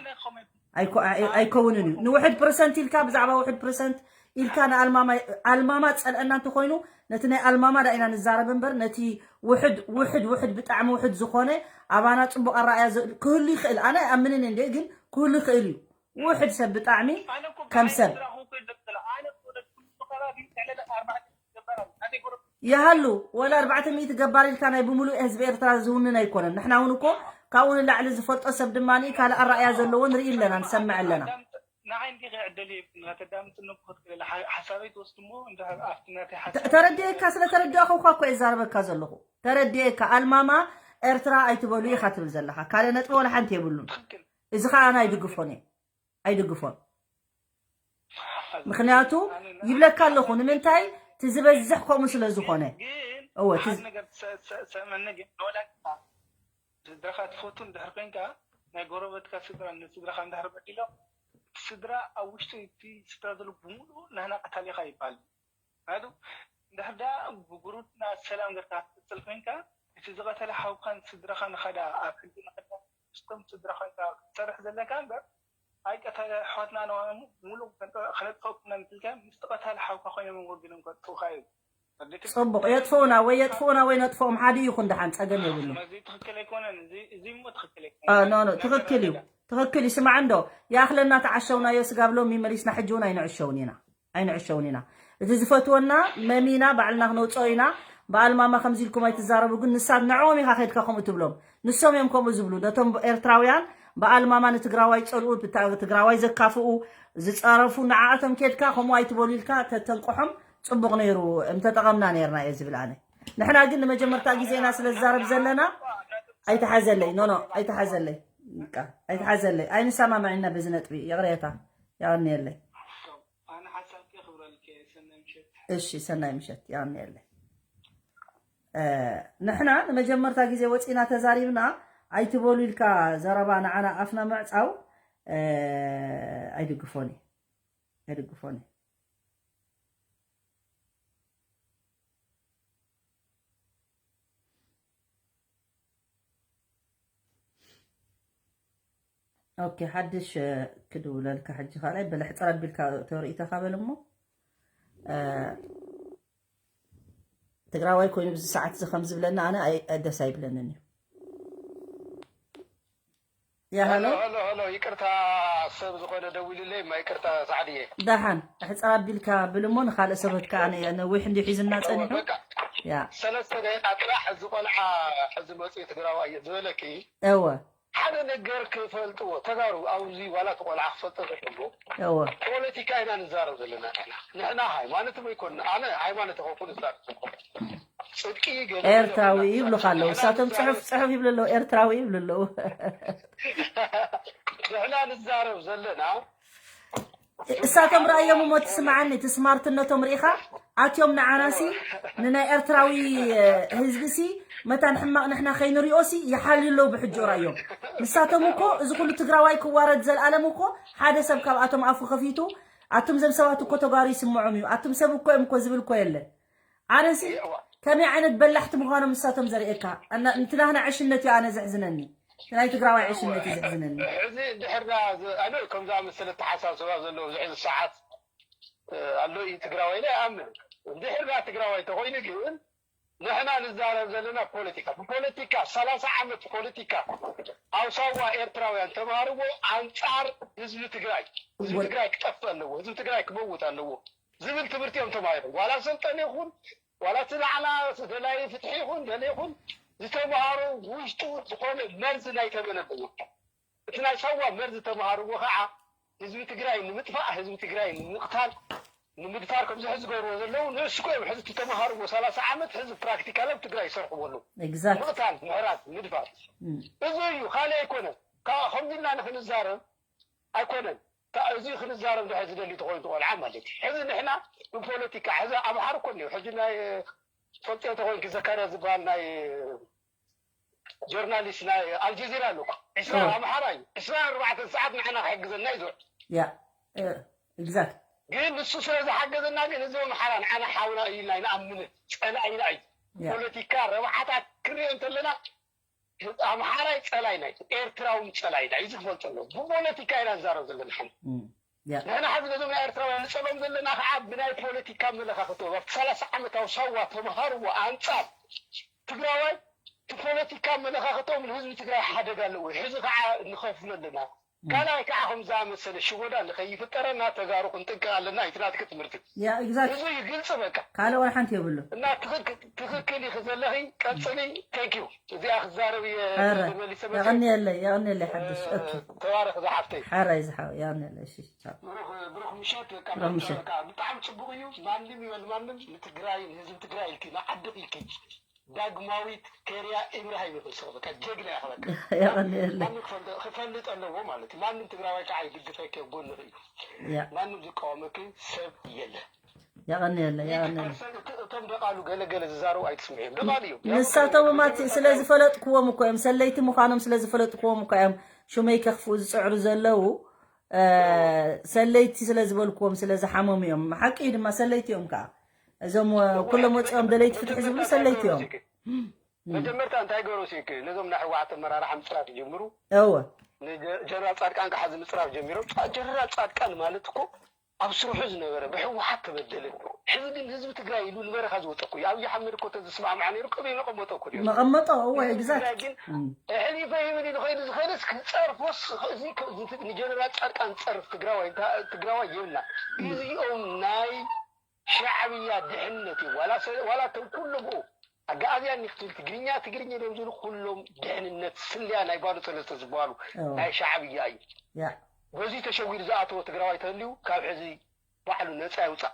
ኣይኮ- ኣይ- ኣይከውንን እዩ ንውሕድ ፐርሰንት ኢልካ ብዛዕባ ውሕድ ፐርሰንት ኢልካ ንኣልማማ ኣልማማ ፀልአና እንተኮይኑ ነቲ ናይ ኣልማማ ዳ ኢና ንዛረብ እምበር ነቲ ውሕድ ውሕድ ውሕድ ብጣዕሚ ውሕድ ዝኾነ ኣባና ፅቡቅ ኣረኣያ ዘ- ክህሉ ይኽእል ኣነ ኣይኣምንን እንደ ግን ክህሉ ይኽእል እዩ ውሕድ ሰብ ብጣዕሚ ከም ሰብ ይሃሉ ወላ ኣርባዕተ ሚእቲ ገባር ኢልካ ናይ ብምሉእ ህዝቢ ኤርትራ ዝውንን ኣይኮነን ንሕና እውን እኮ ካብኡ ንላዕሊ ዝፈልጦ ሰብ ድማ ካልእ ኣረኣያ ዘለዎ ንርኢ ኣለና ንሰምዕ ኣለና ንዓይ እንዲኺ ደልየ ናተዳምፅን እኮ ክትክእል ሓሳበይ ትወስድ እሞ እንድሕር ኣብቲ ናተይ ሓሳብ ተረድኤካ። ስለ ተረድኣኹ እኳ እኮ እዛረበካ ዘለኹ። ተረድኤካ። ኣልማማ ኤርትራ ኣይትበሉ ኢኻ ትብል ዘለኻ። ካልእ ነጥቢ ዋላ ሓንቲ የብሉን። እዚ ከዓ ኣይድግፎን እየ። ኣይድግፎን። ምክንያቱ ይብለካ ኣለኹ። ንምንታይ? እቲ ዝበዝሕ ከምኡ ስለ ዝኾነ። እወ፣ እቲ ሓደ ነገር ሰ- ሰ- ሰመነ ግን ንወላዲትካ ስድራኻ ትፈቱ እንድሕር ኮይንካ ናይ ጎረበትካ ስድራ ንስድራኻ እንድሕር በዲሎም እቲ ስድራ ኣብ ውሽጢ እቲ ስድራ ዘሎ ብምሉኡ ናህና ቀታሊኻ ይበሃል። ምክንያቱ እንድሕር ዳ ብጉርብትና ሰላም ገርካ ክትቅፅል ኮይንካ እቲ ዝቐተለ ሓውካን ስድራኻን ኸዳ ኣብ ሕጊ ንኸዳ ምስቶም ስድራ ኮይንካ ክትሰርሕ ዘለካ እምበር ኣይቀተለ ኣሕዋትና ነዋሙ ሙሉእ ከነጥፈኩም ኢና ንትልካ ምስ ተቐታሊ ሓውካ ኮይኖም ወጊኖም ከጥፉካ እዩ። ጽቡቕ፣ የጥፍኡና ወይ የጥፍኡና ወይ ነጥፍኦም ሓደ ይኹን ደሓን ጸገም የብሉን። እዚ ትኽክል ኣይኮነን። እዚ እዚ እሞ ትኽክል ኣይኮነን። ኖ ኖ፣ ትኽክል እዩ። ትኽክል እዩ። ስማዕ እንዶ፣ ይኣኽለና ተዓሸውናዮ ስጋ ብሎም ይመሊስና፣ ሕጂ እውን ኣይንዕሸውን ኢና። ኣይንዕሸውን ኢና። እቲ ዝፈትወና መሚና ባዕልና ክነውፅኦ ኢና። በኣልማማ ከምዚ ኢልኩም ኣይትዛረቡ፣ ግን ንሳት ንዕኦም ኢኻ ከድካ ከምኡ ትብሎም። ንሶም እዮም ከምኡ ዝብሉ። ነቶም ኤርትራውያን በኣልማማ ንትግራዋይ ጸልኡ፣ ብታ- ትግራዋይ ዘካፍኡ፣ ዝጸረፉ ንዓኣቶም ከድካ ከምኡ ኣይትበሉ ኢልካ ተተንቅሖም ጽቡቕ ነይሩ። ምተጠቐምና ነርና እየ ዝብል ኣነ። ንሕና ግን ንመጀመርታ ግዜና ስለ ዝዛረብ ዘለና ኣይተሓዘለይ። ኖ ኖ ኣይተሓዘለይ። በቃ ኣይተሓዘለይ። ኣይንሰማማዕና በዚ ነጥቢ። ይቕሬታ። የቐንየለይ። ኣነ ሓሳብኪ ክብረልኪ እየ። ሰናይ ምሸት። እሺ ሰናይ ምሸት። የቐንየለይ። ንሕና ንመጀመርታ ግዜ ወፂና ተዛሪብና ኣይትበሉ ኢልካ ዘረባ ንዓና ኣፍና ምዕፃው ኣይድግፎን እየ። ኣይድግፎን እየ። ኦኬ ሓድሽ ክድውለልካ ሕጂ ካልኣይ በለ ሕፅር ኣቢልካ ተርእይተካ በል እሞ ትግራዋይ ኮይኑ ብዚ ሰዓት እዚ ከም ዝብለና ኣነ ደስ ኣይብለንን እዩ። ያ ሃሎ ሃሎ ሃሎ፣ ይቅርታ ሰብ ዝኾነ ደዊልለይ እማ ይቅርታ ሳዕድየ። ደሓን ሕፅር ኣቢልካ ብል እሞ ንካልእ ሰባት ከዓ ነዊሕ እንዲ ሒዝና ፀኒሑ። ያ ሰለስተ ደቂቃ ጥራሕ እዚ ቆልዓ ሕዚ መፅኡ ትግራዋይ እየ ዝበለኪ። እወ ሓደ ነገር ክፈልጥዎ ተጋሩ ኣብዚ ዋላ እቲ ቆልዓ ክፈልጦ ዘለዎ እወ ፖለቲካ ኢና ንዛረብ ዘለና ንሕና። ንሕና ሃይማኖት ኣይኮንና። ኣነ ሃይማኖት ከኩን ዝዛረብ ጽድቂ ገለ ኤርትራዊ ይብሉኻ ኣለዉ። ንሕና ንሳቶም ንዛረብ ጽሑፍ ጽሑፍ ይብሉ ኣለዉ። ኤርትራዊ ይብሉ ኣለዉ። ንሕና ንዛረብ ዘለና እሳቶም ረኣዮም እሞ ትስምዓኒ እቲ ስማርትነቶም ርኢኻ ኣትዮም ንዓናሲ ንናይ ኤርትራዊ ህዝቢሲ መታን ሕማቕ ንሕና ከይንሪኦሲ ይሓልዩ ኣለዉ ብሕጂ ረኣዮም። ንሳቶም እኮ እዚ ኩሉ ትግራዋይ ክዋረድ ዘልኣለም እኮ ሓደ ሰብ ካብኣቶም ኣፉ ከፊቱ ኣቱም ዘም ሰባት እኮ ተጋሩ ይስምዖም እዩ ኣቱም ሰብ እኮ እዮም እኮ ዝብል እኮ የለን። ኣነሲ ከመይ ዓይነት በላሕቲ ምዃኖም ንሳቶም ዘርእየካ። ኣነ- እቲ ናህና ዕሽነት እዩ ኣነ ዘሕዝነኒ። እቲ ናይ ትግራዋይ ዕሽነት እዩ ዘሕዝነኒ። ሕዚ ድሕርና ኣነ ከምዚ ኣመሰለ ተሓሳስባ ዘለዎ ዝሕዚ ሰዓት ኣሎ እዩ ትግራዋይ ኢለ ይኣምን። ድሕርና ትግራዋይ ተኮይኑ ግን ንሕና ንዛረብ ዘለና ፖለቲካ ብፖለቲካ ሰላሳ ዓመት ፖለቲካ ኣብ ሳዋ ኤርትራውያን ተማሃርዎ ኣንጻር ህዝቢ ትግራይ ህዝቢ ትግራይ ክጠፍእ ኣለዎ ህዝቢ ትግራይ ክመውት ኣለዎ ዝብል ትምህርቲ እዮም ተማሂሮም። ዋላ ሰልጠነ ይኹን ዋላ እቲ ላዕላ ደላይ ፍትሒ ይኹን ገለ ይኹን ዝተምሃሮ ውሽጡ ዝኾነ መርዚ ናይ ተመነብዎ እቲ ናይ ሳዋ መርዚ ተምሃርዎ ከዓ ህዝቢ ትግራይ ንምጥፋእ ህዝቢ ትግራይ ንምቕታል ንምድፋር ከምዚ ሕዚ ዝገብርዎ ዘለዉ ንእስኮ እዮም ሕዚ ተምሃርዎ ሰላሳ ዓመት ሕዚ ፕራክቲካል ኣብ ትግራይ ይሰርሕዎ ኣለዉ። ምቕታል ምሕራድ ምድፋር እዚ እዩ ካልእ ኣይኮነን። ከምዚ ኢልና ንክንዛረብ ኣይኮነን። እዚ ክንዛረብ ድሕር ዝደሊ ተኮይኑ ትቆልዓ ማለት እዩ። ሕዚ ንሕና ብፖለቲካ ሕዚ ኣምሓር እኮ እኒኦ ሕዚ ናይ ፈልጥዮ ተኮይንኪ ዘካርያ ዝበሃል ናይ ጆርናሊስት ናይ ኣልጀዚራ ኣሎ እኮ ዕስራ ኣምሓራ እዩ ዕስራ ኣርባዕተ ሰዓት ንሕና ክሕግዘና እዩ ዝውዕል። ያ exact ግን ንሱ ስለ ዝሓገዘና ግን ህዝቢ ኣምሓራ ንዓና ሓውና እዩ ኢልና ኣይንኣምንን። ጸላኢና እዩ። ፖለቲካ ረብሓታት ክንሪኦ እንተለና ኣምሓራይ ጸላይና እዩ፣ ኤርትራዊ ጸላይና እዩ። እዚ ክፈልጦ ኣለዎ። ብፖለቲካ ኢና ንዛረብ ዘለና። ንሕና ሕዚ ነዞም ናይ ኤርትራውያን ንጸልኦም ዘለና ከዓ ብናይ ፖለቲካ ኣመለኻኽትኦም ኣብቲ ሰላሳ ዓመት ኣብ ሳዋ ተምሃርዎ ኣንጻር ትግራዋይ እቲ ፖለቲካ ኣመለኻኽትኦም ንህዝቢ ትግራይ ሓደጋ ኣለዎ። ሕዚ ከዓ ንኸፍሎ ኣለና። ካልኣይ ከዓ ከም ዝኣመሰለ ሽወዳ ንኸይፍጠረና ተጋሩ ክንጥንቀቕ ኣለና። እቲ ናትኪ ትምህርቲ ያ exact እዚ እዩ ግልፂ በቃ። ካልእ ወላ ሓንቲ የብሉ። እና ትኽክ- ትኽክል ኢኺ ዘለኺ። ቀፅሊ። Thank you። እዚኣ ክዛረብ እየ ኧረ መሊሰ የቐንየለይ የቐንየለይ ሓድሽ ኦኬ ተባረኽ ዝሓፍተይ። ሓራይ ዝሓው የቐንየለይ እሺ ቻው። ብሩኽ ብሩኽ ምሸት በቃ ብሩኽ ምሸት። በቃ ብጣዕሚ ፅቡቕ እዩ። ማንም ይበል ማንም ንትግራይ ንህዝቢ ትግራይ ኢልኪ ንዓድኽ ኢልኪ ዳግማዊት ኬርያ ኢብራሂም ኢኺ ንስኺ በቃ ጀግና ኢኺ በቃ። የቐንየለይ ማንም ክፈልጥ ክፈልጥ ኣለዎ ማለት እዩ። ማንም ትግራዋይ ከዓ ይድግፈኪ ኣብ ጎንኺ እዩ። ያ ማንም ዝቃወመኪ ሰብ የለ። የቐንየለይ የቐንየለይ ፐርሰንት እቲ- እቶም ደቓሉ ገለገለ ዝዛረቡ ኣይትስምዑ እዮም። ደቓሉ እዮም። ንሳቶም ማቲ ስለ ዝፈለጥክዎም እኮ እዮም ሰለይቲ ምዃኖም ስለ ዝፈለጥክዎም እኮ እዮም ሽመይ ከኽፍኡ ዝፅዕሩ ዘለዉ እ፣ ሰለይቲ ስለ ዝበልክዎም ስለ ዝሓመሙ እዮም ሓቂ እዩ ድማ ሰለይቲ እዮም ከዓ እዞም ኩሎም ወፂኦም ደለይቲ ፍትሒ ዝብሉ ሰለይቲ እዮም መጀመርታ እንታይ ገበሩ ሲክ ነዞም ናይ ህወሓት ኣመራርሓ ምፅራፍ ይጀምሩ። እወ ጀነራል ፃድቃን ክሓዚ ምፅራፍ ጀሚሮም። ፃ- ጀነራል ፃድቃን ማለት እኮ ኣብ ስርሑ ዝነበረ ብህወሓት ተበደለ። ሕዚ ግን ህዝቢ ትግራይ ኢሉ ንበረኻ ዝወጠ እኮ እዩ። ኣብይ ኣሕመድ እኮ ተዝስማዕማዕ ነይሩ ቅድሚ መቐመጦ እኮ ነይሩ። መቐመጦ እወ exact ትግራይ ግን ኣሕሊፈ ይብል ኢሉ ከይዱ ዝኸደስ ክፀርፎስ እዚ ከ- እዚ ንጀነራል ፃድቃን ዝፀርፍ ትግራዋይ እንታ- ትግራዋይ የብልና። እዚኦም ናይ ሻዕብያ ድሕነት እዩ። ዋላ ሰ- ዋላ እቶም ኩሎም ብኡ ኣጋኣዝያን ክትብል ትግርኛ ትግርኛ እዮም ዝብሉ ኩሎም ድሕንነት ስልያ ናይ ባዶ ሰለስተ ዝበሃሉ እወ ናይ ሻዕብያ እዩ። ያ በዚ ተሸዊዱ ዝኣተወ ትግራዋይ ተህልዩ ካብ ሕዚ ባዕሉ ነፃ ይውፃእ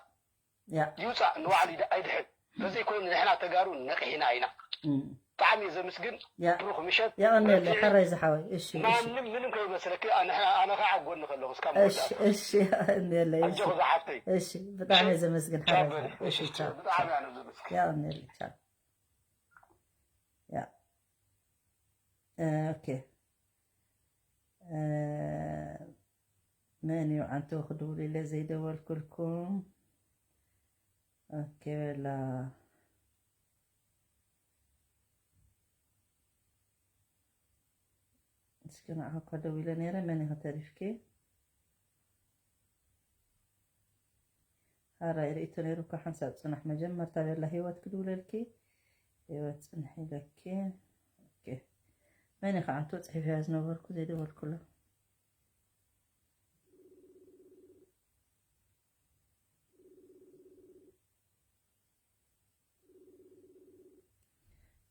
ያ ይውፃእ ንባዕሉ ይድ- ኣይድሕን። ተዘይኮይኑ ንሕና ተጋሩ ነቂሕና ኢና። እም። ብጣዕሚ እየ ዘምስግን። ያ ብሩኽ ምሸት። የቐንየለይ በርትዒ። ሓራይ ዝሓወይ እሺ እሺ ማንም ምንም ከይመስለኪ ኣነ ኣነ ከዓ ኣብ ጎንኺ ኣለኹ እስካብ እሺ መወዳእታ። እሺ የቐንየለይ እሺ ኣጆኺ ዝሓፍተይ። እሺ ብጣዕሚ እየ ዘመስግን ሓራይ ቻው በል። ዝሓወይ እሺ ቻው ብጣዕሚ ኣነ ዘመስግን። የቐንየለይ ቻው ያ ኦኬ መን እዩ ዓንተው ክድውሉ ኢለ ዘይደወልኩልኩም ኦኬ በላ እስኪ ንዓኻ እኳ ደዊለ ነይረ መን ኢኻ ተሪፍኪ ሃራይ ርእቶ ነይሩ እኳ ሓንሳብ ፅናሕ መጀመርታ በላ ህይወት ክድውለልኪ ህይወት ፅንሕ ኢለኪ መን ኢኻ ዓንቶ ፅሒፍያ ዝነበርኩ ዘይደወልኩሎ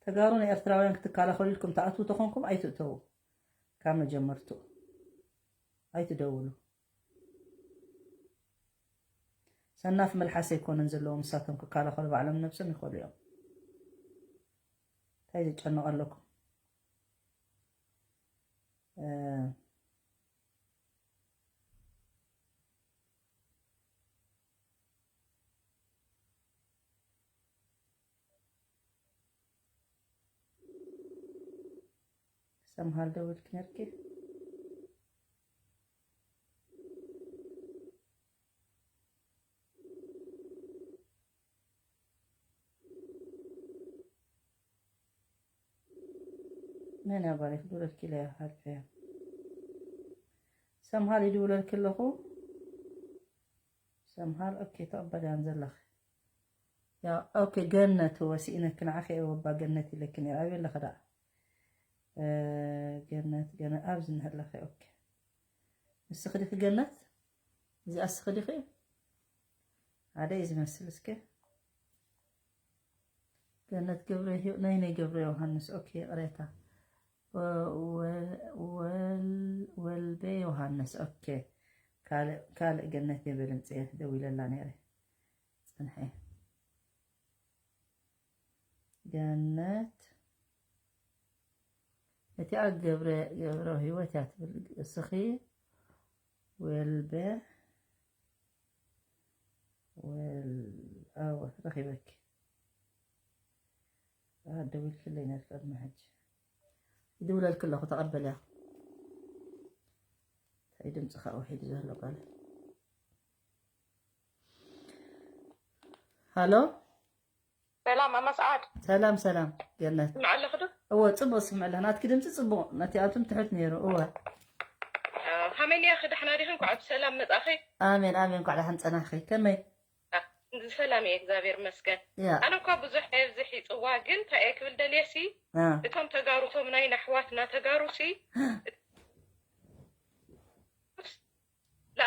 ተጋሩ ንኤርትራውያን ክትከላኸሉ ኢልኩም ትኣትዉ ተኾንኩም ኣይትእተዉ ካብ መጀመርትኡ ኣይትደውሉ ሰናፍ መልሓስ ኣይኮነን ዘለዎም ንሳቶም ክከላኸሉ ባዕሎም ነብሶም ይኸሉ እዮም እንታይ ዝጨነቕ ኣለኩም ሰምሃል ደውልክ ነርኪ መን ኣባሪ ክዱረልኪ ኢለ ሓልፈያ ሰምሃል ይድውለልኪ ኣለኹ ሰምሃል ኦኬ ተቐበልያን ዘለኺ ያ ኦኬ ገነት ወሲእነኪ ንዓኺ እየ ወባ ገነት ኢለኪ ነይረ ኣበይ ኣለኺ ደኣ ገነት ገነት ኣብዚ እንሀለኺ ኦኬ ንስኺ ዲኺ ገነት እዚኣ እስኺ ዲኺ ሓደ እዩ ዝመስል እስከ ገነት ገብረ ህይወት ናይ ናይ ገብረ ዮሃንስ ኦኬ ይቕሬታ ወልቤ ዮሃንስ ኦኬ ካልእ ገነት የበልን ፅየ ደዊለላ ነይረ ፅንሐ ገነት እቲኣ ገብረ ገብረ ህይወት እያ ትብል እስኺ ወልበ ወል ኣወ ረኺበኪ ደዊልክለይ ነር ቅድሚ ሕጂ ይድውለልክ ኣለኹ ተቐበልያ እንታይ ድምፂ ከዓ ውሒዱ ዘሎ ቃል ሃሎ ሰላም ኣማ ሰዓድ ሰላም ሰላም ገነት ስምዓለኹ ዶ እወ ፅቡቅ ስምዕ ኣለኽ ናትኪ ድምፂ ፅቡቅ ነቲ ኣቱም ትሕት ነይሩ እወ ሃመይ ኒያኺ ዳሕና ዲኺ እንኳዕ ብሰላም መፃኺ ኣሜን ኣሜን እንኳዕ ዳሕን ፀናሕኺ ከመይ ሰላም እየ እግዚኣብሔር መስገን ያ ኣነ እኳ ብዙሕ የብዝሕ ይፅዋ ግን እንታይ እየ ክብል ደልየሲ አ፣ እቶም ተጋሩ እቶም ናይ ናሕዋትና ተጋሩሲ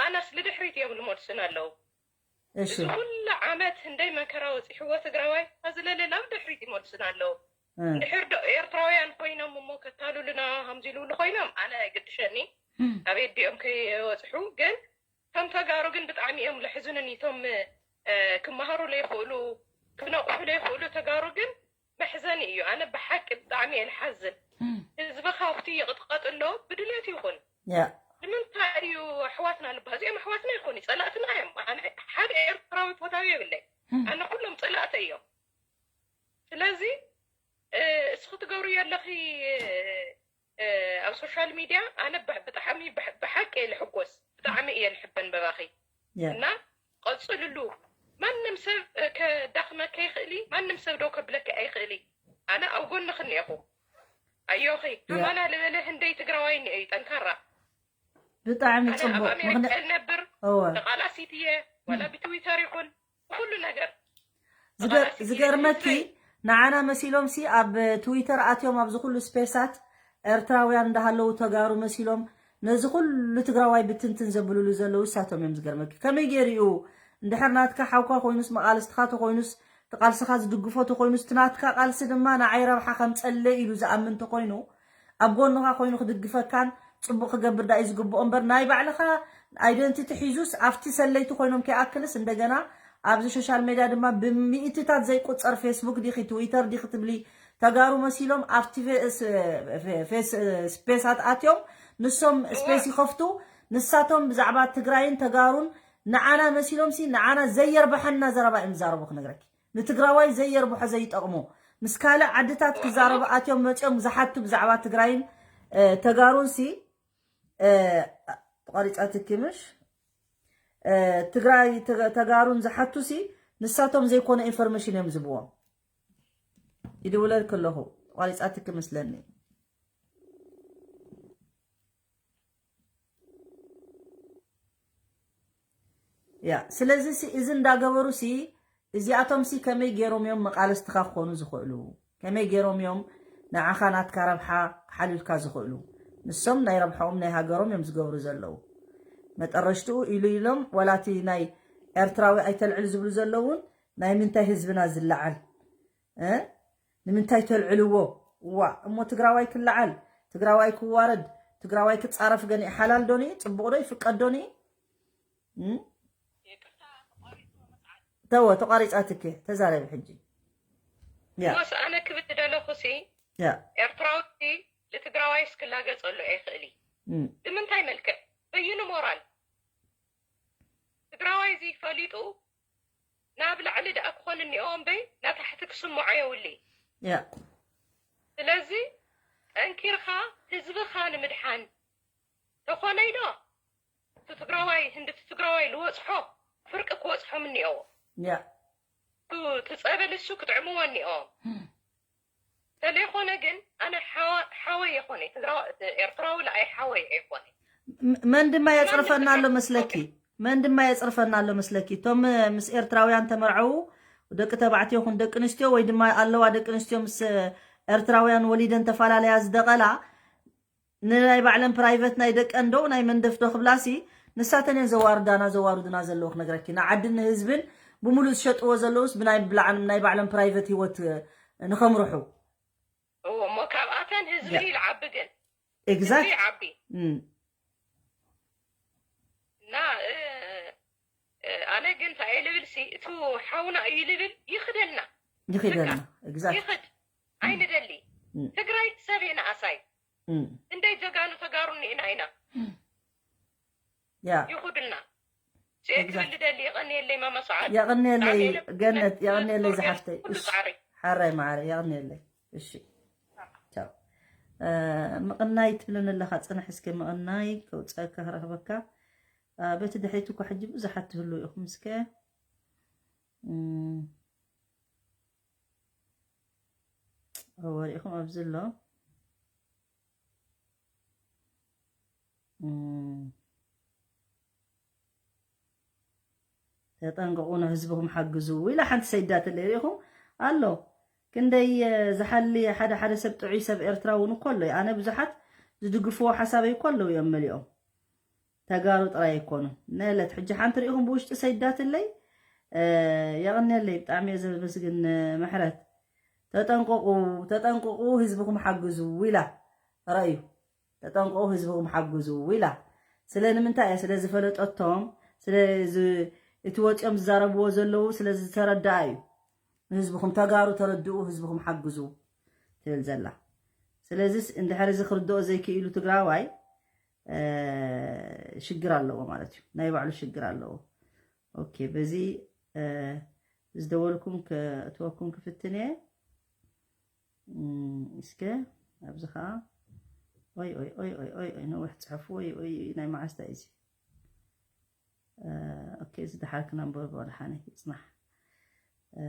ኣነስ ልድሕሪት እዮም ልመልሱን ኣለዉ። እሺ እዚ ኩሉ ዓመት እንደይ መከራ ወፂሕዎ ትግራዋይ ኣዝለለ ናብ ድሕሪት ይመልሱን ኣለዉ። እም፣ ድሕር ዶ ኤርትራውያን ኮይኖም እሞ ከታሉልና ከምዚ ኢሉ ኮይኖም ኣነ ኣይግድሸኒ። ኣበይ ዲኦም ከይወፅሑ ግን ከም ተጋሩ ግን ብጣዕሚ እዮም ለሕዝኑኒ። እቶም እ፣ ክመሃሩ ለይኽእሉ ክነቑሑ ለይኽእሉ ተጋሩ ግን መሕዘኒ እዩ። ኣነ ብሓቂ ብጣዕሚ እየ ልሓዝን። ህዝቢ ካብቲ ይቕጥቀጥ ኣሎ ብድልየት ይኹን ያ ንምንታይ እዩ ኣሕዋትና ልባ እዚኦም ኣሕዋትና ይኾኑ ጸላእትና እዮም። ኣነ ሓደ ኤርትራዊ ፈታዊ የብለይ። ኣነ ኩሎም ጸላእተ እዮም። ስለዚ እ፣ እስኺ ትገብርዮ ኣለኺ እ፣ ኣብ ሶሻል ሚድያ ኣነ ብ- ብጣዕሚ ብሕ- ብሓቂ እየ ልሕጎስ፣ ብጣዕሚ እየ ልሕበን በባኺ ያ እና ቀፅልሉ። ማንም ሰብ እ፣ ከዳኽመኪ ኣይኽእሊ፣ ማንም ሰብ ደው ከብለኪ ኣይኽእሊ። ኣነ ኣብ ጎንኺ እኒኤኹ። ኣዮኺ ከማና ልበለ ህንደይ ትግራዋይ እኒኦ እዩ ጠንካራ። ብጣዕሚ ኣነ ኣብ ፅቡቅ ኣሜሪካ ምክንያት ልነብር እወ ተቓላሲት እየ፣ ዋላ ብትዊተር ይኹን ብኩሉ ነገር ዝገ- ዝገርመኪ ንዓና መሲሎም ሲ ኣብ ትዊተር ኣትዮም ኣብዚ ኩሉ ስፔሳት ኤርትራውያን እንዳሃለዉ ተጋሩ መሲሎም ነዚ ኩሉ ትግራዋይ ብትንትን ዘብልሉ ዘለዉ እሳቶም እዮም። ዝገርመኪ ከመይ ገይሩ እዩ እንድሕር ናትካ ሓውካ ኮይኑስ መቃልስትኻ ተኮይኑስ ትቃልስኻ ዝድግፎ ተኮይኑስ ትናትካ ቃልሲ ድማ ንዓይ ረብሓ ከምፀለ ኢሉ ዝኣምን ተኮይኑ ኣብ ጎንኻ ኮይኑ ክድግፈካን ፅቡቅ ክገብር ዳእዩ ዝግብኦ እምበር ናይ ባዕልኻ ኣይደንቲቲ ሒዙስ ኣብቲ ሰለይቲ ኮይኖም ከይኣክልስ እንደገና ኣብዚ ሶሻል ሜድያ ድማ ብሚእትታት ዘይቁፀር ፌስቡክ ዲኺ ትዊተር ዲኺ ትብሊ ተጋሩ መሲሎም ኣብቲ ፌስ ስፔሳት ኣትዮም ንሶም ስፔስ ይኸፍቱ ንሳቶም ብዛዕባ ትግራይን ተጋሩን ንዓና መሲሎም ሲ ንዓና ዘየርባሓና ዘረባ እዮም ዝዛረቡ ክነግረኪ ንትግራዋይ ዘየርብሖ ዘይጠቕሞ ምስ ካልእ ዓድታት ክዛረቡ ኣትዮም መፅኦም ዝሓቱ ብዛዕባ ትግራይን ተጋሩን ሲ ተቋሪፃትኪ ምሽ ትግራይ ተጋሩን ዝሓቱ ሲ ንሳቶም ዘይኮነ ኢንፎርሜሽን እዮም ዝብዎም ይድውለልክ ኣለኹ ተቋሪፃትኪ መስለኒ ያ ስለዚ እዚ እንዳገበሩ ሲ እዚኣቶም ሲ ከመይ ገይሮም እዮም መቃለስትኻ ክኾኑ ዝኽእሉ ከመይ ገይሮም እዮም ንዓኻ ናትካ ረብሓ ክሓልዩልካ ዝኽእሉ ንሶም ናይ ረብሓኦም ናይ ሃገሮም እዮም ዝገብሩ ዘለዉ መጠረሽትኡ ኢሉ ኢሎም ወላቲ ናይ ኤርትራዊ ኣይተልዕል ዝብሉ ዘለውን ናይ ምንታይ ህዝብና ዝለዓል እ ንምንታይ ተልዕልዎ እዋ እሞ ትግራዋይ ክለዓል ትግራዋይ ክዋረድ ትግራዋይ ክፃረፍ ገኒእ ሓላል ዶኒ ፅቡቅ ዶ ይፍቀድ ዶኒ ተወ ተቋሪፃትኪ ተዛረቢ ሕጂ ያ ሞስ ኣነ ክብል ዝደለኹ ሲ ያ ኤርትራዊ ሲ ልትግራዋይ ስክላገፀሉ ኣይኽእል እዩ እም፣ ብምንታይ መልክዕ በይኑ ሞራል ትግራዋይ እዚ ፈሊጡ ናብ ላዕሊ ደኣ ክኾን እኒኦ እምበይ ናታሕቲ ክስምዖ የውሊ ያ ስለዚ ጠንኪርካ ህዝብኻ ንምድሓን ተኾነይ ዶ እቲ ትግራዋይ ህንዲ እቲ ትግራዋይ ልወፅሖ ፍርቂ ክወፅሖም እኒኦዎ ያ ትፀበል እሱ ክጥዕምዎ እኒኦዎም ተለይኮነ ግን ኣነ ሓወይ የኮነ ኤርትራዊ ለኣይ ሓወይ ኣይኮነ መን ድማ የፅርፈና ኣሎ መስለኪ መን ድማ የፅርፈና ኣሎ መስለኪ እቶም ምስ ኤርትራውያን ተመርዐዉ ደቂ ተባዕትዮ ይኹን ደቂ ኣንስትዮ ወይ ድማ ኣለዋ ደቂ ኣንስትዮ ምስ ኤርትራውያን ወሊደን ተፈላለያ ዝደቐላ ንናይ ባዕለን ፕራይቨት ናይ ደቀን ዶ ናይ መንደፍ ዶ ክብላሲ ንሳተን እየን ዘዋርዳና ዘዋርዱና ዘለዉ ክነግረኪ ንዓድን ንህዝብን ብሙሉእ ዝሸጥዎ ዘለውስ ብናይ ብላዕን ናይ ባዕለን ፕራይቨት ህይወት ንኸምርሑ እሞ ካብኣተን ህዝቢ ይልዓቢ ግን ኤግዛክት ይዓቢ እና ኣነ ግን እንታይ ልብል ሲ እቲ ሓውና እዩ ልብል ይኽደልና ይኽደልና ኤግዛክት ይኽድ ኣይንደሊ ትግራይ ሰብ የንኣሳይ እንደይ ጀጋኑ ተጋሩ ኒእና ኢና ያ ይኹድልና ክብል ደሊ የቐንየለይ ማማ ሰዓድ የቐንየለይ ገነት የቐንየለይ ዝሓፍተይ ኩሉ ፃዕሪ ሓራይ ማዕረ የቐንየለይ እሺ ቻው ምቕናይ ትብልን ኣለኻ ፅንሕ እስከ ምቕናይ ከውፀካ ክረኽበካ በቲ ድሕሪት እኳ ሕጂ ብዙሓት ትህልው ኢኹም እስከ ወሪእኹም ኣብዚ ኣሎ ተጠንቀቑ ንህዝብኹም ሓግዙ ኢላ ሓንቲ ሰይዳትለይ ሪኢኹም ኣሎ ክንደይ ዝሓሊ ሓደ ሓደ ሰብ ጥዑይ ሰብ ኤርትራ እውን እኮ ኣሎ ኣነ ብዙሓት ዝድግፍዎ ሓሳበይ እኮ ኣለዉ እዮም መሊኦም ተጋሩ ጥራይ ኣይኮኑን። ነለት ሕጂ ሓንቲ ርኢኹም ብውሽጢ ሰይዳትለይ፣ እ፣ የቐንየለይ፣ ብጣዕሚ እየ ዘመስግን፣ እ፣ ምሕረት። ተጠንቀቑ፣ ተጠንቀቑ፣ ህዝብኹም ሓግዙ ኢላ። ረእዩ፣ ተጠንቀቑ፣ ህዝብኹም ሓግዙ ኢላ። ስለ ንምንታይ እያ? ስለ ዝፈለጠቶም፣ ስለ ዝ-፣ እቲ ወፂኦም ዝዛረብዎ ዘለዉ ስለ ዝተረድኣ እዩ። ንህዝብኹም ተጋሩ ተረድኡ፣ ህዝብኹም ሓግዙ ትብል ዘላ። ስለዚስ እንድሕር እዚ ክርድኦ ዘይክኢሉ ትግራዋይ፣ እ፣ ሽግር ኣለዎ ማለት እዩ። ናይ ባዕሉ ሽግር ኣለዎ። ኦኬ፣ በዚ፣ እ፣ ዝደወልኩም ከእትወኩም ክፍትን እየ። እም፣ እስከ ኣብዚ ኸዓ፣ ኦይ፣ ኦይ፣ ኦይ፣ ኦይ፣ ኦይ፣ ኦይ፣ ነዊሕ ጽሑፍ፣ ኦይ፣ ኦይ፣ ናይ መዓስታ እዩ እዚ። እ፣ ኦኬ፣ እዚ ደሓር ክነንበቦ፣ ደሓነ ይጽናሕ። እ፣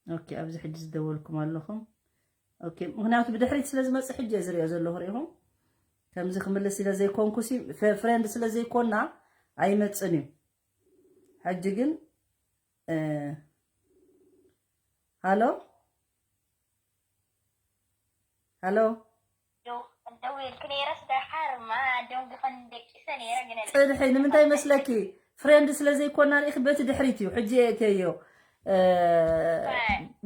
ኦኬ፣ ኣብዚ ሕጂ ዝደወልኩም ኣለኹም። ኦኬ፣ ምኽንያቱ ብድሕሪት ስለ ዝመጽእ ሕጂ እየ ዝሪኦ ዘለኹ፣ ሪኢኹም። ከምዚ ክምልስ ኢለ ዘይኮንኩሲ፣ ፈ-፣ ፍሬንድ ስለ ዘይኮና ኣይመጽን እዩ። ሕጂ ግን፣ እ፣ ሃሎ? ሃሎ? ደው-፣ ደዊልክ ነይረስ ደሓር ማ ደንጉኸን ደቂሰ ነይረ፣ ግን ጽንሒ፣ ንምንታይ መስለኪ? ፍሬንድ ስለ ዘይኮና ርኢኺ፣ በቲ ድሕሪት እዩ። ሕጂ እየ እተዮ። እ፣ እ።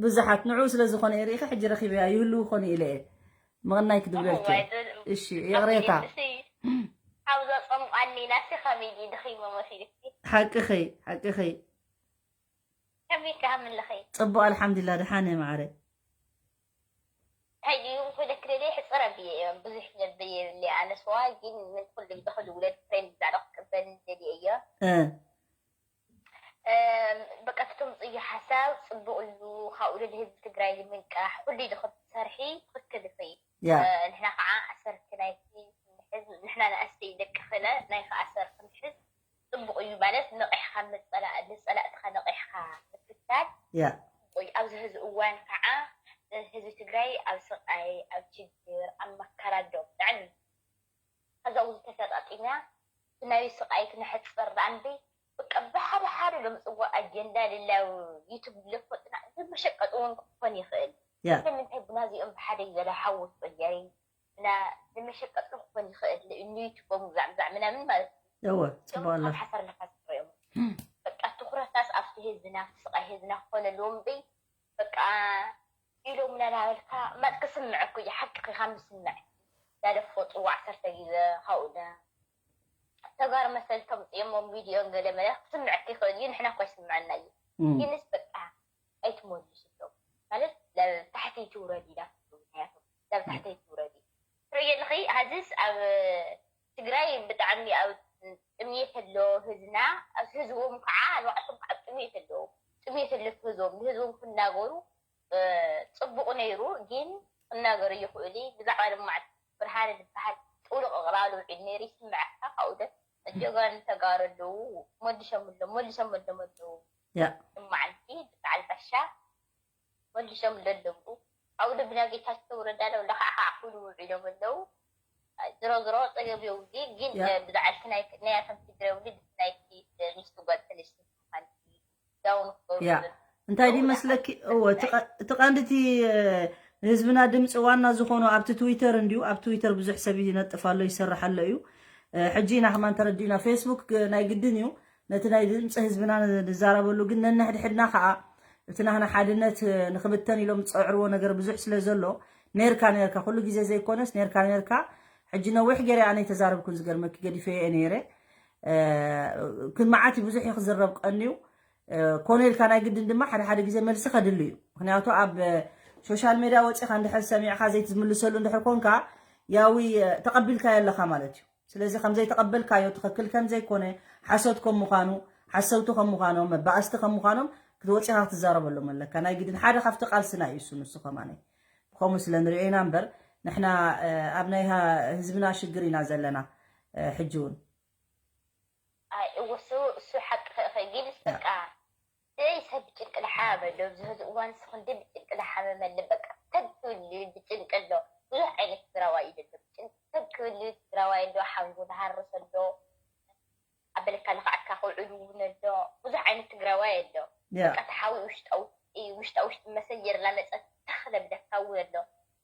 ብዙሓት ንዕኡ ስለ ዝኾነ እየ ርኢኺ፣ ሕጂ ረኺበያ ይህልው ይኾኑ ኢለ እየ። ምቕናይ ክድብለልኪ እየ። እዋይ፣ ዝ-፣ እሺ፣ ይቕሬታ። ኣቤት፣ እሺ። ካብ ዘጸምቋኒ ኢላሲ ከመይ ድዩ ደኺመ መሲሉኪ? ሓቅኺ፣ ሓቅኺ። ከመይ ከ ሃምለኸይ? ጽቡቕ፣ ኣልሓምዱሊላህ፣ ደሓን እየ፣ ማዓረ። ሕጂ እውን ክብለኪ ደልየ፣ ሕጽር ኣቢለ እየ፣ ብዙሕ ክነብር የብለይ። ኣነስ ዋ ግን ምን ኩሉ ግዜ ክድውለል ፍሬንድ ዛዕባ ክቅበል ደልየ እየ። እ። እም፣ በቃ፣ እቲ ተምጽእዮ ሓሳብ ጽቡቕ እዩ። ካብኡ ንህዝቢ ትግራይ ንምንቃሕ ኩሉ ኢሉ ክትሰርሒ ትኽክል ኢኺ። ያ። እ፣ ንሕና ከዓ ኣሰርቲ ናይቲ ንሕዝ፣ ንሕና ንኣስተይ ደቂ ኽለ ናይ ከኣ ኣሰር ክንሕዝ ጽቡቕ እዩ። ማለት፣ ነቒሕካ ምጸላእ፣ ንጸላእትኻ ነቒሕካ ምክታል ያ። ጽቡቕ እዩ። ኣብዚ ሕዚ እዋን ከዓ፣ እ፣ ህዝቢ ትግራይ ኣብ ስቓይ፣ ኣብ ችግር፣ ኣብ መከራ ኣሎ ብጣዕሚ። ከዛ እውን ተሰጣጢና ብናይ ስቓይ ክነሕጽር ደኣ እምበይ፣ በቃ፣ ብሓደ ሓደ ዶ ምጽዋዕ ኣጀንዳ ልላው ዩቱብ ለፈጥና፣ እዚ መሸቀጢ እውን ክኾን ይኽእል። ያ። ስለምንታይ ብናዚኦም ብሓደ ይበላ ሓወት ጸያሪ? እና ንመሸቀጢ ክኾን ይኽእል፣ ንዩቱቦም ግዛዕ ግዛዕ ምናምን ማለት እዩ። እወ፣ እዚኦም ጽቡቕ ኣላ። ካብ ሓሰር ነፋስ እዮም። በቃ፣ ትኹረትናስ ኣብቲ ህዝብና፣ ኣብቲ ስቓይ ህዝብና ክኾን ኣለዎ እምበይ፣ በቃ፣ ኢሎምና እናበልካ፣ ማት ክስምዐኩ እዩ፣ ሓቂ ኺኻ ምስምዕ። ዳለፎ ጽዋዕ ዓሰርተ ግዜ፣ ካብኡ ዳ-፣ ተጋሩ መሰል ተምጽኦሞም ቪድዮን ገለ መለ ክስምዐኪ ይኽእል እዩ፣ ንሕና እኮ ይስምዐና እዩ። እም። ግንስ በቃ ኣይትመልስሎም። ማለት፣ ናብ ታሕቲ ትውረድ ኢላ ትብሉ ምኽንያቱ፣ ናብ ታሕቲ ትውረድ እዩ። ትርእዮ ኣለኺ፣ ሐዚስ ኣብ ትግራይ ብጣዕሚ ኣብ ጥምየት ኣሎ ህዝብና፣ ኣብ ህዝቦም ከዓ፣ ንባዕሎም ከዓ ኣብ ጥምየት ኣለዉ። ጥምየት ኣሎ ህዝቦም፣ ንህዝቦም ክናገሩ፣ እ፣ ጽቡቕ ነይሩ፣ ግን ክናገሩ ይኽእሉ። ብዛዕባ ልምዓት ብርሃነ ዝበሃል ጥውልቕ ቅላሉ ውዒል ነይሩ፣ ይስምዐካ ካብኡ ደ-፣ ጀጋኑ ተጋሩ ኣለዉ፣ መሊሶም ኣለዉ፣ መሊሶም ኣለዉ ኣለዉ። ያ። እማዓንቲ በዓል ባሻ መሊሶም ኣለዉ። ኣብኡ ደ ብና ጌታቸው ረዳ ለ፣ ለኻዓ ከዓ ኩሉ ውዒሎም ኣለዉ። ዝሮ ዝሮ ጸገብ የብሉ፣ ግን ያ። ብዛዕባ እቲ ናይ፣ ናይ ኣቶም ትግረ ውልድ ናይቲ ምስቲ ጓል ተነስቲ ምዃን ዳውን ክገብሩ ያ። ዝብል። እንታይ ድዩ እው፣ መስለኪ? እወ፣ እቲ ቀ-፣ እቲ ቀንዲ እቲ፣ እ፣ ህዝብና ድምፂ ዋና ዝኾኑ ኣብቲ ትዊተር እንድዩ። ኣብ ትዊተር ብዙሕ ሰብ ይነጥፍ ኣሎ፣ ይሰርሕ ኣሎ እዩ። እ፣ ሕጂ ኢና ከማን ተረዲእና። ፌስቡክ ግ-፣ ናይ ግድን እዩ። ነቲ ናይ ድምፂ ህዝብና ን-፣ ንዛረበሉ፣ ግን ነንሕድሕድና ከዓ እቲ ናህና ሓድነት፣ እ፣ ንኽብተን ኢሎም ዝፀዕርዎ ነገር ብዙሕ ስለ ዘሎ፣ ኔርካ ኔርካ፣ ኩሉ ግዜ ዘይኮነስ ኔርካ ኔርካ፣ ሕጂ ነዊሕ ገይረ ኣነ ኣይተዛረብኩን፣ ዝገርመኪ ገዲፈ እየ ነይረ። እ፣ ክን መዓት እዩ፣ ብዙሕ እዩ ክዝረብ ቀንዩ። እ፣ ኮነ ኢልካ ናይ ግድን ድማ ሓደ ሓደ ግዜ መልሲ ከድሊ እዩ። ምኽንያቱ ኣብ፣ እ፣ ሶሻል ሜድያ ወፂኻ እንድሕር ሰሚዕካ ዘይትዝምልሰሉ እንድሕር ኮንካ፣ ያዊ፣ እ፣ ተቐቢልካዮ ኣለኻ ማለት እዩ። ስለዚ ከም ዘይተቐበልካዮ፣ ትኽክል ከም ዘይኮነ፣ ሓሶት ከም ምዃኑ፣ ሓሰውቲ ከም ምዃኖም፣ መባእስቲ ከም ምዃኖም ክትወፂኻ ክትዛረበሎም ኣለካ። ናይ ግድን ሓደ ካብቲ ቃልስና እዩ እሱ፣ ንሱ ከማነ። ከምኡ ስለ ንሪኦ ኢና እምበር፣ ንሕና፣ እ፣ ኣብ ናይ ሃ-፣ ህዝብና ሽግር ኢና ዘለና፣ እ፣ ሕጂ እውን። ኣይ፣ እወ፣ እሱ፣ እሱ ሓቂ ኸ-፣ ኸ-፣ ጊልስ ያ። በቃ፣ ደይ ሰብ ብጭንቂ ለሓመ ኣሎ። ኣብዚ ሕዚ እዋን እሱ ክንዲ ብጭንቂ ለሓመ መለ በቃ፣ ተግ ክብል ብጭንቂ ኣሎ። ብዙሕ ዓይነት ትግራዋይ እዩ ዘሎ። ብጭንቂ ተግ ክብል ትግራዋይ ኣሎ፣ ሓንጎ ዝሃርስ ኣሎ። ኣብ በለካ ለኽዓካ ክውዕል እውን ኣሎ። ብዙሕ ዓይነት ትግራዋይ ኣሎ። ያ። በቃ፣ ተሓዊ ውሽጣ ውሽጢ፣ ውሽጣ ውሽጢ መሰየር ላመፀ ተኽ ለብለካ እውን ኣሎ።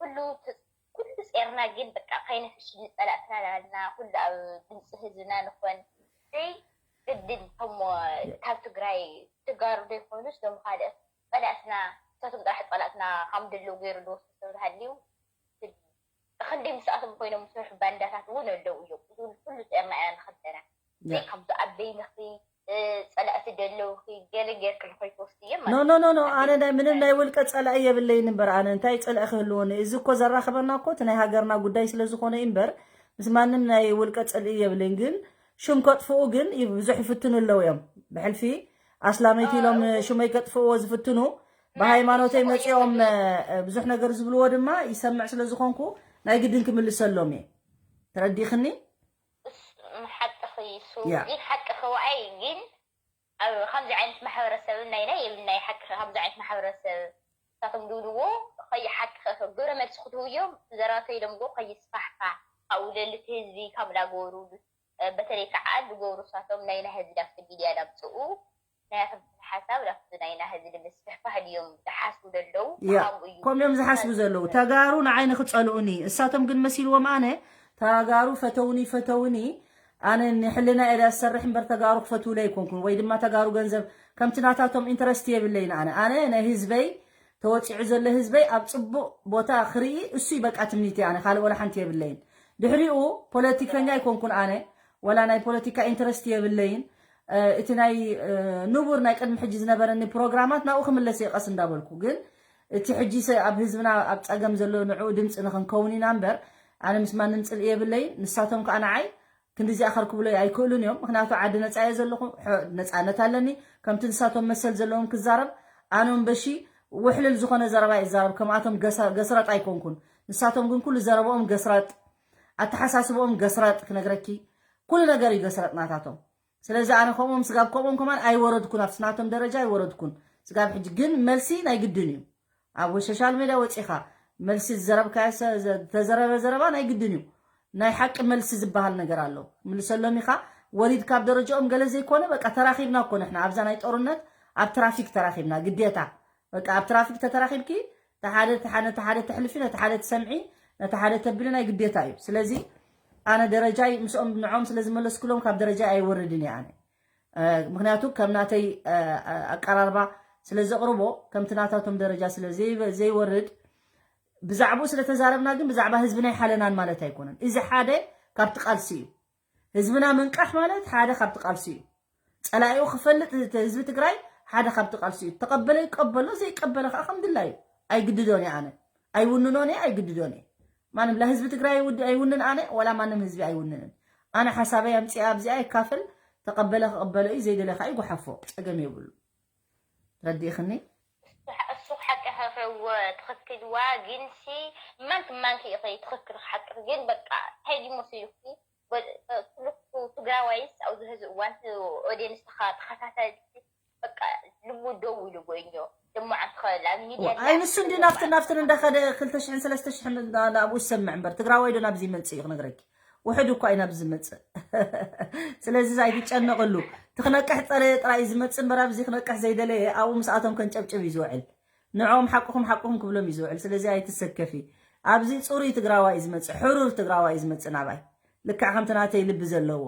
ኩሉ ት-፣ ኩሉ ጼርና ግን በቃ ከይነፍሽ ንጸላእትና ናልና ኩሉ ኣብ ድምፂ ህዝብና ንኾን። ዘይ ግድን ከሞ ካብ ትግራይ ትጋሩ ዘይኮኑስ ሎም ካልእ ጸላእትና እሳቶም ጥራሕ ጸላእትና ከም ደለዉ ገይሩ ዝወስዱ ሰብ ሃልዩ ክንደይ ምስኣቶም ኮይኖም ዝሰርሑ ባንዳታት እውን ኣለዉ እዮም። እዚ ኩሉ ጸርና ኢና ንኸደና ዘይ ከምዚ ኣብ በይንኺ ጸላእቲ ደለውኺ ገለ ጌርክ ንኸይትወስድዮ ኖ ኖ ኖ ኖ ኣነ ናይ ምንም ናይ ውልቀ ጸላኢ የብለይን እምበር ኣነ እንታይ ጸላኢ ክህልወኒ እዚ እኮ ዘራኽበና እኮ እቲ ናይ ሃገርና ጉዳይ ስለ ዝኾነ እዩ እምበር ምስ ማንም ናይ ውልቀ ጸልኢ የብለይን ግን ሽም ከጥፍኡ ግን ብዙሕ ይፍትኑ ኣለዉ እዮም ብሕልፊ ኣስላመይቲ ኢሎም ሽመይ ከጥፍእዎ ዝፍትኑ ብሃይማኖተይ መጺኦም ብዙሕ ነገር ዝብልዎ ድማ ይሰምዕ ስለ ዝኾንኩ ናይ ግድን ክምልሰሎም እየ ተረዲኽኒ ሓቅኺ እሱ ግን ሓቅኺ ወኣይ ግን ኣብ ከምዚ ዓይነት ማሕበረሰብ ናይ ናይ የብልናይ ሓቅኺ ከምዚ ዓይነት ማሕበረሰብ ንሳቶም ዝብልዎ ኸይ ሓቅኺ ግብረ መልሲ ክትህቡ እዮም ዘረባተይ ኢሎም ጎ ከይስፋሕፋሕ ካብኡ ለልቲ ህዝቢ ካብ ላገበሩ በተለይ ከዓ ዝገብሩ ንሳቶም ናይ ናይ ህዝቢ ዳፍቲ ሚድያ ዳምፅኡ ናያቶም ሓሳብ ዳፍቲ ናይ ናይ ህዝቢ ንምስፍሕፋሕ ድዮም ዝሓስቡ ዘለዉ ያ ከምኡ እዩ ከምኡ እዮም ዝሓስቡ ዘለዉ ተጋሩ ንዓይ ንክፀልኡኒ እሳቶም ግን መሲልዎም ኣነ ተጋሩ ፈተውኒ ፈተውኒ ኣነ ንሕልና እየ ዝሰርሕ እምበር ተጋሩ ክፈትውለይ ኣይኮንኩን ወይ ድማ ተጋሩ ገንዘብ ከምቲ ናታቶም ኢንተረስት የብለይን ኣነ ኣነ ናይ ህዝበይ ተወፂዑ ዘሎ ህዝበይ ኣብ ፅቡቅ ቦታ ክርኢ እሱ እዩ በቃ ትምኒተይ ኣነ ካልእ ወላ ሓንቲ የብለይን ድሕሪኡ ፖለቲከኛ ኣይኮንኩን ኣነ ወላ ናይ ፖለቲካ ኢንተረስት የብለይን እቲ ናይ ንቡር ናይ ቅድሚ ሕጂ ዝነበረኒ ፕሮግራማት ናብኡ ክምለስ እየ ቀስ እንዳበልኩ ግን እቲ ሕጂ ኣብ ህዝብና ኣብ ፀገም ዘሎ ንዕኡ ድምፂ ንክንከውን ኢና እምበር ኣነ ምስ ማንም ፅልኢ የብለይን ንሳቶም ከዓ ንዓይ ክንዲዚኣ ከርክብሎይ ኣይክእሉን እዮም ምክንያቱ ዓዲ ነፃ እየ ዘለኹ ነፃነት ኣለኒ ከምቲ ንሳቶም መሰል ዘለዎም ክዛረብ ኣነ እምበሺ ውሕልል ዝኾነ ዘረባ ይዛረብ ከምኣቶም ገስረጥ ኣይኮንኩን ንሳቶም ግን ኩሉ ዘረብኦም ገስረጥ ኣተሓሳስብኦም ገስረጥ ክነግረኪ ኩሉ ነገር እዩ ገስረጥ ናታቶም ስለዚ ኣነ ከምኦም ስጋብ ከምኦም ከማን ኣይወረድኩን ኣብቲ ናቶም ደረጃ ኣይወረድኩን ስጋብ ሕጂ ግን መልሲ ናይ ግድን እዩ ኣብ ሶሻል ሜድያ ወፂኻ መልሲ ዝዘረብካዮ ዝተዘረበ ዘረባ ናይ ግድን እዩ ናይ ሓቂ መልሲ ዝበሃል ነገር ኣሎ ምልሰሎም ኢኻ ወሪድ ካብ ደረጃኦም ገለ ዘይኮነ በቃ ተራኺብና እኮ ንሕና ኣብዛ ናይ ጦርነት ኣብ ትራፊክ ተራኺብና ግዴታ በቃ ኣብ ትራፊክ ተተራኺብኪ ተሓደ ነቲ ሓደ ተሕልፊ ነቲ ሓደ ትሰምዒ ነቲ ሓደ ተብሊ ናይ ግዴታ እዩ ስለዚ ኣነ ደረጃይ ምስኦም ንዖም ስለ ዝመለስኩሎም ካብ ደረጃይ ኣይወርድን እየ ኣነ ምክንያቱ ከም ናተይ ኣቀራርባ ስለ ዘቕርቦ ከምቲ ናታቶም ደረጃ ስለ ዘይወርድ ብዛዕባኡ ስለ ተዛረብና ግን ብዛዕባ ህዝብና ይሓለናን ማለት ኣይኮነን እዚ ሓደ ካብቲ ቃልሲ እዩ ህዝብና ምንቃሕ ማለት ሓደ ካብቲ ቃልሲ እዩ ፀላኢኡ ክፈልጥ ህዝቢ ትግራይ ሓደ ካብቲ ቃልሲ እዩ ተቀበለ ይቀበሎ ዘይቀበለ ከዓ ከም ድላዩ ኣይግድዶን እየ ኣነ ኣይውንኖን እየ ኣይግድዶን እየ ማንም ላ ህዝቢ ትግራይ ኣይውንን ኣነ ወላ ማንም ህዝቢ ኣይውንንን ኣነ ሓሳበይ ኣምፅኣ ኣብዚኣ ይካፈል ተቀበለ ክቅበሎ እዩ ዘይደለ ከዓ ይጉሓፎ ፀገም የብሉ ረዲእኽኒ እሱ ሓቂ ከፈዎ ትኽክልዋ ግን ሲ ማንክ ማንክ ኢኺ ትኽክል ሓቂ ግን በቃ እንታይ ድዩ መሲሉኪ ትግራዋይስ ኣብዚ ሕዚ እዋን ኦዴንስ ተኸታታሊ በቃ ልቡ ደው ኢሉ ጎይኞ ደሞ ዓንተ ከላ ሚድያ ኣይ ንሱ እንዲ ናፍትን ናፍትን እንዳኸደ ክልተ ሽሕን ሰለስተ ሽሕን ናብኡ ዝሰምዕ እምበር ትግራዋይ ዶ ናብዚ ይመፅእ እዩ ክነግረኪ ውሕድ እኳ እዩ ናብዚ ዝመፅእ ስለዚ ኣይትጨነቕሉ ትክነቅሕ ፀረ ጥራይ ዝመፅእ እምበር ኣብዚ ክነቅሕ ዘይደለየ ኣብኡ ምስኣቶም ከንጨብጭብ እዩ ዝውዕል ንዕኦም ሓቅኹም ሓቅኹም ክብሎም እዩ ዝውዕል ስለዚ ኣይትሰከፊ ኣብዚ ፅሩይ ትግራዋይ እዩ ዝመፅእ ሕሩር ትግራዋይ እዩ ዝመፅእ ናባይ ልክዕ ከምቲ ናተይ ልቢ ዘለዎ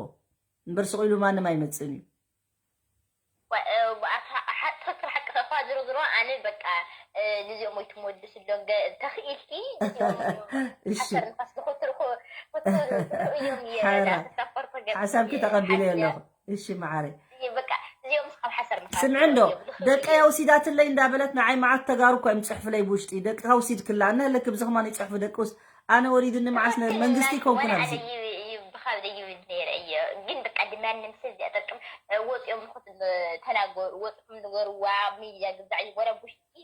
እምበር ስቕ ኢሉ ማንም ኣይመፅእን እዩ ትክክል ሓቂ ከኳ ዝሮ ዝሮ ኣነ በቃ ንዚኦም ወይ ትመልስሎ ተኽኢልኪ ሓሰር ንፋስ ዝኮትርኮ እዮም ሓሳብኪ ተቐቢለ ኣለኹ እሺ መዓረ ስምዕ እንዶ ደቀይ ኣውሲዳትለይ እንዳበለት ንዓይ መዓት ተጋሩ እኮ እዮም ፅሕፍለይ ብውሽጢ ደቂ ኣውሲድክላ እነህለክ ብዚ ከማን ይፅሕፉ ደቂ ውስ ኣነ ወሪድኒ መዓስ መንግስቲ ይኮንኩን ኣብዚ ይብኻብ ዘይብል ነይረ እዮ ግን በቃ ድማ ንምስል እዚኣ ጠቅም ወፂኦም ንኹት ተናገሩ ወፅኹም ንገርዋ ሚድያ ግዛዕ ወላ ብውሽጢ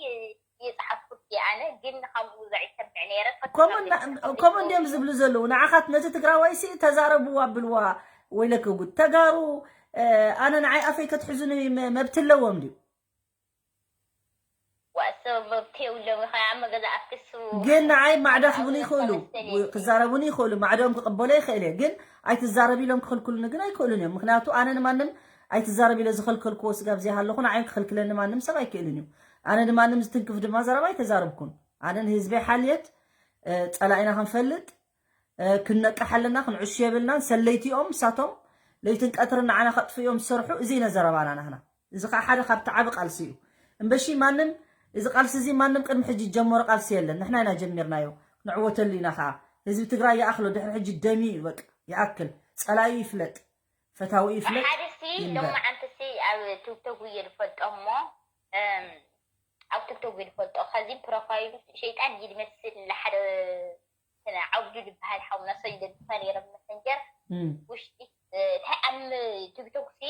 ይፅሓፍኩት ኣነ ግን ንካምኡ ግዛዕ ይሰምዕ ነይረ ከምኡ እንዲዮም ዝብሉ ዘለዉ ንዓኻት ነቲ ትግራዋይሲ ተዛረብዋ ብልዋ ወይለክ ጉድ ተጋሩ ኣነ ንዓይ ኣፈይ ከትሕዙኒ መብት ኣለዎም ድዩ ግን ንዓይ ማዕዳ ክብሉ ይኽእሉ ክዛረቡኒ ይኽእሉ ማዕዳኦም ክቕበሎ ይኽእል እየ ግን ኣይትዛረብ ኢሎም ክኽልክሉኒ ግን ኣይክእሉን እዮም ምክንያቱ ኣነ ንማንም ኣይትዛረብ ኢለ ዝኸልከልክዎ ስጋብ ዘይሃለኹ ንዓይም ክኽልክለኒ ማንም ሰብ ኣይክእልን እዩ ኣነ ንማንም ዝትንክፍ ድማ ዘረባ ኣይተዛረብኩን ኣነ ንህዝበይ ሓልየት እ፣ ጸላኢና ክንፈልጥ፣ እ፣ ክንነቅሕ ኣለና፣ ክንዕሹ የብልናን። ሰለይቲኦም ንሳቶም ለይትን ቀትርን ንዓና ከጥፍኡ እዮም ዝሰርሑ። እዚ እዩ ዘረባና ናህና። እዚ ከዓ ሓደ ካብቲ ዓቢ ቃልሲ እዩ። እምበሺ ማንም፣ እዚ ቃልሲ እዚ ማንም ቅድሚ ሕጂ ዝጀመሮ ቃልሲ የለን። ንሕና ኢና ጀሚርናዮ። ክንዕወተሉ ኢና ከዓ። ህዝቢ ትግራይ ይኣኽሎ። ድሕሪ ሕጂ ደምዩ እዩ በቃ። ይኣክል። ጸላኢ ይፍለጥ። ፈታዊ ይፍለጥ። ሓደ ሲ ይንበር። ሎማዓንቲ ሲ ኣብ ቲክቶክ እየ ዝፈልጦ እሞ፣ እም፣ ኣብ ቲክቶክ እየ ዝፈልጦ። ከዚ ፕሮፋይሉ ሸይጣን እዩ ዝመስል። ሓደ ስነ ዓብዱ ዝበሃል ሓውና ሰይደ ዝፋ ነይረ መሰንጀር። እም። ውሽጢ፣ እ፣ እንታይ ኣብ ቲክቶክ ሲ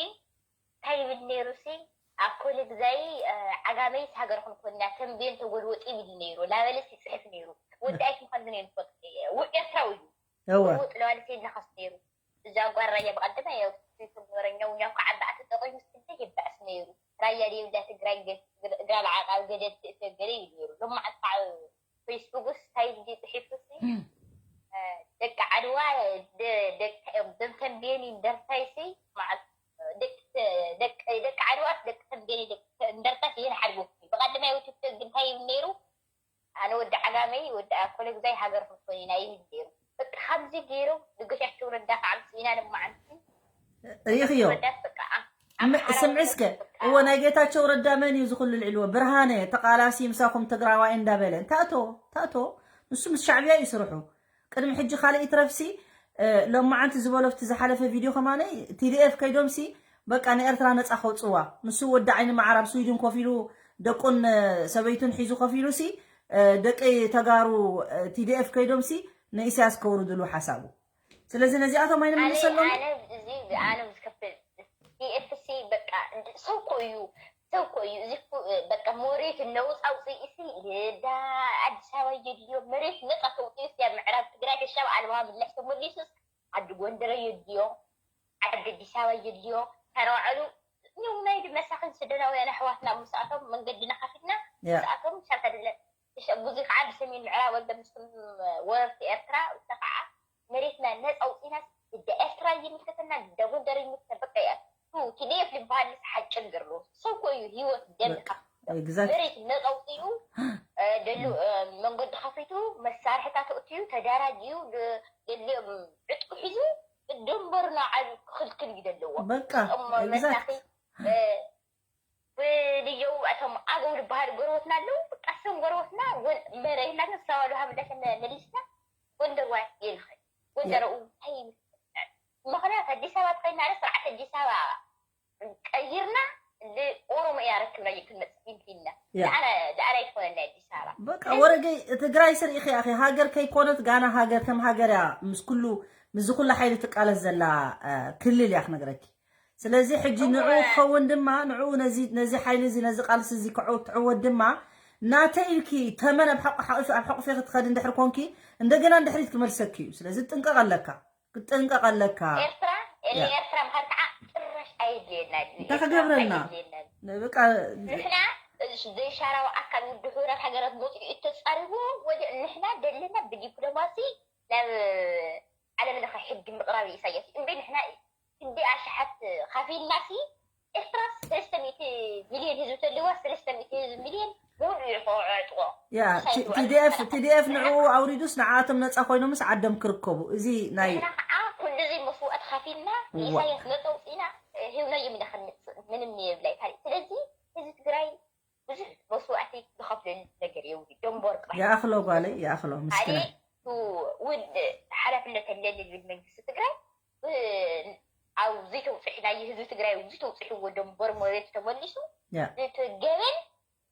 እንታይ ይብል ነይሩ ሲ፣ ኣብ ኮለ ግዛይ፣ እ፣ ዓጋመይስ ሃገርኩም ኮይና ተንቤን ተጎልወጡ ይብል ነይሩ። ላበለስ ይፅሕፍ ነይሩ። ወዲ ኣይት ምዃን ግን እየ ዝፈልጦ። ውዕ ኤርትራዊ እዩ። እወ። ውጥ ለዋል ሲ ነኸስ ነይሩ። እዛ ጓል ራያ ብቐደማ ያው ትግርኛ እውን ያው ከዓባዕ ተጠቒሙ ስደት ይባዕስ ነይሩ። ራያ ደይብላ ትግራይ ገ-፣ እግራ ለዓቃብ ገደል ትእተ ገለ ይብል ነይሩ። ሎማዓንቲ ከዓ ፌስቡክ ውስጥ እንታይ ድዩ ጽሒፉ ሲ? እም። እ፣ ደቂ ዓድዋ ደ-፣ ደቂ፣ ደም ተንቤን እንደርታይሲ መዓል-፣ ደቂ፣ ደቂ፣ ደቂ ዓድዋስ ደቂ ተንቤን ደቂ እንደርታይሲ ይህን ሓድጎ። ብቐደማይ ኣብ ቲክቶክ ግን እንታይ ይብል ነይሩ? ኣነ ወዲ ዓጋመይ፣ ወዲ ኣኮለ ግዛይ ሃገር ክንኮን ኢና ይብል ነይሩ። በቃ ከምዚ ገይሮም ንገሻቸው ረዳ ከዓ ምስ ኢና ንመዓንቲ ርኢኽዮ? ረዳት በቃ ኣ-፣ ም-፣ ኣምሓራ ስምዒ እስከ፣ በቃ። እወ፣ ናይ ጌታቸው ረዳ መን እዩ ዝኹሉ ልዕልዎ? ብርሃነ ተቃላሲ ምሳኹም ትግራዋይ እንዳበለ። ታእቶ፣ ታእቶ፣ ንሱ ምስ ሻዕብያ እዩ ስርሑ። ቅድሚ ሕጂ ካልእ ይትረፍሲ፣ እ፣ ሎማዓንቲ ዝበሎ ኣብቲ ዝሓለፈ ቪድዮ ከማነ፣ ቲ ዲ ኤፍ ከይዶምሲ፣ በቃ ንኤርትራ ነጻ ከውጽዋ። ንሱ ወዲ ዓይኒ መዓር ኣብ ስዊድን ኮፍ ኢሉ ደቁን፣ እ፣ ሰበይቱን ሒዙ ኮፍ ኢሉሲ፣ እ፣ ደቂ ተጋሩ፣ እ፣ ቲ ዲ ኤፍ ከይዶምሲ፣ ንኢሳያስ ከውርድሉ ሓሳቡ። ስለዚ ነዚኣቶም ኣነ፣ ኣይንምልሰሎም። ኣነ እዚ ኣነ ዝከፍል ቲ ኤፍ ሲ በቃ እንድ-፣ ሰው እኮ እዩ፣ ሰው እኮ እዩ። እዚ እኮ፣ እ፣ በቃ መሬት ነውፅ ኣውፅኢሲ፣ ዳ ኣዲስ ኣበባ የድልዮ፣ መሬት ነፃ ተውፅኢሲ፣ ኣብ ምዕራብ ትግራይ ተሻብ ኣልባ ምላሽ ተመሊሱስ፣ ዓዲ ጎንደረ የድልዮ፣ ዓዲ ኣዲስ ኣበባ የድልዮ፣ ተረባዕሉ። እኛም ናይ መሳኺን ስደናውያን ኣሕዋትና ምስኣቶም መንገድና ከፊትና፣ ያ። ምስኣቶም ሻርካ ደለ-፣ ብዙ ከዓ ብሰሜን ምዕራብ ወልደ ምስቶም ወረርቲ ኤርትራ፣ እተ ከዓ መሬትና ነፃ ኣውፂናስ፣ ግዳ ኤርትራ ይምልከተና፣ ግዳ ጎንደር ይምልከተና፣ በቃ እያ። ቱ፣ ቲ ዲ ኤፍ ዝበሃል ምስ ሓጭን ገርሎ። ሰው እኮ እዩ ህይወት ደም በቃ፣ ከፊቱ። ኤግዛክት። መሬት ነፃ ኣውፂኡ፣ እ፣ ደሉ፣ እ፣ መንገዲ ከፊቱ፣ መሳርሕታት ኣእትዩ፣ ተዳራጅዩ፣ ደ-፣ ደልዮም ዕጥቁ ሒዙ፣ ደንበርና ዓብዩ ክኽልክል እዩ ዘለዎ። በቃ፣ እሞ ኤግዛክት። መሳኺ፣ እ፣ ብልየው እቶም ኣገው ዝበሃሉ ጎረበትና ኣለዉ። በቃ እሶም ጎረበትና ጎን-፣ መሬትና ግን ሰዋሉ ሃብላተ መ-፣ መሊስና ጎንደር ዋይ የንኸ-፣ ጎንደር ያ። እንታይ ይመስል? ምኽንያት ኣዲስ ኣበባ ተኸይድና ለ ስርዓት ኣዲስ ኣበባ ቀይርና ንኦሮሞ እያ ረክብና እዩ ክንመጽእ ኢልና። ያ። ደኣና፣ ደኣና ኣይትኾነና ኣዲስ ኣበባ። በቃ ስለዚህ ወረገይ ትግራይ ስር ኢኺ ኣኺ ሃገር ከይኮነት ጋና ሃገር ከም ሃገር እያ ምስ ኩሉ፣ ምስዚ ኩሉ ሓይሊ ትቃለስ ዘላ፣ እ፣ ክልል እያ ክነግረኪ። ስለዚ ሕጂ እወ። ንዑ ክኸውን ድማ፣ ንዑ ነዚ፣ ነዚ ሓይሊ እዚ፣ ነዚ ቃልሲ እዚ ክዕው-፣ ትዕወት ድማ፣ ናተይ ኢልኪ ተመን ኣብ ሓቁ-፣ ሓቁፊ-፣ ኣብ ሕቑፊ ክትኸዲ እንድሕር ኮንኪ፣ እንደገና እንድሕሪት ክመልሰኪ እዩ። ስለዚ ጥንቀቕ ኣለካ፣ ክትጥንቀቕ ኣለካ። ኤርትራ፣ ያ። ንኤርትራ ምዃን ከዓ ጭራሽ ኣየድልየና እዩ። እንታይ ኤርትራ ክገብረልና? ኣየድልየና እዩ። ን-፣ በቃ ንሕና ዘይሻራዊ ኣካል ውድብ ሕቡራት ሃገራት መፂኡ እተፃሪቡ ወደ ንሕና ደለና ብዲፕሎማሲ ናብ ዓለም ለኸ ሕጊ ምቕራብ ኢሳያስ እዩ። እምበይ ንሕና ክንደይ ኣሽሓት ካፊልናሲ ኤርትራ ሰለስተ ሚእቲ ሚልዮን ህዝቢ ተልዋ፣ ሰለስተ ሚእቲ ህዝቢ ሚልዮን ንብሉ እዩ ከዕጥቆ። ያ፣ ኢሳያስ ቲ-፣ ቲ ዲ ኤፍ፣ ቲ ዲ ኤፍ ንዕኡ ኣውሪዱስ ንዓኣቶም ነጻ ኮይኖምስ ዓዶም ክርከቡ። እዚ ናይ ንሕና ከዓ ኩሉ እዚ መስዋእቲ ካፊልና እዋ። ኢሳያስ ነጻ ውፅኢና ሂብናዮም ኢና ክንመፅእ ምንም የብላይ ታሪክ። ስለዚ ህዝቢ ትግራይ ብዙሕ መስዋእቲ ዝኸፍለሉ ነገር የብሉ። ደንቦር ጥራሕ። ይኣኽሎ ጓለይ፣ ይኣኽሎ፣ ምስኪና። ሓደ ቱ-፣ ውድ ሓላፍነት ኣለኒ ዝብል መንግስቲ ትግራይ፣ እ፣ ኣብ ዘይተውፅዒ ናይ ህዝቢ ትግራይ ኣብ ዘይተውፅዕዎ ደንቦር መሬት ተመሊሱ፣ ያ። እቲ ገበን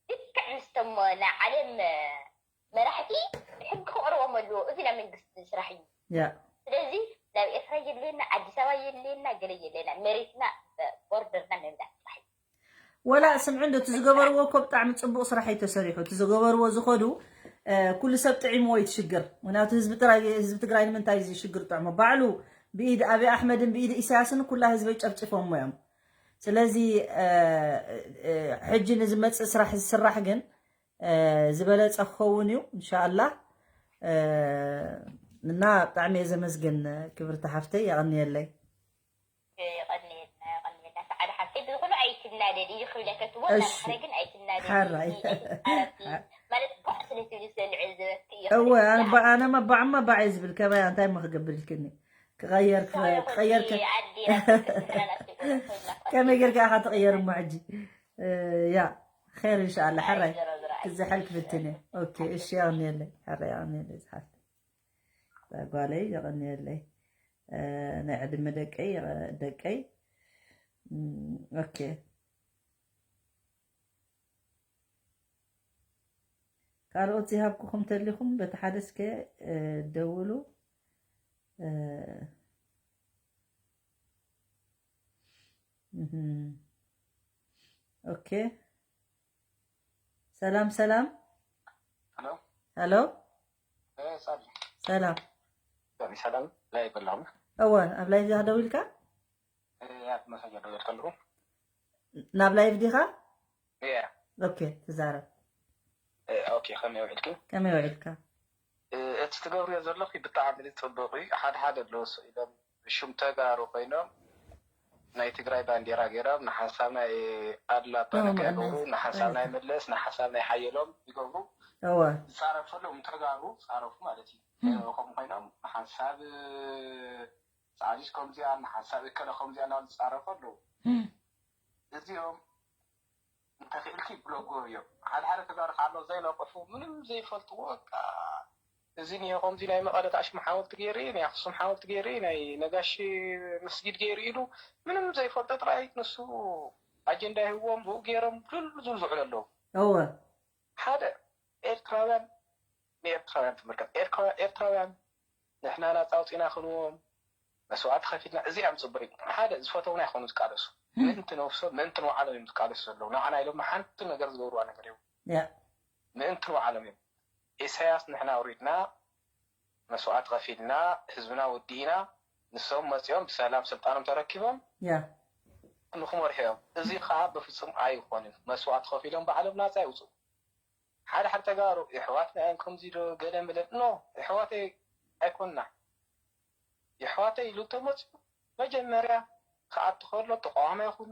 ልክዕ ምስቶም ናይ ዓለም መራሕቲ ብሕጊ ክቕርቦም ኣለዎ። እዚ ናይ መንግስቲ ስራሕ እዩ። ያ። ስለዚ ናብ ኤርትራ የድልየና፣ ኣዲስ ኣበባ የድልየና፣ ገለ የድልየና፣ መሬትና፣ ቦርደርና ምምላስ ጥራሕ እዩ። ወላ ስምዒ እንዶ፣ እቲ ዝገበርዎ እኮ ብጣዕሚ ጽቡቕ ስራሕ እዩ ተሰሪሑ። እቲ ዝገበርዎ ዝኸዱ፣ እ፣ ኩሉ ሰብ ጥዒምዎ እዩ እቲ ሽግር። ምኽንያቱ ህዝቢ ጥራይ፣ ህዝቢ ትግራይ ንምንታይ እዚ ሽግር ጥዕሞ? ባዕሉ ብኢድ ኣብይ ኣሕመድን ብኢድ ኢሳያስን ኩላ ህዝበይ ጨፍጭፎሞ እዮም። ስለዚ፣ እ፣ እ፣ ሕጂ ንዝመጽእ ስራሕ ዝስራሕ ግን፣ እ፣ ዝበለጸ ክኸውን እዩ፣ እንሻኣላህ። እ፣ እና ብጣዕሚ እየ ዘመስግን ክብርቲ ሓፍተይ፣ የቐንየለይ። የቐንየልና፣ የቐንየልና። ሰዓዳ ሓፍተይ፣ ብዝኹሉ ኣይትናደዲ፣ እዚ ክብለከ ትቦ እሺ። እናምሓረ ግን ኣይትናደዲ። ሓራይ። ኣይትጻረፊ። ማለት፣ ኳዕ ንትብል ዘልዕል ዝበኪ እዩ እወ ኣነ ባ- ኣነማ ባዕማ ባዕ እየ ዝብል። ከመይ እንታይ ሞ ክገብር ኢልክኒ? ክቐየር ክቐየር ከ- ከመይ ጌርካ ኢኻ ትቕየር እሞ ሕጂ? እ፣ ያ ኸይር እንሻኣላ። ሕራይ ክዝሐል ክፍትን እየ። ኦኬ እሺ፣ የቐንየለይ። ሕራይ የቐንየለይ ዝሓፍት ጓለይ፣ የቐንየለይ። እ፣ ናይ ዕድመ ደቀይ ደቀይ። እም፣ ኦኬ ካልኦት ዘይሃብኩኹም ተሊኹም በቲ ሓደ እስከ ደውሉ። ኦኬ ሰላም ሰላም። ሄሎ ሄሎ እ፣ ሳሚ ሰላም። ሳሚ፣ ሰላም ላይ በላም እወ ኣብ ላይቭ ዲኻ ደው ኢልካ? ያት መሰኛ ደው ከለኹ ናብ ላይቭ ዲኻ? ያ ኦኬ ትዛረብ። እ፣ ኦኬ፣ ከመይ ውዒልኪ? ከመይ ውዒልካ? እ፣ እቲ ትገብርዮ ዘለኺ ብጣዕሚ ጽቡቕ እዩ። ሓደ ሓደ ኣለዉ ስኢሎም ሽም ተጋሩ ኮይኖም ናይ ትግራይ ባንዴራ ገይሮም ንሓንሳብ ናይ ኣድላ ኣባና ኖ፣ ከይገብሩ መኣና- ንሓንሳብ ናይ መለስ ንሓንሳብ ናይ ሓየሎም ይገብሩ እወ ዝጻረፉ ኣለዉ። ተጋሩ ጻረፉ ማለት እዩ። ከምኡ ኮይኖም ንሓንሳብ ጻዲስ ከምዚኣ ንሓንሳብ እከለ ከምዚኣ እናበሉ ዝጻረፉ ኣለዉ። እዚኦም እንተኽእልኪ ብሎጎ እዮም። ሓደ ሓደ ተጋሩ ካብ ኣለዉ ዘይነቕፉ ምንም ዘይፈልጥዎ በቃ እዚ እኒኦ ከምዚ ናይ መቐለ ታሽሙ ሓወልቲ ገይሩ እዩ፣ ናይ ኣኽሱም ሓወልቲ ገይሩ እዩ፣ ናይ ነጋሽ መስጊድ ገይሩ ኢሉ ምንም ዘይፈልጦ ጥራይ ንሱ ኣጀንዳ ይህዎም ብኡ ገይሮም ድል ዝውዝዑ ኣለዉ። እወ ሓደ ኤርትራውያን ንኤርትራውያን ትምልከት። ኤርትራ- ኤርትራውያን ንሕና ናጻ ኣውጺና ክንዎም መስዋዕቲ ከፊልና እዚኣም ጽቡቅ እዩ። ሓደ ዝፈተውና ይኾኑ ዝቃለሱ ምእንቲ ነብሶም ምእንቲ ንባዕሎም እዮም ዝቃለሱ ዘለዉ። ንዓና ኢሎም ሓንቲ ነገር ዝገብርዋ ነገር የብሉ። ያ ምእንቲ ንባዕሎም እዮም። ኢሳያስ ንሕና ኣውሪድና መስዋዕቲ ከፊልና ህዝብና ወዲእና ንሶም መጺኦም ብሰላም ስልጣኖም ተረኪቦም ያ ንክመርሑ እዮም። እዚ ከዓ በፍጹም ኣይኾንን። መስዋዕቲ ከፊሎም ባዕሎም ናጻ ይውፅኡ። ሓደ ሓደ ተጋሩ የሕዋትና እዮም ከምዚ ዶ ገለ ምለ ኖ የሕዋተይ ኣይኮንና የሕዋተይ ኢሉ ተመፅኡ መጀመርያ ክኣቱ ከሎ ተቃዋማይ ይኹን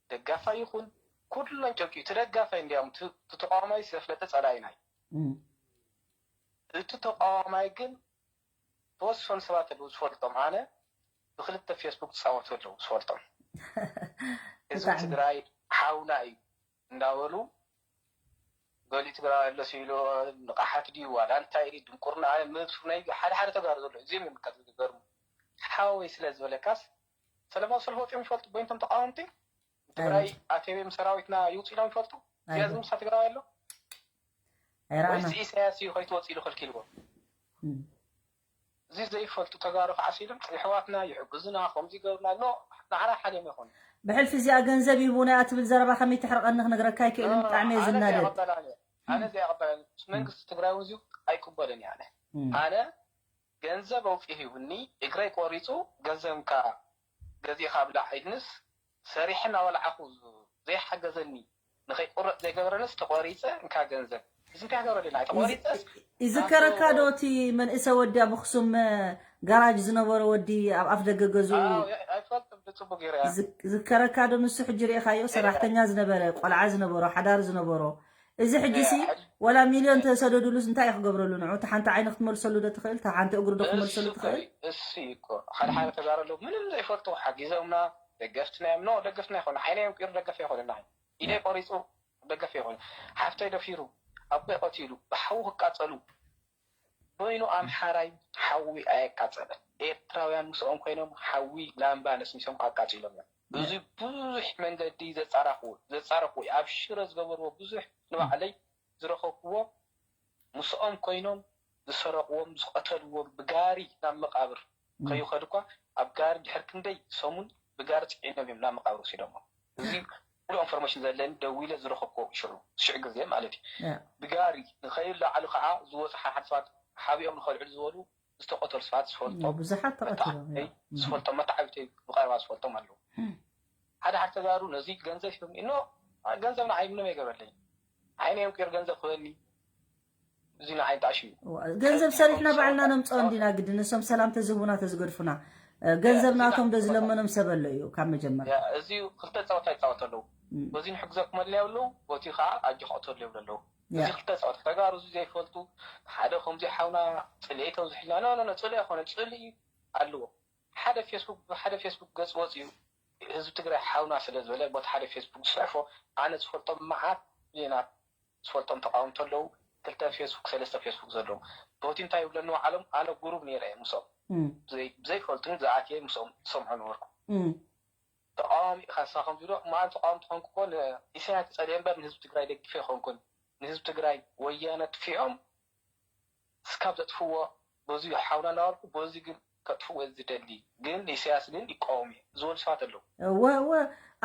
ደጋፋይ ይኹን ኩለን ጨቂዩ እቲ ደጋፋይ እንዲያውም እቲ ተቃዋማይ ስለፍለጠ ፀላኢና እዩ። እቲ ተቃዋማይ ግን ተወሰኑ ሰባት ኣለዉ ዝፈልጦም ኣነ ብክልተ ፌስቡክ ዝፃወቱ ኣለዉ ዝፈልጦም ህዝቢ ትግራይ ሓውና እዩ እንዳበሉ ገሊኡ ትግራይ ኣሎ ሲሉ ንቃሓት ድዩ ዋላ እንታይ ድንቁርና ምብሱ ናይ ሓደ ሓደ ተጋሩ ዘሎ እዚኦም እዮም ዝገርሙ ሓወይ ስለ ዝበለካስ ሰለማዊ ሰልፊ ወፂኦም ይፈልጡ ቦይንቶም ተቃወምቲ ትግራይ ኣቴቤ ምስ ሰራዊትና ይውፁ ኢሎም ይፈልጡ እዚኣ ዝምሳ ትግራይ ኣሎ ወይስ ኢሳያስ እዩ ከይትወፅ ኢሉ ከልኪልዎ እዚ ዘይፈልጡ ተጋሩ ከዓ ሲሎም የሕዋትና ይሕግዙና ከምዚ ይገብሩና ኖ ንዓና ሓደም ይኾኑ ብሕልፊ እዚኣ ገንዘብ ይህቡና እያ ትብል ዘረባ ከመይ ትሕርቐኒ ክነግረካ ኣይክእልን ብጣዕሚ እየ ዝናደድ ኣነ እዚኣ ቀበላኒ መንግስቲ ትግራይ እውን እዚሁ ኣይቅበልን እየ ኣነ ኣነ ገንዘብ ኣውፂ ሂቡኒ እግረይ ቆሪፁ ገንዘብካ ገዚእካ ብላዕ ኢልንስ ሰሪሐ እናበላዓኹ ዘይሓገዘኒ ንኸይቆረፅ ዘይገበረንስ ተቆሪፀ እንካ ገንዘብ እዚ እንታይ ገበረልና ተቆሪፀስ ይዝከረካ ዶ እቲ መንእሰ ወዲ ኣብ ኣክሱም ጋራጅ ዝነበረ ወዲ ኣብ ኣፍ ደገ ገዝኡ ኣይፈልጥም ብፅቡቅ ገይረ ዝከረካ ዶ ንሱ ሕጂ ርኢኻዮ ሰራሕተኛ ዝነበረ ቆልዓ ዝነበሮ ሓዳር ዝነበሮ እዚ ሕጂ ሲ ወላ ሚልዮን ተሰደዱሉስ እንታይ እዩ ክገብረሉ ንዑ እቲ ሓንቲ ዓይኒ ክትመልሰሉ ዶ ትኽእል እቲ ሓንቲ እግሩ ዶ ክመልሰሉ ትኽእል እሱ እኮ ሓደ ሓደ ተጋሩ ኣለዉ ምንም ዘይፈልጡ ሓጊዞምና ደገፍትና እዮም ኖ ደገፍትና ይኮነ ዓይነ እዮም ቂሩ ደገፍ ይኮነና ኢደ ቆሪፁ ደገፍ ይኮነ ሓፍተይ ደፊሩ ኣቦይ ቀቲሉ ብሓዉ ክቃፀሉ በይኑ ኣምሓራይ ሓዊ ኣየቃፀለን ኤርትራውያን ምስኦም ኮይኖም ሓዊ ላምባ ነስኒሶም ኣቃፂሎም እዮም እዚ ብዙሕ መንገዲ ዘጻረፍዎ ዘጻረፍዎ እዩ ኣብ ሽረ ዝገበርዎ ብዙሕ ንባዕለይ ዝረኸብክዎ ምስኦም ኮይኖም ዝሰረቕዎም ዝቐተልዎም ብጋሪ ናብ መቓብር ከይኸዱ እኳ ኣብ ጋሪ ድሕር ክንደይ ሰሙን ብጋሪ ፅዒኖም እዮም ናብ መቓብር ወሲዶሞ እዚ ሙሉ ኢንፎርሜሽን ዘለኒ ደዊለ ዝረኸብክዎ ሽዑ ሽዕ ግዜ ማለት እዩ ብጋሪ ንኸይለዓሉ ከዓ ዝወፁ ሓሓድ ሰባት ሓቢኦም ንኸልዕሉ ዝበሉ ዝተቐተሉ ሰባት ዝፈልጦም ብዙሓት ተቐቲሎም ዝፈልጦም መተዓቢተይ ብቐረባ ዝፈልጦም ኣለዉ ሓደ ሓደ ተጋሩ ነዚ ገንዘብ ሂብኒ ኖ ገንዘብ ንዓይ ምንም ኣይገበረለይ ዓይነ እዮም ቂር ገንዘብ ክበኒ እዚ ንዓይ ጣሽ እዩ ገንዘብ ሰሪሕና ባዕልና ነምፅኦ እንዲና ግዲ ንሶም ሰላም ተዝህቡና ተዝገድፉና ገንዘብ ናቶም ዶ ዝለመኖም ሰብ ኣሎ እዩ ካብ መጀመርያ እዚ ክልተ ፃወታ ይፃወት ኣለዉ በዚ ንሕግዘኩም ኣለና ይብሉ፣ በቲ ከዓ ኣጆ ክቕተሉ ይብሉ ኣለዉ። እዚ ክልተ ጸወታ ተጋሩ እዚ ዘይፈልጡ ሓደ ከምዚ ሓውና ጽልኢ ተብዝሕልና ኖ ኖ ጽልኢ ኣይኮነ ጽልኢ ኣለዎ። ሓደ ፌስቡክ ብሓደ ፌስቡክ ገጽ ወጽኡ ህዝቢ ትግራይ ሓውና ስለ ዝበለ በቲ ሓደ ፌስቡክ ዝፅሕፎ ኣነ ዝፈልጦም መዓት ሚልዮናት ዝፈልጦም ተቃወምቲ ኣለዉ። ክልተ ፌስቡክ ሰለስተ ፌስቡክ ዘለዉ በቲ እንታይ ይብለኒ ባዕሎም ኣነ ጉሩብ ነይረ እየ ምስኦም ብዘይፈልጡን ዝኣትየ ምስኦም ዝሰምዖ ነበርኩ። ተቃዋሚ ኢኻ ንስኻ ከምዚ ኢሎ እሞ ኣነ ተቃዋሚ ተኾንኩ እኮ ንኢሳያስ ጸሊኤ እምበር ንህዝቢ ትግራይ ደግፈ ኣይኮንኩን። ንህዝቢ ትግራይ ወያነ ኣጥፊኦም እስካብ ዘጥፍዎ በዚ ሓውና እናበልኩ በዚ ግን ከጥፍዎ ዝደሊ ግን ንኢሳያስ ግን ይቃወም እየ ዝበሉ ሰባት ኣለዉ። እወ እወ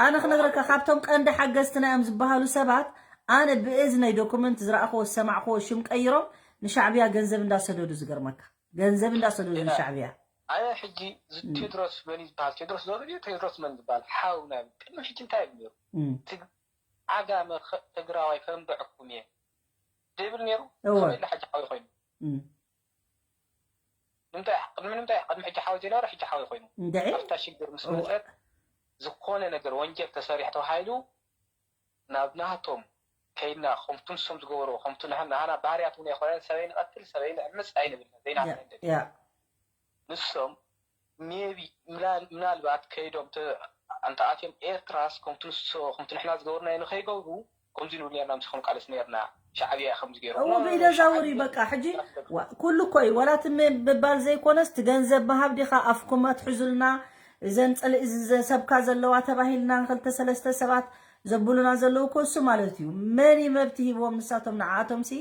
ኣነ ክነግረካ ካብቶም ቀንዲ ሓገዝትና እዮም ዝበሃሉ ሰባት ኣነ ብእዝነይ ዶኩመንት ዝረኣኽዎ ዝሰማዕኽዎ ሽም ቀይሮም ንሻዕብያ ገንዘብ እንዳሰደዱ ዝገርመካ ገንዘብ እንዳሰደዱ ንሻዕብያ ኣነ ሕጂ ቴድሮስ መን ዝበሃል ቴድሮስ ዘሩ ቴድሮስ መን ዝበሃል ሓውና ቅድሚ ሕጂ እንታይ ነሩ ዓጋመ ትግራዋይ ከንብዐኩም እየ ዝብል ነሩ ከመይ ኢለ ሕጂ ሓወይ ኮይኑ ንምንታይ ቅድሚ ንምንታይ ቅድሚ ሕጂ ሓወይ ዘይነበረ ሕጂ ሓወይ ኮይኑ ኣብታ ሽግር ምስ መፀት ዝኾነ ነገር ወንጀል ተሰሪሕ ተባሂሉ ናብ ናቶም ከይድና ከምቱ ንሶም ዝገበርዎ ከምቱ ናህና ባህርያት እውን ኣይኮነን ሰበይ ንቐትል ሰበይ ንዕምፅ ኣይንብል ዘይናትና ንሶም maybe ምናልባት ከይዶም እንተ ኣትዮም ኤርትራስ ከምቲ ንሶ ከምቲ ንሕና ዝገበርናዮ ንኸይገብሩ ከምዚ ንብል ነርና ምስ ክንቃለስ ነርና ሻዕብያ ከምዚ ገይሩ እሞ ብኢደ ዛውሪ በቃ ሕጂ ኩሉ እኮ እዩ ወላ እቲ ምባል ዘይኮነስ እቲ ገንዘብ ምሃብ ዲኻ ኣፍኩም ኣትሕዙልና እዘን ፅልኢ ዘሰብካ ዘለዋ ተባሂልና ንክልተ ሰለስተ ሰባት ዘብሉና ዘለዉ እኮ እሱ ማለት እዩ መን መብቲ ሂብዎም ንሳቶም ንዓኣቶም ሲ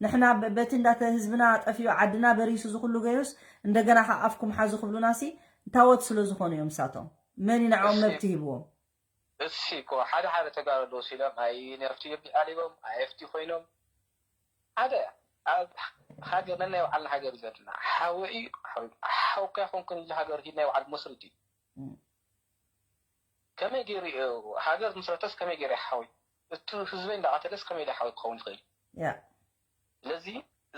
ንሕና በቲ እንዳተ ህዝብና ጠፊኡ ዓድና በሪሱ ዝኩሉ ገይሩስ እንደገና ከዓ ኣፍኩም ሓዙ ክብሉና ሲ ታወት ስለ ዝኾኑ እዮም ንሳቶም መን ንዕኦም መብቲ ሂብዎም እሲ እኮ ሓደ ሓደ ተጋሩ ኣለዉ ሲሎም ኣይ ነፍቲ ኣሊቦም ኣይ ኤፍቲ ኮይኖም ሓደ ኣብ ሃገር ነናይ ባዕልና ሃገር እዩ ዘለና ሓወ እዩ ሓውካ ይኮንኩን ኢሉ ሃገር ሂድ ናይ ባዕሉ መስርት እዩ ከመይ ገይሩ ሃገር ምስረተስ ከመይ ገይሩ ሓዊ እቱ ህዝበይ እንዳቀተለስ ከመይ ሓዊ ክኸውን ይኽእል ስለዚ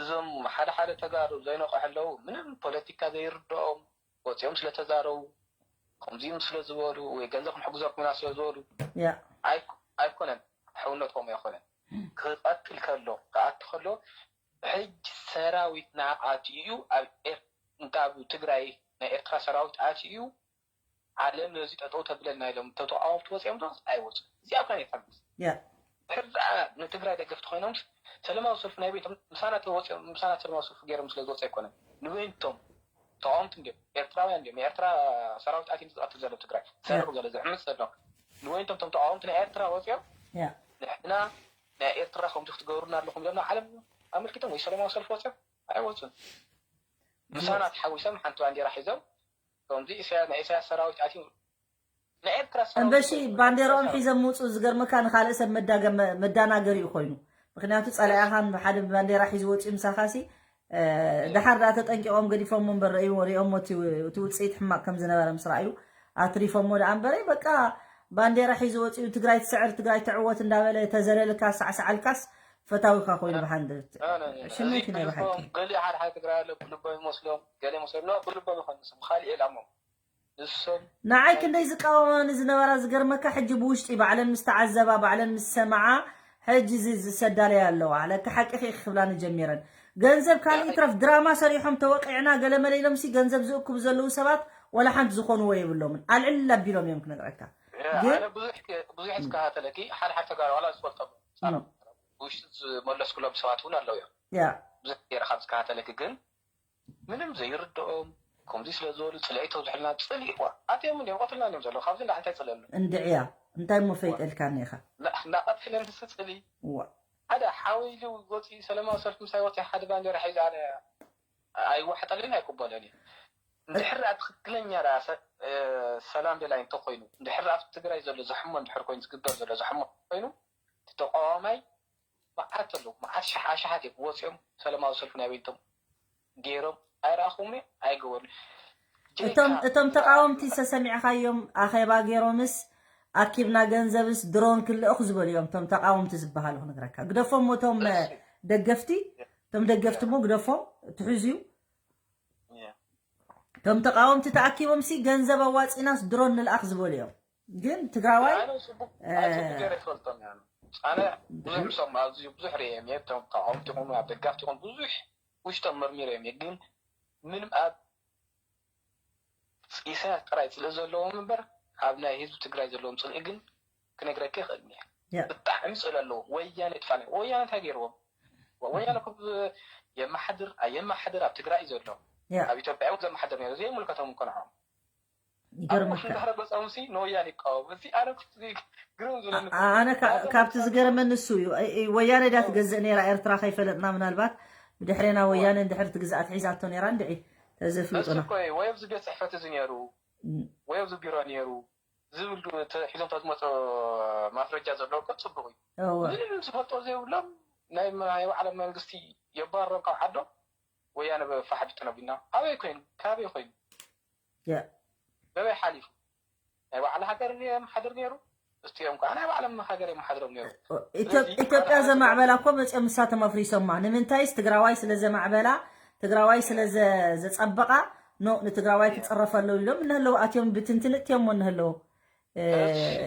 እዞም ሓደ ሓደ ተጋሩ ዘይነቕሑ ኣለዉ ምንም ፖለቲካ ዘይርድኦም ወፂኦም ስለተዛረቡ ከምዚኦም ስለዝበሉ ወይ ገንዘብ ክንሕግዘኩም ኢና ስለዝበሉ ኣይኮነን ሕውነት ከምኡ ኣይኮነን ክቐጥል ከሎ ክኣቲ ከሎ ሕጂ ሰራዊት ናኣትዩ ኣብ ትግራይ ናይ ኤርትራ ሰራዊት ኣትዩ ዓለም ነዚ ጠጠው ተብለና ኢሎም ተተቃወምቲ ወፂኦም ዶ ኣይወፁ እዚኣ እኳ የታግስ ድሕር ደኣ ንትግራይ ደገፍቲ ኮይኖም ሰለማዊ ሰልፊ ናይ ቤቶም ምሳና ተወፂኦም ምሳና ሰለማዊ ሰልፊ ገይሮም ስለ ዝወፁ ኣይኮነን ንበይንቶም ተቃወምቲ እንዲም ኤርትራውያን እንዲም ኤርትራ ሰራዊት ኣትዩ ዝቐትል ዘሎ ትግራይ ሰርቅ ዘሎ ዝዕምፅ ዘሎ ንበይንቶም ቶም ተቃወምቲ ናይ ኤርትራ ወፂኦም ንሕና ናይ ኤርትራ ከምዚ ክትገብሩና ኣለኹም ኢሎም ናብ ዓለም ኣመልኪቶም ወይ ሰለማዊ ሰልፊ ወፂኦም ኣይወፁን ምሳና ተሓዊሶም ሓንቲ ባንዴራ ሒዞም ከምዚ ኢሳያስ ናይ ኢሳያስ ሰራዊት ኣትዩ ንኤርትራ ሰራዊት እምበሺ ባንዴራኦም ሒዞም ምውፅኡ ዝገርመካ ንካልእ ሰብ መዳገ- መ- መዳናገሪ እዩ ኮይኑ ምክንያቱ ፀላኢኻን ሓደ ባንዴራ ሒዙ ወፅኡ ምሳኻሲ እ፣ ደሓር ደኣ ተጠንቂቖም ገዲፎሞ እምበር ረእይዎ ሪኦሞ እቲ እቲ ውፅኢት ሕማቕ ከም ዝነበረ ምስ ረኣዩ ኣትሪፎሞ ደኣ እምበረይ በቃ ባንዴራ ሒዙ ወፂኡ ትግራይ ትስዕር ትግራይ ትዕወት እንዳበለ ተዘለልካ ሳዕሳዓልካስ ፈታዊካ ኮይኑ ብሃንደርት ሽመት ናይ ብሓቂ ገሊኡ ሓደ ሓደ ትግራይ ኣሎ ብልቦም ይመስሎም ገለ ይመስሎም ኖ ብልቦም ይኮንስም ብካሊእ ዕላሞም ንሶም ንዓይ ክንደይ ዝቃወማኒ ዝነበራ ዝገርመካ ሕጂ ብውሽጢ ባዕለን ምስ ተዓዘባ ባዕለን ምስ ሰማዓ ሕጂ እዚ ዝሰዳለያ ኣለዋ ለካ ሓቂ ኺ ክብላኒ ጀሚረን ገንዘብ ካልእ ይትረፍ ድራማ ሰሪሖም ተወቂዕና ገለመለ ኢሎምሲ ገንዘብ ዝእክቡ ዘለዉ ሰባት ወላ ሓንቲ ዝኾንዎ የብሎምን ኣልዕል ኣቢሎም እዮም ክነግረካ ግን ኣነ ብዙሕ ብዙሕ ዝከታተለኪ ሓደ ሓደ ተጋሩ ዋላ ዝፈልጦም ጸረ ብውሽጢ ዝመለስኩሎም ሰባት እውን ኣለዉ እዮም ያ ብዙሕ ገይረ ካብ ዝከታተለኪ ግን ምንም ዘይርድኦም ከምዚ ስለ ዝበሉ ፅልኢ ተብዝሕልና ፅልኢ ዋ ኣትዮም እንዲዮም ቀትልና እንዲዮም ዘለዉ ካብዚ እንዳ እንታይ ፅልኢ ኣሎ እንድዕያ እንታይ እሞ ፈይጠልካኒ ኢኻ እንዳቐትለን ንስ ፅልኢ ዋ ሓደ ሓወ ኢሉ ወፂኡ ሰለማዊ ሰልፊ ምሳይ ወፂ ሓደ ባንዴራ ሒዙ ኣነ ኣይዋሕጠልን ኣይቅበሎን እዩ እንድሕር ኣ ትክክለኛ ዳ ሰላም ደላይ እንተኮይኑ እንድሕር ኣብ ትግራይ ዘሎ ዘሕሞ እንድሕር ኮይኑ ዝግበር ዘሎ ዘሕሞ ኮይኑ ተቃዋማይ መዓት ኣለዉ መዓት ሸሓሸሓት እዮም ወፂኦም ሰለማዊ ሰልፊ ናይ በይንቶም ገይሮም ኣይረኣኹም ኣይገበሩ እቶም እቶም ተቃወምቲ ሰሰሚዕኻዮም ኣኼባ ገይሮምስ ኣኪብና ገንዘብስ ድሮን ክልእኹ ዝበሉ እዮም እቶም ተቃወምቲ ዝበሃሉ ክነግረካ ግደፎም እቶም ደገፍቲ እቶም ደገፍቲ ሞ ግደፎም ትሕዙ እቶም ተቃወምቲ ተኣኪቦምሲ ገንዘብ ኣዋፂናስ ድሮን ንልኣኽ ዝበሉ እዮም ግን ትግራዋይ ኣነ ጽቡቅ ኣነ ጽቡቅ ገይረ ይፈልጦም እየ። ኣነ ብዙሕ ምሶም ኣዝዩ ብዙሕ ርእዮም እየ። እቶም ተቃወምቲ ይኹኑ ኣብ ደጋፍቲ ይኹኑ ብዙሕ ውሽጦም መርሚረ እዮም እየ። ግን ምንም ኣብ ኢሳያስ ጥራይ ጽልኢ ዘለዎም እምበር ኣብ ናይ ህዝቢ ትግራይ ዘለዎም ጽልኢ ግን ክነግረካ ይኽእል እየ። ያ። ብጣዕሚ ጽልኢ ኣለዎ። ወያነ ይጥፋእ። ወያነ እንታይ ገይርዎም? ወያነ እኮ ብ- የመሓድር ኣየመሓድር ኣብ ትግራይ እዩ ዘሎ። ያ። ኣብ ኢትዮጵያ እውን ዘመሓድር ነይሩ ዘይምልከቶም እኮ ንዖም ኣብ ይገርመካ። ድሕረ ገጾም ሲ ንወያነ ይቃወሙ። እዚ ኣነ ግርም ዝለኒ ኣነ ካ- ካብቲ ዝገርመኒ እሱ እዩ። እ- እ- ወያነ ድያ ትገዝእ ነይራ ኤርትራ ከይፈለጥና፣ ምናልባት ብድሕሬና ወያነ እንድሕር ትግዛእ ትሒዛቶ ነይራ እንድዒ እሱ ተዘፍልጡና። እኮ እዩ። ወይ ኣብዚ ቤት ጽሕፈት እዚ ነይሩ ወይ ኣብዚ ቢሮ ነይሩ ዝብል ተ- ሒዞም ተዝመፁ ማስረጃ ዘለዎ እኮ ፅቡቅ እዩ። እወ ምንም ዝፈልጦ ዘይብሎም ናይ ናይ ባዕሎም መንግስቲ የባረሮም ካብ ዓዶም። ወያነ ፋሕ ቢጥነ ቢና ኣበይ ኮይኑ ካበይ ኮይኑ ያ በበይ ሓሊፉ ናይ ባዕሉ ሃገር የመሓድር ነይሩ። እዚኦም ከዓ ናይ ባዕሎም ሃገር የመሓድሮም ነይሩ። ኢትዮ- ኢትዮጵያ ዘማዕበላ እኮ መፂኦም ንሳቶም ኣፍሪሶማ። ንምንታይስ? ትግራዋይ ስለ ዘማዕበላ፣ ትግራዋይ ስለ ዘ- ዘፀበቃ፣ ኖ ንትግራዋይ ክፅረፍ ኣለዉ ኢሎም እንህለዉ ኣትዮም ብትንትን እትዮም እንህለዉ። እ፣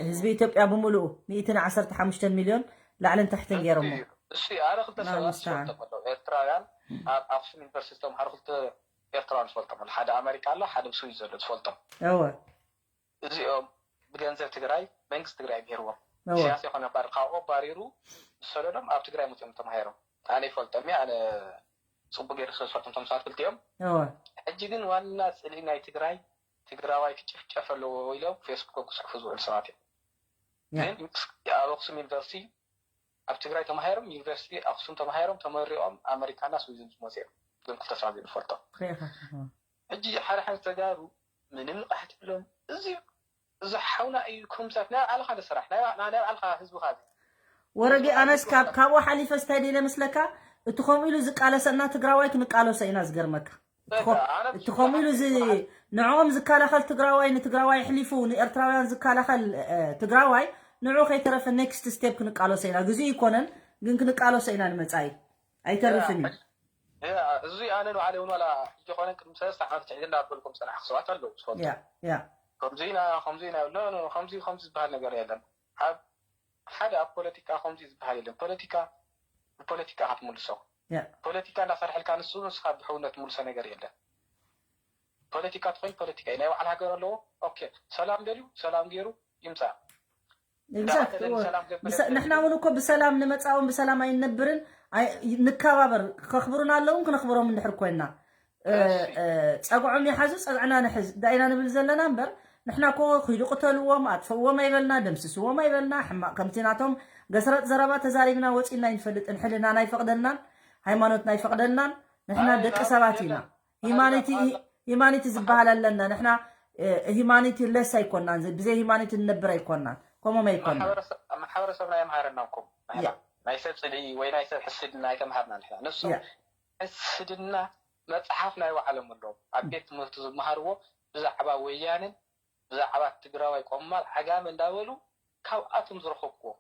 ህዝቢ ኢትዮጵያ ብምሉኡ ሚእትን ዓሰርተ ሓሙሽተ ሚልዮን ላዕልን ታሕትን ገይሮሞ። እሱ ኣረ ክልተ ሰባት ዝፈልጦም ኣለዉ ኤርትራውያን ኣብ ኣክሱም ዩኒቨርሲቲ ዝተምሃሩ ክልተ ኤርትራውያን ዝፈልጦም ኣለዉ። ሓደ ኣሜሪካ ኣሎ፣ ሓደ ኣብ ስዊዝ ዘሎ ዝፈልጦም። እወ እዚኦም ብገንዘብ ትግራይ መንግስቲ ትግራይ ምሂርዎም። እወ ኢሳያስ ይኮነ ባር ካብኦ ባሪሩ ዝሰደዶም ኣብ ትግራይ መፅኦም ተማሂሮም። ኣነ ይፈልጦም እየ። ኣነ ፅቡቅ ገይረ ስለ ዝፈልጦም እቶም ሰባት ክልቲኦም። እወ ሕጂ ግን ዋና ፅልኢ ናይ ትግራይ ትግራዋይ ክጭፍጨፍ ኣለዎ ኢሎም ፌስቡክ ክፅሕፉ ዝውዕሉ ሰባት እዮም። ያ ግን ኣብ ኣክሱም ዩኒቨርሲቲ ኣብ ትግራይ ተማሂሮም ዩኒቨርሲቲ ኣክሱም ተማሂሮም ተመሪቆም ኣመሪካና ስዊዝን ዝመፁ እዮም። እዞም ክልተ ሰባት እዮም ዝፈልጦም። ሪኢኻ ሕጂ ሓደ ሓደ ተጋሩ ምንም ንቕሓት የብሎም። እዚ እዚ ሓውና እዩ። ከምዛት ናይ ባዕልኻ ንስራሕ ናይ ባዕ- ናይ ባዕልኻ ህዝብኻ እዚ ወረዲ ኣነስ ካብ ካብኡ ሓሊፈ ስታይ ደለ መስለካ? እቲ ከምኡ ኢሉ ዝቃለሰና ትግራዋይ ክንቃለሶ ኢና። ዝገርመካ እቲ በቃ፣ ኸ- ኣነ እቲ ከምኡ ኢሉ ዚ- ንዕኦም ዝከላኸል ትግራዋይ፣ ንትግራዋይ ኣሕሊፉ ንኤርትራውያን ዝከላኸል እ፣ ትግራዋይ ንዑ ከይተረፈ ኔክስት ስቴፕ ክንቃለሶ ኢና። ግዜ ይኮነን ግን ክንቃለሶ ኢና ንመጻኢ። ኣይተርፍን እዩ። ያ፣ እዚ ኣነ ንባዕለይ እውን ዋላ ሕጂ ኮነ ቅድሚ ሰለስተ ዓመት ትሕቲ እንዳበልኩም ዝፀናሕኩ ሰባት ኣለዉ ዝፈልጡ። ያ ያ ከምዚ ኢና ከምዚ ኢና ይብሉ፣ ከምዚ ከምዚ ዝበሃል ነገር የለን። ኣብ ሓደ ኣብ ፖለቲካ ከምዚ ዝበሃል የለን። ፖለቲካ ብፖለቲካ ኢኻ ትምልሶ። ያ ፖለቲካ እንዳሰርሐልካ ንሱ ንስኻ ብሕውነት ትምልሶ ነገር የለን። ፖለቲካ ትኾይን ፖለቲካ እዩ። ናይ ባዕሉ ሃገር ኣለዎ። ኦኬ ሰላም ደልዩ ሰላም ገይሩ ይምፃእ። ኤግዛክት። ንሕና እውን እኮ ብሰላም ንመፃውን ብሰላም ኣይንነብርን። ኣይ- ንከባበር። ከኽብሩና ኣለውን ክነኽብሮም እንድሕር ኮይና እ፣ እ፣ ፀግዖም ይሓዙ ፀግዕና ንሕዝ ዳኢና ንብል ዘለና እምበር ንሕና እኮ ኪዱ ቅተልዎም ኣጥፍእዎም ኣይበልና ደምስስዎም ኣይበልና ሕማቅ ከምቲ ናቶም ገስረጥ ዘረባ ተዛሪብና ወፂና ኣይንፈልጥን። ሕልና ናይ ፈቅደናን ሃይማኖት ናይ ፈቅደናን ንሕና ደቂ ሰባት ኢና። ሂማኒቲ ሂማኒቲ ዝበሃል ኣለና ንሕና። ሂማኒቲ ለስ ኣይኮናን፣ ብዘይ ሂማኒቲ ንነብር ኣይኮናን፣ ከምኦም ኣይኮናን። ማሕበረሰብና የምሃረና እኮ። ናይ ሰብ ፅልኢ ወይ ናይ ሰብ ሕስድና ኣይተምሃርና ንሕና። ንሶም ሕስድና መፅሓፍ ናይ ባዕሎም ኣለዎም ኣብ ቤት ትምህርቲ ዝመሃርዎ ብዛዕባ ወያንን ብዛዕባ ትግራዋይ ቆማል ዓጋመ እንዳበሉ ካብኣቶም ዝረኸብኩዎ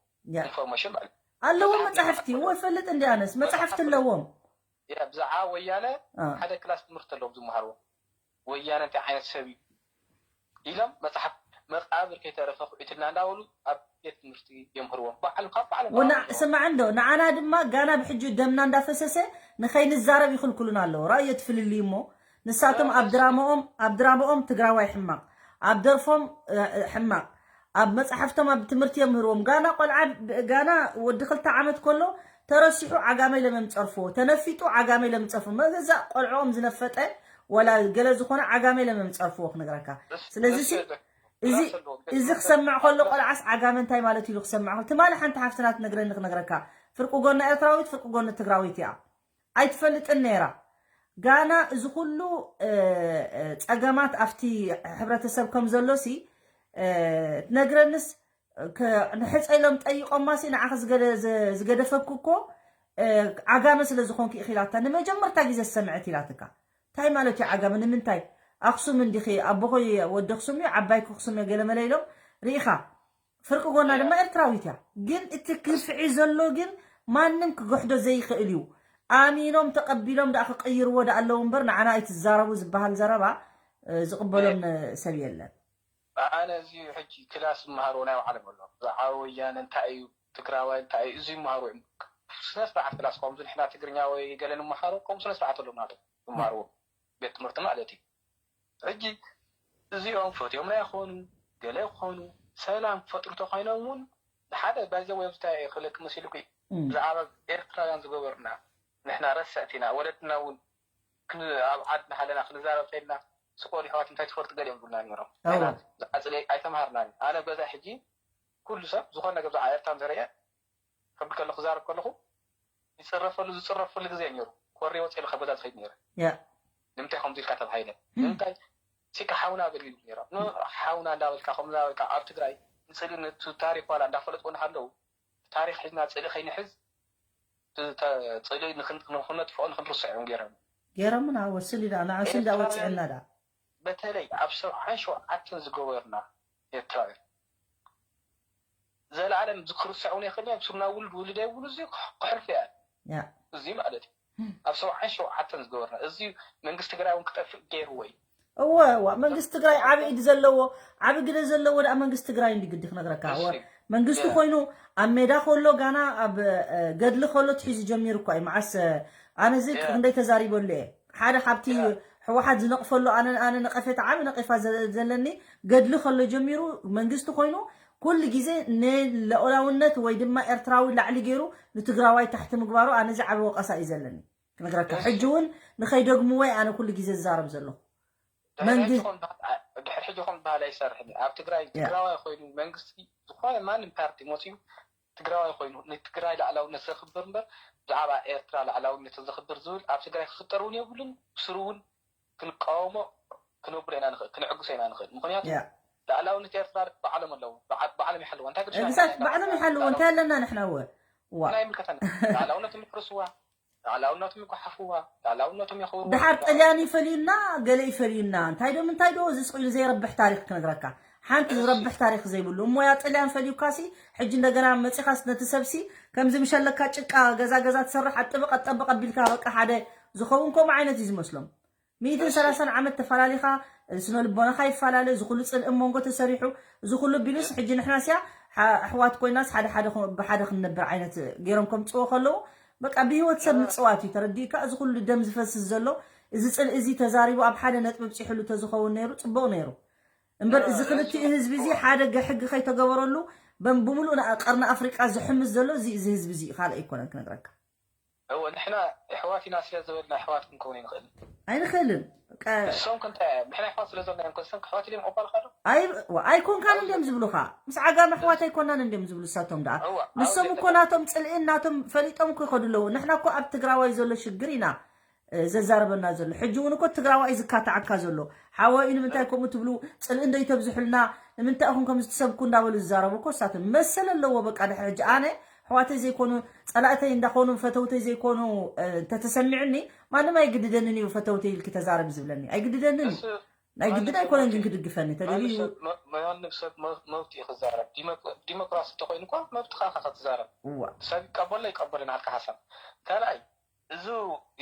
ኢንፎርሜሽን ማለት ኣለዎም። መፅሓፍቲ እዎ ይፈልጥ እንዲ ኣነስ መፅሓፍቲ ኣለዎም። ብዛዕባ ወያነ ሓደ ክላስ ትምህርቲ ኣለዎም ዝመሃርዎ። ወያነ እንታይ ዓይነት ሰብ እዩ ኢሎም መፅሓፍ መቃብር ከይተረፈ ኩዒትና እንዳበሉ ኣብ ቤት ትምህርቲ የምህርዎም። ባዕሉ ካብ ባዕሎም ወና ስማዕ እንዶ ንዓና ድማ ጋና ብሕጂ ደምና እንዳፈሰሰ ንኸይንዛረብ ይኽልክሉና ኣለዉ። ራእዮ ትፍልልዩ እሞ ንሳቶም ኣብ ድራማኦም ኣብ ድራማኦም ትግራዋይ ሕማቕ ኣብ ደርፎም ሕማቕ ኣብ መፅሓፍቶም ኣብ ትምህርቲ የምህርዎም። ጋና ቆልዓ ጋና ወዲ ክልተ ዓመት ከሎ ተረሲሑ ዓጋመ ኢሎም እዮም ዝፀርፍዎ። ተነፊጡ ዓጋመ ኢሎም ዝፀርፍዎ። መገዛእ ቆልዕኦም ዝነፈጠ ወላ ገለ ዝኾነ ዓጋመ ኢሎም እዮም ዝፀርፍዎ ክነግረካ። ስለዚ እዚ እዚ ክሰምዕ ከሎ ቆልዓስ ዓጋመ እንታይ ማለት ኢሉ ክሰምዕ ከሎ ትማሊ ሓንቲ ሓፍትና ትነግረኒ ክነግረካ ፍርቂ ጎና ኤርትራዊት ፍርቂ ጎኒ ትግራዊት እያ። ኣይትፈልጥን ነይራ። ጋና እዚ ኩሉ ፀገማት ኣብቲ ሕብረተሰብ ከም ዘሎ ሲ ትነግረንስ ንሕፀ ኢሎም ጠይቆማ ሲ ንዓኺ ዝገደፈኩ እኮ ዓጋመ ስለ ዝኾንኩ ኢኺ ኢላታ ንመጀመርታ ግዜ ዝሰምዐት ኢላትካ። እንታይ ማለት እዩ ዓጋመ ንምንታይ ኣክሱም እንዲኺ ኣቦኺ ወዲ ኣክሱም እዩ ዓባይኪ ኣክሱም እየ ገለመለ ኢሎም ርኢኻ ፍርቂ ጎና ድማ ኤርትራዊት እያ። ግን እቲ ግፍዒ ዘሎ ግን ማንም ክገሕዶ ዘይኽእል እዩ። ኣሚኖም ተቐቢሎም ደኣ ክቕይርዎ ደኣ ኣለዉ እምበር ንዓና ኣይትዛረቡ ዝበሃል ዘረባ ዝቕበሎም ሰብ የለን። ኣነ እዚ ሕጂ ክላስ ዝመሃርዎ ናይ ባዕሎም ኣሎ። ብዛዕባ ወያነ እንታይ እዩ፣ ትግራዋይ እንታይ እዩ፣ እዚ ይመሃሩ እዮም። ስነ ስርዓት ክላስ ከምዚ ንሕና ትግርኛ ወይ ገለ ንመሃሮ ከምኡ ስነ ስርዓት ኣለዎም ናቶም ዝመሃርዎ ቤት ትምህርቲ ማለት እዩ። ሕጂ እዚኦም ፈትዮም ናይ ይኾኑ ገለ ይኾኑ ሰላም ክፈጥሩ ተኾይኖም እውን ሓደ ባይዘ ወይ ኣብዝታ ክልቅ መሲልኩ እዩ። ብዛዕባ ኤርትራውያን ዝገበሩና ንሕና ረሰዕት ኢና። ወለድና እውን ክን- ኣብ ዓድና ሃለና ክንዛረብ ከይድና ስቆል ይሕዋት እንታይ ትፈልጡ ገሊኦም ዝብሉና ነይሮም። ንሕና ኣጽሊ ኣይተምሃርናን። ኣነ ገዛ ሕጂ ኩሉ ሰብ ዝኾነ ነገር ብዛዕባ ኤርትራ እንተረየ ከብል ከለኹ ክዛረብ ከለኹ ይጽረፈሉ ዝጽረፈሉ ግዜ ነይሩ። ኮሪ ወጽኤ ካብ ገዛ ዝኸይድ ነይረ። ያ ንምንታይ ከምዚ ኢልካ ተባሂለ ንምንታይ ሲካ ሓውና ኣገልግል ነይሮም። ን ሓውና እንዳበልካ ከምዚ እንዳበልካ ኣብ ትግራይ ንጽሊ ነቲ ታሪክ ዋላ እንዳፈለጥዎ እናሃለዉ ታሪክ ሒዝና ጽሊ ከይንሕዝ ጽሊ ንክነጥፍኦ ንክንርስዖ እዮም ገይሮም። ገይሮምና ወስል ኢዳ ንዓ ስል ዳ ወፅዕና ዳ በተለይ ኣብ ሰብዓን ሸውዓተን ዝገበርና ኤርትራውያን ዘለዓለም ዝክርስዑ እውን የኽእል እዮም። ስምና ውሉድ ውሉድ ኣይብሉ እዚ ክሕልፉ እያ ያ እዚ ማለት እዩ። ኣብ ሰብዓን ሸውዓተን ዝገበርና እዚ መንግስቲ ትግራይ እውን ክጠፍእ ገይርዎ እዩ። እወ እዋ መንግስቲ ትግራይ ዓብዪ ኢድ ዘለዎ ዓብዪ ግደ ዘለዎ ደኣ መንግስቲ ትግራይ እንዲ ግዲ ክነግረካ እወ እሺ። መንግስቲ ያ። ኮይኑ ኣብ ሜዳ ከሎ ጋና ኣብ እ፣ ገድሊ ከሎ ትሒዙ ጀሚሩ እኳ እዩ መዓስ እ፣ ኣነ እዚ ያ። ክንደይ ተዛሪበሉ እየ ሓደ ካብቲ ያ። ህወሓት ዝነቕፈሉ ኣነ ኣነ ነቐፌታ ዓብ ነቐፋ ዘ- ዘለኒ ገድሊ ከሎ ጀሚሩ መንግስቲ ኮይኑ ኩሉ ግዜ ንልኦላውነት ወይ ድማ ኤርትራዊ ላዕሊ ገይሩ ንትግራዋይ ታሕቲ ምግባሩ ኣነ እዚ ዓብ ወቐሳ እዩ ዘለኒ ክነግረካ እሺ። ሕጂ እውን ንኸይደግምዎ ኣነ ኩሉ ግዜ ዝዛረብ ዘለኹ ድሕሪ መንግስቲ- ሕጂ ኾን በሃል- ድሕሪ ሕጂ ኾን በሃል ኣይሰርሕን እዩ። ኣብ ትግራይ ያ። ትግራዋይ ኮይኑ መንግስቲ ዝኾነ ማንም ፓርቲ መፅዩ ትግራዋይ ኮይኑ ንትግራይ ላዕላውነት ዘኽብር እምበር ብዛዕባ ኤርትራ ላዕላውነት ዘኽብር ዝብል ኣብ ትግራይ ክፍጠር እውን የብሉን። ብስሩ እውን ክንቃወሞ ክነብሎ ኢና ንኽእል፣ ክንዕግሶ ኢና ንኽእል። ምኽንያቱ ያ ላዕላውነት ኤርትራ ባዕሎም ኣለዎ፣ ባዕ- ባዕሎም ይሓልዋ። እንታይ ግድሽ exact ባዕሎም ይሓልዎ እንታይ ኣለና ንሕና እወ ዋ ናይ ምልከተና ላዕላውነቶም ይሕርስዋ፣ ላዕላውነቶም ይጓሓፍዋ፣ ላዕላውነቶም የኽብርዋ። ድሓር ጥልያን ይፈልዩና ገለ ይፈልዩና እንታይ ዶ ምንታይ ዶ እዚ ስቕ ኢሉ ዘይረብሕ ታሪክ ክነግረካ ሓንቲ ዝረብሕ ታሪክ ዘይብሉ እሞ ያ ጥልያን ፈልዩካሲ ሕጂ እንደገና መፂኻስ ነቲ ሰብሲ ከምዚ ምሸለካ ጭቃ ገዛ ገዛ ትሰርሕ ኣጥብቕ ኣጠብቕ ኣቢልካ በቃ ሓደ ዝኸውን ከምኡ ዓይነት እዩ ዝመስሎም ሚእትን ሰላሳን ዓመት ተፈላሊኻ ስነ ልቦናኻ ይፈላለ እዚ ኩሉ ፅልኢ መንጎ ተሰሪሑ እዚ ኩሉ ቢሉስ ሕጂ ንሕና ስያ ኣሕዋት ኮይናስ ሓደ ሓደ ብሓደ ክንነብር ዓይነት ገይሮም ከምፅዎ ከለዉ በቃ ብህይወት ሰብ ምፅዋት እዩ ተረዲእካ እዚ ኩሉ ደም ዝፈስስ ዘሎ እዚ ፅልኢ እዚ ተዛሪቡ ኣብ ሓደ ነጥቢ ብፂሕሉ ተዝኸውን ነይሩ ፅቡቕ ነይሩ እምበር እዚ ክልቲኡ ህዝቢ እዚ ሓደ ሕጊ ከይተገበረሉ ብምሉእ ቀርኒ ኣፍሪቃ ዝሕምስ ዘሎ እዚ እዚ ህዝቢ እዚ ካልእ ኣይኮነን ክነግረካ እወ ንሕና ኣሕዋት ኢና ስለ ዝበልና ኣሕዋት ክንከውን ኣይንኽእልን። ኣይንኽእልን ንሶም ከ እንታይ እዮም? ንሕና ኣሕዋት ስለ ዝበልና እዮም ከ ንሶም ኣሕዋት ኢሎም ይቕበሉኻ ዶ? ኣይኮንካን እንድዮም ዝብሉኻ ምስ ዓጋም ኣሕዋት ኣይኮናን እንድዮም ዝብሉ እሳቶም ደኣ ንሶም እኮ ናቶም ፅልእን ናቶም ፈሊጦም እኮ ይኸዱ ኣለዉ ንሕና እኮ ኣብ ትግራዋይ ዘሎ ሽግር ኢና ዘዛርበና ዘሎ ሕጂ እውን እኮ ትግራዋይ ዝካታዓካ ዘሎ ሓወይ ንምንታይ ከምኡ ትብሉ ፅልኢ እንደይተብዝሑልና ንምንታይ ኢኹም ከምዚ ትሰብኩ እንዳበሉ ዝዛረቡ እኮ እሳቶም መሰል ኣለዎ በቃ ድሕሪ ሕጂ ኣነ ኣሕዋተይ ዘይኮኑ ፀላእተይ እንዳኾኑ ፈተውተይ ዘይኮኑ እንተተሰሚዑኒ ማንም ኣይግድደንን እዩ ፈተውተይ ኢልኪ ተዛረቢ ዝብለኒ ኣይግድደንን ናይ ግድን ኣይኮነን ግን ክድግፈኒ ተደልዩ ሰብ መብት እዩ ክዛረብ ዲሞክራሲ እንተኮይኑ እኳ መብትኻ ኢኻ ክትዛረብ ሰብ ይቀበሎ ይቀበሎ ናትካ ሓሳብ ካልኣይ እዚ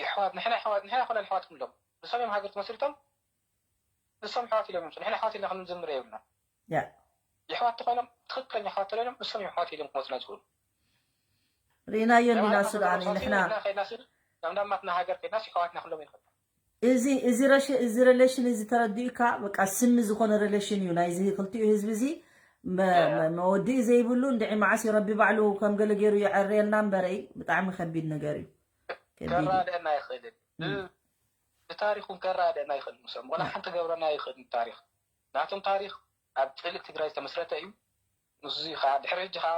ይሕዋት ንሕና ይሕዋት ንሕና ኮነ ይሕዋት ክንብሎም ንሶም እዮም ሃገር ትመስርቶም ንሶም ይሕዋት ኢሎም ይምፁ ንሕና ይሕዋት ኢልና ክንዝምር የብልና ይሕዋት ተኮይኖም ትክክለኛ ይሕዋት ተለይኖም ንሶም እዮም ይሕዋት ኢሎም ክመፁና ዝኽእሉ ርኢናዮ እንዲና ሱዳን ንሕና ናብ ናማትና ሃገር ከይድናስ ይሕዋትና ክሎም ይንኽእል እዚ እዚ ረሽ እዚ ሬሌሽን እዚ ተረዲኡካ በቃ ስሚ ዝኾነ ሬሌሽን እዩ ናይዚ ክልቲኡ ህዝቢ እዚ መወድኢ ዘይብሉ እንድዒ መዓስ እዩ ረቢ ባዕሉ ከም ገለ ገይሩ የዐርየልና እምበረይ ብጣዕሚ ከቢድ ነገር እዩ ከራድአና ይኽእልን ብታሪኹም ከራድአና ይኽእል ንሶም ወላ ሓንቲ ገብረና ይኽእል ታሪኽ ናቶም ታሪኽ ኣብ ጥልቅ ትግራይ ዝተመስረተ እዩ ንሱ ከዓ ድሕሪ ሕጂ ከዓ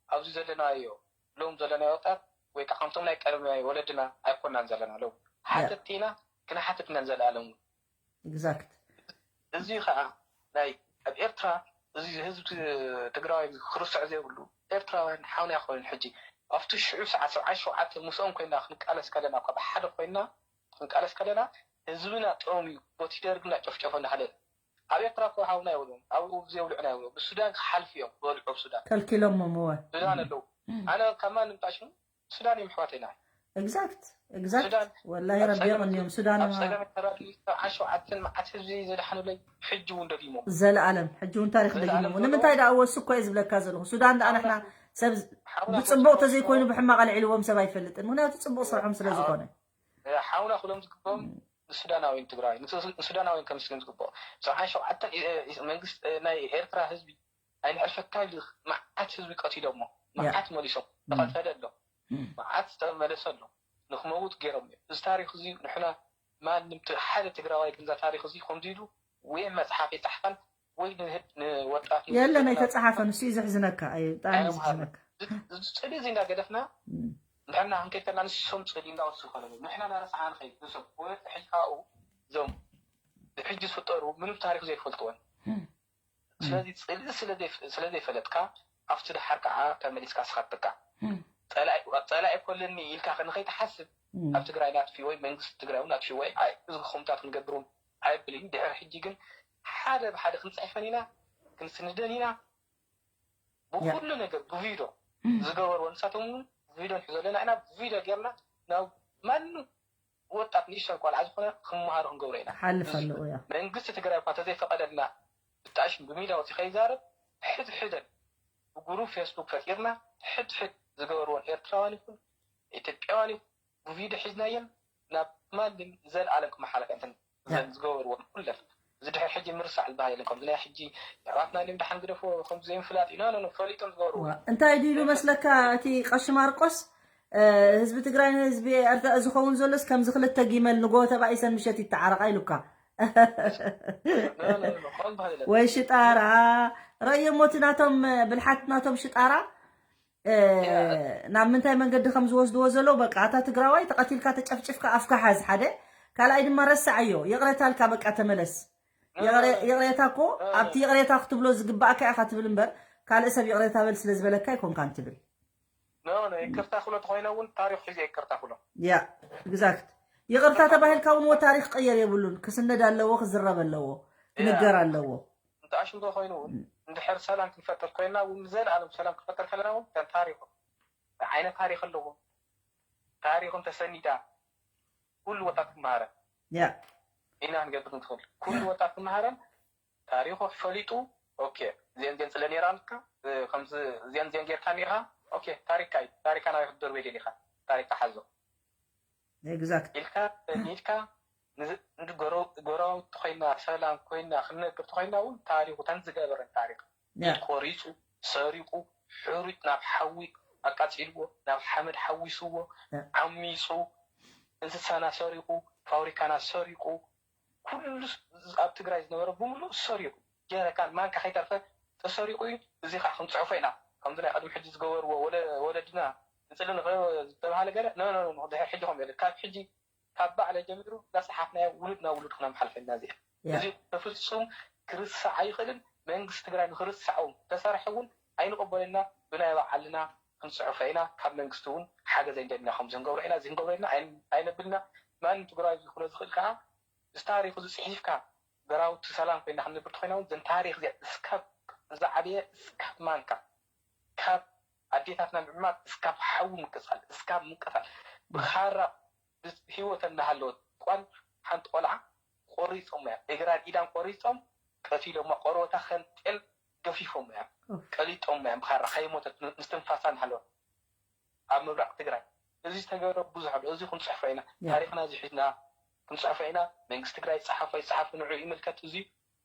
ኣብዚ ዘለናዮ ሎም ዘለናዮ ወጣት ወይ ከዓ ከምቶም ናይ ቀደም ወለድና ኣይኮናን ዘለና ሎም ሓተትቲ ኢና ክንሓትት ኢና ንዘለኣለም እውን exact እዚ ከዓ ናይ ኣብ ኤርትራ እዚ ህዝቢ ትግራዋይ ክርስዕ ዘይብሉ ኤርትራውያን ሓውና ይኮይኑ ሕጂ ኣብቲ ሽዑ ሰዓት ሰብዓን ሸውዓተ ምስኦም ኮይና ክንቃለስ ከለና ካብ ሓደ ኮይና ክንቃለስ ከለና ህዝብና ጥዑም እዩ ቦቲ ደርግና ጨፍጨፎ እንዳሃለ ኣብ ኤርትራ እኮ ሓውና ይብሎም ኣብኡ ዘይብልዑና ይብሎም ብሱዳን ክሓልፉ እዮም ክበልዑ ኣብ ሱዳን ከልኪሎሞም እወ ሱዳን ኣለዉ ኣነ ካብ ማንም ጣሽኑ ሱዳን እዮም ኣሕዋተይና exact exact ሱዳን ወላሂ ኣብ ረቢ ጸገም የቐንዮም ሱዳን ኣብ ጸገም ተራድኡ ሰብዓን ሸውዓተን መዓት ህዝቢ ዘድሓኑለይ ሕጂ እውን ደጊሞም ዘለኣለም ሕጂ እውን ታሪኽ ደጊሞ ዘለኣለም ንምንታይ ደኣ ወሱ እኮ እየ ዝብለካ ዘለኹ ሱዳን ደኣ ንሕና ሰብ ሓውና ብፅቡቕ ተዘይኮይኑ ብሕማቕ ኣልዒልዎም ሰብ ኣይፈልጥን ምክንያቱ ፅቡቕ ስርሖም ስለ ዝኾነ ሓውና ክሎም ዝግብኦም ንሱዳናዊን ትግራይ ንሱዳናዊን ከምስግን ዝግብኦ ሰብዓን ሸውዓተን መንግስቲ ናይ ኤርትራ ህዝቢ ኣይንሕልፈካ ኢሉ መዓት ህዝቢ ቀቲሎሞ መዓት መሊሶም ተቐተለ ኣሎ መዓት ዝተመለሰ ኣሎ ንክመውት ገይሮም እዮም እዚ ታሪክ እዚ ንሕና ማንም ት- ሓደ ትግራዋይ ግንዛ ታሪክ እዚ ከምዚ ኢሉ ወይ መፅሓፍ ይፃሕፈን ወይ ንህድ ንወጣት የለን ኣይተፃሓፈን እሱ እዩ ዘሕዝነካ ኣይ ብጣዕሚ እዩ ዘሕዝነካ እዚ ፅሊ እዚ እንዳገደፍና እም። ንሕና ክንከይድ ከለና ንሶም ፅሊ እንዳወሱ ይኮነ ንሕና ናረስዓ ንኸይድ ንሶም ወይ ሕጂ ካብኡ እዞም ብሕጂ ዝፍጠሩ ምንም ታሪክ ዘይፈልጥዎን እም። ስለዚ ፅሊ ስለዘይፈለጥካ ኣብቲ ድሓር ከዓ ተመሊስካ ስኻትካ እም። ፀላኢ ኮለኒ ኢልካ ንኸይትሓስብ እም። ኣብ ትግራይ ናጥፊ ወይ መንግስቲ ትግራይ እውን ኣጥፊ ወይ ኣይ- እዚ ከምታት ክንገብር እውን ኣይብልን ድሕሪ ሕጂ ግን ሓደ ብሓደ ክንፅሕፈን ኢና ክንስንደን ኢና ብኩሉ ነገር ብቪዶ ዝገበርዎ ንሳቶም እውን ቪዶ ንሕዞ ኣለና ኢና ቪዶ ጌርና ናብ ማንም ወጣት ንእሽተን ቆልዓ ዝኾነ ክመሃሩ ክንገብሮ ኢና ክሓልፍ ኣለዎ ያ መንግስቲ ትግራይ እኳ ተዘይፈቀደልና ብጣሽም ብሚድያ ወፂ ከይዛረብ ሕድሕደን ብጉሩብ ፌስቡክ ፈጢርና ሕድሕድ ዝገበርዎን ኤርትራውያን ይኹን ኢትዮጵያውያን ይኹን ብቪድዮ ሒዝናየን ናብ ማንም ዘልኣለም ክመሓላለፍ እንትን ዝገበርዎን ኩለን እዚ ድሕር ሕጂ ምርሳዕ ዝበሃል የለን ከምዚ ናይ ሕጂ ኣሕዋትና እዮም ደሓን ግደፎ ከምዚ ዘይምፍላጥ ኢና ኖ ፈሊጦም ዝገበርዎ ዋ፣ እንታይ ድዩ ኢሉ መስለካ እቲ ቀሺ ማርቆስ እ፣ ህዝቢ ትግራይ ንህዝቢ ኤርትራ ዝኸውን ዘሎስ ከምዚ ክልተ ጊመል ንጎ ተባኢሰን ምሸት ይተዓረቃ ኢሉካ ኖ ኖ ኖ ከምዚ ባህል የለን ወይ ሽጣራ ረእየሞ እቲ ናቶም ብልሓት ናቶም ሽጣራ እ፣ ናብ ምንታይ መንገዲ ከም ዝወስድዎ ዘለዉ በቃ ኣታ ትግራዋይ ተቐቲልካ ተጨፍጭፍካ ኣፍካ ሓዝ ሓደ ካልኣይ ድማ ረስዓዮ ይቕረታልካ በቃ ተመለስ ይቕረ- ይቕሬታ እኮ ኣብቲ ይቕሬታ ክትብሎ ዝግባእካ ኢኻ ትብል እምበር ካልእ ሰብ ይቕሬታ በል ስለ ዝበለካ ኣይኮንካን ትብል ኖ ኖ ይቅርታ ክሎ ተኮይነ እውን ታሪክ ሒዘ ይቅርታ ክሎ ያ exact ይቕርታ ተባሂልካ እውን ወ ታሪክ ቀየር የብሉን ክስነድ ኣለዎ ክዝረብ ኣለዎ ክንገር ኣለዎ እንተኣሽምቶ ኮይኑ እውን እንድሕር ሰላም ክንፈጥር ኮይና እውን ዘለኣለም ሰላም ክንፈጥር ከለና እውን ከም ታሪኩ ዓይነት ታሪክ ኣለዎ ታሪኩም ተሰኒዳ ኩሉ ወጣት ክመሃረ ያ ኢና ክንገብር ንትኽእል ኩሉ ወጣት ክመሃረን ታሪኩ ፈሊጡ ኦኬ እዚአን ዜን ስለ ነይራ ንካ ከምዚ እዚአን ዜን ጌርካ ኒኻ ኦኬ ታሪካ እዩ ታሪካ ናበይ ክትደርበ ደሊኻ ታሪካ ሓዞ exact ኢልካ ኢልካ ንዚ- እንዲ ጎረው- ጎረባውቲ ኮይና ሰላም ኮይና ክንነብር ተኮይና እውን ታሪኩ ተን ዝገበረን ታሪክ ያ ኢድ ቆሪፁ ሰሪቁ ሕሩጭ ናብ ሓዊ ኣቃፂልዎ ናብ ሓመድ ሓዊስዎ ያ። ዓሚፁ እንስሳና ሰሪቁ ፋብሪካና ሰሪቁ ኩሉ ስ- ኣብ ትግራይ ዝነበረ ብምሉእ ሰሪቁ ጀረካን ማንካ ከይተርፈ ተሰሪቁ እዩ እዚ ከዓ ክንፅሕፎ ኢና ከምዚ ናይ ቅድሚ ሕጂ ዝገበርዎ ወለ- ወለድና ንፅሊ ንኽእል ዝተባሃለ ገለ ኖ ኖ ኖ ድሕር ሕጂ ከም የለ ካብ ሕጂ ካብ ባዕለ ጀሚሩ እናፀሓፍናዮ ውሉድ ናብ ውሉድ ክነምሓልፈ ኢና እዚኣ ያ እዚ በፍፁም ክርስዕ ኣይኽእልን መንግስቲ ትግራይ ንክርስዖም ተሰርሐ እውን ኣይንቀበለና ብናይ ባዓልና ክንፅሕፎ ኢና ካብ መንግስቲ እውን ሓገዝ ኣይንደልና ከምዚ ክንገብሮ ኢና እዚ ክንገብሮ ኢና ኣይን- ኣይነብልና ማንም ትግራይ ዝኽሎ ዝኽእል ከዓ እዚ ታሪክ እዚ ፅሒፍካ ገራውቲ ሰላም ኮይና ክንነብር ተኮይና እውን ዘን ታሪክ እዚኣ እስካብ ዝዓበየ እስካብ ማንካ ካብ ኣዴታትና ምዕማር እስካብ ሓዊ ምቅፃል እስካብ ምቅታል ብኻራ ህይወት እናሃለወት ቋል ሓንቲ ቆልዓ ቆሪፆም እያ እግራን ኢዳን ቆሪፆም ቀቲሎማ ቆርበታ ከም ጤል ገፊፎም እያ ቀሊጦም እያ ብኻራ ከይሞተት ምስትንፋሳ እናሃለወት ኣብ ምብራቅ ትግራይ እዚ ዝተገበረ ብዙሕ ኣሎ እዚ ክንፅሕፎ ኢና ያ። ታሪክና እዚ ሒዝና ክንፅሕፎ ኢና መንግስቲ ትግራይ ይፅሓፎ ይፅሓፍ ንዑ ይምልከት እዚ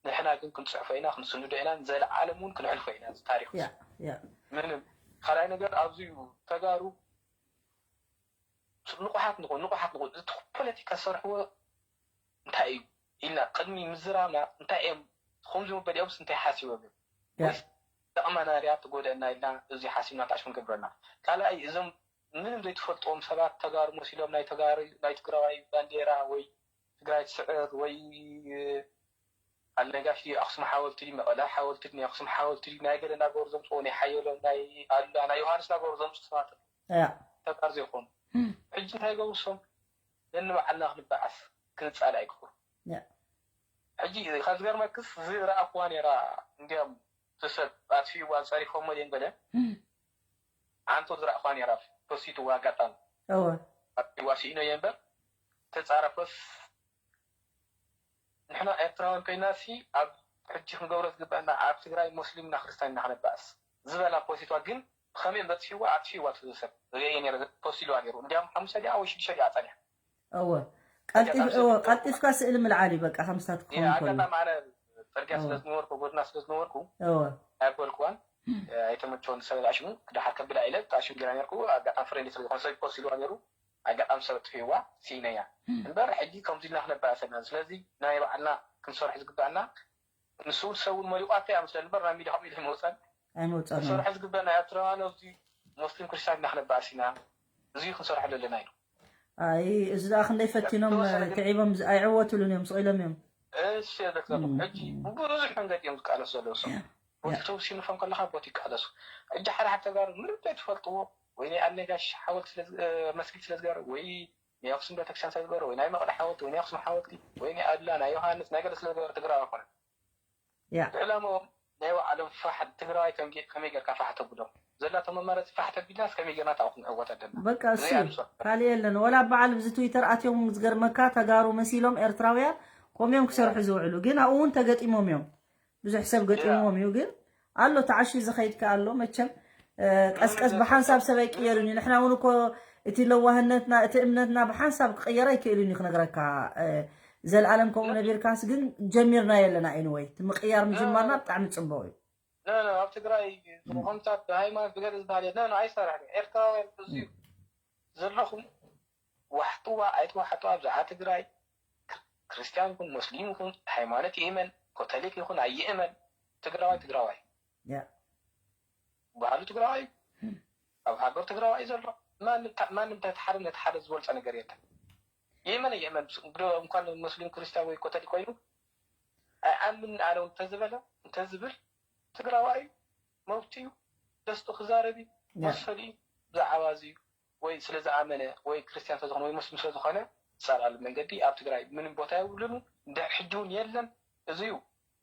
ንሕና ግን ክንፅሕፎ ኢና ክንስንዶ ኢና ንዘለዓለም እውን ክንሕልፎ ኢና እዚ ታሪክ ያ ያ ምንም ካልኣይ ነገር ኣብዚ እዩ ተጋሩ ንቑሓት ንኹን ንቑሓት ንኹን እቲ ፖለቲካ ዝሰርሕዎ እንታይ እዩ ኢልና ቅድሚ ምዝራብና እንታይ እዮም ከምዚ መበሊኦምስ እንታይ ሓሲቦም እዮም ያ ወይስ ጠቕመና ድያ ትጎደአና ኢልና እዚ ሓሲብና ታሽ ክንገብረና ካልኣይ እዞም ምንም ዘይትፈልጥዎም ሰባት ተጋሩ መሲሎም ናይ ተጋሩ ናይ ትግራዋይ ባንዴራ ወይ ትግራይ ትስዕር ወይ ኣልነጋሽ ድዩ ኣክሱም ሓወልቲ ድዩ መቐለ ሓወልቲ ድዩ ናይ ኣክሱም ሓወልቲ ድዩ ናይ ገለ እናገበሩ ዘምፅዎ ናይ ሓየሎም ናይ ኣሉላ ናይ ዮሃንስ እናገበሩ ዘምፁ ሰባት ያ ተጋሩ ዘይኮኑ ሕጂ እንታይ ገብሩ ሶም ነንባዕልና ክንበዓስ ክንፃላእ ይግብሩ ያ ሕጂ ካብ ዝገርመክስ ዝረኣኽዋ ነይራ እንዲያም እቲ ሰብ ኣጥፊእዋ ፀሪፎሞ ድዮም ገለ ኣንቶ ዝረኣኽዋ ነይራ ፖስቲትዋ ኣጋጣሚ እወ ስኢኖ እየ እምበር ተጻረፈስ ንሕና ኤርትራውያን ኮይናሲ ኣብ ሕጂ ክንገብሮ ዝግበአና ኣብ ትግራይ ሙስሊምና ክርስትያንና ክነባእስ ዝበላ ፖስቲዋ ግን ብኸመይ በፂሕዋ ኣጥፊዋ ትብል ሰብ ርእየ ነረ ፖስት ኢልዋ ነይሩ እንዲያም ሓሙሽተ ደቂቃ ወይ ሽዱሽተ ደቂቃ ፀኒሓ እወ ቀልጢፍ እወ ቀልጢፍካ ስእሊ ምልዓል እዩ በቃ ከምስታት ክኸውን ከሎ ኣጋጣሚ ኣነ ፅርግያ ስለ ዝነበርኩ ጎድና ስለ ዝነበርኩ እወ ኣይበልኩዋን ኣይተመቸወን ሰብ ኣሽሙ ክዳሓር ከብላ ኢለ ኣሽሙ ጌራ ነርኩ ኣጋጣሚ ፍሬንድ ስለ ዝኾነ ሰብ ፖስት ኢልዋ ነይሩ ኣጋጣሚ ሰብ ኣጥፊእዋ ስኢነያ እምበር ሕጂ ከምዚ ኢልና ክነባእሰና ስለዚ ናይ ባዕልና ክንሰርሕ ዝግባኣና ንሱ እውን ሰብ እውን መሊቋ ኣተይ ኣምስለ እምበር ናብ ሚድያ ከምኡ ኢለ ኣይመውፀን ኣይመውፀን ክንሰርሖ ዝግበና ኤርትራውያን ኣብዚ ሙስሊም ክርስቲያን ኢና ክነባእስ ኢና እዚ ክንሰርሖ ዘለና ኢሉ ኣይ እዚ ደኣ ክንደይ ፈቲኖም ተወሰነ ግን- ትዒቦም ዝ- ኣይዕወትሉን እዮም ስቕ ኢሎም እዮም እሺ ዶክተር ሕጂ ብዙሕ መንገዲ እዮም ዝቃለሱ ዘለዉ ሰብ ቦቲ ተውሲንፎም ከለካ ቦቲ ይቃለሱ ሕጂ ሓደ ሓደ ተጋሩ ምንም ዘይትፈልጥዎ ወይ ናይ ኣልነጋሽ ሓወልቲ ስለ ዝ- እ፣ መስጊድ ስለ ዝገበሩ ወይ ናይ ኣክሱም ቤተክርስትያን ስለ ዝገበሩ ወይ ናይ መቐለ ሓወልቲ ወይ ናይ ኣክሱም ሓወልቲ ወይ ናይ ኣድላ ናይ ዮሃንስ ናይ ገለ ስለ ዝገበሩ ትግራዊ ኣይኮነን ያ ዕላምኦም ናይ ባዕሎም ፋሕ ትግራዋይ ከም ጌ- ከመይ ጌርካ ፋሕ ተብሎም ዘላቶም መማረፂ ፋሕ ተቢልናስ ከመይ ጌርና ታው ክንዕወት ኣለና በቃ እሱ እዩ ካልእ የለን ወላ በዓል ብዚ ትዊተር ኣትዮም ዝገርመካ ተጋሩ መሲሎም ኤርትራውያን ኮምዮም ክሰርሑ ዝውዕሉ ግን ኣብኡ እውን ተገጢሞም እዮም ብዙሕ ሰብ ገጢምዎም እዩ ግን ኣሎ ተዓሺ ዝኸይድ ከ ኣሎ መቸም ቀስቀስ ብሓንሳብ ሰብ ኣይቅየርን እዩ ንሕና እውን እኮ እቲ ለዋህነትና እቲ እምነትና ብሓንሳብ ክቕየር ኣይክእልን እዩ ክነግረካ ዘልኣለም ከምኡ ነቢርካስ ግን ጀሚርና የለና ኤንወይ እቲ ምቅያር ምጅማርና ብጣዕሚ ፅቡቅ እዩ ኣብ ትግራይ ዝኾምታት ብሃይማኖት ብገለ ዝበሃል የለ ኣይሰርሕን ኤርትራውያን ብዙ ዘለኹም ዋሕጥዋ ኣይትዋሕጥዋ ብዛዕባ ትግራይ ክርስቲያን ይኹን ሙስሊም ይኹን ሃይማኖት ይእመን ኮተሊክ ይኹን ኣይእመን ትግራዋይ ትግራዋይ ያ ባህሉ ትግራዋይ ኣብ ሃገር ትግራዋይ ዘሎ ማንም ተ- ማንም ተቲ ሓደ ነቲ ሓደ ዝበልፆ ነገር የለን ይእመን ኣይእመን ብዶ እንኳን ሙስሊም ክርስቲያን ወይ ኮተሊክ ኮይኑ ኣይኣምን ኣለው እንተዝበለ እንተዝብል ትግራዋይ መብቱ እዩ ደስቱ ክዛረብ እዩ መሰሉ እዩ ብዛዕባ እዚ እዩ ወይ ስለ ዝኣመነ ወይ ክርስትያን ስለዝኾነ ወይ ሙስሊም ስለዝኾነ ዝፀልኣሉ መንገዲ ኣብ ትግራይ ምንም ቦታ የብሉን ድሕር ሕጂ እውን የለን እዚ እዩ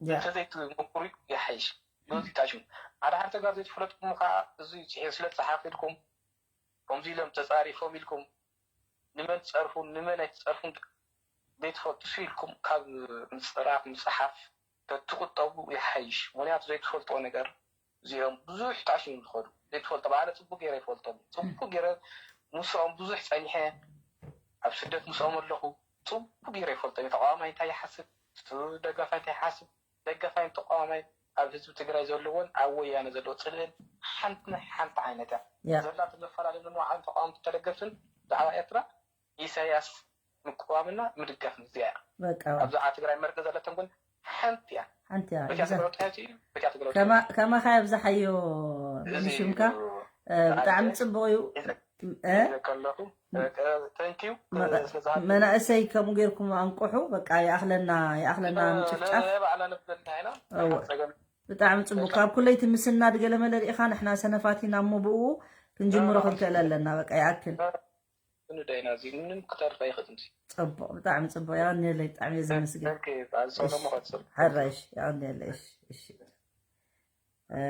እንተዘይትመኩሩ ይሓይሽ በዚ ታሽሙ ሓደ ሓደ ተጋር ዘይትፈለጥኩም ከዓ እዚ ፅሒፍ ስለ ዝፀሓፍ ኢልኩም ከምዚ ኢሎም ተፃሪፎም ኢልኩም ንመን ትፀርፉን ንመን ኣይትፀርፉን ዘይትፈልጡ ሱ ኢልኩም ካብ ምፅራፍ ምፅሓፍ ተትቁጠቡ ይሓይሽ ምክንያቱ ዘይትፈልጥዎ ነገር እዚኦም ብዙሕ ታሽሙ ዝኸዱ ዘይትፈልጦ ባዕለ ፅቡቅ ገይረ ይፈልጦም ፅቡቅ ገይረ ምስኦም ብዙሕ ፀኒሐ ኣብ ስደት ምስኦም ኣለኹ ፅቡቅ ገይረ ይፈልጦም ተቃዋማይ እንታይ ይሓስብ ደጋፋይ እንታይ ይሓስብ ደጋፋይን ተቃዋማይ ኣብ ህዝቢ ትግራይ ዘለዎን ኣብ ወያነ ዘለዎ ፅልእን ሓንቲ ሓንቲ ዓይነት እያ ዘላ ተዘፈላለዩ ንባዕሎም ተቃወምቲ ተደገፍትን ብዛዕባ ኤርትራ ኢሳያስ ምቅዋምና ምድጋፍ እዚኣ እያ በቃ ኣብ ብዛዕባ ትግራይ መርገ ዘለተን ግን ሓንቲ እያ ሓንቲ እያ በቲያ ትግራይ ወጣያት እዩ በቲያ ትግራይ ወጣያት ከማ- ከማኻ የብዝሓዮ እዚ ንሽምካ እዩ። እ፣ ብጣዕሚ ፅቡቅ እዩ እ? ይዘከለኹ ተንኪዩ ስለዝሃ መናእሰይ ከምኡ ጌርኩም ኣንቁሑ በቃ ይኣኽለና ይኣኽለና ምጭፍጫፍ ባዕላ ንብለና ኢና እወ። ፀገም ብጣዕሚ ፅቡቅ ካብ ኩለይቲ ምስናድ ገለመለ ሪኢኻ ንሕና ሰነፋት ኢና እሞ ብኡ ክንጅምሮ ክንክእል ኣለና በቃ ይኣክል ንዳይና እዚ ምንም ክተርፍ ኣይኽእልን ፅቡቅ ብጣዕሚ ፅቡቅ ያቀንየለይ ብጣዕሚ እየ ዘመስግን ተንኪዩ ኣዝሰለሞ ቀፅል ሕራይሽ ያቀንየለይ እሺ እሺ እ፣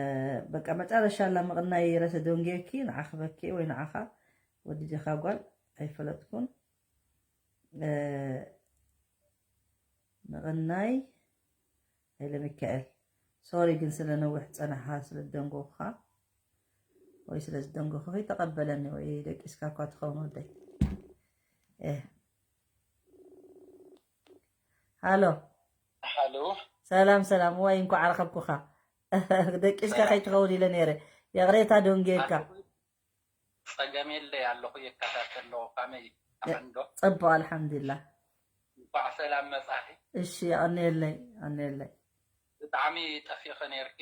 በቃ መጨረሻ ላ ምቕናይ ረሰ ደንጌኪ ንዓኽበኪ ወይ ንዓኻ ወዲ ጀኻ ጓል ኣይፈለጥኩን እ፣ ምቕናይ ኃይለ ሚካኤል ሶሪ ግን ስለ ነዊሕ ጸናሕኻ ስለ ዝደንጎኹኻ ወይ ስለ ዝደንጎኹኺ ተቐበለኒ ወይ ደቂስካ እኳ ትኸውን ወደይ እ፣ ሃሎ ሃሎ ሰላም ሰላም ዋይ እንኳዕ ረኸብኩኻ ደቂስካ ከይትኸውን ኢለ ነይረ የቕሬታ ደንጌካ ጸገም የለይ ኣለኹ የከታተል ኣለኹ ካመይ ኣኸንዶ? ጸቡቕ ኣልሓምዱሊላህ። እንኳዕ ሰላም መጻኺ። እሺ የቐንየለይ የቐንየለይ። ብጣዕሚ ጠፊእኺ ነይርኪ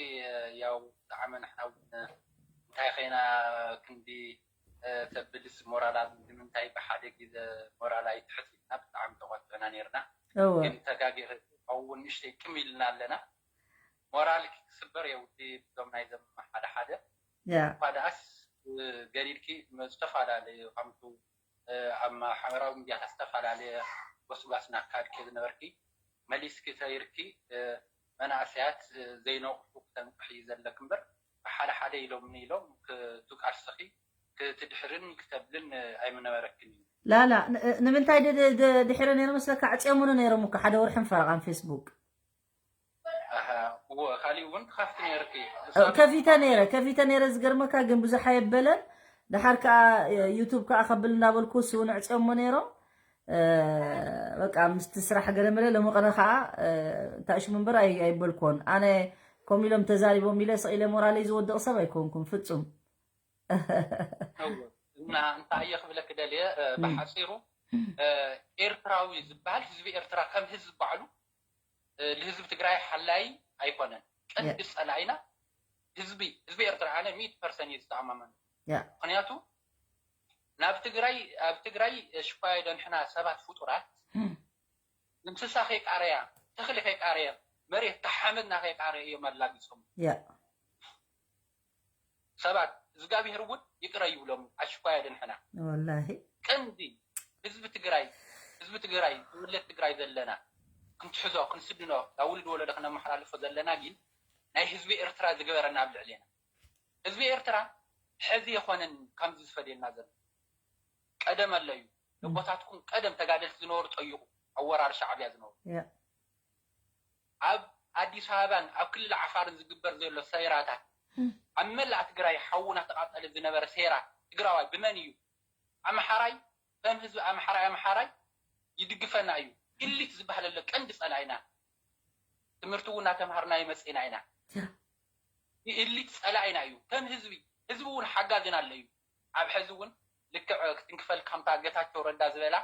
ያው ብጣዕሚ ንሕና እውን እንታይ ኸይና ክንዲ ተብልስ ሞራላ ንምንታይ ብሓደ ግዜ ሞራላ ይትሕት ኢልና ብጣዕሚ ተቆጥዕና ነይርና። እወ ግን ተጋጊኺ ክኸውን ንእሽተይ ቅም ኢልና ኣለና። ሞራልኪ ክስበር የውዲ ብዞም ናይዘም ሓደ ሓደ ያ እኳ ደኣስ ገዲድኪ ዝተፈላለዩ ከምቱ ኣብ ማሕበራዊ ሚድያታት ዝተፈላለየ ጎስጓስ እናካድኪ ዝነበርኪ መሊስኪ ተይርኪ መናእሰያት ዘይነቕሑ ክተንቅሒ እዩ ዘለክ እምበር ብሓደ ሓደ ኢሎምኒ ኢሎም ክቱ ቃልስኺ ክትድሕርን ክተብልን ኣይምነበረክን እዩ ላላ ንምንታይ ድሕረ ነይረ መስለካ? ዕፅዮምሉ ነይሮም እኮ ሓደ ወርሕን ፈረቓን ፌስቡክ። ካሊእ እውን ትኸፍቲ ነርኪ? ከፊተ ነይረ ከፊተ ነይረ ዝገርመካ ግን ብዙሕ ኣየበለን። ድሓር ከዓ ዩቱብ ከዓ ከብል እንዳበልኩ ስውን ዕፅዮሞ ነይሮም። በቃ ምስቲ ስራሕ ገለመለ ሎሚ ቀነ ከዓ እንታይ ሽሙ እምበር ኣይበልኮን ኣነ። ከም ኢሎም ተዛሪቦም ኢለ ስቕ ኢለ ሞራለይ ዝወድቕ ሰብ ኣይኮንኩም ፍፁም። እና እንታይ እየ ክብለክ ደልየ ብሓፂሩ ኤርትራዊ ዝበሃል ህዝቢ ኤርትራ ከም ህዝቢ ባዕሉ ንህዝቢ ትግራይ ሓላይ ኣይኮነን። ቀንዲ ፀላኢና ህዝቢ ህዝቢ ኤርትራ ኣነ ሚእቲ ፐርሰንት እየ ዝተኣማመን። ምክንያቱ ናብ ትግራይ ኣብ ትግራይ ሽኳይ ደንሕና ሰባት ፍጡራት እንስሳ ከይቃረያ ተኽሊ ከይቃረያ መሬት ተሓመድና ከይቃረያ እዮም ኣላጊሶም። ሰባት እግዚኣብሔር እውን ይቅረ ይብሎም ኣሽኳይ ኣድንሕና። ወላሂ ቀንዲ ህዝቢ ትግራይ ህዝቢ ትግራይ ዝውለድ ትግራይ ዘለና ክንትሕዞ ክንስድኖ ናብ ውልድ ወለዶ ክነመሓላልፎ ዘለና ግን ናይ ህዝቢ ኤርትራ ዝገበረና ኣብ ልዕሌና ህዝቢ ኤርትራ ሕዚ የኾነን ከምዚ ዝፈድየና ዘሎ ቀደም ኣሎ እዩ። ነቦታትኩም ቀደም ተጋደልቲ ዝነበሩ ጠይቁ ኣብ ወራር ሻዕብያ ዝነበሩ ኣብ ኣዲስ ኣበባን ኣብ ክልል ዓፋርን ዝግበር ዘሎ ሴራታት ኣብ መላእ ትግራይ ሓዉ እናተቃፀለ ዝነበረ ሴራ ትግራዋይ ብመን እዩ? ኣምሓራይ ከም ህዝቢ ኣምሓራይ ኣምሓራይ ይድግፈና እዩ። ኢሊት ዝበሃል ኣሎ ቀንዲ ፀላኢና ትምህርቲ እውን እናተምሃርና ይመፅእና ኢና። ኢሊት ፀላኢና እዩ ከም ህዝቢ ህዝቢ እውን ሓጋዝና ኣሎ እዩ። ኣብ ሕዚ እውን ልክዕ ክትንክፈል ከምታ ጌታቸው ረዳ ዝበላ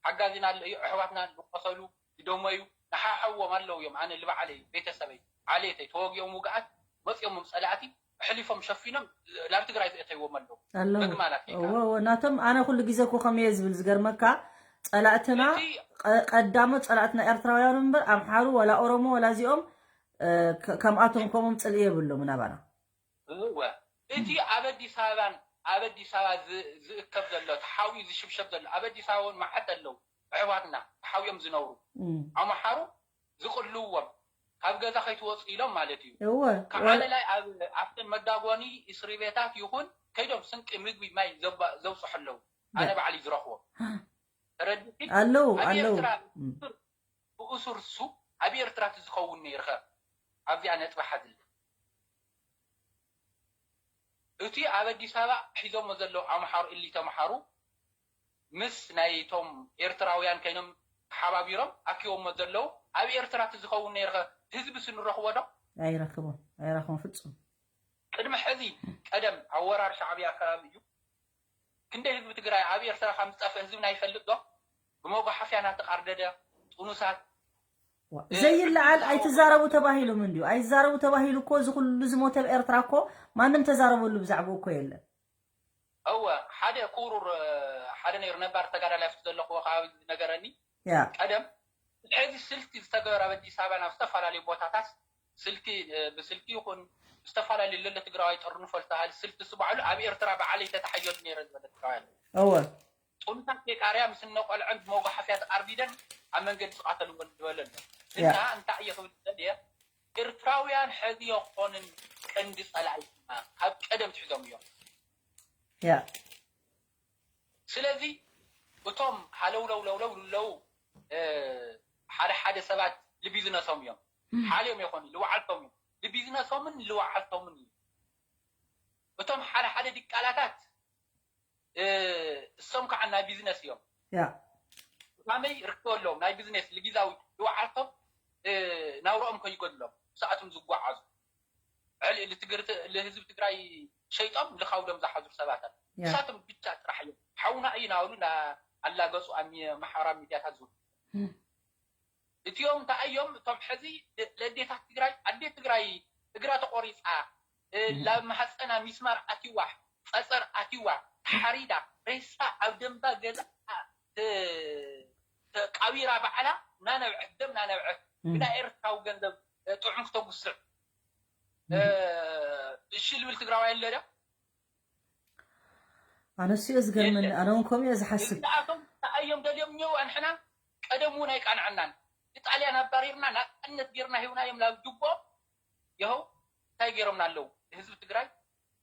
ሓጋዚና ኣሎ እዩ። ኣሕዋትና ዝቆሰሉ ዝደመዩ ንሓሓዎም ኣለዉ እዮም። ኣነ ልባዕለይ ቤተሰበይ ዓሌተይ ተወጊኦም ውግኣት መፂኦምም ፀላእቲ ኣሕሊፎም ሸፊኖም ናብ ትግራይ ዘእተይዎም ኣለዉ። ኣለዉ በግማላት ከይካ እዎ እዎ ናቶም ኣነ ኩሉ ግዜ እኮ ከምየ ዝብል ዝገርመካ ፀላእትና እቲ ቀ- ቀዳሞት ፀላእትና ኤርትራውያን እምበር ኣምሓሩ ወላ ኦሮሞ ወላ እዚኦም እ፣ ከ- ከምኣቶም ከምኦም ፅልኢ የብሎም ናባና እወ እቲ ኣብ ኣዲስ ኣበባን ኣብ ኣዲስ ኣበባ ዝ- ዝእከብ ዘሎ ተሓውዩ ዝሽብሸብ ዘሎ ኣብ ኣዲስ ኣበባ እውን መዓት ኣለዉ ኣሕዋትና ተሓውዮም ዝነብሩ እም፣ ኣምሓሩ ዝቕልውዎም ካብ ገዛ ከይትወፁ ኢሎም ማለት እዩ እወ ካብ ወላ- ዓለላይ ኣብ ኣብተን መዳጎኒ እስሪ ቤታት ይኹን ከይዶም ስንቂ ምግቢ ማይ ዘባ- ዘብፅሑ ኣለዉ ኣነ ባዕሊ ዝረኽቦም ተረዲእኪ ኣለዉ ኣብ ኣለዉ ኤርትራ እም፣ ብእሱር እሱ ኣብ ኤርትራ እቲ ዝኸውን ነይርኸ ኣብዚኣ ነጥቢ ሓዝለ እቲ ኣብ ኣዲስ ኣበባ ሒዞሞ ዘለዉ ኣምሓሩ እሊ ተምሓሩ ምስ ናይቶም ኤርትራውያን ከይኖም ተሓባቢሮም ኣኪቦሞ ዘለዉ ኣብ ኤርትራ እቲ ዝኸውን ነይርኸ ህዝቢ ስንረኽቦ ዶ ኣይረክቦም ኣይረክቦም ፍፁም ቅድሚ ሕዚ ቀደም ኣብ ወራር ሻዕብያ ከባቢ እዩ ክንደይ ህዝቢ ትግራይ ኣብ ኤርትራ ከም ዝጠፍእ ህዝብና ይፈልጥ ዶ? ብመጓሓፍያ እናተቓርደደ ጥኑሳት ዘይለዓል ኣይትዛረቡ ተባሂሉ ምን ድዩ? ኣይዛረቡ ተባሂሉ እኮ እዚ ኩሉ ዝሞተ ኣብ ኤርትራ እኮ ማንም ተዛረበሉ ብዛዕባኡ እኮ የለን። እወ ሓደ ክሩር ሓደ ነይሩ ነባር ተጋዳላይ ኣብቲ ዘለኽዎ ከባቢ ዝነገረኒ ያ ቀደም ሕዚ ስልቲ ዝተገበረ ኣብ ኣዲስ ኣበባ ናብ ዝተፈላለዩ ቦታታት ስልኪ ብስልኪ ይኹን ዝተፈላለዩ ለለ ትግራዋይ ጠርንፎ ዝተባሃለ ስልቲ እሱ ባዕሉ ኣብ ኤርትራ ባዕለይ ተታሓየሉ ነይረ ዝበለ ትግራዋይ ኣሎ እወ ጡንታት ቄቃርያ ምስ እነቆልዐን ብመጓሓፍያ ተቃርቢደን ኣብ መንገዲ ዝቃተልወን ዝበለ ኣሎ ያ እና እንታይ እየ ክብል ዝደል እየ ኤርትራውያን ሕዚ የኾንን ቀንዲ ጸላኢትና ካብ ቀደም ትሕዞም እዮም ያ ስለዚ እቶም ሃለውለው ለውለው ልለው ሓደ ሓደ ሰባት ልቢዝነሶም እዮም ሓልዮም ይኾኑ ልውዓልቶም እዮም ልቢዝነሶምን ልውዓልቶምን እዩ እቶም ሓደ ሓደ ዲቃላታት እሶም ከዓ ናይ ቢዝነስ እዮም ያ ካመይ ርክበሎም ናይ ቢዝነስ ልጊዛዊ ልውዓልቶም ናብረኦም ከይጎድሎም ሰኣቶም ዝጓዓዙ ህዝቢ ትግራይ ሸይጦም ልኻውዶም ዝሓዙ ሰባት ኣለ ንሳቶም ብቻ ጥራሕ እዮም ሓውና እዩ ናብሉ ኣላገፁ ኣብ ማሕበራዊ ሚድያታት ዝውሉ እቲኦም እንታይ እዮም እቶም ሕዚ ለዴታት ትግራይ ኣዴት ትግራይ እግራ ተቆሪፃ ላብ ማህፀና ሚስማር ኣትዋ ፀፀር ኣትዋ ተሓሪዳ ሬሳ ኣብ ደንባ ገዛ ተቃቢራ ባዕላ እናነብዐት ደም እናነብዐት ብናይ ኤርትራዊ ገንዘብ ጥዑም ክተጉስዕ እሺ ልብል ትግራዋይ ኣሎ ዶ? ኣነሱ እየ ዝገርመኒ ኣነ እውን ከምኡ እየ ዝሓስብ። ንኣቶም ንኣዮም ደልዮም እኒው ኣንሕና ቀደም እውን ኣይቃንዐናን ንጣልያን ኣባሪርና ናፃነት ጌርና ሂብናዮም ናብ ጅቦ ይኸው እንታይ ገይሮምና ኣለዉ ንህዝቢ ትግራይ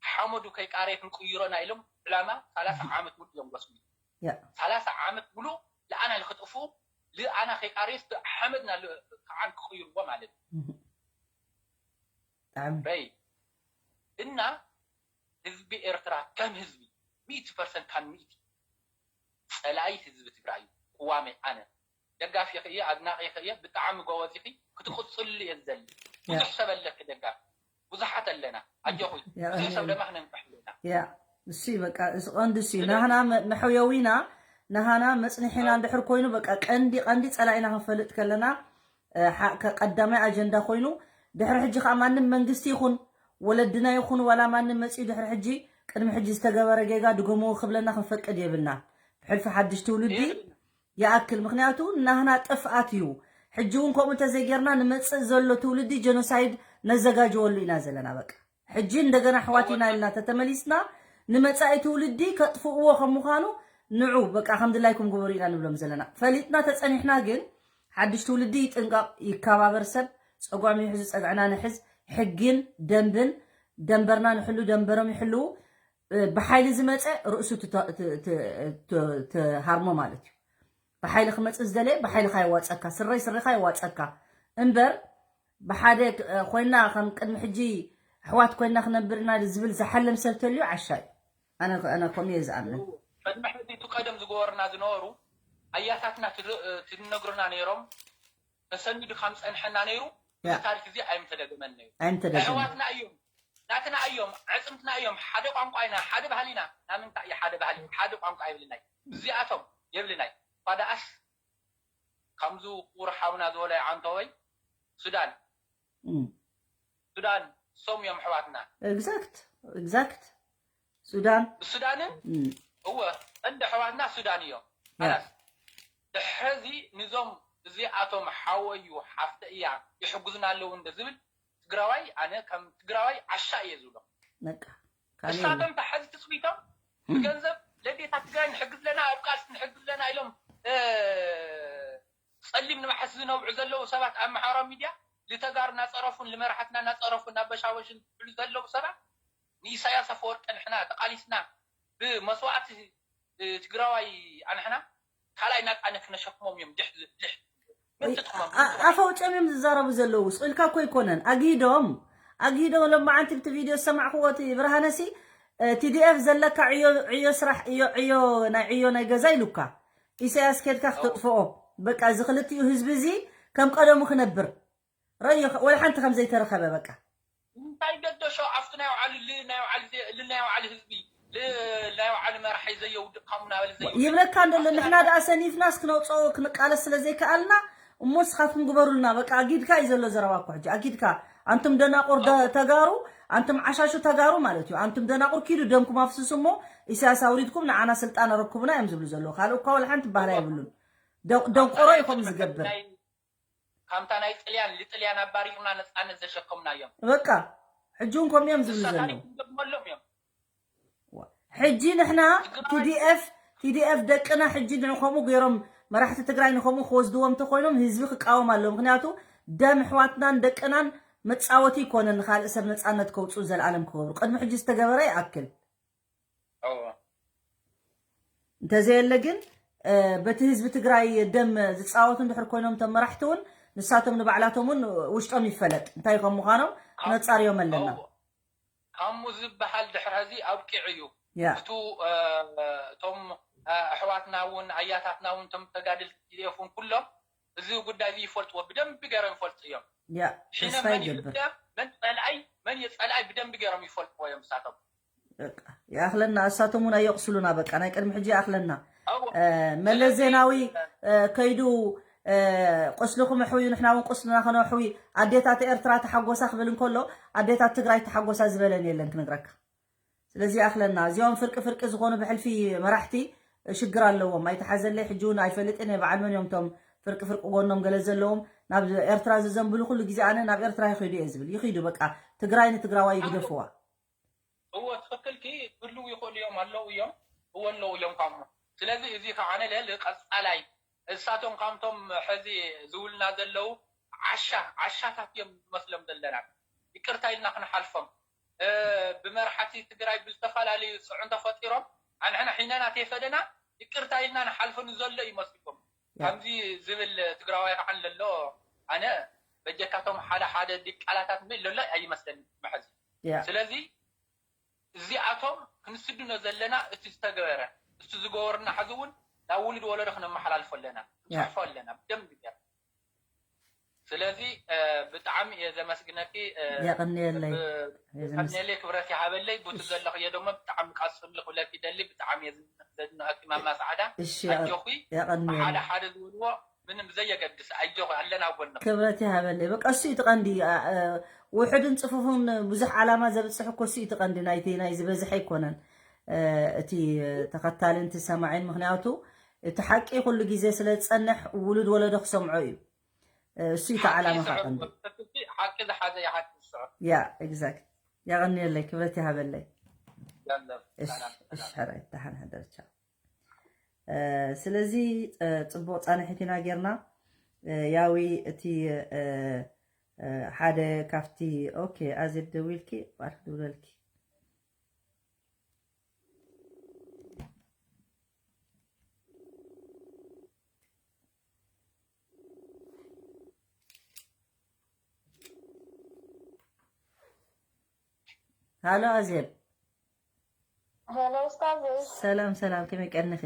ሓመዱ ከይቃረየ ክንቅይሮ ኢና ኢሎም ዕላማ ሰላሳ ዓመት ሙሉ እዮም ወስዱ ያ ሰላሳ ዓመት ሙሉእ ለኣና ልክጥፉ ለኣና ከይቃርየስ ሓመድና ከዓን ክቕይርዎ ማለት እዩ። ብጣዕሚ በይ እና ህዝቢ ኤርትራ ከም ህዝቢ ሚእቲ ፐርሰንት ካብ ሚእቲ ጸላኢ ህዝቢ ትግራይ እዩ። ቅዋመይ ኣነ ደጋፊ እየ፣ ኣድናቂ እየ፣ ብጣዕሚ ጎበዝ ኢኺ፣ ክትቅጽሉ እየ ዝደሊ። ብዙሕ ሰብ ኣለኪ ደጋፊ፣ ብዙሓት ኣለና፣ ኣጆኺ። ብዙሕ ሰብ ደማ ክነንቅሕ ኣለና። ያ እሱ እዩ በቃ፣ እዚ ቀንዲ እሱ እዩ። ናህና መ- መሕየዊና ናሃና መጽንሒና እንድሕር ኮይኑ በቃ ቀንዲ ቀንዲ ጸላኢና ክንፈልጥ ከለና እ፣ ሓ- ከ- ቀዳማይ ኣጀንዳ ኮይኑ ድሕሪ ሕጂ ከዓ ማንም መንግስቲ ይኹን ወለድና ይኹን ዋላ ማንም መፅዩ ድሕሪ ሕጂ ቅድሚ ሕጂ ዝተገበረ ጌጋ ድገምዎ ክብለና ክንፈቅድ የብልና። ብሕልፊ ሓድሽ ትውልዲ ይኣክል፣ ምክንያቱ ናህና ጥፍኣት እዩ። ሕጂ እውን ከምኡ እንተዘይጌርና ንመፅእ ዘሎ ትውልዲ ጀኖሳይድ ነዘጋጀወሉ ኢና ዘለና። በቃ ሕጂ እንደገና ኣሕዋት ኢና ኢልና ተተመሊስና ንመፃኢ ትውልዲ ከጥፍእዎ ከም ምዃኑ ንዑ በቃ ከም ድላይኩም ግበሩ ኢና ንብሎም ዘለና። ፈሊጥና ተፀኒሕና ግን ሓድሽ ትውልዲ ይጥንቀቕ፣ ይከባበር፣ ሰብ ፀጓም ይሕዙ፣ ፀግዕና ንሕዝ፣ ሕጊን ደንብን ደንበርና ንሕሉ፣ ደንበሮም ይሕልዉ። እ፣ ብሓይሊ ዝመፀ ርእሱ ትተ- ት- ት- ት- ትሃርሞ ማለት እዩ። ብሓይሊ ክመፅእ ዝደለየ ብሓይልኻ ይዋፀካ፣ ስረይ ስርኻ ይዋፀካ እምበር ብሓደ እ፣ ኮይና ከም ቅድሚ ሕጂ ኣሕዋት ኮይና ክነብር ኢና ዝብል ዝሓለም ሰብ ተልዩ ዓሻ እዩ። ኣነ ኣነ ከምኡ እየ ዝኣምን። ቅድሚ ሕዚ እቲ ቀደም ዝገበሩና ዝነበሩ ኣያታትና ትድ- ትነግሩና ነይሮም፣ ተሰኒዱ ከም ፀንሐና ነይሩ። ያ። እዚ ታሪክ እዚ ኣይምተደገመን ነይሩ። ኣይምተደገመን። ኣሕዋትና እዮም፣ ናትና እዮም፣ ዕፅምትና እዮም። ሓደ ቋንቋ ኢና፣ ሓደ ባህሊ ኢና። ናምንታይ እዩ ሓደ ባህሊ ሓደ ቋንቋ የብልናይ። እዚኣቶም የብልናይ። ኳ ደኣስ ከምዚ ክቡር ሓውና ዝበሎ ዓንተወይ ሱዳን እም። ሱዳን ሶም እዮም ኣሕዋትና። ኤግዛክት ኤግዛክት ሱዳን ሱዳንን እም። እወ እንደ ኣሕዋትና ሱዳን እዮም። ያ። ላስ ድሕዚ ንዞም እዚኣቶም ሓወዩ ሓፍተ እያ ይሕጉዝና ኣለዉ እንደ ዝብል ትግራዋይ ኣነ ከም ትግራዋይ ዓሻ እየ ዝብሎ። በቃ እሳቶም ተሓዚ ትፅቢቶም ብገንዘብ ለዴታት ትግራይ ንሕግዝ ለና ኣብ ቃልሲ ንሕግዝ ለና ኢሎም እ፣ ፀሊም ንመሓስ ዝነብዑ ዘለዉ ሰባት ኣብ ማሕበራዊ ሚድያ ልተጋሩ እናፀረፉን ልመራሕትና እናፀረፉን እናበሻበሹን ዝብሉ ዘለዉ ሰባት ንኢሳያስ ኣፈወርቂ ንሕና ተቃሊስና ብመስዋእቲ እ፣ ትግራዋይ ኣንሕና ካልኣይ ናፃነት ክነሸክሞም እዮም ድሕ ድሕ ምን ትጥቅሞም ኣ- ኣፈውፅኦም እዮም ዝዛረቡ ዘለዉ ስቕ ኢልካ እኮ ኣይኮነን ኣግሂዶም ኣግሂዶም ሎማዓንቲ ብቲ ቪድዮ ዝሰማዕክዎ እቲ ብርሃነሲ ቲዲኤፍ ዘለካ ዕዮ ዕዮ ስራሕ ዕዮ ዕዮ ናይ ዕዮ ናይ ገዛ ኢሉካ ኢሳያስ ኬድካ ክተጥፍኦ በቃ እዚ ክልቲኡ ህዝቢ እዚ ከም ቀደሙ ክነብር ረዮ ወላ ሓንቲ ከም ዘይተረኸበ በቃ እንታይ ገደሾ ኣብቲ ናይ ባዕሉ ል ናይ ባዕሉ ዜ- ል ናይ ባዕሉ ህዝቢ ል ናይ ባዕሉ መራሒ ዘየውድቕ ካሙ ናበለ ዘየውድቕ ይብለካ እንደሎ ንሕና ደኣ ሰኒፍናስ ክነውፅኦ ክንቃለስ ስለ ዘይከኣልና እሞ ንስኻትኩም ግበሩልና በቃ ኣጊድካ እዩ ዘሎ ዘረባ እኮ ሕጂ ኣጊድካ ኣንቱም ደናቁር ደ- ተጋሩ ኣንቱም ዓሻሹ ተጋሩ ማለት እዩ ኣንቱም ደናቁር ኪዱ ደምኩም ኣፍስሱ እሞ ኢሳያስ ኣውሪድኩም ንዓና ስልጣን ኣረክቡና እዮም ዝብሉ ዘለዉ ካልእ እኳ ወላ ሓንቲ ባህላ የብሉን ደ- ደንቆሮ እዩ ከምኡ ዝገብር ናይ- ካብታ ናይ ጥልያን ልጥልያን ኣባሪሩና ነፃነት ዘሸከሙና እዮም በቃ ሕጂ እውን ከምኡ እዮም ዝብሉ ንሳ ዘለዉ ታሪክ ንደግመሎም እዮም ሕጂ ንሕና ቲዲኤፍ ቲዲኤፍ ደቅና ሕጂ ንኸምኡ ገይሮም መራሕቲ ትግራይ ንኸምኡ ክወስድዎ እንተኮይኖም ህዝቢ ክቃወም ኣለዎ ምክንያቱ ደም ኣሕዋትናን ደቅናን መፃወቲ ይኮነን ንካልእ ሰብ ነፃነት ከውፅኡ ዘለኣለም ክገብሩ ቅድሚ ሕጂ ዝተገበረ ይኣክል እዎ እንተዘየለ ግን እ፣ በቲ ህዝቢ ትግራይ ደም ዝፃወቱ እንድሕር ኮይኖም እቶም መራሕቲ እውን ንሳቶም ንባዕላቶም እውን ውሽጦም ይፈለጥ እንታይ ከም ምዃኖም ክነፃርዮም ኣለና እዎ። ካሙ ዝበሃል ድሕሪ ሕዚ ኣብቂዑ እዩ ያ እቱ እ፣ እቶም እ፣ ኣሕዋትና እውን ኣያታትና እውን እቶም ተጋደልቲ ቲዲኤፍ እውን ኩሎም እዚ ጉዳይ እዚ ይፈልጥዎ ብደንቢ ገይሮም ይፈልጡ እዮም ያ ሽነ ተስፋ መን ይገብር ይፍደ መን ፀላኣይ መን የፀላኣይ ብደንቢ ገይሮም ይፈልጥዎ እዮም ንሳቶም በቃ ይኣኽለና እሳቶም እውን ኣየቕስሉና በቃ ናይ ቅድሚ ሕጂ ይኣኽለና እዎ እ፣ መለስ ዜናዊ እ፣ ከይዱ እ፣ ቁስልኹም ኣሕውዩ ንሕና እውን ቁስልና ከነሕዊ ኣዴታት ኤርትራ ተሓጎሳ ክብል እንከሎ ኣዴታት ትግራይ ተሓጎሳ ዝበለን የለን ክንግረካ ስለዚ ይኣኽለና እዚኦም ፍርቂ ፍርቂ ዝኾኑ ብሕልፊ መራሕቲ ሽግር ኣለዎም ኣይተሓዘለይ ሕጂ እውን ኣይፈልጥን እየ በዓል መን እዮም እቶም ፍርቂ ፍርቂ ጎኖም ገለ ዘለዎም ናብ ኤርትራ ዝዘንብሉ ኩሉ ግዜ ኣነ ናብ ኤርትራ ይኸዱ እየ ዝብል ይኸዱ በቃ ትግራይ ንትግራዋይ ይግደፍዋ እዎ ትኽክልኪ ክህልው ይኽእሉ እዮም ኣለዉ እዮም እዎ ኣለዉ እዮም ካሞ ስለዚ እዚ ከዓ ንልእል ቀፃላይ እሳቶም ካብቶም ሕዚ ዝውልና ዘለዉ ዓሻ ዓሻታት እዮም ዝመስሎም ዘለና ይቅርታ ኢልና ክንሓልፎም እ፣ ብመርሓቲ ትግራይ ብዝተፈላለዩ ፅዕንቶ ፈጢሮም ኣንሕና ሒነና ተይፈደና ይቅርታ ኢልና ንሓልፎ ንዘሎ ይመስልኩም። ከምዚ ዝብል ትግራዋይ ከዓ ለሎ ኣነ በጀካቶም ሓደ ሓደ ዲቃላታት ሚ ለሎ ኣይመስለኒ መሐዚ። ስለዚ እዚኣቶም ክንስድኖ ዘለና እቲ ዝተገበረ፣ እቲ ዝገበርና ሕዚ እውን ናብ ውሉድ ወለዶ ክነመሓላልፎ ኣለና፣ ክንፅሕፎ ኣለና ብደንብ ገይርና። ስለዚ ብጣዕሚ እየ ዘመስግነኪ። የቐንየለይ። የቐንየለይ፣ ክብረት ይሃበለይ። ቡቲ ዘለኽዮ ደሞ ብጣዕሚ ቀፅሉ ክብለኪ ደሊ። ብጣዕሚ እየ ዘድንቐኪ ማማ ፃዕዳ። ኣጆኺ። ሓደ ሓደ ዝብልዎ ምንም ብዘየገድስ ኣጆኺ ኣለና ኣብ ጎንኺ። ክብረት ይሃበለይ። በቃ እሱ እዩ እቲ ቀንዲ። ውሑድን ፅፉፍን ብዙሕ ዓላማ ዘብፅሕ እኮ እሱ እዩ እቲ ቀንዲ ናይቲ ናይ ዝበዝሐ ኣይኮነን። እቲ ተኸታልን እቲ ሰማዒን፣ ምክንያቱ እቲ ሓቂ ኩሉ ግዜ ስለ ዝፀንሕ ውሉድ ወለዶ ክሰምዖ እዩ። እሱ እዩ እቲ ዓላማ። ሓቂ ዝሓዘ ይሓቂ ዝስዕር። ያ exact። የቐንየለይ፣ ክብረት ይሃበለይ። እሺ ሕራይ፣ ደሓን ሕደር፣ ቻው። ስለዚ ፅቡቕ ፃንሒት ኢና ጌርና። ያዊ እቲ ሓደ ካብቲ፣ ኦኬ፣ ኣዜብ ደዊልኪ ባርክ ድብለልኪ። ሃሎ ኣዜብ። ሄሎ ኡስታዘይ። ሰላም ሰላም፣ ከመይ ቀኒኺ?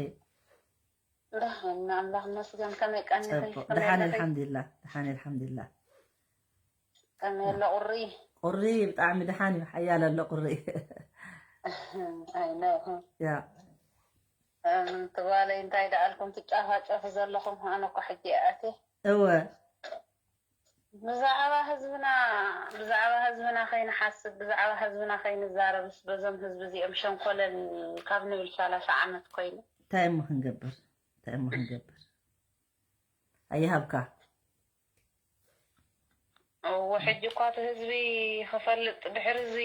ደሓን፣ ኣምላኽ ይመስገን። ከመይ ቀኒኺ? ደሓን ኣልሓምዱሊላህ፣ ደሓን ኣልሓምዱሊላህ። ከመይ ኣሎ ቁሪ? ቁሪ ብጣዕሚ ደሓን እዩ፣ ሓያል ኣሎ ቁሪ። ኣይ ነው። ያ እም፣ ትጓለይ እንታይ ደኣልኩም ትጫፋጨፉ ዘለኹም? ኣነ እኮ ሕጂ እየ ኣትየ። እወ። ብዛዕባ ህዝብና ብዛዕባ ህዝብና ከይንሓስብ ብዛዕባ ህዝብና ከይንዛረብስ በዞም ህዝቢ እዚኦም ሸንኮለል ካብ ንብል ሰላሳ ዓመት ኮይኑ። እንታይ እሞ ክንገብር? እንታይ እሞ ክንገብር? ኣይሃብካ። እወ ሕጂ እኳ እቲ ህዝቢ ክፈልጥ ድሕሪ እዚ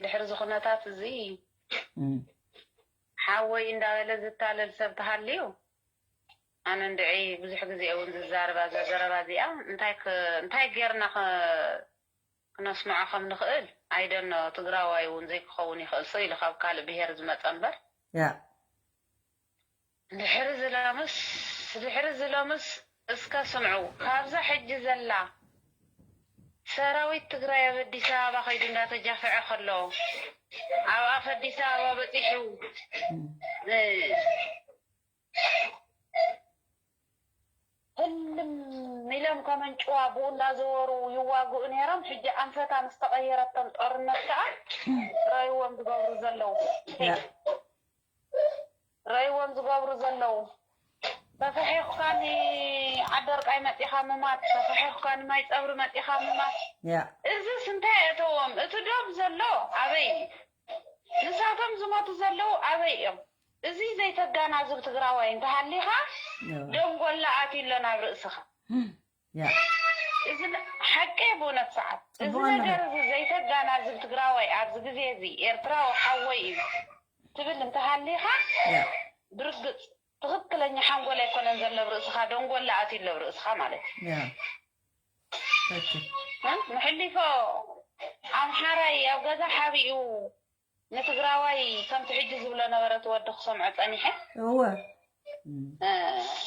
ድሕሪ እዚ ኩነታት እዚ ሓወይ እንዳበለ ዝታለል ሰብ ተሃልዩ ኣነ እንድዒ ብዙሕ ግዜ እውን ዝዛረባ እዛ ዘረባ እዚኣ እንታይ እንታይ ጌርና ክነስምዖ ከም ንኽእል ኣይደኖ ትግራዋይ እውን ዘይክኸውን ይኽእል ሰብ ኢሉ ካብ ካልእ ብሄር ዝመፀ እምበር ያ ድሕሪ ዝሎምስ ድሕሪ ዝሎምስ እስከ ስምዑ ካብዛ ሕጂ ዘላ ሰራዊት ትግራይ ኣብ ኣዲስ ኣበባ ከይዱ እንዳተጃፈዐ ከሎ ኣብ ኣፍ ኣዲስ ኣበባ በፂሑ ህልም ኢሎም ከመንጭዋ ብኡ እንዳዘወሩ ይዋግኡ ነይሮም። ሕጂ ኣንፈታ ምስ ተቐየረቶም ጦርነት ከዓ ረይዎም ዝገብሩ ዘለዉ ረይዎም ዝገብሩ ዘለዉ ተፈሒኽካኒ ዓደርቃይ መፂኻ ምማት ተፈሒኽካኒ ማይ ፀብሪ መፂኻ ምማት እዝስ እንታይ የእተዎም እቲ ዶብ ዘሎ ኣበይ እዩ ንሳቶም ዝሞቱ ዘለዉ ኣበይ እዮም እዚ ዘይተጋናዝብ ትግራዋይ እንተሃሊኻ ደንጎላ ኣትዩ ኣሎ ናብ ርእስኻ እዚ ሓቂ ብእውነት ሰዓት እዚ ነገር እዚ ዘይተጋናዝብ ትግራዋይ ኣብዚ ግዜ እዚ ኤርትራዊ ሓወይ እዩ ትብል እንተሃሊኻ ብርግፅ ትኽክለኛ ሓንጎል ኣይኮነን ዘሎ ኣብ ርእስኻ ደንጎላ ኣትዩ ኣሎ ኣብ ርእስኻ ማለት እዩ ምሕሊፎ ኣምሓራይ ኣብ ገዛ ሓቢኡ ንትግራዋይ ከምቲ ሕጂ ዝብሎ ነበረ እቲ ወዲ ክሰምዖ ጸኒሐ። እወ።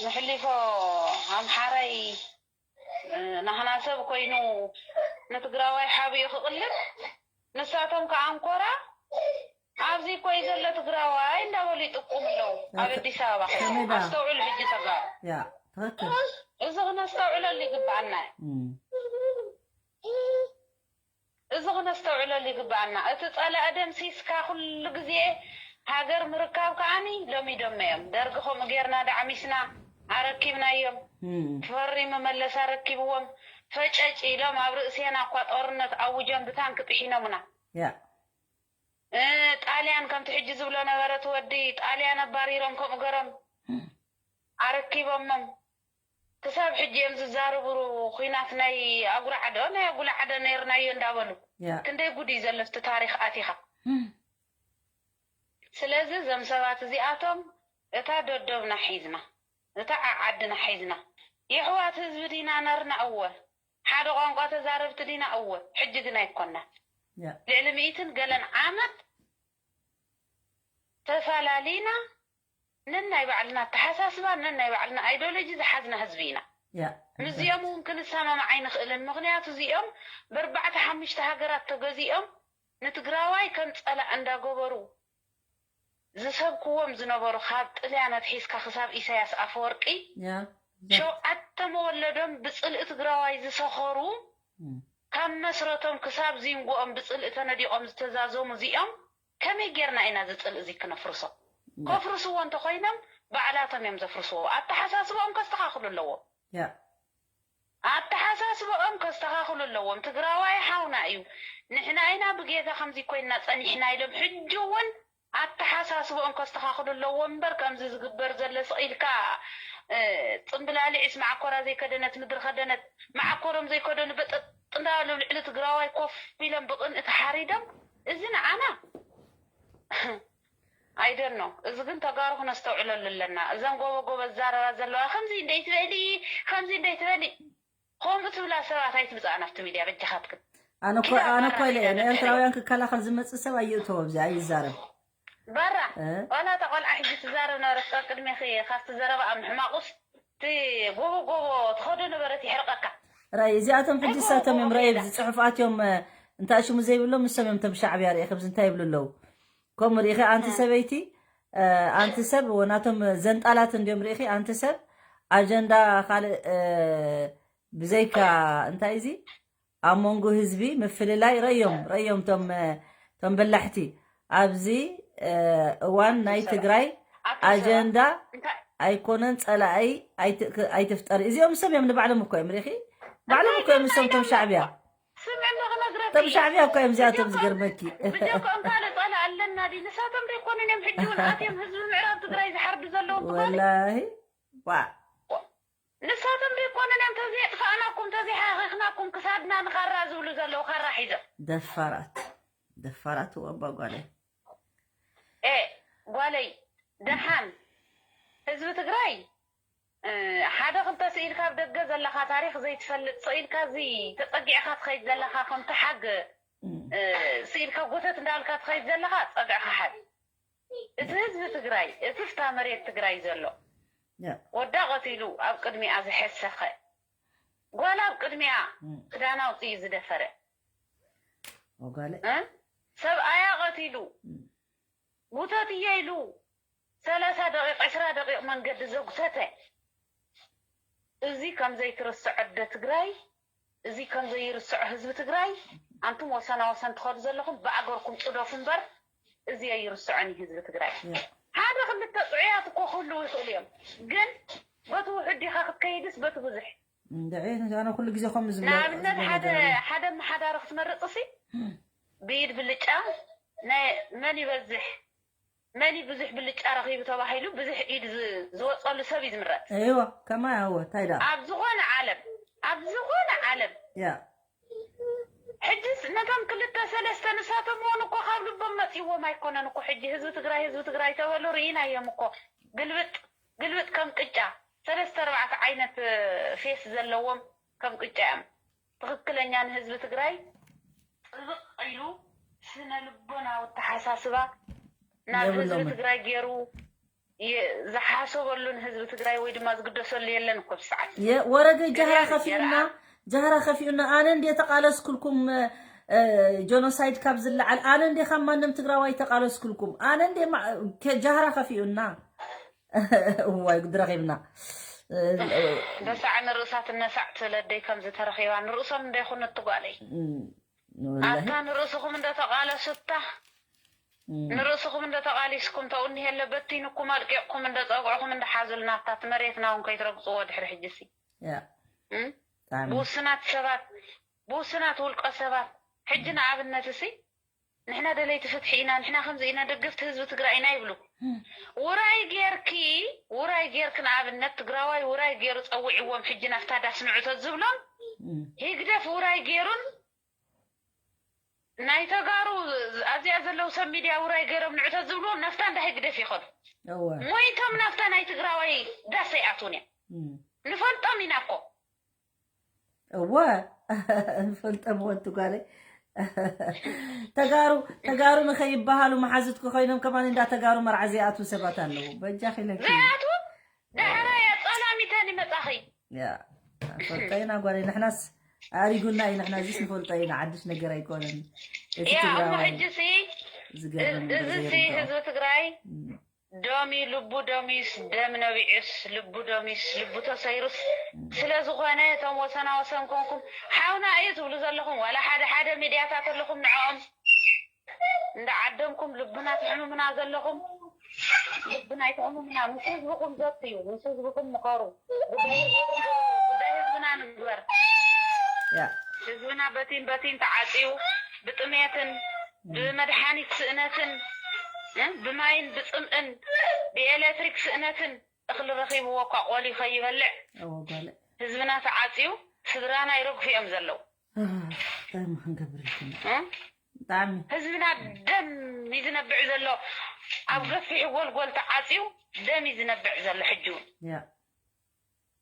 ምሕሊፎ ኣምሓራይ ናህና ሰብ ኮይኑ ንትግራዋይ ሓቢኡ ክቕልብ ንሳቶም ከዓ ኣንኮራ ኣብዚ እኮ እዩ ዘሎ ትግራዋይ እንዳበሉ ይጥቁሙ ኣለዉ ኣብ ኣዲስ ኣበባ ኣስተውዕሉ ሕጂ ተጋሩ ያ ትክክል እዚ ክነስተውዕለሉ ይግበኣና እዩ እዚ ክነስተውዕለሉ ይግበኣና። እቲ ጸላኢ ደምሲስካ ኩሉ ግዜ ሃገር ምርካብ ከኣኒ ሎሚዶሞ እዮም። ደርጊ ከምኡ ጌርና ዳዕሚስና ኣረኪብናዮም። ፈሪሙ መለስ ኣረኪብዎም። ፈጨጭ ኢሎም ኣብ ርእሴና እኳ ጦርነት ኣውጆም ብታንኪ ጥሒኖምና። ያ ጣልያን ከምቲ ሕጂ ዝብሎ ነበረ እቲ ወዲ ጣልያን ኣባሪሮም ከምኡ ገሮም ኣረኪቦሞም። ክሳብ ሕጂ እዮም ዝዛረቡ ኩናት ናይ ኣጉላዕዶ ናይ ኣጉላዕዶ ነይርናዮ እንዳበሉ ክንደይ ጉድ እዩ ዘሎ እቲ ታሪክ ኣቲኻ ስለዚ እዞም ሰባት እዚኣቶም እታ ደደብና ሒዝና እታ ዓዓድና ሒዝና የሕዋት ህዝቢ ዲና ነርና እወ ሓደ ቋንቋ ተዛረብቲ ዲና እወ ሕጂ ግን ኣይኮናን ልዕሊ ሚእትን ገለን ዓመት ተፋላሊና ነናይ ባዕልና ኣተሓሳስባ፣ ነናይ ባዕልና ኣይዲዮሎጂ ዝሓዝና ህዝቢ ኢና። ምስዚኦም እውን ክንሰማማዕ ኣይንኽእልን። ምኽንያቱ እዚኦም ብኣርባዕተ ሓሙሽተ ሃገራት ተገዚኦም ንትግራዋይ ከም ጸላእ እንዳገበሩ ዝሰብክዎም ዝነበሩ፣ ካብ ጥልያን ኣትሒዝካ ክሳብ ኢሳያስ ኣፈወርቂ ሸውዓተ መወለዶም ብጽልኢ ትግራዋይ ዝሰኸሩ፣ ካብ መስረቶም ክሳብ ዚንጎኦም ብጽልኢ ተነዲቖም ዝተዛዘሙ እዚኦም፣ ከመይ ጌርና ኢና እዚ ጽልኢ እዚ ክነፍርሶ? ከፍርስዎ እንተኾይኖም ባዕላቶም እዮም ዘፍርስዎ። ኣተሓሳስባኦም ከስተኻኽሉ ኣለዎም። ኣተሓሳስባኦም ከስተኻኽሉ ኣለዎም። ትግራዋይ ሓውና እዩ። ንሕና ኢና ብጌጋ ከምዚ ኮይንና ጸኒሕና ኢሎም ሕጂ እውን ኣተሓሳስባኦም ከስተኻኽሉ ኣለዎም እምበር፣ ከምዚ ዝግበር ዘሎ ስቕ ኢልካ፣ እ፣ ጽምብላሊዕስ መዓኮራ ዘይከደነት ምድሪ ከደነት፣ መዓኮሮም ዘይከደኑ በጠጥ እንዳበሉ ኣብ ልዕሊ ትግራዋይ ኮፍ ኢሎም ብቕንኢ ተሓሪዶም፣ እዚ ንዓና I don't know። እዚ ግን ተጋሩ ክነስተውዕለሉ ኣለና። እዘን ጎቦ ጎቦ ዝዛረባ ዘለዋ ከምዚ እንደይ ትበሊ፣ ከምዚ እንደይ ትበሊ፣ ከምኡ ትብላ ሰባት ኣይትምጻኣና ኣብቲ ሚድያ በጃኻትክን። ኣነ እኮ ኪዳ ኣነ እኮ ባራ ኢለ ኪዳ ነጥሕሪ። ንኤርትራውያን ክከላኸል ዝመጽእ ሰብ ኣይእተዎ ኣብዚ ኣይዛረብ። ባራ እ? ዋላ እታ ቆልዓ ሕጂ ትዛረብ ነበረት ካብ ቅድሜኺ ካብቲ ዘረባ ኣብ ምሕማቑስ እቲ ጎቦ ጎቦ ትኸዶ ነበረት ይሕርቐካ። ራይ እዚኣቶም ሕጂ እንታይ እሳቶም እዮም ጎቦ ራይ ጎቦ ኣብዚ ጽሑፍ ኣትዮም እ፣ እንታይ ሽሙ ዘይብሎም ንሶም እዮም ቶም ሻዕብያ ርኢኺ ኣብዚ እንታይ ይብሉ ኣለዉ። ከምኡ ርኢኺ ኣንቲ እ። ሰበይቲ እ፣ ኣንቲ ሰብ ወናቶም ዘንጣላት እንዲዮም ርኢኺ ኣንቲ ሰብ ኣጀንዳ ካልእ እ፣ ብዘይካ እንታይ እዚ ኣብ መንጎ ህዝቢ ምፍልላይ ረዮም ረዮም ቶም እ፣ ቶም በላሕቲ ኣብዚ እ፣ እዋን ናይ ትግራይ ኣጀንዳ ኣይኮነን ጸላኢ ኣይት- ኣይትፍጠሪ። እዚኦም ሰብ እዮም ንባዕሎም እኮ እዮም ርኢኺ ባዕሎም እኮ እዮም ንሶም ቶም ሻዕብያ ስምዕና ክነግረኪ ቶም ሻዕብያ እኮ እዮም እዚኣቶም ብጀኮ- ዝገርመኪ። ብጀኮ እንካለ ጸላ ኣለና ድዩ ንሳቶም ዘይኮኑን እዮም ሕጂ እውን ኣትዮም ህዝቢ ምዕራብ ትግራይ ዝሓርዱ ዘለዉ ትኾኑ ወላሂ ዋ ንሳቶም ዘይኮኑን እዮም ተዘየጥፋእናኩም ተዘይሓኺኽናኩም ክሳድና ንኻራ ዝብሉ ዘለዉ ካራ ሒዞም ደፋራት ደፋራት ወባ ጓለ እ ጓለይ ደሓን ህዝቢ ትግራይ ሓደ ክልተ ስኢልካ ኣብ ደገ ዘለኻ ታሪኽ ዘይትፈልጥ ስኢልካ እዚ ተፀጊዕካ ትኸይድ ዘለኻ ከምቲ ሓግ ስኢልካ ጎተት እንዳልካ ትኸይድ ዘለኻ ፀግዕኻ ሓዝ እቲ ህዝቢ ትግራይ እቲ ፍታ መሬት ትግራይ ዘሎ ወዳ ቀቲሉ ኣብ ቅድሚኣ ዝሐሰኸ ጓል ኣብ ቅድሚኣ ክዳን ኣውፅኡ ዝደፈረ ሰብኣያ ቀቲሉ ጉተት እየ ኢሉ ሰላሳ ደቂቕ ዕስራ ደቂቕ መንገዲ ዘጉተተ እዚ ከምዘይትርስዖ ኣደ ትግራይ እዚ ከምዘይርስዖ ህዝቢ ትግራይ ኣንቱም ወሰና ወሰን ትኸዱ ዘለኹም ብኣገርኩም ፅደፉ እምበር እዚ ኣይርስዖን እዩ ህዝቢ ትግራይ ሓደ ክልተ ጥዑያት እኮ ክህልው ይኽእሉ እዮም ግን በቲ ውሑድ ዲኻ ክትከይድስ በቲ ብዙሕ እንድዒ ኣነ ኩሉ ግዜ ከምኡ ዝብሎ ንኣብነት ዝብሎ ሓደ ነገር ኣሎ። ሓደ መሓዳሪ ክትመርፅሲ ብኢድ ብልጫ ናይ መን ይበዝሕ መን ብዙሕ ብልጫ ረኺቡ ተባሂሉ ብዙሕ ኢድ ዝ- ዝወፀሉ ሰብ እዩ ዝምረፅ እይዋ ከማይ ኣወ እንታይ ደኣ ኣብ ዝኾነ ዓለም ኣብ ዝኾነ ዓለም ያ ሕጅስ ነቶም ክልተ ሰለስተ ንሳቶም እውን እኮ ካብ ልቦም መፂዎም ኣይኮነን እኮ ሕጂ ህዝቢ ትግራይ ህዝቢ ትግራይ ተበሉ ርኢናዮም እኮ ግልብጥ ግልብጥ ከም ቅጫ ሰለስተ ኣርባዕተ ዓይነት ፌስ ዘለዎም ከም ቅጫ እዮም ትኽክለኛ ንህዝቢ ትግራይ ጥብቕ ኢሉ ስነ ልቦናዊ ኣተሓሳስባ ናብ ህዝቢ የብሎምን። ትግራይ ገይሩ የ- ዝሓሰበሉ ንህዝቢ ትግራይ ወይ ድማ ዝግደሰሉ የለን እኮ ብሰዓት የ- ወረገ ጃህራ ገበያ ከፊኡና ገበያ። ጃህራ ከፊኡና ኣነ እንዴ ተቃለስኩልኩም እ፣ እ፣ ጆኖሳይድ ካብ ዝለዓል ኣነ እንዴ ካብ ማንም ትግራዋይ ተቃለስኩልኩም ኣነ እንዴ ማ- ከ- ጃህራ ከፊኡና እዋይ ጉድ ረኺብና እ፣ እ፣ ደሳዕ ንርእሳ ትነሳዕ ትለደይ ከም ዝተረኺባ ንርእሶም እንደ ይኹን እትጓለይ እም፣ ወላሂ። ኣታ ንርእስኹም እንደ ተቓለሱታ እም፣ ንርእስኹም እንደ ተቓሊስኩም ተውኒ የለ በቲንኩም ኣልቂቕኩም እንደ ጸጉዕኹም እንደ ሓዙልና ኣታ እቲ መሬትና እውን ከይትረግጽዎ ድሕሪ ሕጂሲ ያ፣ እም? ብጣዕሚ። ብውስናት ሰባት ብውስናት ውልቀ ሰባት ሕጂ ንኣብነት እሲ ንሕና ደለይቲ ፍትሒ ኢና ንሕና ከምዚ ኢና ደገፍቲ ህዝቢ ትግራይ ኢና ይብሉ ውራይ ጌርኪ ውራይ ጌርኪ ንኣብነት ትግራዋይ ውራይ ጌሩ ፀዊዕዎም ሕጂ ናብታ ዳስ ንዑ ተዝብሎም ህግደፍ ውራይ ጌሩን ናይ ተጋሩ ኣብዚኣ ዘለዉ ሰብ ሚድያ ውራይ ገይሮም ንዑ ተዝብልዎም ናብታ እንዳ ህግደፍ ይኸዱ እወ ሞይቶም ናብታ ናይ ትግራዋይ ዳስ ኣይኣትውን እዮም እም። ንፈልጦም ኢና እኮ እወ ንፈልጦም ወንቲ ጓለይ ተጋሩ ተጋሩ ንኸይበሃሉ መሓዙትኪ ኮይኖም ከማን እንዳ ተጋሩ መርዓ ዘይኣትዉ ሰባት ኣለዉ። በጃኺ ኢለኪ። ዘይኣትዉ ዳሕራይ ጸላሚተን ይመጻኺ። ያ ፈልጠይና ጓለይ ንሕናስ ኣሪጉና እዩ። ንሕና እዚስ ንፈልጦ ኢና፣ ሓድሽ ነገር ኣይኮነን። እቲ ያ እሞ ትግራዋይ ሕጂ ሲ ዝገርም ነገር እዚ ሲ ዘይርድኦ። ህዝቢ ትግራይ እም፣ ደምዩ ልቡ ደምዩስ ደም ነቢዑስ ልቡ ደምዩስ ልቡ ተሰይሩስ ስለ ዝኾነ እቶም ወሰና ወሰን ኮንኩም ሓውና እዩ ትብሉ ዘለኹም ዋላ ሓደ ሓደ ሚድያታት ኣለኹም ንዕኦም እንዳ ዓደምኩም ልብና ትሕምምና ዘለኹም ልብና ይትሕምምና ምስ ህዝብኹም ዘትዩ ምስ ህዝብኹም ምኸሩ ጉዳይ ህዝብኹም ዘትዩ፣ ጉዳይ ህዝብና ንግበር ያ ህዝብና በቲን በቲን ተዓፅዩ ብጥሜትን ብመድሓኒት ስእነትን እ፣ ብማይን ብፅምእን ብኤሌክትሪክ ስእነትን እኽሊ ረኺብዎ እኳ ቆልዩ ከይበልዕ እወ ጓለ ህዝብና ተዓፅዩ ስድራና ይረግፉ እዮም ዘለዉ። እንታይ ማ ክንገብር ይትና እ? ብጣዕሚ ህዝብና ደም እዩ ዝነብዕ ዘሎ። ኣብ ገፊሕ ጎልጎል ተዓፅዩ ደም እዩ ዝነብዕ ዘሎ። ሕጂ እውን ያ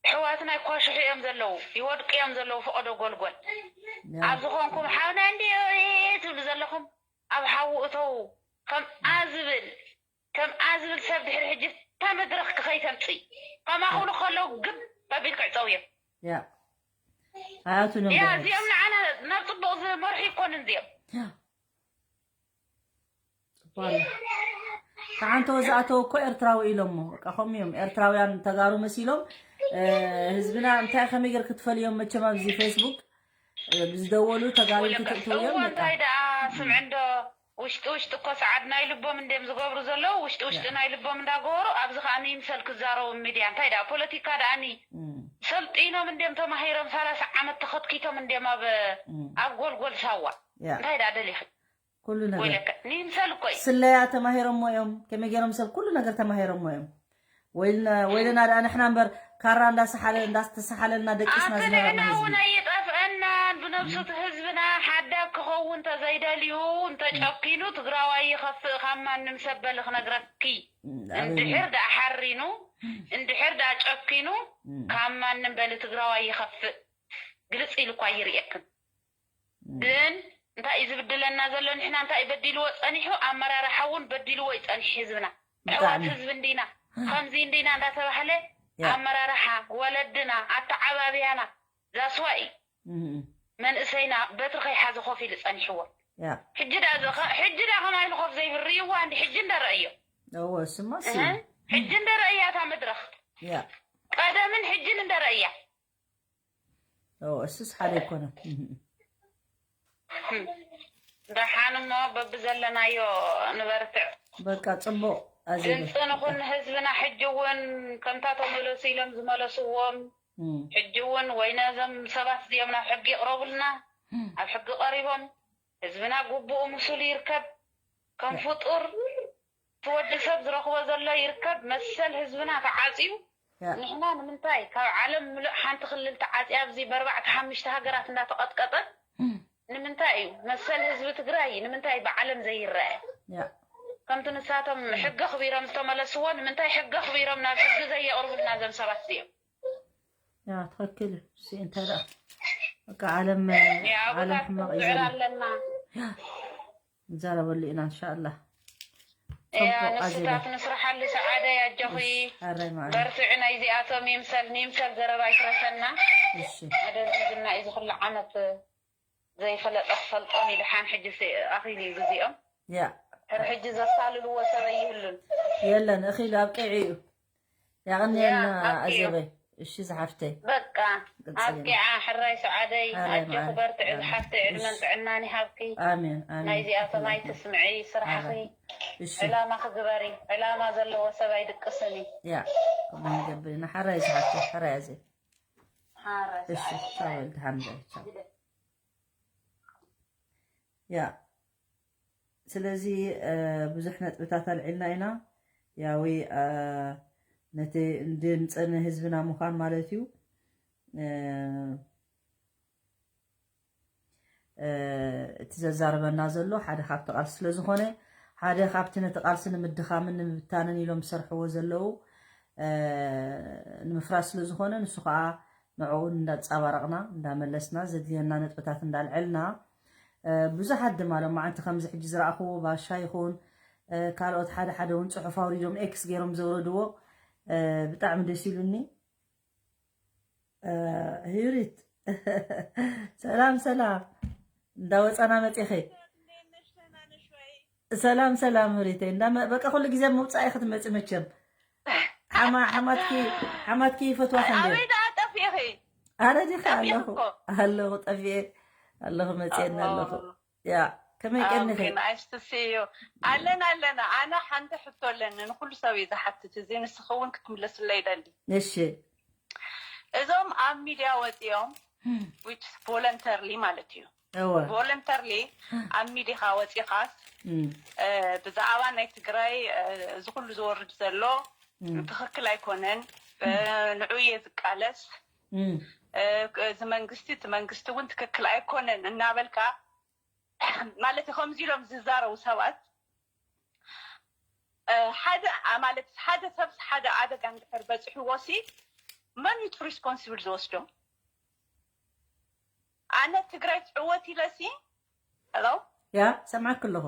ኣሕዋትና ይኳሽሑ እዮም ዘለዉ፣ ይወድቁ እዮም ዘለዉ ፈቐዶ ጎልጎል። ያ ኣብ ዝኾንኩም ሓውና እንዲ ትብሉ ዘለኹም ኣብ ሓዉ እተዉ። ከምኣ ዝብል ከምኣ ዝብል ሰብ ድሕሪ ሕጂ እታ መድረኽ ክኸይተምፅእ ከማኹሉ ከለዉ ግብ ኣቢል ክዕፀው እዮም። ያ ኣያቱ ያ ነበር እዚኦም ንዓና ናብ ፅቡቕ ዝመርሑ ይኮኑን እዚኦም። ያ ጽቡቅ ኣሎ። ተሓንተ ወዝኣተው እኮ ኤርትራዊ ኢሎሞ በቃ ከምኡ እዮም ኤርትራውያን ተጋሩ መሲሎም። እ፣ ህዝብና እንታይ ከመይ ገይር ክትፈልዮም መቸም ኣብዚ ፌስቡክ እ፣ ብዝደወሉ ተጋሩ ክትእትው እዮም እዎ በቃ እንታይ ደኣ ስምዕ እንዶ ውሽጢ ውሽጢ እኮ ሰዓት ናይ ልቦም እንድዮም ዝገብሩ ዘለዉ ውሽጢ ውሽጢ ናይ ልቦም እንዳገበሩ ኣብዚ ከዓ ንይምሰል ክዛረቡ ሚድያ እንታይ ደኣ ፖለቲካ ደኣኒ እም፣ ሰልጢኖም እንድዮም ተማሂሮም ሰላሳ ዓመት ተኸትኪቶም እንድዮም ኣብ እም፣ ኣብ ጎልጎል ሳዋ ያ እንታይ ደኣ ደሊኺ ኩሉ ነገር ወይለከ ንይምሰል እኮ እዩ ስለያ ተማሂሮሞ እዮም ከመይ ገይሮም ሰብ ኩሉ ነገር ተማሂሮሞ እዮም። ወይልና ወይልና ደኣ ንሕና እምበር ካራ እንዳሰሓለ እንዳስተሰሓለልና ደቂስና ኣቲ ዝነበርና ንሕና እውን ህዝቢ ኣይጠፍአናን ብነብሱ እቲ ህዝብና ሓዳግ ክኸውን ተዘይደልዩ እንተጨኪኑ ትግራዋይ ይኸፍእ ካብ ማንም ሰብ በሊ ክነግረኪ እም፣ ኣበይ እንድሕር ደኣ ሓሪኑ እንድሕር ደኣ ጨኪኑ እም፣ ካብ ማንም በሊ ትግራዋይ ይኸፍእ ግልፅ ኢሉ እኳ ይርእየክን እም፣ ግን እንታይ እዩ ዝብድለና ዘሎ ንሕና እንታይ እዩ በዲልዎ ፀኒሑ ኣመራርሓ እውን በዲልዎ እዩ ፀኒሑ ህዝብና ኣሕዋት ብጣዕሚ ህዝቢ እንዲና ከምዚ እንዲና እንዳተባህለ ያ ኣመራርሓ ወለድና ኣተዓባብያና ዛስዋ እዩ እም፣ መንእሰይና በትሪ ከይሓዘ ኮፍ ኢሉ ፀኒሕዎ ያ ሕጂ ዳ እዚ ኸ- ሕጂ ዳ ከማይ ኢሉ ኮፍ ዘይብል ርእይዋ እንዲ ሕጂ እንዳረእዮ እዎ እስማ ሲ እህ፣ ሕጂ እንዳረእያ እታ መድረኽ ያ ቀደምን ሕጅን እንዳረእያ እዎ እሱስ ሓደ ኣይኮነን። እም፣ ደሓን እሞ በብዘለናዮ ንበርትዕ በቃ ጽቡቅ ኣዜበ ድምፂ ንኹን ህዝብና ሕጂ እውን ከምታ ተመለሱ ኢሎም ዝመለስዎም እም፣ ሕጂ እውን ወይ ነዞም ሰባት እዚኦም ናብ ሕጊ ይቕረቡልና እም፣ ኣብ ሕጊ ቀሪቦም ህዝብና ግቡኡ ምስሉ ይርከብ ከም ፍጡር እቲ ወዲ ሰብ ዝረኽቦ ዘሎ ይርከብ መሰል ህዝብና ተዓፅዩ ያ ንሕና ንምንታይ ካብ ዓለም ምሉእ ሓንቲ ክልል ተዓፅያ ኣብዚ በርባዕተ ሓሙሽተ ሃገራት እንዳተቐጥቀጠት እም፣ ንምንታይ እዩ መሰል ህዝቢ ትግራይ ንምንታይ ብዓለም ዘይረአ ያ ከምቲ ንሳቶም ሕጊ ኣኽቢሮም ዝተመለስዎ ንምንታይ ሕጊ ኣኽቢሮም ናብ ሕጊ ዘየቕርቡልና እዞም ሰባት እዚኦም ያ ትኽክል እዩ። እሱ እንታይ ደኣ በቃ ዓለም ያ ዓለም ኣቦታት ሕማቕ እዩ ንዝዕር ዘሎ። ኣለና ያ ንዛረበሉ ኢና እንሻኣላ። ያ ጽቡቕ ኣዜበ ንስታት ንስርሓሉ ሰዓደ ያጆኺ ሓራይ ማዕረ በርትዒ ናይዚኣቶም ይምሰል ንይምሰል ዘረባ ይትረፈና እሺ ኣደንዚዝና እዩ ዝኩሉ ዓመት ዘይፈለጠ ክፈልጦም እዩ ድሓን ሕጂ ኣኺሉ እዩ ግዜኦም ያ ሕር ሕጂ ዘሳልልዎ ሰብ ኣይህሉን የለን እኺሉ ኣብቂዑ እዩ። ያቕንየልና ያ፣ ኣብቂዑ። ኣዜበይ። እሺ ዝሓፍተይ በቃ ቅጽል ኢና። ኣብቂዓ ሕራይ ሰዓደይ ሕራይ ኣጆኺ ማዕረ። በርትዒ ኣሜን። ዝሓፍተይ ዕድመን እሺ። ጥዕናን ይሃብኪ ኣሜን ኣሜን። ናይዚኣቶም ኣይትስምዒ ስራሕኺ እሺ ዕላማኺ ግበሪ ዕላማ ዘለዎ ሰብ ኣይድቅስን እዩ ያ ከምኡ ንገብር ኢና። ሕራይ ዝሓፍተይ ሕራይ ኣዜብ። ሓራይ እሺ ሰዓደይ ቻው ወልድ ሓምደ ቻው። ያ ስለዚ እ፣ ብዙሕ ነጥብታት ኣልዒልና ኢና። ያዊ እ፣ ነቲ ድምፂ ንህዝብና ምዃን ማለት እዩ። እ፣ እ፣ እቲ ዘዛርበና ዘሎ ሓደ ካብቲ ቃልሲ ስለ ዝኾነ ሓደ ካብቲ ነቲ ቃልሲ ንምድኻምን ንምብታንን ኢሎም ዝሰርሕዎ ዘለዉ እ፣ ንምፍራስ ስለ ዝኾነ ንሱ ከዓ ንዕኡ እንዳፃባረቕና እንዳመለስና ዘድልየና ነጥብታት እንዳልዐልና ብዙሓት ድማ ሎማዓንቲ ከምዚ ሕጂ ዝረኣኽዎ ባሻ ይኹን ካልኦት ሓደ ሓደ እውን ፅሑፍ ኣውሪዶም ኤክስ ገይሮም ዘውረድዎ ብጣዕሚ ደስ ኢሉኒ። ህይሪት ሰላም ሰላም፣ እንዳወፃና መፂኺ። ሰላም ሰላም ህይሪተይ፣ እንዳ በቃ ኩሉ ግዜ ምውፃእ ኢኺ ትመፂ መቸም። ሓማ ሓማትኪ ሓማትኪ ይፈትዋ ከንደ ኣበይ ደኣ ጠፊእኺ? ኣነ ዲኻ ጠፊእኺ ኣለኹ እኮ። ኣለኹ ጠፊኤ ኣለኹ መፅኤና ኣለኹ። ያ ከመይ ቀኒኺ? ናይስ ቱ ሲ ዩ። ኣለና ኣለና። ኣነ ሓንቲ ሕቶ ኣለኒ፣ ንኩሉ ሰብ እዩ ዝሓትት እዚ፣ ንስኺ እውን ክትምለስለይ ይደሊ። እሺ። እዞም ኣብ ሚድያ ወፂኦም፣ which voluntarily ማለት እዩ። እወ። ቮለንተርሊ ኣብ ሚዲኻ ወፂኻስ፣ እም፣ እ፣ ብዛዕባ ናይ ትግራይ፣ እ፣ እዚ ኩሉ ዝወርድ ዘሎ እም፣ ትኽክል ኣይኮነን፣ እ፣ ንዑ እየ ዝቃለስ፣ እም፣ እ፣ እዚ መንግስቲ፣ እቲ መንግስቲ እውን ትክክል ኣይኮነን እናበልካ፣ ማለት እዩ፣ ከምዚ ኢሎም ዝዛረቡ ሰባት፣ እ፣ ሓደ፣ አ፣ ማለት ሓደ ሰብስ ሓደ ኣደጋ እንድሕር በፂሕዎ ሲ መን እዩ እቲ ሪስፖንሲብል ዝወስዶ? ኣነ ትግራይ ትዕወት ኢለ ሲ፣ ሄሎ? ያ፣ ሰምዓክ ኣለኹ።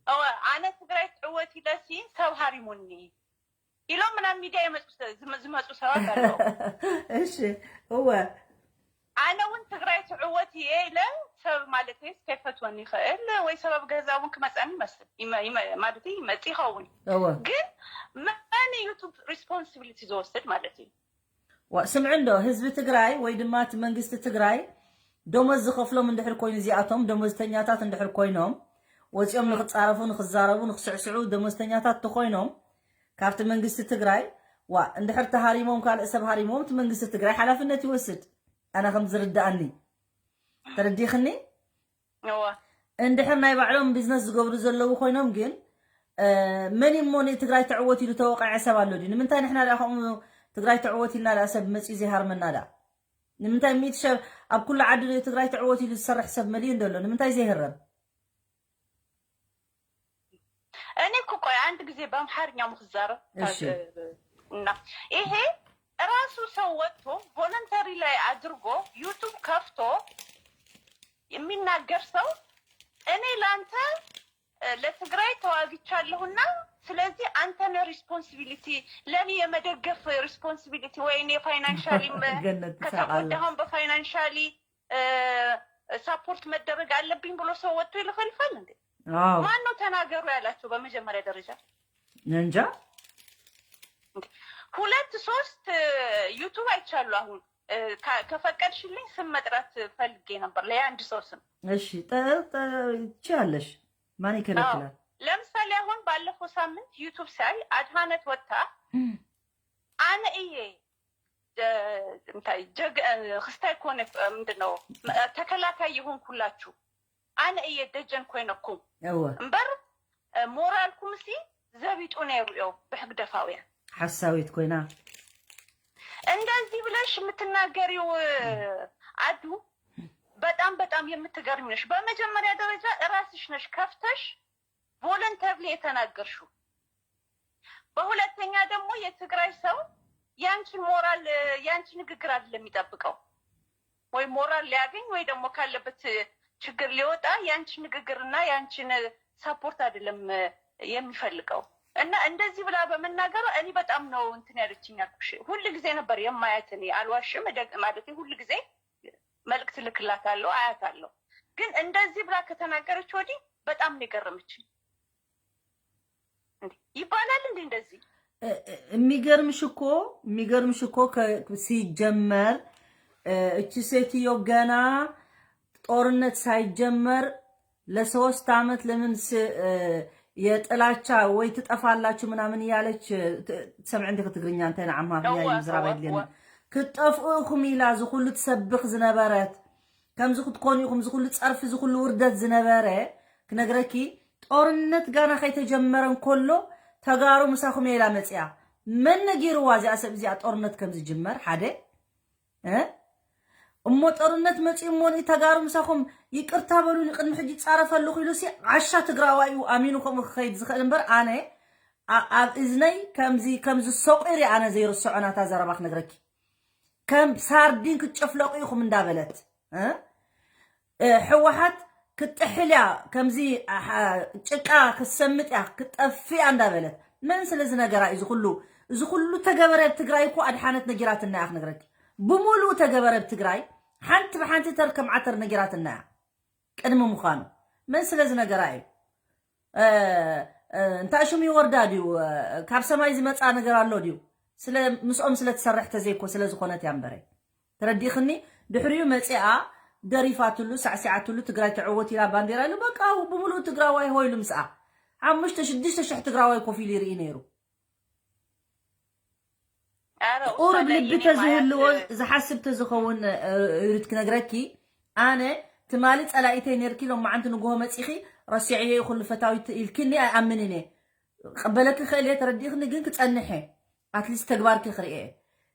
እወ፣ ኣነ ትግራይ ትዕወት ኢለ ሲ ሰብ ሃሪሙኒ ኢሎም ናብ ሚድያ ይመፁ፣ ዝመ-፣ ዝመፁ ሰባት ኣለዉ። እሺ፣ እወ። ኣነ እውን ትግራይ ትዕወት እየ ኢለ ሰብ ማለት እዩ ከይፈትወኒ ይኽእል ወይ ሰብ ኣብ ገዛ እውን ክመፀኒ ይመስል፣ ይመ-፣ ይመ-፣ ማለት እዩ ይመፅ ይኸውን። እወ። ግን መን እዩ እቲ ሪስፖንሲቢሊቲ ዝወስድ ማለት እዩ? ዋ፣ ስምዒ እንዶ ህዝቢ ትግራይ ወይ ድማ እቲ መንግስቲ ትግራይ ደሞዝ ዝኸፍሎም እንድሕር ኮይኑ፣ እዚኣቶም ደሞዝተኛታት እንድሕር ኮይኖም፣ ወፂኦም ንክፃረፉ፣ ንክዛረቡ፣ ንክስዕስዑ ደሞዝተኛታት ተኮይኖም ካብቲ መንግስቲ ትግራይ፣ ዋ፣ እንድሕር ተሃሪሞም፣ ካልእ ሰብ ሃሪሞም፣ እቲ መንግስቲ ትግራይ ሓላፍነት ይወስድ። ኣነ ከም ዝርድኣኒ፣ ተረዲኽኒ? እወ። እንድሕር ናይ ባዕሎም ቢዝነስ ዝገብሩ ዘለዉ ኮይኖም ግን፣ እ፣ መን እሞ ንትግራይ ተዕወት ኢሉ ተወቃዒ ሰብ ኣሎ ድዩ? ንምንታይ ንሕና ደኣ ከምኡ ትግራይ ተዕወት ኢልና ደኣ ሰብ መፂኡ ዘይሃርመና ደኣ? ንምንታይ ሚእቲ ሸብ ኣብ ኩሉ ዓዲ ትግራይ ተዕወት ኢሉ ዝሰርሕ ሰብ መሊኡ እንደሎ? ንምንታይ ዘይህረም? እኔ እኮ ቆይ አንድ ጊዜ በአምሓርኛ ምክዛረብ እሺ። እና ይሄ ራሱ ሰው ወጥቶ ቮለንተሪ ላይ አድርጎ ዩቱብ ከፍቶ የሚናገር ሰው እኔ ለአንተ፣ እ፣ ለትግራይ ተዋግቻለሁና ስለዚህ አንተ ነህ ሪስፖንሲቢሊቲ፣ ለኔ የመደገፍ ሪስፖንሲቢሊቲ ወይ እኔ ፋይናንሻሊ ገነት ትስቃለች። ከተጎዳሁም በፋይናንሻሊ፣ እ፣ ሳፖርት መደረግ አለብኝ ብሎ ሰው ወጥቶ ይለፈልፋል እንዴ? አዎ። ማን ነው ተናገሩ ያላቸው በመጀመሪያ ደረጃ? እንጃ። ሁለት ሶስት፣ እ፣ ዩቱብ አይቻሉ። አሁን፣ እ፣ ከ-፣ ከፈቀድሽልኝ ስም መጥራት ፈልጌ ነበር፣ ለአንድ ሰው ስም። እሺ፣ ጠ-፣ ጠ-፣ ትችያለሽ። ማን ይከለክላል? አዎ። ለምሳሌ አሁን ባለፈው ሳምንት ዩቱብ ሳይ አድሃነት ወጥታ እም። አነ እዬ፣ እ፣ እንታይ፣ ጀግ-፣ እ፣ ክስታይ ኮነ፣ እ፣ ምንድን ነው፣ እ፣ ተከላካይ የሆንኩላችሁ። ኣነ እየ ደጀን ኮይነኩም እወ። እምበር፣ እ፣ ሞራልኩም ሲ ዘቢጡ ነይሩ እዮ ብሕግደፋውያን። ሓሳዊት ኮይና። እንደዚህ ብለሽ የምትናገሪው፣ እ፣ አዱ በጣም በጣም የምትገርሚ ነሽ። በመጀመሪያ ደረጃ እራስሽ ነሽ ከፍተሽ ቮለንተርሊ የተናገርሽው። በሁለተኛ ደግሞ የትግራይ ሰው ያንቺን ሞራል፣ ያንቺ ንግግር አይደለም የሚጠብቀው። ወይ ሞራል ሊያገኝ ወይ ደግሞ ካለበት ችግር ሊወጣ ያንቺ ንግግርና ያንቺን ሳፖርት አይደለም የሚፈልገው። እና እንደዚህ ብላ በመናገሯ እኔ በጣም ነው እንትን ያለችኝ አልኩሽ። ሁል ጊዜ ነበር የማያት እኔ አልዋሽም፣ እደግ-፣ ማለቴ ሁል ጊዜ መልእክት ልክላታለሁ፣ አያታለሁ። ግን እንደዚህ ብላ ከተናገረች ወዲህ በጣም ነው የገረመችኝ። እንዴ፣ ይባላል እንዴ እንደዚህ? እ-፣ እ-፣ የሚገርምሽ እኮ፣ የሚገርምሽ እኮ ከ-፣ ሲጀመር፣ እ፣ እቺ ሴትዮ ገና ጦርነት ሳይጀመር ለሶስት ዓመት ለምን ስ-፣ እ፣ የጥላቻ ወይ ትጠፋላችሁ ምናምን እያለች፣ እ፣ ት-፣ ትሰምዒ እንዲኺ ትግርኛ እንታይ ንዓማ እዋ፣ ምያ ምዝራብ እዋ፣ ኣይድልየንን። እዋ። ክትጠፍኡ ኢኹም ኢላ ዝኹሉ ትሰብኽ ዝነበረት፣ ከምዚ ክትኮኑ ኢኹም፣ ዝኹሉ ጸርፊ፣ ዝኹሉ ውርደት ዝነበረ፣ ክነግረኪ፣ ጦርነት ጋና ከይተጀመረ እንከሎ ተጋሩ ምሳኹም እየ ኢላ መጺኣ። መን ነጊርዋ እዚኣ ሰብ እዚኣ ጦርነት ከም ዝጅመር? ሓደ፣ እ? እሞ ጦርነት መጺኡ እሞ ንተጋሩ ምሳኹም ይቅርታ በሉኒ፣ ቅድሚ ሕጂ ይጻረፍ ኣለኹ ኢሉ ሲ ዓሻ ትግራዋይ እዩ ኣሚኑ ከምኡ ክኸይድ ዝኽእል እምበር፣ ኣነ ኣ-፣ ኣብ እዝነይ ከምዚ፣ ከምዚ ሰቂሩ ኣነ ዘይርስዖ ናታ ዘረባ ክነግረኪ። ከም ሳርዲን ክትጨፍለቁ ኢኹም እንዳበለት፣ እ? እ፣ ህወሓት ክትጥሕል እያ፣ ከምዚ ኣሓ-፣ ጭቃ ክትሰምጥ እያ፣ ክትጠፍእ እያ እንዳበለት መን ስለ ዝነገራ እዩ? እዚ ኩሉ፣ እዚ ኩሉ ተገበረ ኣብ ትግራይ እኮ ኣድሓነት ነጊራትና እያ ክነግረኪ። ብምሉኡ ተገበረ ኣብ ትግራይ ሓንቲ ብሓንቲ ተር ከም ዓተር ነጊራትና እያ። ቅድሚ ምዃኑ መን ስለ ዝነገራ እዩ? እ፣ እ፣ እንታይ ሽሙ ይወርዳ ድዩ? እ፣ ካብ ሰማይ ዝመጻ ነገር ኣሎ ድዩ? ስለ ምስኦም ስለ ትሰርሕ ተዘይኮ ስለ ዝኾነት እያ እምበረ። ተረዲእኽኒ? ድሕሪኡ መጺኣ ደሪፋትሉ፣ ሳዕሲዓትሉ፣ ትግራይ ትዕወት ኢላ ባንዴራ ኢሉ፣ በቃ ብምሉኡ ትግራዋይ ሆ ኢሉ ምስኣ። ሓሙሽተ ሽዱሽተ ሽሕ ትግራዋይ ኮፍ ኢሉ ይርኢ ነይሩ። ቁሩብ ልቢ ተዝህልዎ ዝሓስብ ተዝኸውን፣ እ፣ ዩሪት ክነግረኪ፣ ኣነ ትማሊ ጸላኢተይ ነርኪ፣ ሎማዓንቲ ንግሆ መጺኺ ረሲዐዮ እዩ ኩሉ ፈታዊት ኢልክኒ ኣይኣምንን እየ። ክቕበለኪ ክእል እየ፣ ተረዲእኽኒ፣ ግን ክጸንሕ እየ። ኣትሊስት ተግባርኪ ክርኢ እየ።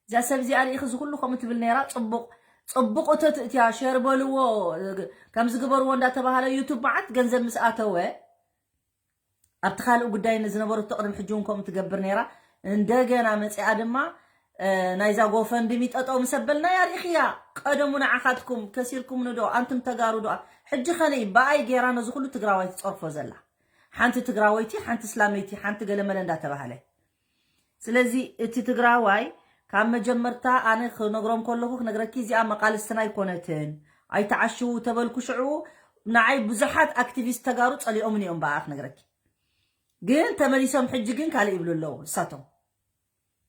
እዛ ሰብ እዚኣ ርኢኺ፣ እዚ ኩሉ ከምኡ ትብል ነይራ፣ ጽቡቕ፣ ጽቡቕ እቶ ትእትያ፣ ሸር በልዎ፣ ከምዚ ግበርዎ እንዳተባሃለ ዩቱብ መዓት ገንዘብ ምስ ኣተወ፣ ኣብቲ ካልእ ጉዳይ ንዝነበረቶ ቅድሚ ሕጂ እውን ከምኡ ትገብር ነይራ። እንደገና መጺኣ ድማ፣ እ፣ ናይዛ ጎፈንድሚ ጠጠው ምስ ኣበልናያ ርኢኽያ። ቀደሙ ንዓኻትኩም ከሲርኩም ንዶ? ኣንቱም ተጋሩ ዶ? ሕጂ ኸነይ ብኣይ ገይራ ነዚ ኩሉ ትግራዋይ ትጸርፎ ዘላ? ሓንቲ ትግራወይቲ፣ ሓንቲ እስላመይቲ፣ ሓንቲ ገለመለ እንዳተባሃለ። ስለዚ እቲ ትግራዋይ ካብ መጀመርታ ኣነ ክነግሮም ከለኹ ክነግረኪ፣ እዚኣ መቃልስትና ኣይኮነትን፣ ኣይተዓሽዉ ተበልኩ። ሽዑ ንዓይ ብዙሓት ኣክቲቪስት ተጋሩ ጸሊኦምን እዮም ብኣኣ ክነግረኪ። ግን ተመሊሶም ሕጂ ግን ካልእ ይብሉ ኣለዉ። እሳቶም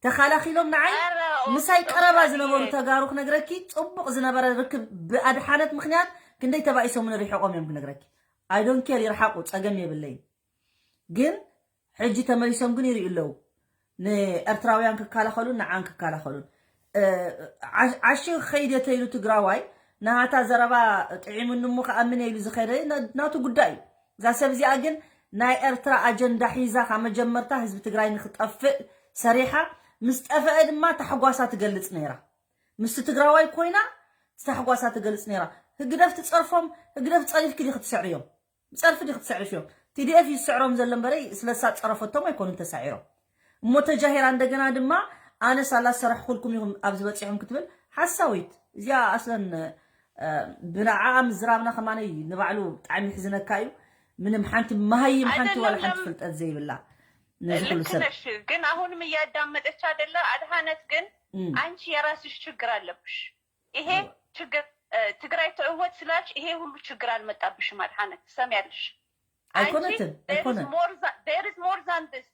ተኻላኺሎም ንዓይ ኣረ፣ ምሳይ ኦርቶዶክስ ቀረባ ኣየ። ዝነበሩ ተጋሩ ክነግረኪ፣ ጽቡቕ ዝነበረ ርክብ ብኣድሓነት ምኽንያት ክንደይ ተባኢሶምን ርሒቖም እዮም ክነግረኪ። I don't care፣ ይርሓቑ፣ ጸገም የብለይን። ግን ሕጂ ተመሊሶም ግን ይርእዩ ኣለዉ። ንኤርትራውያን ክከላኸሉን ንዓን ክከላኸሉን። እ፣ ዓሽ-፣ ዓሽ ክኸይድ እየ ተይሉ ትግራዋይ፣ ናታ ዘረባ ጥዒሙኒ እሞ ክኣምን እየ ኢሉ ዝኸደ ና-፣ ናቱ ጉዳይ እዩ። እዛ ሰብ እዚኣ ግን ናይ ኤርትራ ኣጀንዳ ሒዛ ካብ መጀመርታ ህዝቢ ትግራይ ንክጠፍእ ሰሪሓ፣ ምስ ጠፍአ ድማ ታሕጓሳ ትገልጽ ነይራ። ምስቲ ትግራዋይ ኮይና ታሕጓሳ ትገልጽ ነይራ። ህግደፍ ትጸርፎም፣ ህግደፍ ጸሪፍኪ ዲኺ ትስዕርዮም? ብጸርፊ ዲኺ ትስዕርፍዮም? ቲ ዲ ኤፍ እዩ ዝስዕሮም ዘሎ እምበረይ፣ ስለሳ ጸረፈቶም ኣይኮኑን ተሳዒሮም። እሞ ተጃሂራ እንደገና ድማ ኣነ ሳላ ዝሰራሕኩልኩም ኢኹም ኣብዚ በጺሖም ክትብል ሓሳዊት። እዚኣ ኣስለን፣ እ፣ ብንዓኣ ምዝራብና ከማነይ ንባዕሉ ብጣዕሚ ይሕዝነካ እዩ። ምንም ሓንቲ መሃይም ሓንቲ ዋላ ኣይደለም፣ ሓንቲ ለም-፣ ፍልጠት ዘይብላ ነዚ ኩሉ ልክ ሰብ። ነሽ፣ ግን አሁንም እያዳመጠች አይደለ? አድሃነት ግን እም። አንቺ የራስሽ ችግር አለብሽ። ይሄ እዋ። ችግር፣ እ፣ ትግራይ ትዕወት ስላልሽ ይሄ ሁሉ ችግር አልመጣብሽም። አድሃነት ትሰሚያለሽ። አንቺ አይኮነትም፣ there is አይኮነም። more than፣ there is more than this።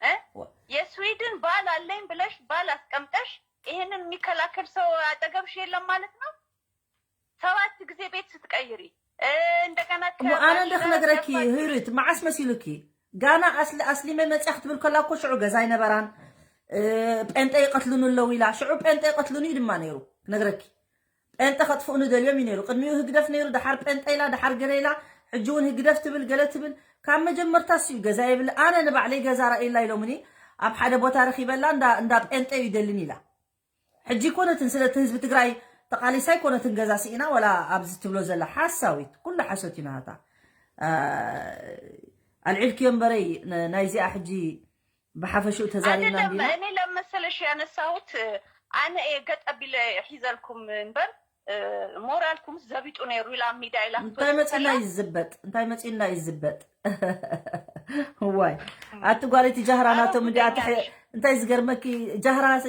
እ? ዋ። የስዊድን ባል አለኝ ብለሽ ባል አስቀምጠሽ ይሄንን የሚከላከል ሰው አጠገብሽ የለም ማለት ነው። ሰባት ጊዜ ቤት ስትቀይሪ፣ እ፣ እንደገና እሞ ኣነ እንደ ከባልሽ ጋር ክነግረኪ ያፋ- ህይሪት መዓስ መሲሉኪ? ጋና ኣስሊ-፣ ኣስሊመ መጽያ ክትብል ከላ እኮ ሽዑ ገዛ ኣይነበራን። እ፣ ጴንጠ ይቐትሉኒ ኣለዉ ኢላ። ሽዑ ጴንጠ ይቐትሉኒ እዩ ድማ ነይሩ ክነግረኪ። ጴንጠ ከጥፍኡኒ ደልዮም እዩ ነይሩ። ቅድሚኡ ህግደፍ ነይሩ፣ ደሓር ጴንጠ ኢላ፣ ደሓር ገለ ኢላ። ሕጂ እውን ህግደፍ ትብል፣ ገለ ትብል። ካብ መጀመርታ እሱ እዩ ገዛ የብል። ኣነ ንባዕለይ ገዛ ራእየላ ኢሎምኒ። ኣብ ሓደ ቦታ ረኺበላ፣ እንዳ፣ እንዳ ጴንጠ እዩ ይደልን ኢላ። ሕጂ ኣይኮነትን፣ ስለቲ ህዝቢ ትግራይ ተቓሊሳ ኣይኮነትን ገዛ ስኢና፣ ወላ ኣብዚ ትብሎ ዘላ ሓሳዊት፣ ኩሉ ሓሶት እዩ ናታ። አ፣ ኣልዒልክዮ እምበረይ፣ ነ-፣ ናይዚኣ ሕጂ ብሓፈሽኡ ተዛሪብና አይደለም፣ እንዲና። እኔ ለመሰለሽ ያነሳሁት፣ ኣነ እየ ገጠ ቢለ ሒዘልኩም እምበር፣ እ፣ ሞራልኩም ዘቢጡ ነይሩ ኢላ ሚዳ ኢላ እንታይ ክትወስድ መፂና ከላ። እዩ ዝዝበጥ? እንታይ መፂና እዩ ዝዝበጥ? ዋይ፣ ኣቲ ጓል፣ እቲ ጃህራ ኣረ ናቶም እንዲኣ ጉደኛ ትሕ-፣ ነሽ። እንታይ ዝገርመኪ፣ ጃህራ ሲ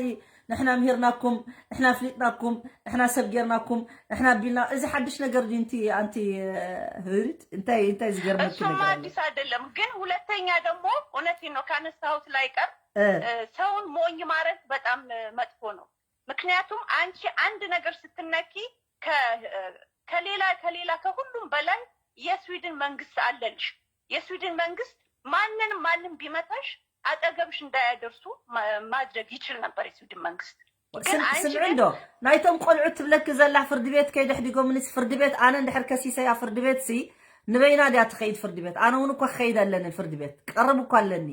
ንሕና ምሂርናኩም፣ ንሕና ኣፍሊጥናኩም፣ ንሕና ሰብ ጌርናኩም፣ ንሕና ኣቢልና፣ እዚ ሓድሽ ነገር ድዩ? እንቲ ኣንቲ፣ እ፣ ህሪት፣ እንታይ፣ እንታይ ዝገርመኪ እሱማ ነገር ኣሎ? አዲስ አይደለም፣ ግን ሁለተኛ ደግሞ እውነቴን ነው ካነሳሁት ላይቀር፣ እ። እ፣ ሰውን ሞኝ ማድረግ በጣም፣ እ፣ መጥፎ ነው። ምክንያቱም አንቺ አንድ ነገር ስትነኪ ከ-፣ እ፣ ከሌላ፣ ከሌላ ከሁሉም በላይ የስዊድን መንግስት አለልሽ። የስዊድን መንግስት ማንንም ማንም ቢመታሽ አጠገብሽ እንዳያደርሱ ማ-፣ ማድረግ ይችል ነበር የስዊድን መንግስት። ግን ስም-፣ አንቺ ስምዒ ግን እንዶ፣ ናይቶም ቆልዑት ትብለኪ ዘላ ፍርዲ ቤት ከይደሕዲጎምንስ፣ ፍርዲ ቤት ኣነ እንድሕር ከሲሰያ ፍርዲ ቤት ሲ ንበይና ድያ ትኸይድ ፍርዲ ቤት? ኣነ እውን እኮ ክኸይድ ኣለኒ ፍርዲ ቤት፣ ቀርብ እኮ ኣለኒ።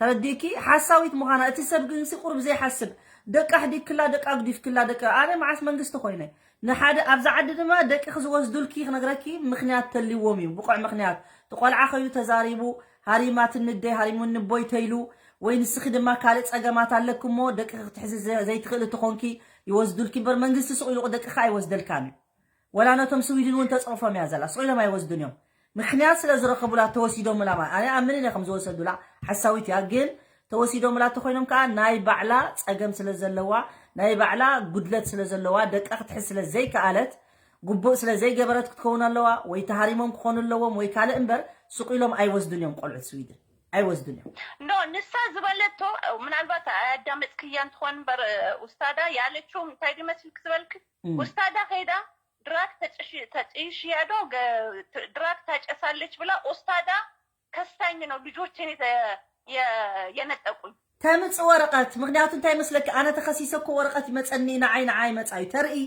ተረዲእኪ? ሓሳዊት ምዃና። እቲ ሰብ ግን ሲ ቁሩብ ዘይሓስብ፣ ደቃ ኣሕዲግክላ፣ ደቃ ኣጉዲፍክላ፣ ደቂ፣ ኣነ መዓስ መንግስቲ ኮይነ? ንሓደ ኣብዛ ዓዲ ድማ ደቅኺ ዝወስዱልኪ ክነግረኪ ምኽንያት ተልዎም እዩ፣ ብቑዕ ምኽንያት። እቲ ቆልዓ ከይዱ ተዛሪቡ፣ ሃሪማትኒ ኣደይ፣ ሃሪሙኒ ኣቦይ ተይሉ፣ ወይ ንስኺ ድማ ካልእ ጸገማት ኣለኪ እሞ ደቅኺ ክትሕዚ ዘ-፣ ዘይትኽእሊ ተኾንኪ ይወስዱልኪ እምበር መንግስቲ ስቕ ኢሉ ደቅኺ ኣይወስደልካን እዩ። ወላ ነቶም ስዊድን እውን ተፅርፎም እያ ዘላ። ስቕ ኢሎም ኣይወስዱን እዮም። ምኽንያት ስለ ዝረኸቡላ ተወሲዶምላ ማለት። ኣነ ኣምን እየ ከም ዝወሰዱላ፣ ሓሳዊት እያ። ግን ተወሲዶምላ ተኾይኖም ከዓ ናይ ባዕላ ፀገም ስለ ዘለዋ፣ ናይ ባዕላ ጉድለት ስለ ዘለዋ፣ ደቃ ክትሕዝ ስለ ዘይከኣለት፣ ግቡእ ስለ ዘይገበረት ክትከውን ኣለዋ፣ ወይ ተሃሪሞም ክኾኑ ኣለዎም፣ ወይ ካልእ እምበር ስቕ ኢሎም ኣይወስዱን እዮም ቆልዑት ስዊድን። ኣይወስዱን እዮም። ኖ፣ ንሳ ዝበለቶ ምናልባት ኣያዳመፅክያ እንትኾን እምበር፣ ኡስታዳ ያለችው እንታይ ድመስልክ ዝበልክ፣ ኡስታዳ ከይዳ ድራግ ተጥይሽያ ዶ፣ ድራግ ታጨሳለች ብላ ኡስታዳ ከሳኝ ነው ልጆችን የነጠቁኝ። ተምጽእ ወረቐት። ምክንያቱ እንታይ መስለኪ፣ ኣነ ተኸሲሰ እኮ ወረቐት ይመጸኒ፣ ንዓይ ንዓይ መጻዩ ተርኢ።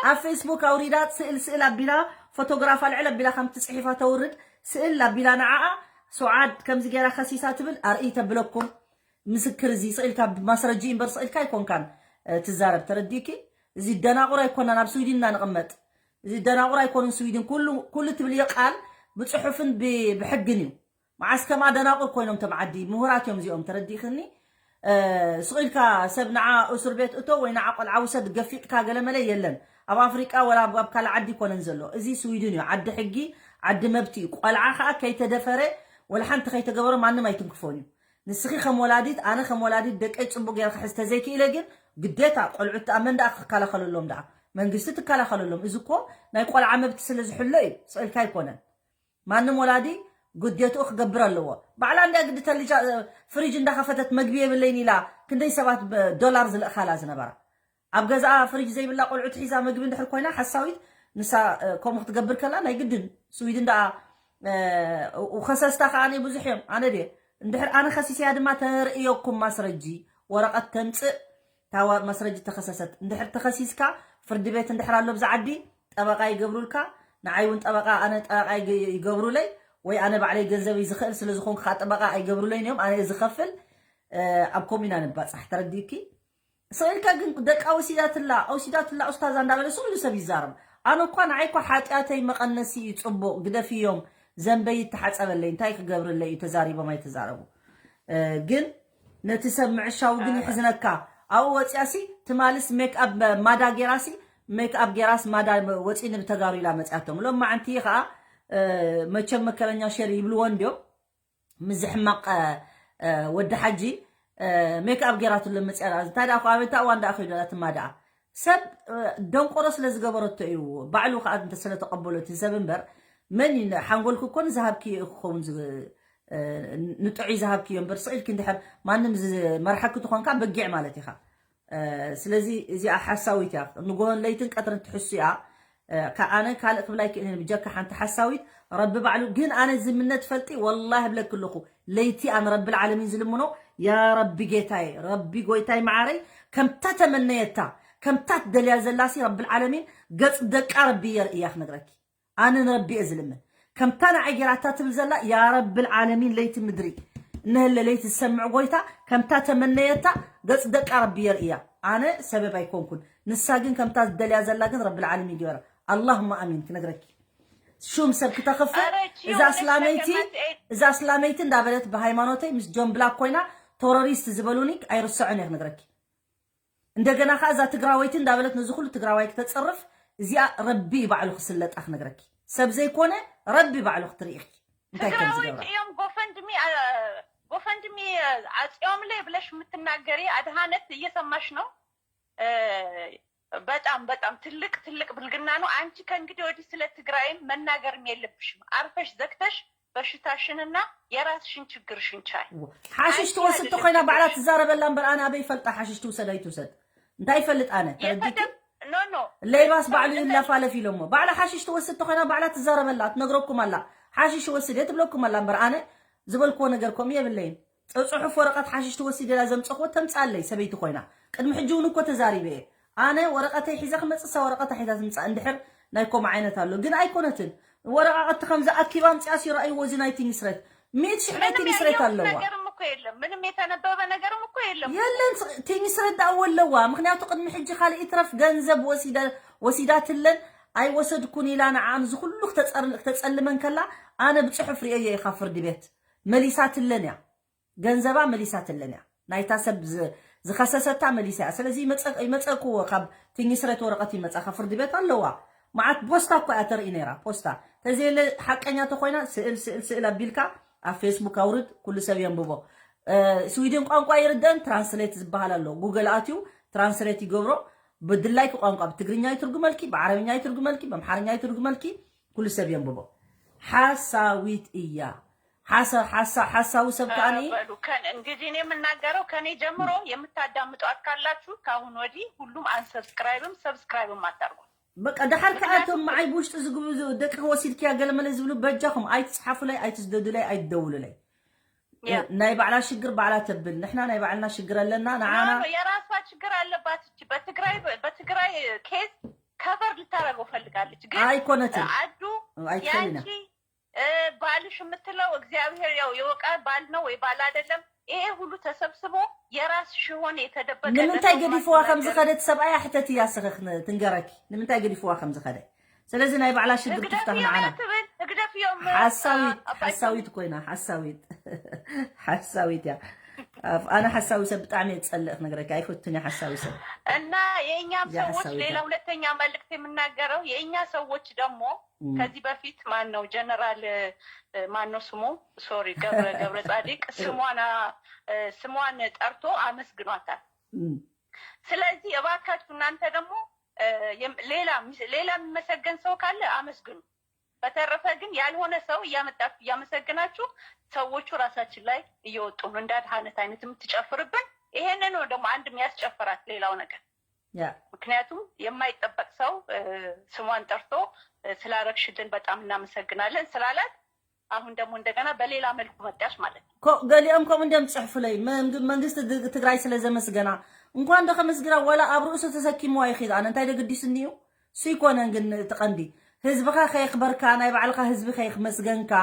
ኣብ ፌስቡክ ኣውሪዳ ስእል ስእል ኣቢላ፣ ፎቶግራፍ ኣልዕል ኣቢላ ከምቲ ጽሒፋ ተውርድ፣ ስእል ኣቢላ ንዓኣ ሶዓድ ከምዚ ገይራ ከሲሳ ትብል ኣርእይ ተብለኩም። ምስክር እዚ ስኢልካ ማስረጂ እምበር ስኢልካ ኣይኮንካን ትዛረብ፣ ተረዲእኪ? እዚ ደናቑር ኣይኮናን ኣብ ስዊድን ኢና ንቕመጥ። እዚ ደናቑር ኣይኮኑን ስዊድን፣ ኩሉ ኩሉ ትብልዮ ቃል ብጽሑፍን ብሕግን እዩ። መዓስ ከምኣ ደናቑር ኮይኖም ቶም ዓዲ ምሁራት እዮም እዚኦም፣ ተረዲእክኒ? ስቕ ኢልካ ሰብ ንዓ እሱር ቤት እቶ ወይ ንዓ ቆልዓ ውሰድ ገፊጥካ ገለመለ የለን። ኣብ ኣፍሪቃ ወላ ኣብ ካልእ ዓዲ ይኮነን ዘሎ። እዚ ስዊድን እዩ፣ ዓዲ ሕጊ፣ ዓዲ መብት እዩ። ቆልዓ ከዓ ከይተደፈረ ወላ ሓንቲ ከይተገበሮ ማንም ኣይትንክፎን እዩ። ንስኺ ከም ወላዲት፣ ኣነ ከም ወላዲት ደቀይ ጽቡቕ ገይረ ክሕዝ ተዘይክኢለ ግን ግዴታ ቆልዑት ደኣ መን ደኣ ክከላኸለሎም ደኣ? መንግስቲ ትከላኸለሎም። እዚ እኮ ናይ ቆልዓ መብት ስለ ዝሕሎ እዩ፣ ስቕ ኢልካ ኣይኮነን። ማንም ወላዲ ግዴትኡ ክገብር ኣለዎ። ባዕላ እንድያ ግዲ ተልጃ ፍሪጅ እንዳኸፈተት መግቢ የብለይን ኢላ ክንደይ ሰባት ዶላር ዝልእኻላ ዝነበራ። ኣብ ገዛኣ ፍሪጅ ዘይብላ ቆልዑት ሒዛ መግቢ እንድሕር ኮይና ሓሳዊት ንሳ ከምኡ ክትገብር ከላ ናይ ግድን ስዊድን ደኣ ከሰስታ ከዓ ብዙሕ እዮም። ኣነ ድየ እንድሕር ኣነ ከሲስያ ድማ ተርእየኩም ማስረጂ ወረቐት ተምፅእ ታዋ ማስረጂ ተኸሰሰት። እንድሕር ተኸሲስካ ፍርዲ ቤት እንድሕር ኣሎ ብዛ ዓዲ ጠበቃ ይገብሩልካ። ንዓይ እውን ጠበቃ ኣነ ጠበቃ ይገብሩለይ ወይ ኣነ ባዕለይ ገንዘበይ ዝኽእል ስለ ዝኾንኩ ከዓ ጠበቃ ኣይገብሩለይን እዮም። ኣነ ዝኸፍል ኣብ ኮሚና ንባፃሕ ተረዲእኪ። ስቕ ኢልካ ግን ደቃ ወሲዳትላ ኣውሲዳትላ ኡስታዛ እንዳበለ ስቕ ኢሉ ሰብ ይዛረብ። ኣነ እኳ ንዓይ እኳ ሓጢኣተይ መቐነሲ እዩ ፅቡቕ ግደፍዮም ዘንበይ ይተሓፀበለይ እንታይ ክገብርለይ እዩ ተዛሪቦም ኣይተዛረቡ። ግን ነቲ ሰብ ምዕሻው ግን ይሕዝነካ። ኣብኡ ወፂኣሲ ትማልስ ሜክኣፕ ማዳ ጌራሲ ሜክኣፕ ጌራስ ማዳ ወፂ ንብተጋሩ ኢላ መፅያቶም ሎማዓንቲ ከዓ መቸም መከለኛ ሸር ይብልዎ እንዲዮም ምዚ ሕማቕ ወዲ ሓጂ ሜክኣፕ ጌራትሉ መፅያ እንታይ ደኣ ኣበታ እዋን ደኣ ከይዱ ኣትማ ደኣ ሰብ ደንቆሮ ስለ ዝገበረቶ እዩ ባዕሉ ከዓ እንተ ስለ ተቐበሎ እቲ ሰብ እምበር መን እዩ ሓንጎልኩ እኮ ንዝሃብኪ ክኸውን ንጥዑይ ዝሃብኪ እዮ እምበር ስቕ ኢልኪ እንድሕር ማንም ዝመርሓኪ ትኾንካ በጊዕ ማለት ኢኻ ስለዚ እዚኣ ሓሳዊት እያ ንጎሆን ለይትን ቀትርን ትሕሱ እያ ኣነ ካልእ ክብል ኣይክእልን ብጀካ ሓንቲ ሓሳዊት ረቢ ባዕሉ ግን ኣነ ዝምነ ትፈልጢ ወላሂ እብለኪ ኣለኹ ለይቲ ኣነ ረቢ ልዓለሚን ዝልምኖ ያ ረቢ ጌታዬ ረቢ ጎይታይ መዓረይ ከምታ ተመነየታ ከምታ ትደልያ ዘላሲ ረቢ ልዓለሚን ገጽ ደቃ ረቢ የርእያ ክነግረኪ ኣነ ንረቢ እየ ዝልምን ከምታ ንዓይ ጌራታ ትብል ዘላ ያ ረቢ ልዓለሚን ለይቲ ምድሪ እነህለ ለይቲ ዝሰምዕ ጎይታ ከምታ ተመነየታ ገጽ ደቃ ረቢ የርእያ ኣነ ሰበብ ኣይኮንኩን ንሳ ግን ከምታ ዝደልያ ዘላ ግን ረቢ ልዓለሚን ይግበራ ኣላሁማ ኣሚን ክነግረኪ ሹም ሰብ ክተኽፍእ እዛ ስላመይቲ እዛ ስላመይቲ እንዳበለት ብሃይማኖተይ ምስ ጆን ብላክ ኮይና ቶሮሪስት ዝበሉኒ ኣይርስዖን እየ ክነግረኪ እንደገና ከዓ እዛ ትግራወይቲ እንዳበለት ነዚ ኩሉ ትግራዋይ ክተፅርፍ እዚኣ ረቢ ባዕሉ ክስለጣ ክነግረኪ ሰብ ዘይኮነ ረቢ ባዕሉ ክትርኢኪ እንታይ ከም ትግራወይቲ ዝገብራ እዮም ጎፈንድሚ ጎፈንድሚ አጽዮምሌ ብለሽ የምትናገሪ አድሃነት እየሰማሽ ነው በጣም በጣም ትልቅ ትልቅ ብልግና ነው። አንቺ ከእንግዲህ ወዲህ ስለ ትግራይም መናገርም የለብሽም። አርፈሽ ዘግተሽ በሽታሽንና የራስሽን ችግርሽን ቻይ። ሓሽሽ ትወስድ ተኮይና ባዕላ ትዛረበላ እምበር ኣነ ኣበይ ይፈልጣ ሓሽሽ ትውሰድ ኣይትውሰድ እንታይ ይፈልጥ ኣነ ተረዲኪ ኖ ኖ ሌባስ ባዕሉ ይላፋለፍ ኢሎሞ ባዕላ ሓሽሽ ትወስድ ተኮይና ባዕላ ትዛረበላ ትነግረኩም ኣላ ሓሽሽ ወስድ እየ ትብለኩም ኣላ እምበር ኣነ ዝበልክዎ ነገር ከምኡ የብለይን ፅሑፍ ወረቐት ሓሽሽ ትወስድ ኢላ ዘምፀኽዎ ተምፃለይ ሰበይቲ ኮይና ቅድሚ ሕጂ እውን እኮ ተዛሪበ እየ ኣነ ወረቐተይ ሒዘ ክመፅእ እሳ ወረቐታ ሒዛ ትምፃእ እንድሕር ናይ ከምኡ ዓይነት ኣሎ ግን ኣይኮነትን ወረቓቕቲ ከምዚ ኣኪባ ኣምፅኣስ ይረኣይዎ እዚ ናይ ቲንግስሬት ሚእቲ ሽሕ ናይ ቲንግስሬት ኣለዋ ምንም የተነበበ ነገርም እኮ የለም የለን ቲንግስሬት ደኣ ኣለዋ ምክንያቱ ቅድሚ ሕጂ ካልእ ይትረፍ ገንዘብ ወሲዳትለን ኣይወሰድኩን ኢላ ንዓም ዝኩሉ ክተፀልመን ከላ ኣነ ብፅሑፍ ርእየ ኢኻ ፍርዲ ቤት መሊሳትለን እያ ገንዘባ መሊሳትለን እያ ናይታ ሰብ ዝኸሰሰታ መሊሳ እያ ስለዚ ይመፀክዎ ካብ ትኝስረት ወረቀት ይመፃ ካብ ፍርዲ ቤት ኣለዋ መዓት ፖስታ እኮ እያ ተርኢ ነይራ። ፖስታ ተዘየለ ሓቀኛ ተኮይና ስእል ስእል ስእል ኣቢልካ ኣብ ፌስቡክ ኣውርድ፣ ኩሉ ሰብ የንብቦ። ስዊድን ቋንቋ ይርደን ትራንስሌት ዝበሃል ኣሎ። ጉግል ኣትዩ ትራንስሌት ይገብሮ። ብድላይኪ ቋንቋ ብትግርኛ ይትርጉመልኪ፣ ብዓረብኛ ይትርጉመልኪ፣ ብኣምሓርኛ ይትርጉመልኪ፣ ኩሉ ሰብ የንብቦ። ሓሳዊት እያ። ሓሳዊ ሰብ ከዓኒ በሉ። እንግዲህ እኔ የምናገረው ከኔ ጀምሮ የምታዳምጧት ካላችሁ ከአሁን ወዲህ ሁሉም አንሰብስክራይብም ሰብስክራይብም አታርጉ። በቃ ደሓር ከኣቶም መዓይ ብውሽጢ ዝግቡ ደቂ ወሲድክያ ገለመለ ዝብሉ በጃኹም ኣይትፅሓፉለይ፣ ኣይትስደዱለይ፣ ኣይትደውሉለይ። ናይ ባዕላ ሽግር ባዕላ ተብል። ንሕና ናይ ባዕልና ሽግር ኣለና። ንዓና የራሷ ችግር አለባት። እቺ በትግራይ በትግራይ ኬዝ ከቨር ልታረገው ፈልጋለች። ግን ኣይኮነትን አዱ ያንቺ ባልሽ የምትለው እግዚአብሔር ያው የወቃ ባል ነው ወይ ባል አይደለም። ይሄ ሁሉ ተሰብስቦ የራስሽ የሆነ የተደበቀ ንምንታይ ገዲፍዋ ከም ዝኸደት ሰብኣይ ኣሕተት እያ ስኸ ትንገረኪ። ንምንታይ ገዲፍዋ ከም ዝኸደ። ስለዚ ናይ ባዕላ ሽግር ትፍታህ ንዓና። ህግደፍ እዮም ሓሳዊት ሓሳዊት ኮይና ሓሳዊት ሓሳዊት እያ። ኣነ ሓሳዊ ሰብ ብጣዕሚ የጸልእ ክነግረኪ ኣይፈቱን እያ ሓሳዊ ሰብ። እና የእኛም ሰዎች ሌላ ሁለተኛ መልእክት የምናገረው የእኛ ሰዎች ደግሞ ከዚህ በፊት ማን ነው ጀነራል ማን ነው ስሙ ሶሪ ገብረ ገብረ ጻድቅ ስሟን ስሟን ጠርቶ አመስግኗታል። ስለዚህ እባካችሁ እናንተ ደግሞ ሌላ ሌላ የሚመሰገን ሰው ካለ አመስግኑ። በተረፈ ግን ያልሆነ ሰው እያመጣችሁ እያመሰገናችሁ ሰዎቹ ራሳችን ላይ እየወጡ ነው። እንደ አድሃነት አይነት የምትጨፍርብን ይሄንን ነው ደግሞ አንድ የሚያስጨፍራት ሌላው ነገር። ምክንያቱም የማይጠበቅ ሰው ስሟን ጠርቶ ስላረግሽልን በጣም እናመሰግናለን ስላላት አሁን ደግሞ እንደገና በሌላ መልኩ መጣሽ ማለት ነው። ገሊኦም ከምኡ እንዲም ጽሕፉለይ መንግስቲ ትግራይ ስለ ዘመስገና እንኳን ዶ ከመስግና ዋላ ኣብ ርእሱ ተሰኪምዋ ይኺድ ኣነ እንታይ ዶ ግዲስኒ እዩ። እሱ ይኮነን ግን እቲ ቀንዲ ህዝብኻ ከየኽበርካ ናይ ባዕልኻ ህዝቢ ከየኽመስገንካ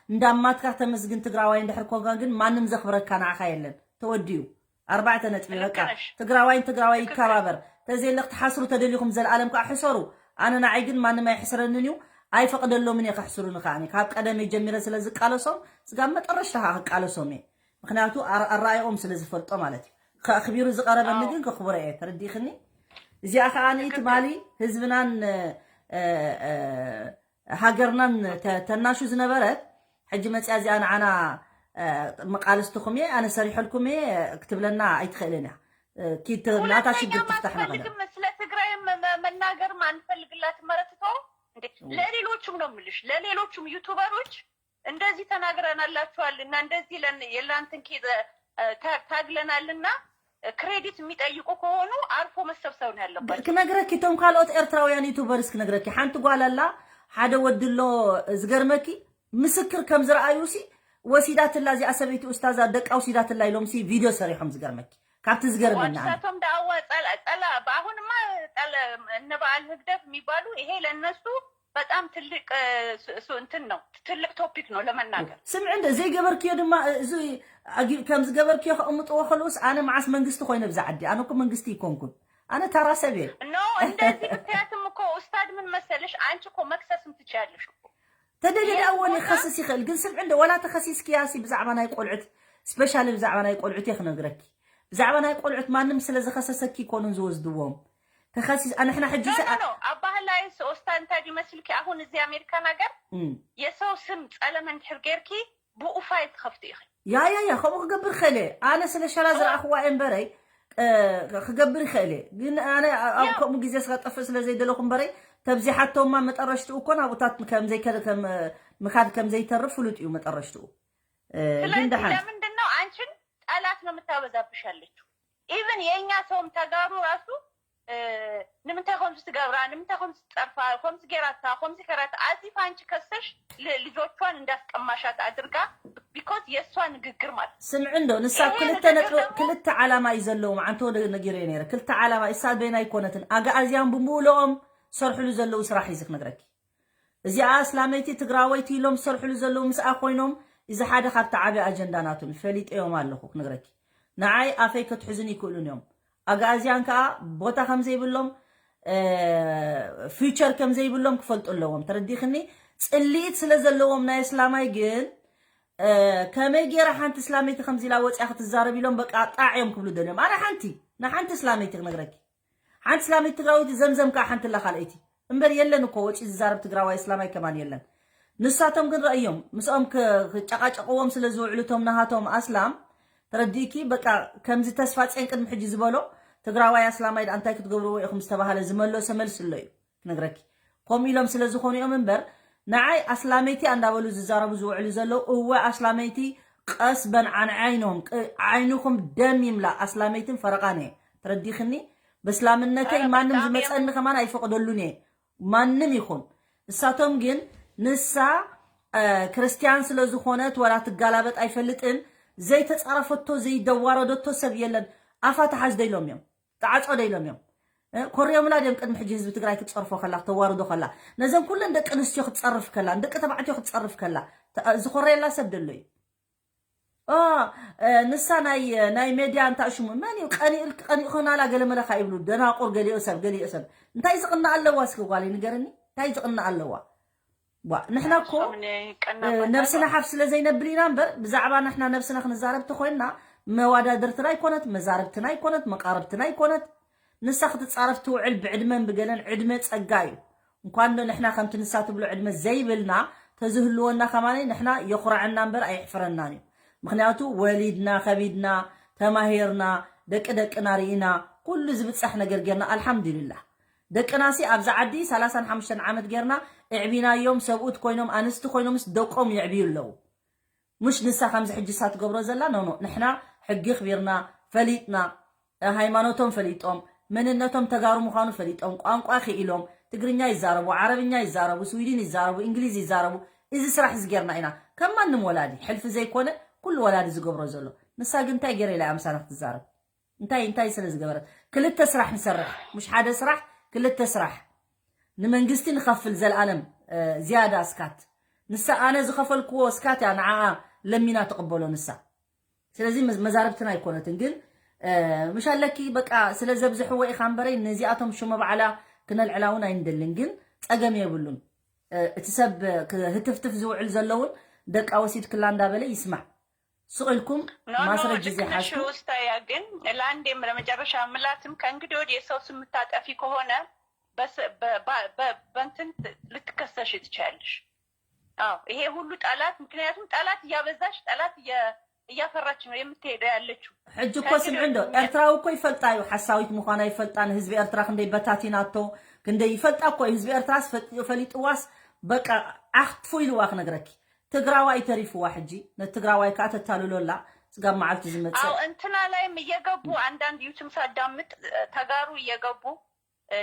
እንዳማትካ ተመስግን ትግራዋይ እንድሕር ኮንካ ግን ማንም ዘኽብረካ ንዓኻ የለን። ተወዲኡ። ኣርባዕተ ነጥቢ በቃ። ትግራዋይን ትግራዋይ ይከባበር። ተዘየለ ክትሓስሩ ተደሊኹም ዘለኣለም ከዓ ሕሰሩ። ኣነ ንዓይ ግን ማንም ኣይሕስረንን እዩ። ኣይፈቕደሎምን እየ ከሕስሩኒ ከዓኒ። ካብ ቀደመይ ጀሚረ ስለ ዝቃለሶም ስጋብ መጠረሽታ ከዓ ክቃለሶም እየ። ምክንያቱ ኣረኣእያኦም ስለ ዝፈልጦ ማለት እዩ። ከእኽቢሩ ዝቐረበኒ ግን ከኽብሮ እየ። ተረዲእኽኒ? እዚኣ ከዓኒ ትማሊ ህዝብናን ሃገርናን ተናሹ ዝነበረት ሕጂ መፅያ እዚኣ ንዓና መቃልስትኹም እየ ኣነ ሰሪሐልኩም እየ ክትብለና ኣይትኽእልን እያ። ኪድ ናታ ሽግር ትፍታሕ ነገር ስለ ትግራይ መናገር ማንፈልግላት መረትቶ ለሌሎቹም ነው ምልሽ ለሌሎቹም ዩቱበሮች እንደዚህ ተናግረናላችኋል እና እንደዚህ የላንትን ኬዝ ታግለናል እና ክሬዲት የሚጠይቁ ከሆኑ አርፎ መሰብሰብ ነው ያለባቸው። ክነግረኪ እቶም ካልኦት ኤርትራውያን ዩቱበርስ ክነግረኪ ሓንቲ ጓል ኣላ ሓደ ወዲ ኣሎ ዝገርመኪ ምስክር ከም ዝረኣዩ ሲ ወሲዳትላ እዚኣ ሰበይቲ ኡስታዛ ደቃ ወሲዳትላ ኢሎም ሲ ቪድዮ ሰሪሖም ዝገርመኪ ካብቲ ዝገርመና ቶም ዳዋ ጸላ አሁንማ እነ በዓል ህግደፍ የሚባሉ ይሄ ለእነሱ በጣም ትልቅ እንትን ነው ትልቅ ቶፒክ ነው ለመናገር። ስምዒ እንደ ዘይገበርክዮ ድማ እዚ ከም ዝገበርክዮ ከቕምጥዎ ከለውስ ኣነ መዓስ መንግስቲ ኮይነ ብዛ ዓዲ ኣነ እኮ መንግስቲ ይኮንኩን ኣነ ታራ ሰብ እየ። ኖ እንደዚህ ብታያትም እኮ ኡስታድ ምን መሰለሽ አንቺ እኮ መክሰስም ትችያለሽ እኮ ተደለደ ኣወን ይኸስስ ይኽእል ግን ስምዒ እንደ ወላ ተኸሲስክያ ሲ ብዛዕባ ናይ ቆልዑት ስፔሻሊ ብዛዕባ ናይ ቆልዑት እየ ክነግረኪ ብዛዕባ ናይ ቆልዑት ማንም ስለ ዝኸሰሰኪ ይኮኑን ዝወስድዎም ተኸሲስ ኣንሕና ሕጂ ኣብ ባህላይ ሶስታ እንታይ ይመስልኪ? አሁን እዚ ኣሜሪካ ነገር የሰው ስም ጸለመ እንድሕር ጌርኪ ብኡ ፋይል ትኸፍቲ ኢኺ። ያ ያ ያ ከምኡ ክገብር ክእል እየ ኣነ ስለ ሸላ ዝረኣኽዋ እየ እምበረይ ክገብር ይኽእል እየ ግን ኣነ ኣብ ከምኡ ግዜ ስከጠፍእ ስለ ዘይደለኹ እምበረይ ተብዚሓቶማ መጠረሽትኡ እኮ ናብኡታት ምካድ ከም ዘይተርፍ ፍሉጥ እዩ መጠረሽትኡ። ስለዚህ ለምንድን ነው አንቺን ጠላት ነው የምታበዛብሽ ያለችው? ኢቭን የእኛ ሰውም ተጋሩ ራሱ ንምንታይ ከምዚ ትገብራ ንምንታይ ከምዚ ትፀርፋ ከምዚ ገይራታ ከምዚ ከራታ አዚፍ አንቺ ከሰሽ ልጆቿን እንዳስቀማሻት አድርጋ because የእሷ ንግግር ማለት ስምዒ እንዶ ንሳ ክልተ ነጥቢ ክልተ ዓላማ እዩ ዘለዎም ዓንተ ወደ ነጊረ ነይረ ክልተ ዓላማ እሳ በይና ኣይኮነትን ኣግኣዝያን ብምውልኦም ሰርሕሉ ዘለዉ ስራሕ እዩ ዝክነግረኪ እዚኣ ኣስላመይቲ ትግራወይቲ ኢሎም ዝሰርሕሉ ዘለዉ ምስኣ ኮይኖም እዚ ሓደ ካብቲ ዓብዪ ኣጀንዳ ናቱን ፈሊጠዮም ኣለኹ ክነግረኪ ንዓይ ኣፈይ ከትሕዙን ይክእሉን እዮም ኣግኣዝያን ከዓ ቦታ ከም ዘይብሎም ፊውቸር ከም ዘይብሎም ክፈልጡ ኣለዎም ተረዲኽኒ ፅልኢት ስለ ዘለዎም ናይ ኣስላማይ ግን ከመይ ገይራ ሓንቲ እስላመይቲ ከምዚ ኢላ ወፅያ ክትዛረብ ኢሎም በቃ ጣዕ እዮም ክብሉ ደልዮም ኣነ ሓንቲ ንሓንቲ እስላመይቲ ክነግረኪ ሓንቲ እስላመይቲ ትግራወይቲ ዘምዘም ከዓ ሓንቲ ኣላ ካልኣይቲ እምበር የለን እኮ ወፂ ዝዛረብ ትግራዋይ ኣስላማይ ከማን የለን። ንሳቶም ግን ረእዮም ምስኦም ክጨቃጨቅዎም ስለ ዝውዕሉ እቶም ናሃቶም ኣስላም ተረዲእኪ በቃ ከምዚ ተስፋ ፅዮን ቅድሚ ሕጂ ዝበሎ ትግራዋይ ኣስላማይ ደኣ እንታይ ክትገብርዎ ኢኹም ዝተባሃለ ዝመለሰ መልሲ ኣሎ እዩ ክነግረኪ። ከምኡ ኢሎም ስለ ዝኾኑ እዮም እምበር ንዓይ ኣስላመይቲ እንዳበሉ ዝዛረቡ ዝውዕሉ ዘለዉ እወ ኣስላመይቲ ቀስ በን ዓን ዓይኖም ዓይንኹም ደም ይምላእ ኣስላመይትን ፈረቓን እየ ተረዲኽኒ። በስላምነተይ ማንም ዝመፀኒ ከማን ኣይፈቕደሉን እየ ማንም ይኹን። እሳቶም ግን ንሳ ክርስቲያን ስለ ዝኾነት ወላ ትጋላበጥ ኣይፈልጥን ዘይተፃረፈቶ ዘይደዋረደቶ ሰብ የለን። ኣፋ ተሓዝዶ ኢሎም እዮም። ተዓፀዶ ኢሎም እዮም። ኮርዮምላ ድዮም ቅድሚ ሕጂ ህዝቢ ትግራይ ክትፀርፎ ከላ ክተዋርዶ ከላ ነዘን ኩለን ደቂ ኣንስትዮ ክትፀርፍ ከላ ንደቂ ተባዕትዮ ክትፀርፍ ከላ ዝኮረየላ ሰብ ደሎ እዩ። ንሳ ናይ ናይ ሜድያ እንታይ ሽሙ መን እዩ ቀኒእልክ ቀኒእኮናላ ገለ መለካ ይብሉ ደናቁር ገሊኦ ሰብ ገሊኦ ሰብ እንታይ ዝቕና ኣለዋ እስኪ ጓለይ ንገርኒ እንታይ ዝቕና ኣለዋ ንሕና እኮ ነብስና ሓፍ ስለ ዘይነብል ኢና እምበር ብዛዕባ ንሕና ነብስና ክንዛረብ ተኮይንና መዋዳድርትና ኣይኮነት መዛረብትና ኣይኮነት መቃረብትና ኣይኮነት ንሳ ክትፃረፍ ትውዕል ብዕድመን ብገለን ዕድመ ፀጋ እዩ እንኳን ዶ ንሕና ከምቲ ንሳ ትብሎ ዕድመ ዘይብልና ተዝህልወና ከማነይ ንሕና የኹራዐና እምበር ኣየሕፍረናን እዩ ምክንያቱ ወሊድና ከቢድና ተማሂርና ደቂ ደቅና ርኢና ኩሉ ዝብፃሕ ነገር ጌርና ኣልሓምዱልላህ ደቅናሲ ኣብዚ ዓዲ ሰላሳን ሓሙሽተን ዓመት ጌርና እዕቢናዮም ሰብኡት ኮይኖም ኣንስቲ ኮይኖምስ ደቆም የዕብዩ ኣለዉ ምሽ ንሳ ከምዚ ሕጂ እሳ ትገብሮ ዘላ ኖኖ ንሕና ሕጊ ክቢርና ፈሊጥና ሃይማኖቶም ፈሊጦም መንነቶም ተጋሩ ምዃኑ ፈሊጦም ቋንቋ ክኢሎም ትግርኛ ይዛረቡ ዓረብኛ ይዛረቡ ስዊድን ይዛረቡ እንግሊዝ ይዛረቡ እዚ ስራሕ እዚ ጌርና ኢና ከም ማንም ወላዲ ሕልፊ ዘይኮነ ኩሉ ወላዲ ዝገብሮ ዘሎ ንሳ ግን እንታይ ገይረ ኢላ ኣምሳና ክትዛረብ እንታይ እንታይ ስለ ዝገበረት ክልተ ስራሕ ንሰርሕ ምሽ ሓደ ስራሕ ክልተ ስራሕ ንመንግስቲ ንኸፍል ዘልኣለም ዝያዳ እስካት ንሳ ኣነ ዝኸፈልክዎ እስካት እያ ንዓኣ ለሚና ትቕበሎ ንሳ ስለዚ መዛርብትና ኣይኮነትን ግን ምሽ ኣለኪ በቃ ስለ ዘብዝሕዎ ኢኻ እምበረይ ነዚኣቶም ሽመ ባዕላ ክነልዕላ እውን ኣይንደልን ግን ፀገም የብሉን እቲ ሰብ ህትፍትፍ ዝውዕል ዘለውን ደቃ ወሲድክላ እንዳበለ ይስማዕ ስቕ ኢልኩም ማስረጅ ዘይሓዝኩም ውስታያ ግን ለአንዴም ለመጨረሻ ምላትም ከእንግዲህ ወዲህ የሰው ስም የምታጠፊ ከሆነ በእንትን ልትከሰሽ ትችያለሽ። አዎ ይሄ ሁሉ ጠላት፣ ምክንያቱም ጠላት እያበዛሽ ጠላት እያፈራች ነው የምትሄደው ያለችው። ሕጂ እኮ ስምዒ እንዶ ኤርትራዊ እኮ ይፈልጣ እዩ ሓሳዊት ምዃና ይፈልጣ ንህዝቢ ኤርትራ ክንደይ በታቲናቶ ክንደይ ይፈልጣ እኮ እዩ ህዝቢ ኤርትራስ ፈሊጥዋስ በቃ ዓኽትፉ ኢልዋ ክነግረኪ ትግራዋይ ተሪፍዋ ሕጂ ነቲ ትግራዋይ ከዓ ተታልሎ ኣላ ፅጋብ መዓልቲ ዝመፅእ አዎ እንትና ላይም እየገቡ አንዳንድ ዩቱብ ሳዳምጥ ተጋሩ እየገቡ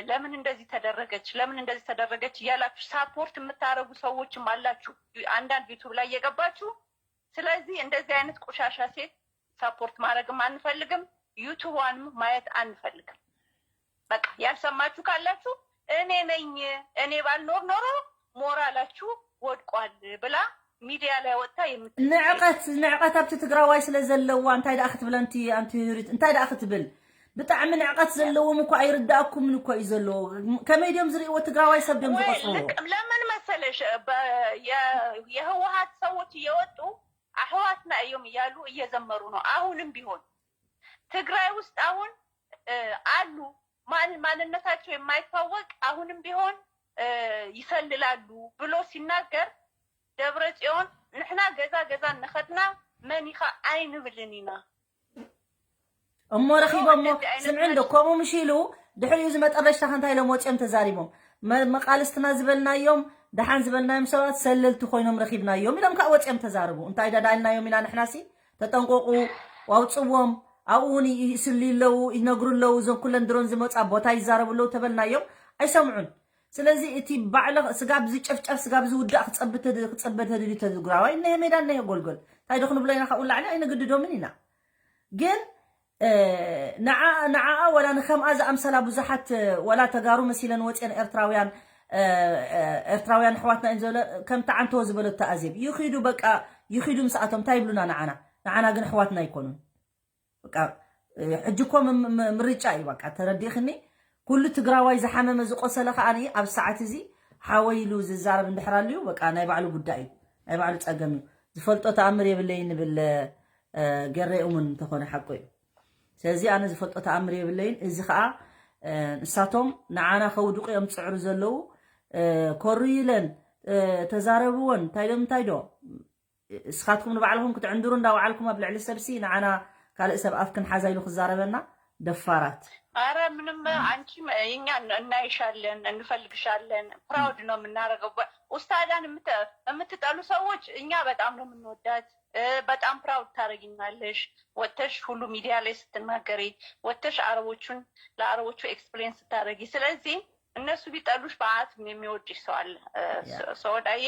ለምን እንደዚህ ተደረገች ለምን እንደዚህ ተደረገች እያላችሁ ሳፖርት የምታደርጉ ሰዎችም አላችሁ አንዳንድ ዩቱብ ላይ እየገባችሁ ስለዚህ እንደዚህ አይነት ቆሻሻ ሴት ሳፖርት ማድረግም አንፈልግም ዩቱቧንም ማየት አንፈልግም በቃ ያልሰማችሁ ካላችሁ እኔ ነኝ እኔ ባልኖር ኖሮ ሞራላችሁ ወድቋል ብላ ሚዲያ ላይ ወጥታ የምትል ንዕቀት ንዕቀት ኣብቲ ትግራዋይ ስለ ዘለዋ እንታይ ደኣ ክትብል ኣንቲ ኣንቲ ህሪት እንታይ ደኣ ክትብል ብጣዕሚ ንዕቀት ዘለዎም እኮ ኣይርዳእኩምን እኮ እዩ ዘለዎ ከመይ ድዮም ዝርእዎ ትግራዋይ ሰብ ድዮም ዝቆፅርዎ ለምን መሰለሽ የህወሀት ሰዎች እየወጡ አህዋትና እዮም እያሉ እየዘመሩ ነው አሁንም ቢሆን ትግራይ ውስጥ አሁን አሉ ማንነታቸው የማይታወቅ አሁንም ቢሆን ይሰልላሉ ብሎ ሲናገር ደብረ ጽዮን ንሕና ገዛ ገዛ እንኸድና መን ኢኻ ኣይንብልን ኢና እሞ ረኺቦሞ ስምዒ እንዶ ከምኡ ምሽ ኢሉ ድሕሪኡ ዝመጠረሽታ ከንታይ ኢሎም ወፂኦም ተዛሪቦም መቃልስትና ዝበልናዮም ደሓን ዝበልናዮም ሰባት ሰለልቲ ኮይኖም ረኺብናዮም ኢሎም ከዓ ወፂኦም ተዛርቡ እንታይ ዳዳልናዮም ኢና ንሕናሲ ተጠንቀቁ ኣውፅዎም ኣብኡ እውን ይስልዩ ኣለዉ ይነግሩ ኣለዉ እዞም ኩለን ድሮን ዝመፃ ቦታ ይዛረቡ ኣለዉ ተበልናዮም ኣይሰምዑን ስለዚ እቲ ባዕለ ስጋብ ዝጨፍጨፍ ስጋብ ዝውዳእ ክፀብ ተድሊ ተዝግራዋይ እነሄ ሜዳ እነሄ ጎልጎል እንታይ ዶ ክንብሎ ኢና ካብኡ ላዕሊ ኣይንግድዶምን ኢና ግን ንዓኣ ወላ ንከምኣ ዝኣምሰላ ብዙሓት ወላ ተጋሩ መሲለን ወፅየን ኤርትራውያን ኤርትራውያን ኣሕዋትና እዮም ዝበለ ከምቲ ዓንተዎ ዝበለቶ ኣዜብ ይኺዱ በቃ ይኺዱ ምስኣቶም እንታይ ይብሉና ንዓና ንዓና ግን ኣሕዋትና ኣይኮኑን በቃ ሕጂ እኮ ምርጫ እዩ በቃ ተረዲእክኒ ኩሉ ትግራዋይ ዝሓመመ ዝቆሰለ ከዓ ኣብ ሰዓት እዚ ሓወይ ኢሉ ዝዛረብ እንድሕር ኣልዩ በቃ ናይ ባዕሉ ጉዳይ እዩ ናይ ባዕሉ ፀገም እዩ ዝፈልጦ ተኣምር የብለይ ንብል ገሬ እውን እንተኾነ ሓቁ እዩ ስለዚ ኣነ ዝፈልጦ ተኣምር የብለይን እዚ ከዓ ንሳቶም ንዓና ከውድቁ እዮም ዝፅዕሩ ዘለዉ ኮሩ ኢለን ተዛረብወን እንታይ ዶ እንታይ ዶ እስኻትኩም ንባዕልኹም ክትዕንድሩ እንዳወዓልኩም ኣብ ልዕሊ ሰብሲ ንዓና ካልእ ሰብ ኣፍ ክንሓዛ ኢሉ ክዛረበና ደፋራት። አረ ምንም አንቺ እኛ እናይሻለን እንፈልግሻለን። ፕራውድ ነው የምናደርገው። ኡስታዳን የምትጠሉ ሰዎች እኛ በጣም ነው የምንወዳት። በጣም ፕራውድ ታደርጊናለሽ ወጥተሽ ሁሉ ሚዲያ ላይ ስትናገሪ ወጥተሽ አረቦቹን ለአረቦቹ ኤክስፕሌን ስታደርጊ። ስለዚህ እነሱ ቢጠሉሽ በአት የሚወድሽ ሰው አለ። ሰወዳዬ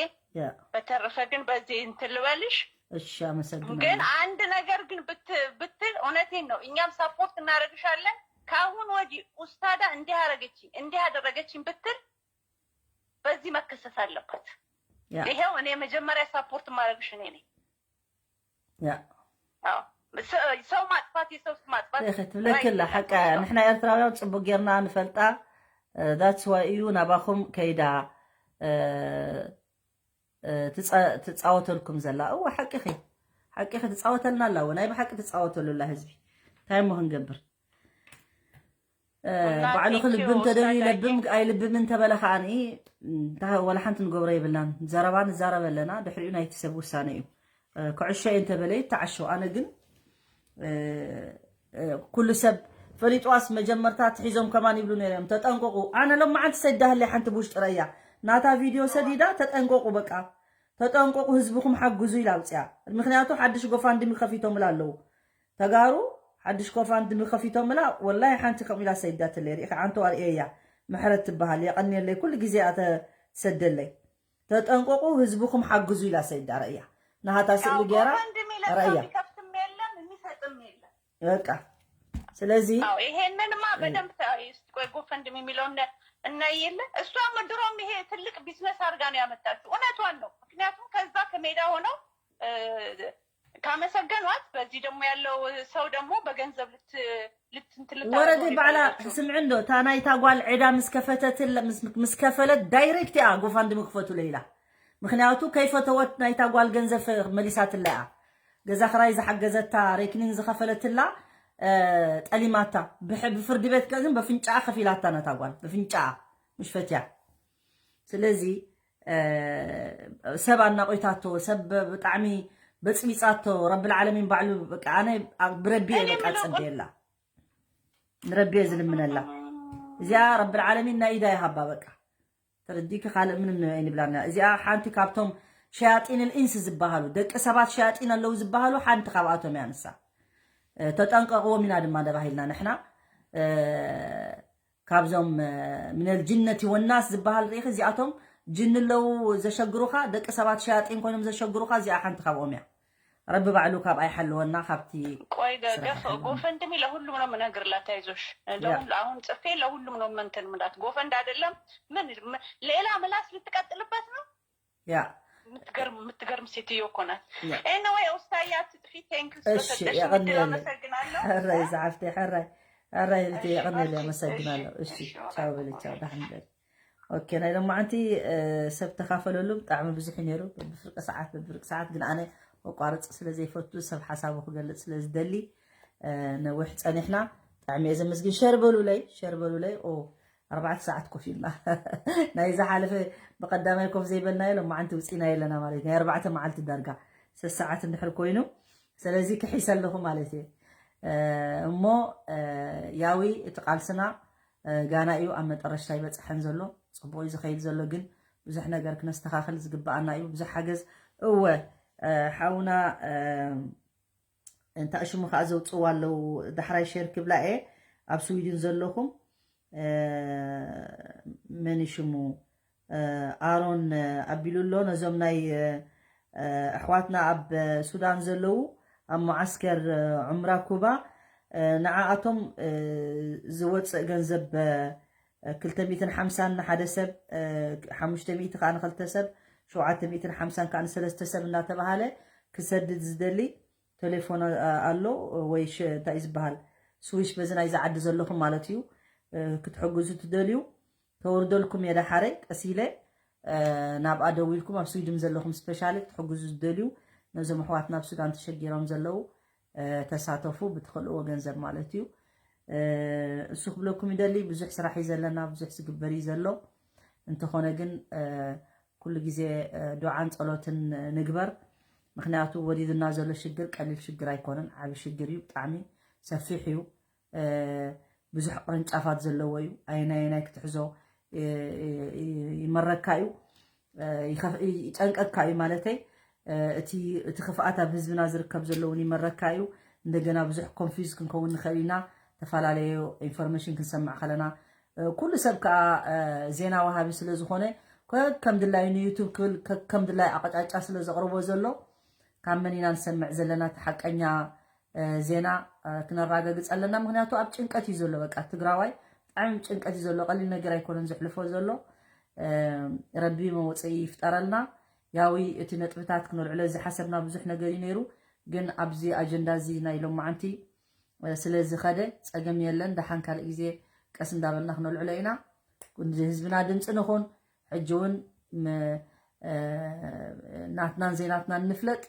በተረፈ ግን በዚህ እንትን ልበልሽ። እሺ አመሰግናለሁ። ግን አንድ ነገር ግን ብትል እውነቴን ነው፣ እኛም ሳፖርት እናደርግሻለን። ከአሁን ወዲህ ኡስታዳ እንዲህ አረገችኝ እንዲህ አደረገችኝ ብትል በዚህ መከሰስ አለባት። ይሄው እኔ መጀመሪያ ሳፖርት ማድረግሽ እኔ ነኝ። ሰው ማጥፋት የሰው ማጥፋት ትብለክላ ሓቃ። ንሕና ኤርትራውያን ፅቡቅ ጌርና ንፈልጣ። ዳትስ ዋይ እዩ ናባኹም ከይዳ ትፃወተልኩም ዘላ። እወ ሓቂኺ፣ ሓቂኺ ትፃወተልና ኣላ። እወ ናይ ብሓቂ ትፃወተሉ ኣላ ህዝቢ። እንታይ እሞ ክንገብር? ባዕሉ ክልብም ተደልዩ ይለብም ኣይልብም እንተበለ ከዓኒ ወላ ሓንቲ ንገብሮ የብልናን። ዘረባ ንዛረብ ኣለና፣ ድሕሪኡ ናይቲ ሰብ ውሳነ እዩ። ክዕሾ እየ እንተበለ ይተዓሾ። ኣነ ግን ኩሉ ሰብ ፈሊጥዋስ መጀመርታ ትሒዞም ከማን ይብሉ ነይሮም። ተጠንቀቁ። ኣነ ሎማዓንቲ ሰይዳህለይ ሓንቲ ብውሽጢ ረእያ ናታ ቪድዮ ሰዲዳ ተጠንቀቁ፣ በቃ ተጠንቀቁ፣ ህዝብኹም ሓግዙ ኢላ ኣውፅያ። ምክንያቱ ሓድሽ ጎፋንድሚ ከፊቶምላ ኣለዉ ተጋሩ፣ ሓድሽ ጎፋንድሚ ከፊቶምላ። ወላሂ ሓንቲ ከምኡ ኢላ ሰይዳትለይ ርኢኺ፣ ዓንቶ ኣርእየያ። ምሕረት ትበሃል የቐንየለይ፣ ኩሉ ግዜ ኣተሰደለይ። ተጠንቀቁ፣ ህዝብኹም ሓግዙ ኢላ ሰይዳ ረእያ ናሃታ ስእሊ ገይራ ረእያ። በቃ ስለዚህ ይሄንንማ በደንብ ቆይ ጎፈንድሚ የሚለውን እናየለ እሷ ድሮም ይሄ ትልቅ ቢዝነስ አድርጋ ነው ያመጣችው። እውነቷን ነው። ምክንያቱም ከዛ ከሜዳ ሆነው ካመሰገኗት በዚህ ደግሞ ያለው ሰው ደግሞ በገንዘብ ልትንትል ወረዲ ባዕላ ስምዕ እንዶ እታ ናይታ ጓል ዕዳ ምስ ከፈተት ምስ ከፈለት ዳይሬክት እያ ጎፋንድሚ ክፈቱ ለይላ። ምክንያቱ ከይፈተወት ናይታ ጓል ገንዘብ መሊሳትላ እያ። ገዛ ክራይ ዝሓገዘታ ሬክኒንግ ዝኸፈለትላ ጠሊማታ። ብፍርዲ ቤት ግን በፍንጫኣ ከፊላታ ነታ ጓል በፍንጫኣ ምሽ ፈትያ። ስለዚ ሰብ ኣናቆይታቶ፣ ሰብ ብጣዕሚ በፅቢፃቶ። ረብል ዓለሚን ባዕሉ በቃ ኣነ ብረቢ እየ በቃ ፀበየላ። ንረቢ እየ ዝልምነላ። እዚኣ ረብል ዓለሚን ናይ ኢዳ ይሃባ በቃ። ተረዲኪ ካልእ ምንም ኣይንብላና። እዚኣ ሓንቲ ካብቶም ሸያጢን ልኢንስ ዝበሃሉ ደቂ ሰባት ሸያጢን ኣለዉ ዝበሃሉ ሓንቲ ካብኣቶም እያ ንሳ። ተጠንቀቅዎም ኢና ድማ ተባሂልና ንሕና ካብዞም ምነል ጅነቲ ወናስ ዝበሃል ርኢኺ እዚኣቶም ጅን ኣለዉ ዘሸግሩኻ ደቂ ሰባት ሸያጢን ኮይኖም ዘሸግሩኻ እዚኣ ሓንቲ ካብኦም እያ። ረቢ ባዕሉ ካብ ኣይሓልወና ካብቲ ቆይ ገገፍ ጎፈንድሚ ለሁሉም ነው የምነግርላት። አይዞሽ አሁን ጽፌ ለሁሉም ነው እንትን ምላት። ጎፈንድ አይደለም ምን ሌላ ምላስ ልትቀጥልበት ነው። ያ የምትገርም ሴትዮ እኮ ናት። ኤኒወይ ኡስታያ ትጥፊ ቴንክ ስለሰጠሽ አመሰግናለሁ። ሕራይ ዝሓፍተይ ሕራይ ሕራይ ልቲ የቀንል ኣመሰግናለሁ። እሺ ቻው በል ቻው ደሓን በል። ኦኬ ናይ ሎማዓንቲ ሰብ ተኻፈለሉ ብጣዕሚ ብዙሕ እዩ ነይሩ። ብፍርቂ ሰዓት ብፍርቂ ሰዓት ግን ኣነ መቋረፂ ስለ ዘይፈቱ ሰብ ሓሳቡ ክገልፅ ስለ ዝደሊ ነዊሕ ፀኒሕና። ብጣዕሚ እየ ዘመስግን። ሸር በሉለይ ሸር በሉለይ። ኦ ኣርባዕተ ሰዓት ኮፍ ኢልና ናይ ዝሓለፈ ብቀዳማይ ኮፍ ዘይበልናዮ ሎማዓንቲ ውፂናዮ ኣለና ማለት ናይ ኣርባዕተ መዓልቲ ዳርጋ ሰሰዓት እንድሕር ኮይኑ ስለዚ ክሒሰ ኣለኹ ማለት እየ። እሞ ያዊ እቲ ቃልስና ጋና እዩ ኣብ መጠረሽታ ይበፅሐን ዘሎ። ፅቡቅ እዩ ዝኸይድ ዘሎ ግን ብዙሕ ነገር ክነስተኻኽል ዝግበኣና እዩ። ብዙሕ ሓገዝ እወ ሓውና እንታይ ሽሙ ከዓ ዘውፅዋ ኣለዉ ዳሕራይ ሼር ክብላ እየ ኣብ ስዊድን ዘለኹም መን ሽሙ ኣሮን ኣቢሉ ኣሎ ነዞም ናይ ኣሕዋትና ኣብ ሱዳን ዘለዉ ኣብ መዓስከር ዑምራ ኩባ ንዓኣቶም ዝወፅእ ገንዘብ ክልተ ሚእትን ሓምሳን ንሓደ ሰብ ሓሙሽተ ሚእቲ ከዓ ንክልተ ሰብ ሸውዓተ ሚእትን ሓምሳን ከዓ ንሰለስተ ሰብ እናተባሃለ ክሰድድ ዝደሊ ቴሌፎን ኣሎ ወይ እንታይ ዝበሃል ስዊሽ በዚ ናይዚ ዓዲ ዘለኹም ማለት እዩ ክትሕግዙ ትደልዩ ተወርደልኩም እየ ዳሓረ ቀስ ኢለ ናብኣ ደዊልኩም ኣብ ስዊድን ዘለኹም ስፔሻሊ ክትሕግዙ ዝደልዩ ነዞም ኣሕዋትና ኣብ ሱዳን ተሸጊሮም ዘለዉ ተሳተፉ ብትኽእልዎ ገንዘብ ማለት እዩ እሱ ክብለኩም ይደሊ ብዙሕ ስራሕ እዩ ዘለና ብዙሕ ዝግበር እዩ ዘሎ እንተኾነ ግን ኩሉ ግዜ ዱዓን ጸሎትን ንግበር። ምክንያቱ ወሪድና ዘሎ ሽግር ቀሊል ሽግር ኣይኮነን፣ ዓቢ ሽግር እዩ፣ ብጣዕሚ ሰፊሕ እዩ። ብዙሕ ቅርንጫፋት ዘለዎ እዩ። ኣየናየናይ ክትሕዞ ይመረካ እዩ፣ ይጨንቀካ እዩ ማለተይ። እቲ ክፍኣት ኣብ ህዝብና ዝርከብ ዘለውን ይመረካ እዩ። እንደገና ብዙሕ ኮንፊዝ ክንከውን ንኽእል ኢና። ተፈላለዩ ኢንፎርሜሽን ክንሰምዕ ከለና ኩሉ ሰብ ከዓ ዜና ወሃቢ ስለ ዝኾነ ከም ድላዩ ንዩቱብ ክብል ከም ድላይ ኣቀጫጫ ስለ ዘቕርቦ ዘሎ ካብ መን ኢና ንሰምዕ ዘለና እቲ ሓቀኛ ዜና ክነራገግፅ ኣለና። ምክንያቱ ኣብ ጭንቀት እዩ ዘሎ። በቃ ትግራዋይ ብጣዕሚ ጭንቀት እዩ ዘሎ። ቀሊል ነገር ኣይኮነን ዘሕልፎ ዘሎ። ረቢ መውፅኢ ይፍጠረልና። ያዊ እቲ ነጥብታት ክነልዕሎ ዝሓሰብና ብዙሕ ነገር እዩ ነይሩ፣ ግን ኣብዚ ኣጀንዳ እዚ ናይ ሎማዓንቲ ስለ ዝኸደ ፀገም የለን። ደሓን ካልእ ግዜ ቀስ እንዳበልና ክነልዕሎ ኢና። ህዝብና ድምፂ ንኹን። ሕጂ እውን ናትናን ዘይናትናን ንፍለጥ።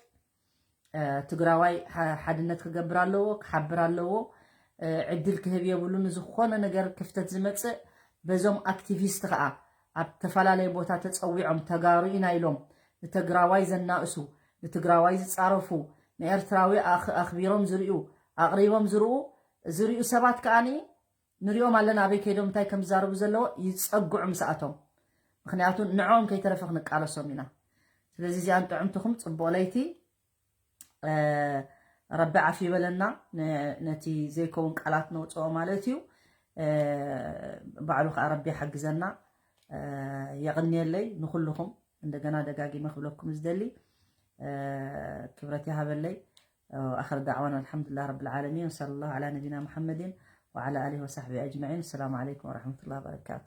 ትግራዋይ ሓድነት ክገብር ኣለዎ፣ ክሓብር ኣለዎ። ዕድል ክህብ የብሉን። ዝኾነ ነገር ክፍተት ዝመፅእ በዞም ኣክቲቪስት ከዓ ኣብ ተፈላለየ ቦታ ተፀዊዖም ተጋሩ ኢና ኢሎም ንትግራዋይ ዘናእሱ፣ ንትግራዋይ ዝፃረፉ፣ ንኤርትራዊ ኣኽቢሮም ዝርእዩ፣ ኣቕሪቦም ዝርኡ ዝርእዩ ሰባት ከዓኒ ንሪኦም ኣለና ኣበይ ከይዶም እንታይ ከም ዝዛረቡ ዘለዎ ይፀግዑ ምስኣቶም። ምክንያቱ ንዕኦም ከይተረፈ ክንቃለሶም ኢና። ስለዚ እዚኣን ጥዕምትኹም ፅቡቕ ለይቲ። ረቢ ዓፍ ይበለና። ነቲ ዘይከውን ቃላት ነውፅኦ ማለት እዩ። ባዕሉ ከዓ ረቢ ይሓግዘና። የቕንየለይ ንኩልኹም። እንደገና ደጋጊመ ክብለኩም ዝደሊ ክብረት ይሃበለይ። ኣኽር ዳዕዋና ኣልሓምዱሊላህ ረብል ዓለሚን ወሰለ ላሁ ዓላ ነቢና ሙሓመድን ወዓላ ኣሊሂ ወሳሕቢ ኣጅመዒን። ሰላሙ ዓለይኩም ወረሕመቱላህ ወበረካቱ።